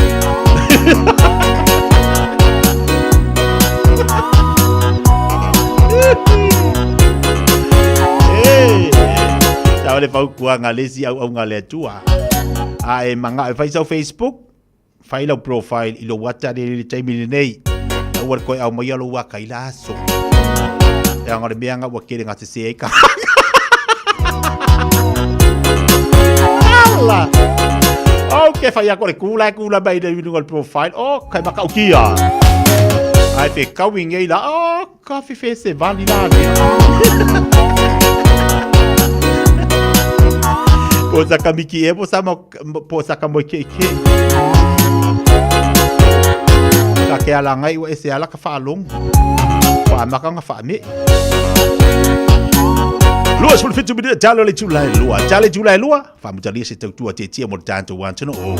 Hey, tau le fautuaga le isi auauga a le Atua. A e mangao e fai sau Facebook, fai lau profile i lou ata le le taimi lenei. Aua le koe aumaia lou aka i la aso. E anga le mea nga ua kele ngā sese ai ka. Ala! Oh, ke whai ako le kula e kula mai le lunga le profile. Oh, kai makaukia. Ai fe kawi ngei la. Oh, ka whiwhe se vali la ne. Po sa kamiki e, po sa mo, po sa ka moi ke ke. Ka ke ala ngai ua e se ala ka whaalongo. Wa amaka nga whaame. 27 minute talo le tula e lua. Tale tula e lua. Whamutalia se tautua te tia mo le tātou wātuna o.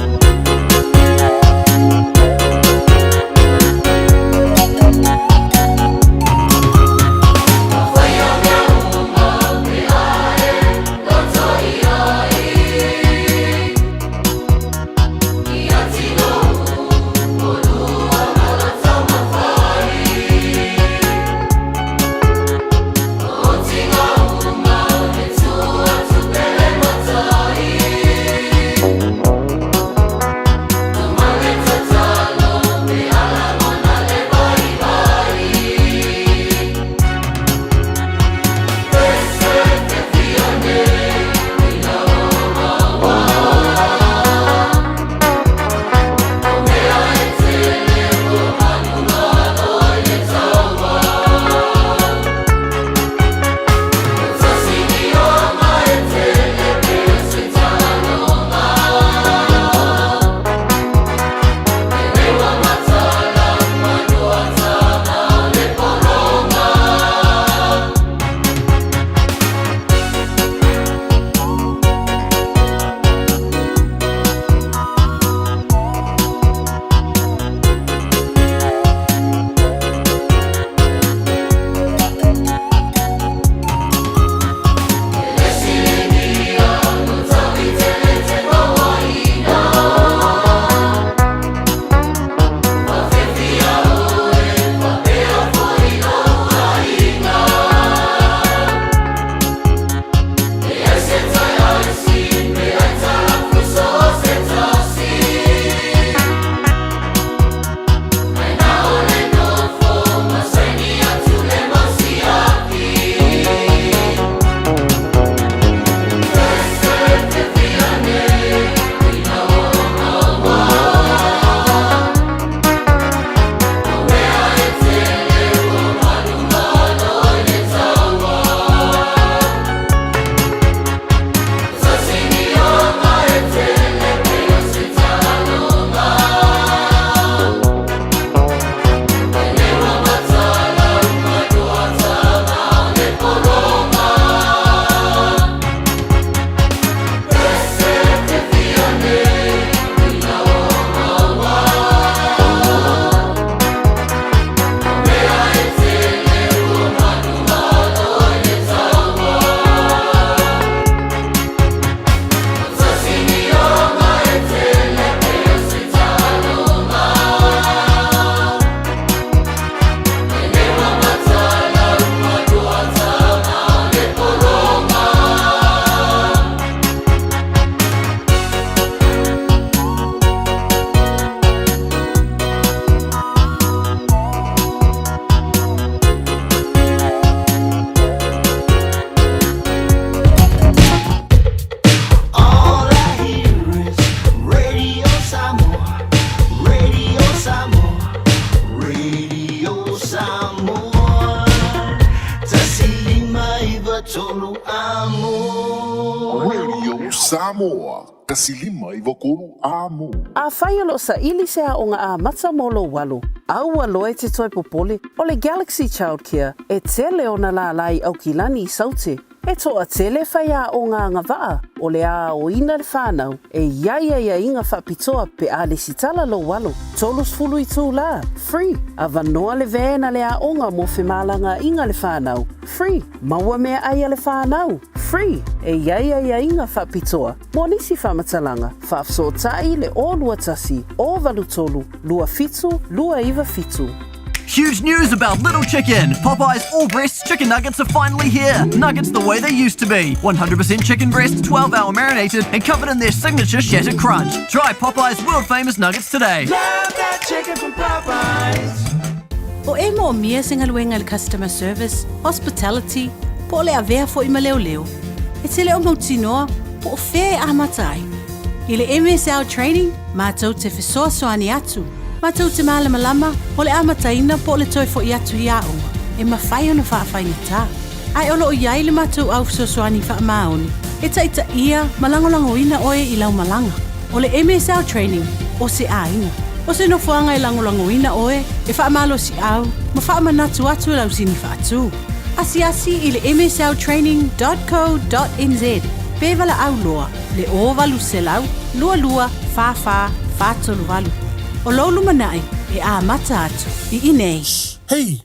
Tolu Amo. Radio Samoa, 159 Amo. Afai o lo o saili se aoga amata mo lou alo, aua loa e te toe popole, o le Galaxy Childcare e tele ona lālā i Aukilani i Saute. E toatele faiaoga agavaa o le a aoina le fanau e i ai aiaiga faapitoa pe a lesitala lou alo, 30 itulā, free, avanoa le van a le aoga mo femalagaaiga le fanau, free, maua meaai a le fanau, free, e i ai aiaiga faapitoa mo nisi faamatalaga, faafesootai le 021 083 27 297. Huge news about Little Chicken! Popeye's all breasts chicken nuggets are finally here! Nuggets the way they used to be. 100% chicken breast, 12 hour marinated, and covered in their signature shattered crunch. Try Popeye's world famous nuggets today. Love that chicken from Popeyes. O e moomia se galuega i le customer service, hospitality, po o le avea foi ma leoleo. E te le o mautinoa po o fea e amata ai. I le MSL Training, matou te fesoasoani atu, matou te malamalama o le amataina po o le toe fo'i atu i aoga e mafai ona faafaigata. Ae o lo o i ai le matou au fesoasoani faamaoni e taitaia ma lagolagoina oe i lau malaga. O le MSL Training, o se aiga. O se nofoaga e lagolagoina oe, e faamalosiau ma faamanatu atu i lau sini faatu. Asiasi i le msltraining dot co dot nz pe valaau loa le 0800 22 44 438. O lou lumanai e amata atu i inei. Hei!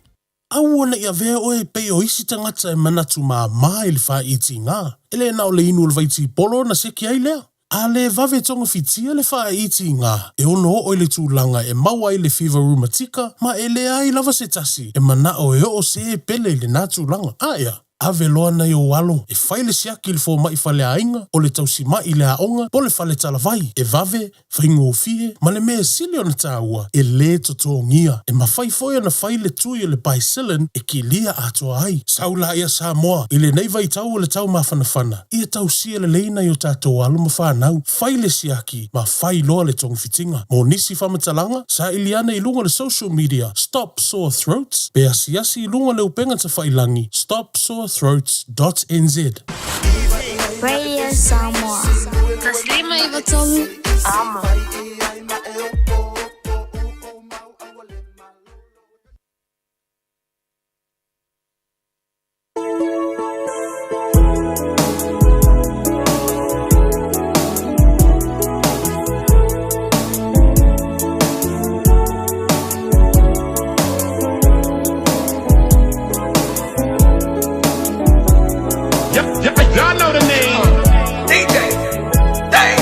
Aua ne i avea oe e pei o isi tagata e manatu māmā i le fāiitiga. E le na o le inu o le vaitipolo ona seki ai lea. A le vave togafitia le fāiitiga, e ono oo i le tulaga e maua ai le fiva rumatika ma e leai lava se tasi e manao e oo se pele i lenā tulaga. Aea, ave loa nai ou alo e fai le siaki i le fomai faleaiga, o le tausima'i i le aoga po o le fale talavai, e vave, faigofie, ma le mea sili ona taua, e lē totogia. E mafai foi ona fai le tui o le Bicillin e kilia atoa ai. Sau laia Samoa, i lenei vaitau o le tau mafanafana, ia tausia lelei nai o tatou alo ma fanau, fai le siaki ma fai loa le togafitiga. Mo nisi faamatalaga, saili ane i luga o le social media Stop Sore Throats pe asiasi i luga o le upega tafailangi stopsorethroats dot nz. Radio Samoa. 153 Amo. Y'all know the name. DJ Dang.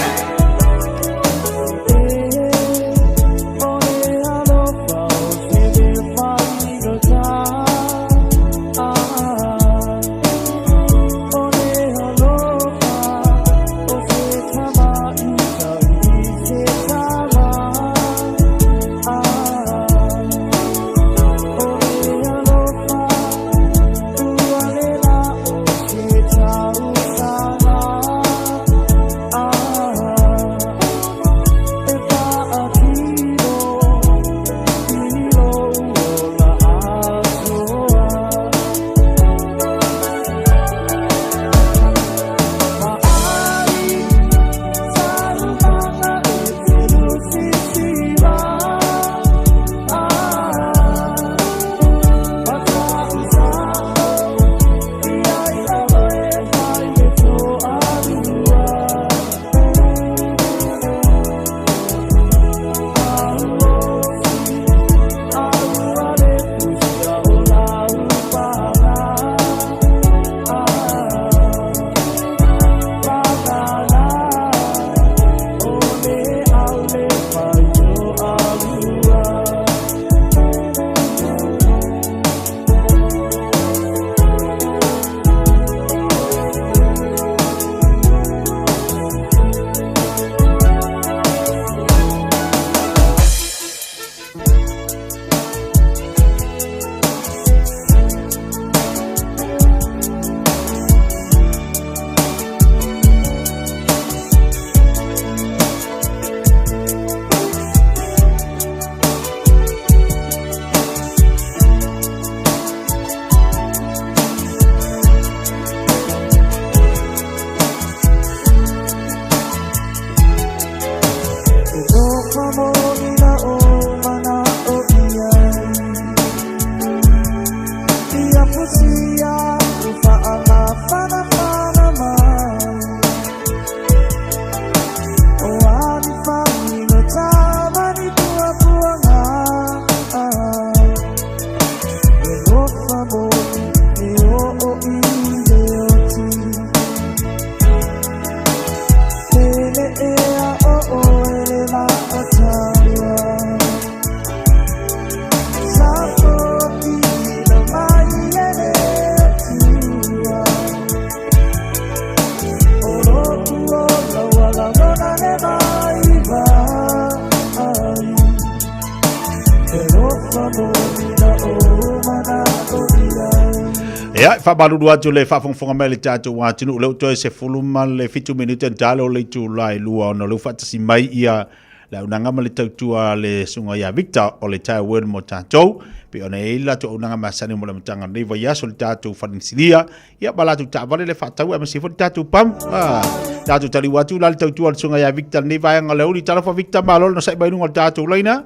Ia, e faamalulu atu le faafogafoga mai le tatou atunuu, lea ua toe 17 minute na talo le itula e 2 ona o lea ua faatasi mai ia le auaunaga ma le tautua a le susuga ia Victor o le Tire Word mo tatou, pei ona i ai le latou auaunaga masani mo le amataga o lenei vaiaso i le tatou falegenisilia, ia ma latou taavale le faatau aemaise foi le tatou pamu. Ah, tatou taliu atu la le tautua a le susuga ia Victor lenei vaega o le aoauli. Talofa Victor, malo le onosai mai luga o le tatou laina.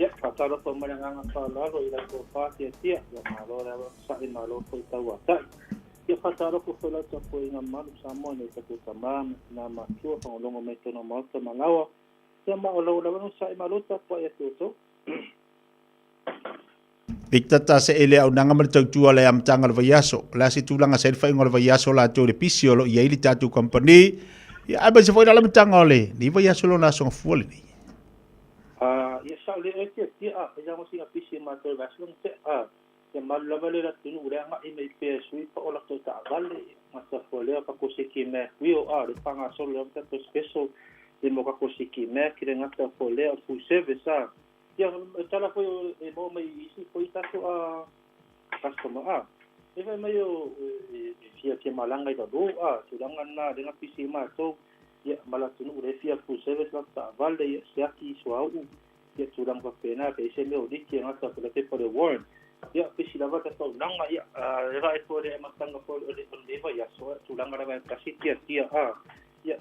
Ia, faatalofa mai le agaga faaaloalo i lau tofa tiatia, ia malo le onosai, malo foi tauatai. Ia faatalofa foi lau tapuaiga mamalu Samoa i nai tatou tama ma tina matutua fagologo mai totonu o maota ma laoa. Ia ma o lau lava onosai malo tapuai atu outou. Victor ta se ele auaunaga ma le tautua le amataga o le vaiaso. O le a se tulaga sa i le faaiuga o le vaiaso latou i le pisi o lo o i ai le tatou company. Ia aemaise foi la le amataga o lenei vaiaso lona aso gafua lenei. Ia sao le oe tiatia a, pei lava sina pisi e matou i le vaiaso lona tea a. Ia malu lava le atunuu le agai mai pea e sui pa o latou taavale gata fua lea kako siki mac wheel a le faagasolo lava tatou special i mo kako siki mac le gata fua lea o le full service a. Ia e tala foi e maua mai i isi foi tatou a customer a. E fai mai o e fia fia malaga i lalo a tulaga na le pisi matou ia ma le atunuu le fia full service latou taavale ia siaki suauu ia tulaga faapena pe i ai se mea o liki e gata po o le pepa o le warrant. Ia pisi lava tatou auaunaga ia e vaai foi i le amataga foi o lenei vaiaso ia tulaga lava e tasi tiatia a ia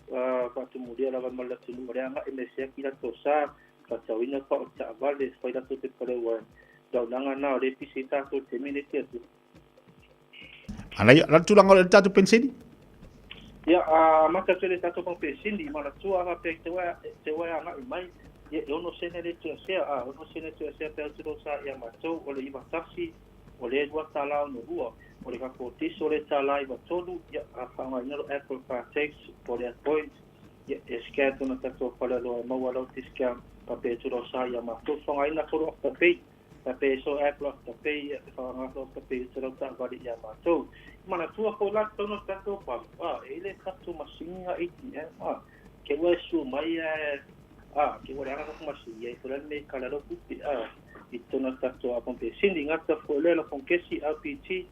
faatumulia lava ma le atunuu o le agai mai siaki latou sa faatauina pa o le taavale fai latou pepa o le warrant. Le auaunaga na o lea e pisi ai tatou i le taimi lenei tiatia. Ana ia, la tulaga o le tatou penseni? Ia, a amata atu i le tatou paupesini, manatua a faapea i te wā, te wā e agai mai, ia, e ono sene le tuasea, a, ono sene tuasea pe au sa ia matou, o le 91, o le $2.62, o le kako tiso le tala 93, ia, a faaaogaina lo Apple Car Tax, po o le Point, ia, e scan tona tatou faleoloa e maua lau discount, faapea e tula sa ia matou, faaaogaina tolu Afterpay, Pei so Apple Afterpay ia te whakangaso Afterpay i te rau taavale i a matou. Manatua foi la tonu tatou pamu, a, e ile tatou masini nga ATM, a, ke ua e sua mai e, a, ke ua leaga tatou masini, ia i fole me kala lau pupe, a, i tona tatou a pompe sini, ngata foi le la pongkesi RPG,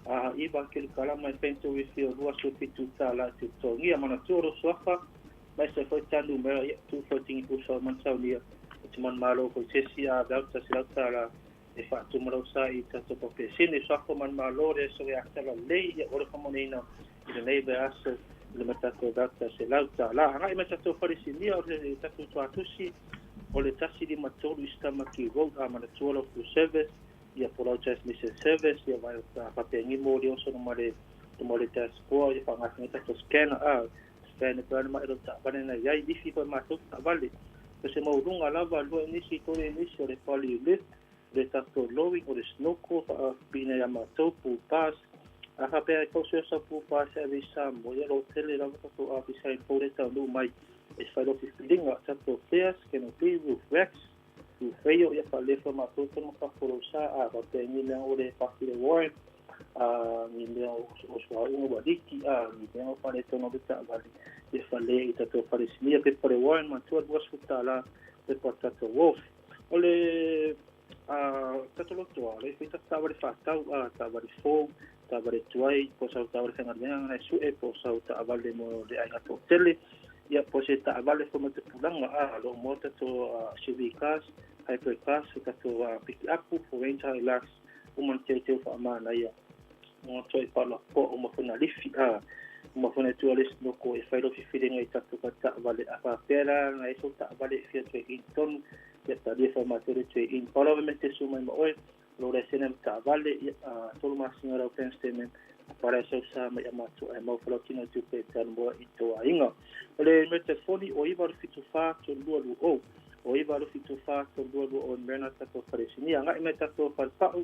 a, i ba kelu kalama e pento wifi o lua su fitu ta la te tongia, manatua ro suafa, mai se foi tanu mea ia tu foi tingi pusa o mansaunia o te man malo foi sesi a vau ta se lauta la e faatumalau sa i tatou papesini suafa man malo le so ia tala lei ia ore famoneina i lenei vaiaso i le matatou vau ta se lauta la agai mai tatou falesinia o le tatou tuatusi o le 153 i Stamaki Road a manatua lau full service ia po lau transmission service ia vai o ta faapea mo le oso no male no male dashboard ia whaangatinga tatou scanner a Scan pe ana mai lo taavale na iai lifi foi matou taavale. O se maualuga lava lua inisi tolu inisi o le pali lift, o le tatou lowing, o le snorkel faapipina ia matou pool pass. A faapea e tau seo pool pass e ave i Samoa, ia lo tele lava tatou office ai fou le taunuu mai e fai lo fifiliga tatou flares, canopy, roof racks, roof rail ia faalefa matou tonu fafolou sa a faapea ni mea o le paki le warrant a ni mea o suauu ua liki a ni mea o faaletonu o le taavale e fale i tatou falesinia pepa le warrant matua $20 pepa tatou wolf o le a tatou lotoa le fai tatou taavale faatau a taavale fou taavale tuai po sau taavale faigaluega na e su'e po sau taavale mo le aiga toatele ia po se taavale foi ma te pulaga a lo mo tatou SUV cars hybrid cars tatou pick up for range Hilux uma na teuteu faamanaia mo toi pala po uma foi na lifi a uma foi na tua le noko e fai lo fifiliga i tatou ka taavale a faapea la na e so taavale e fia toe in tonu ia talia fa matou le toe in pala me te su mai ma oe. Lou laisene ma taavale, ia, 3 masina lau bank statement, a pala e sau sa mai ia matou ae maua falautino i tupe e te alu moa i tou aiga. O le numera telefoni o 9 2 74 3220, o 9 2 74 3220 e mea na tatou falesinia. Agai mai tatou falepau,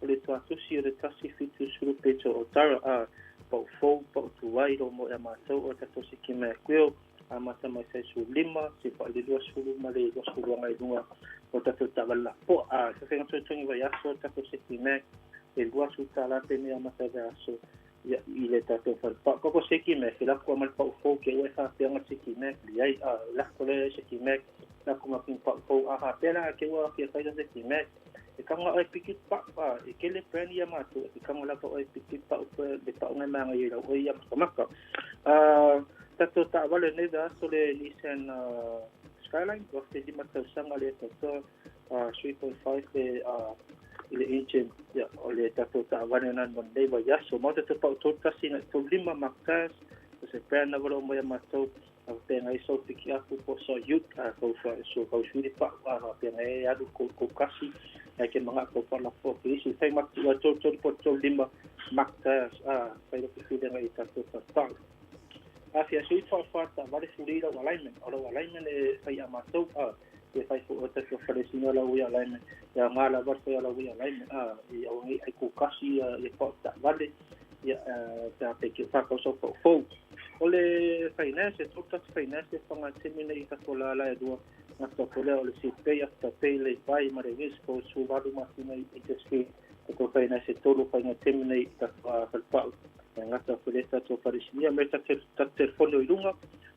o le tuatusi o le 170 peto o tara a pau fou, pau tuai lo mo ia matou o tatou sikima e kueo amata mai sai su lima se pa le 20 ma le 20 agai i luga o tatou taavale lapoa. A se faiga togitogi vaiaso tatou sikima e $20 pe mea amata vaiaso ia i le tatou falepau. Koko sikima e lako ma le pau fou ke ua e faapea sikima liai a lako le sikima lako ma pin pau fou a faapea la ke ua fia fai sikima e kanga oi piki pa pa e kele brand ia matou e kanga lava oi piki pa le pa ngai manga i lau oi ia makamaka. A tatou taavale nei vaiaso le Nissan Skyline ua 5 tausaga le tautoa 3.5 le i le engine ia o le tatou taavale na mo nei vaiaso. Ma tatou pau 31 na 35 Mark Tires o se brand na valo mo ia matou a faapea ai sau piki apu po so ute a kau fa so kau sui pa a faapea ai alu ko ko kasi ai ke manga ko pa la fo ke isi fai mat wa tolu tolu po 35 Mark Tires a fai lo fi le ngai tatou pa pa a fia sui fa fa ta vale furi lau alignment o lau alignment e fai a matou a e fai fo o tatou fale sino lau ia alignment ia ngā la var fai lau ia alignment a i au ngai ai ko kasi ia pa ta vale ia ta pe ke fa kau so fo o le finance e tolu finance e whanga temi nei i tatou lala e lua ngata ko lea o le Sipay Afterpay le pai ma le Wisco su valu masina i interest free tatou finance e tolu whanga temi nei i tatou falepau e ngata ko le tatou falesinia me ta telefoni o i luga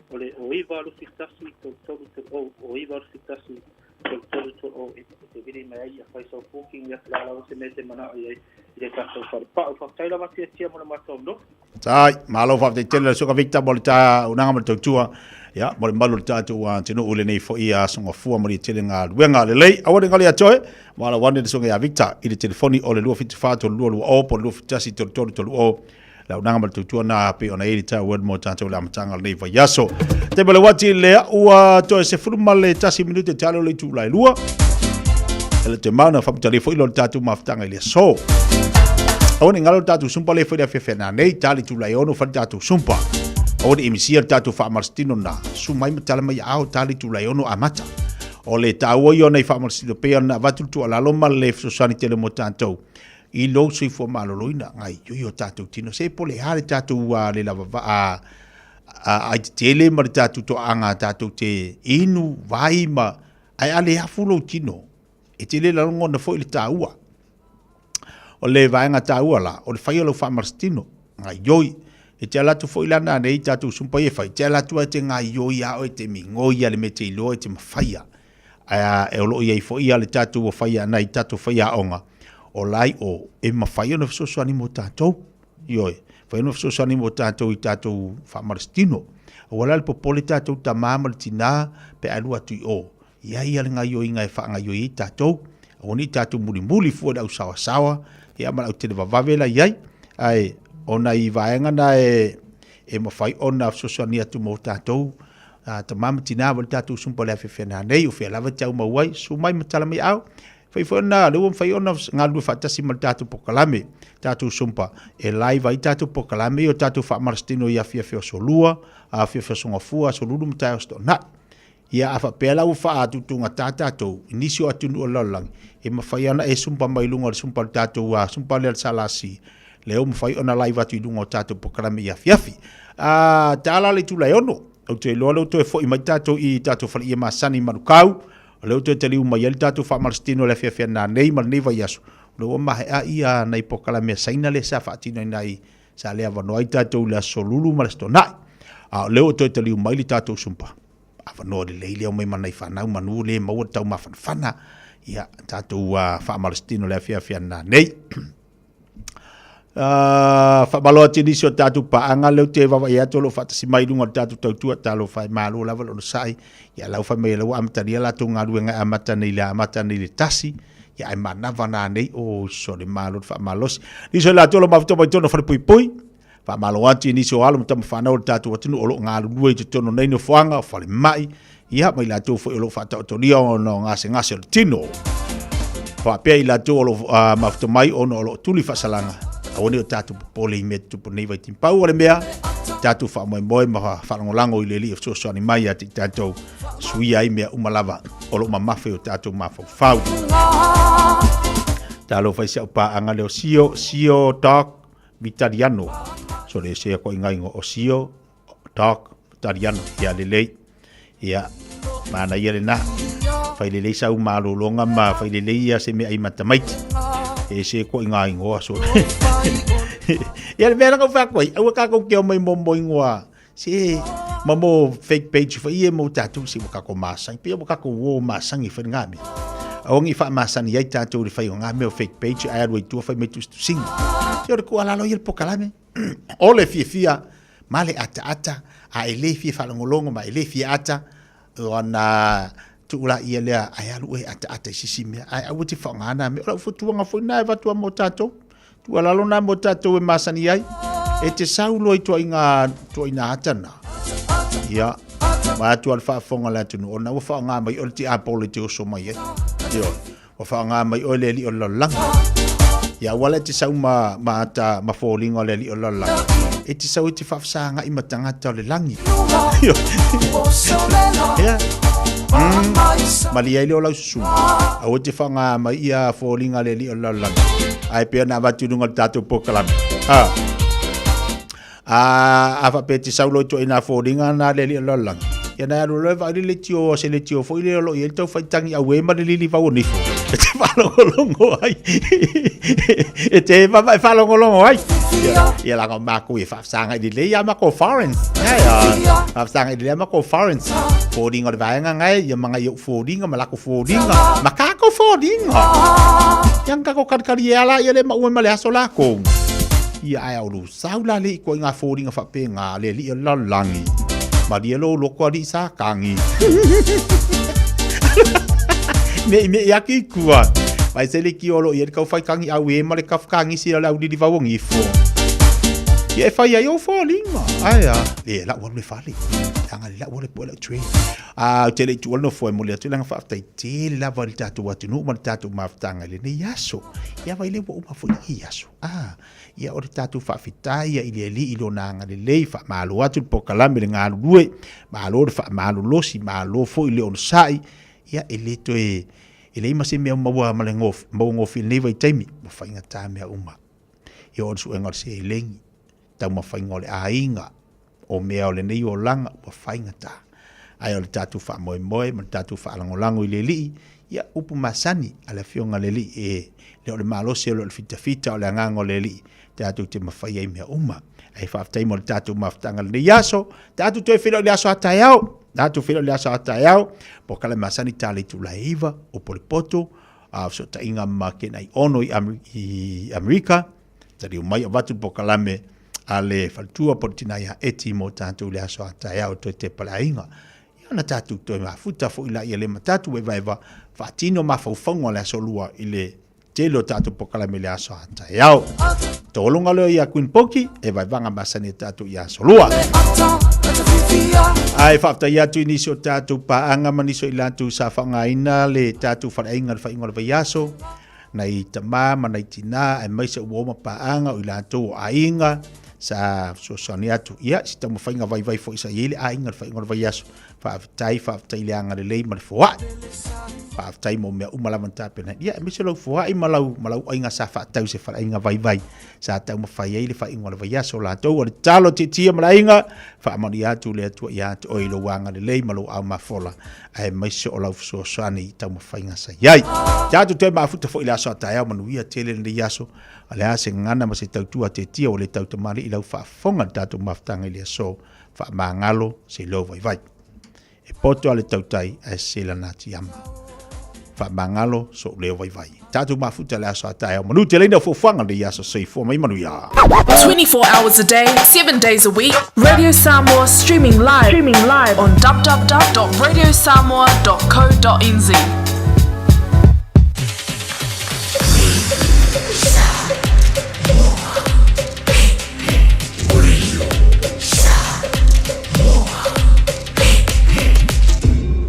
o le o 9 2 1 3 3 3 o 9 2 1 3 3 3 o e te vili mai ai ia fai sau booking ia la la se me te mana i ai i le tatou falepau. Faafetai lava tiatia mo le matou no. Tai, malo faafetai tele le suka Victor mo le ta unanga ma le tautua. Ia, mo le malu o le tatou atunuu lenei foi aso gafua ma le tele galuega lelei. Aua ne i galo ia te oe, ma lau ane le susuga ia Victor i le telefoni o le 274 3220 po o le 271 3330. Le auaunaga ma le tautua na pei ona i ai le ta word mo tatou i le amataga o lenei vaiaso. Te ma le uati lea ua toe 11 minute te alo le itula e lua. E le te mauna whaputali foi lo le tatou mafutaga i le aso. Aua ne i galo le tatou sumpa le foi le afiafi ana nei, tali itula e ono fai le tatou sumpa. Aua ne i misia le tatou faamalositino na, su mai ma tala mai ao tali itula e ono amata. O le taua ia o nei faamalositino pei ona avatu le tuualalo ma le fesoasoani tele mo tatou i lou soifua maloloina gaoioi o tatou tino. Se po o le a le tatou le lava a ai tetele ma le tatou toaaga tatou te inu vai ma ae a le afu lou tino e te le lagona foi le taua. O le vaega taua la, o le fai o lau faamalositino, gaoioi. E te ala atu foi la nanei i tatou sumpa ia e fai, e te ala atu lava e te gaoioi a oe, e te migoi a le mea e te iloa e te mafaia. Ae o lo o i ai foi ia le tatou ua fai ana i tatou faiaoga, o la i o, e mafai ona fesoasoani mo tatou. Ioe, mafai ona fesoasoani mo tatou i tatou faamalositino. Aua la le popole tatou tama ma le tina pe a alu atu i o, i ai ia le gaoioiga e faagaoioi ai tatou. Aua ne i tatou mulimuli fua i le ausaoasaoa ia ma le autelevavave la i ai. Ae o nai vaega na e mafai ona fesoasoani atu mo tatou tama ma tina ma le tatou sumpa le afiafi ana nei, o fea lava e te au mau ai, susu mai ma tala mai aao. Fai foi ona, lea ua mafai ona galulue faatasi ma le tatou polokalame, tatou sumpa, e live ai tatou polokalame ia o tatou faamalositino i afiafi o aso Lua, afiafi o aso Gafua, aso Lulu ma taeao aso Toonai. Ia a faapea la ua faatutugata tatou i nisi o atunuu o le lalolagi, e mafai ona e sumpa mai luga o le sumpa o le tatou sumpa lea o le SLC, lea ua mafai ona live atu i luga o tatou polokalame i afiafi. Tala le itula e 6, ou te iloa lea ua toe foi mai tatou i tatou faleie masani i Manukau, o lea ua toe taliu mai ai le tatou faamalositino i le afiafi nanei ma lenei vaiaso, o lea ua maea ia nai polokalame a Saina lea sa faatinoina ai sa le avanoa ai tatou i le aso Lulu ma le aso Toonai. A o lea ua toe taliu mai le tatou sumpa. Avanoa lelei lea omai ma nai fanau manu le maua le taumafanafana. Ia, tatou faamalositino le afiafi nanei. Faamalo atu i nisi o tatou paaga lea ou te vaavaai atu o lo o faatasi mai i luga o le tatou tautua. Talofa e, malo lava le onosai. Ia lau fai mai o lea ua amatalia latou galuega e amata nei le amata nei le tasi. Ia ae manava nanei, oso le malo le faamalosi. Nisi o latou o lo o mafuta mai totonu o falepuipui. Faamalo atu i nisi o alo ma tama fanau o le tatou atunuu o lo o galulue i totonu o nei nofoaga o falemai, ia ma i latou foi o lo o faataotolia ona o gasegase o le tino. Faapea i latou o lo o mafuta mai ona o lo o tuli faasalaga, aua ne i o tatou popole i mea tutupu nei vaitaimi. Pau o le mea, tatou faamoemoe ma faalagolago i le Alii e fesoasoani mai ia te i tatou, suia ai mea uma lava o lo o mamafa i o tatou mafaufau. Talofa i si au paaga lea o Sio, Sio Doc Vitaliano. So le sea koe inga o Sio Doc Vitaliano. Ia lelei. Ia, manaia lena. Fai lelei sau malologa ma fai lelei ia se mea ai ma tamaiti. E se koe inga ingoa so. Ia le mea la kau whakua ai, aua kākou ke o mai mo mo ingoa. Se ma mo fake page foi ia mo tātou se ua kākou masangi. Pia ua kākou uo masangi whai ngā mea. Aua ngi whaamasani ai tātou le whai o ngā mea o fake page ai alu ai tua whai mai tusitusinga. Se o le kua lalo ia le pokalame. O le fiafia ma le ataata a e le fia faalogologo ma e le fia ata ona tuu laia lea ae alu oe e ataata i se isi mea ae aua te faaaogaina mea. O lau fautuaga foi lena e avatu mo tatou, tuualalo lena mo tatou e masani ai, e te sau loa i tuaiga tuaiga ata na. Ia, vaeatu lava le faafofoga a le atunuu, ona ua faaaoga mai oe le tiapolo e te oso mai ai. Ioe. Ua faaaoga mai oe le alii o le lalolagi. Ia aua la e te sau ma, ma ata ma foliga o le alii o le lalolagi. E te sau e te faafesagai ma tagata o le lagi. Ia. Malie ai lea o lau susunu. Aua e te faaaoga mai ia foliga a le alii o le lalolagi. Ae pei ona avatu i luga o le tatou polokalame. Ha. A, a faapea e te sau loa i ituaiga foliga na a le alii o le lalolagi, ia na e alu loa e vaai le leitio, se leitio foi lea o lo o i ai le tau faitagi auē ma le lilivau o nifo, e te faalogologo ai. E te vava e faalogologo ai. Ia, ia leaga o makou e faafesagai lelei a makou foreigns. Ia, ia, faafesagai lelei a makou foreigns. Foliga o le vaega gae, ia ma ngai ou foliga ma lako foliga, ma kako foliga. Ia na kako kalikali e ala ia le maua ma le aso lakou. Ia ae au Sau la le ikoa i ngā fōringa whapēngā a le alii o le lalolagi. Marie lou loko alii sa kangi. Me i me i ake i kua. Vai se le ki olo i ele kau whai kangi au e ma le kafu kangisi la le au lili vau o ngifo. Ia e whai ai o fōringa. Ai a. Le la ua le whale. Tanga le la ua le po le tue. A o te le tu no fo e mole atu langa whaaftai te lava le tātou atunuu ma le tātou mafutanga i lenei aso. Ia vai le ua uma foi i aso. Ah. Ia o le tatou faafetai ia i le Alii i Lona agalelei, faamalo atu le polokalame le galulue, malo le faamalolosi, malo foi le onosai, ia e le toe, e leai ma se mea o maua ma le maua gofie i lenei vaitaimi, ua faigata mea uma. Ia o le suega o le seleni, taumafaiga o le aiga, o mea o lenei olaga ua faigata. Ae o le tatou faamoemoe ma le tatou faalagolago i le Alii, ia, upu masani a le Afioga a le Alii, e le o le malosi, e le o le fitafita, o le agaga o le Alii, tatou te mafai ai mea uma. Ae faafetai mo le tatou mafutaga i lenei aso. Tatou toe feiloai i le aso a taeao. Tatou feiloai i le aso a taeao. Polokalame masani ta le itula e 9, upu o le poto, a fesootaiga ma Kenai Ono i Amerika. Taliu mai avatu le polokalame a le faletua po o le tina ia Eti mo tatou i le aso a taeao toe tepa le aiga. Ia ona tatou toe mafuta foi laia le ma tatou evaeva faatino mafaufauga o le aso lua i le tele o tatou polokalame i le aso a taeao. Tologa lea ia Queen Poki e vaevaga masani a tatou i aso lua. Ae faafetai atu i nisi o tatou paaga ma nisi o i latou sa faaaogaina le tatou faleaiga i le faaiuga o le vaiaso. Nai tama ma nai tina aemaise ua oma paaga o i latou o aiga sa fesoasoani atu. Ia, si taumafaiga vaivai foi sa i ai le aiga i le faaiuga o le vaiaso. Faafetai, faafetai i le agalelei ma le foai. Faafetai mo mea uma lava na tapena. Ia, aemaise lau foai ma lau, ma lau aiga sa faatau se faleaiga vaivai sa taumafai ai le faaiuga o le vaiaso. O latou o le tatalo tietie ma le aiga, faamanuia atu le Atua ia te oe i lou agalelei ma lou ao mafola aemaise o lau fesoasoani i taumafaiga sa i ai. Tatou toe mafuta foi i le aso a taeao, manuia tele lenei aso, o le a se gagana ma se tautua tetia ua le tautamalii i lau faafofoga i le tatou mafutaga i le aso faamagalo se leo vaivai. E poto a le tautai ae sese lana atiama. Faamagalo sou leo vaivai. Tatou mafuta le aso a taeao. Manu tele ina fuafuaga lenei aso. Soifua mai manuia. 24 hours a day, 7 days a week. Radio Samoa streaming live, streaming live on www.radiosamoa.co.nz.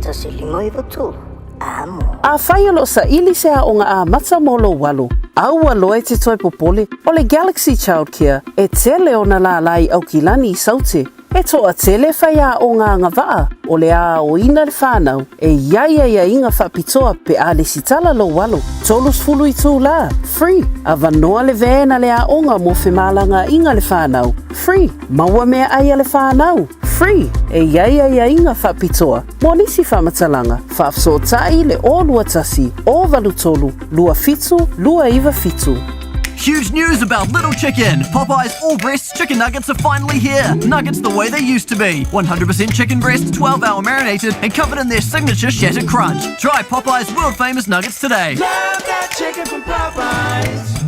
1 5 9 3 Amo. Afai o lo o saili se aoga amata mo lou alo, aua loa e te toe popole, o le Galaxy Childcare e tele ona lālā i Aukilani i Saute. E toatele faiaoga agavaa o le a aoina le fanau e i ai aiaiga faapitoa pe a lesitala lou alo. 30 itulā, free, avanoa le van a le aoga mo femalagaaiga le fanau, free, maua meaai a le fanau, free, e i ai aiaiga faapitoa mo nisi faamatalaga, faafesootai le 021 083 27 297. Huge news about Little Chicken! Popeye's all breast chicken nuggets are finally here! Nuggets the way they used to be. 100% chicken breast, 12 hour marinated, and covered in their signature shattered crunch. Try Popeye's world famous nuggets today. Love that chicken from Popeyes.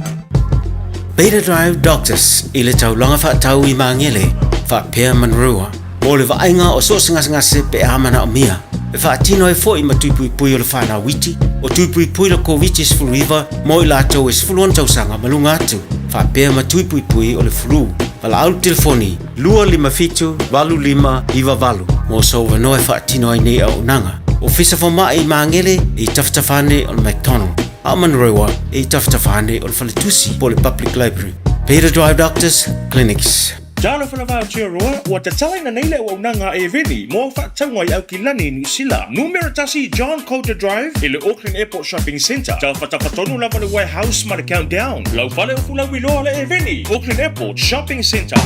Beta Drive Doctors i le taulaga faatau i Magele, faapea Manurewa, mo le vaaiga o so o se gasegase pe a manaomia. E faatino ai foi ma tui puipui o le fanau iti, o tui puipui le Koviti-19 mo i latou e 16 tausaga ma luga atu, faapea ma tui puipui o le flu. Valaau le telefoni 257 8598 mo sou avanoa e faatino ai nei auaunaga. Ofisa Fomai i Magele e i tafatafa ane o le McDonald, a o Manurewa e i tafatafa ane o le Faletusi po o le Public Library. Beta Drive Doctors Clinics. Talofa lava Aotearoa, ua tatalaina nei le auaunaga a Eveni mo au faatauga i Aukilani, Niu Sila. Numera 1 John Coulter Drive i le Auckland Airport Shopping Centre. Tafatafa tonu lava le Warehouse ma le Countdown. Lau fale o Fulauiloa le Eveni, Auckland Airport Shopping Centre.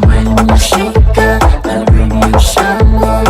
When you shake up, the radio Samoa.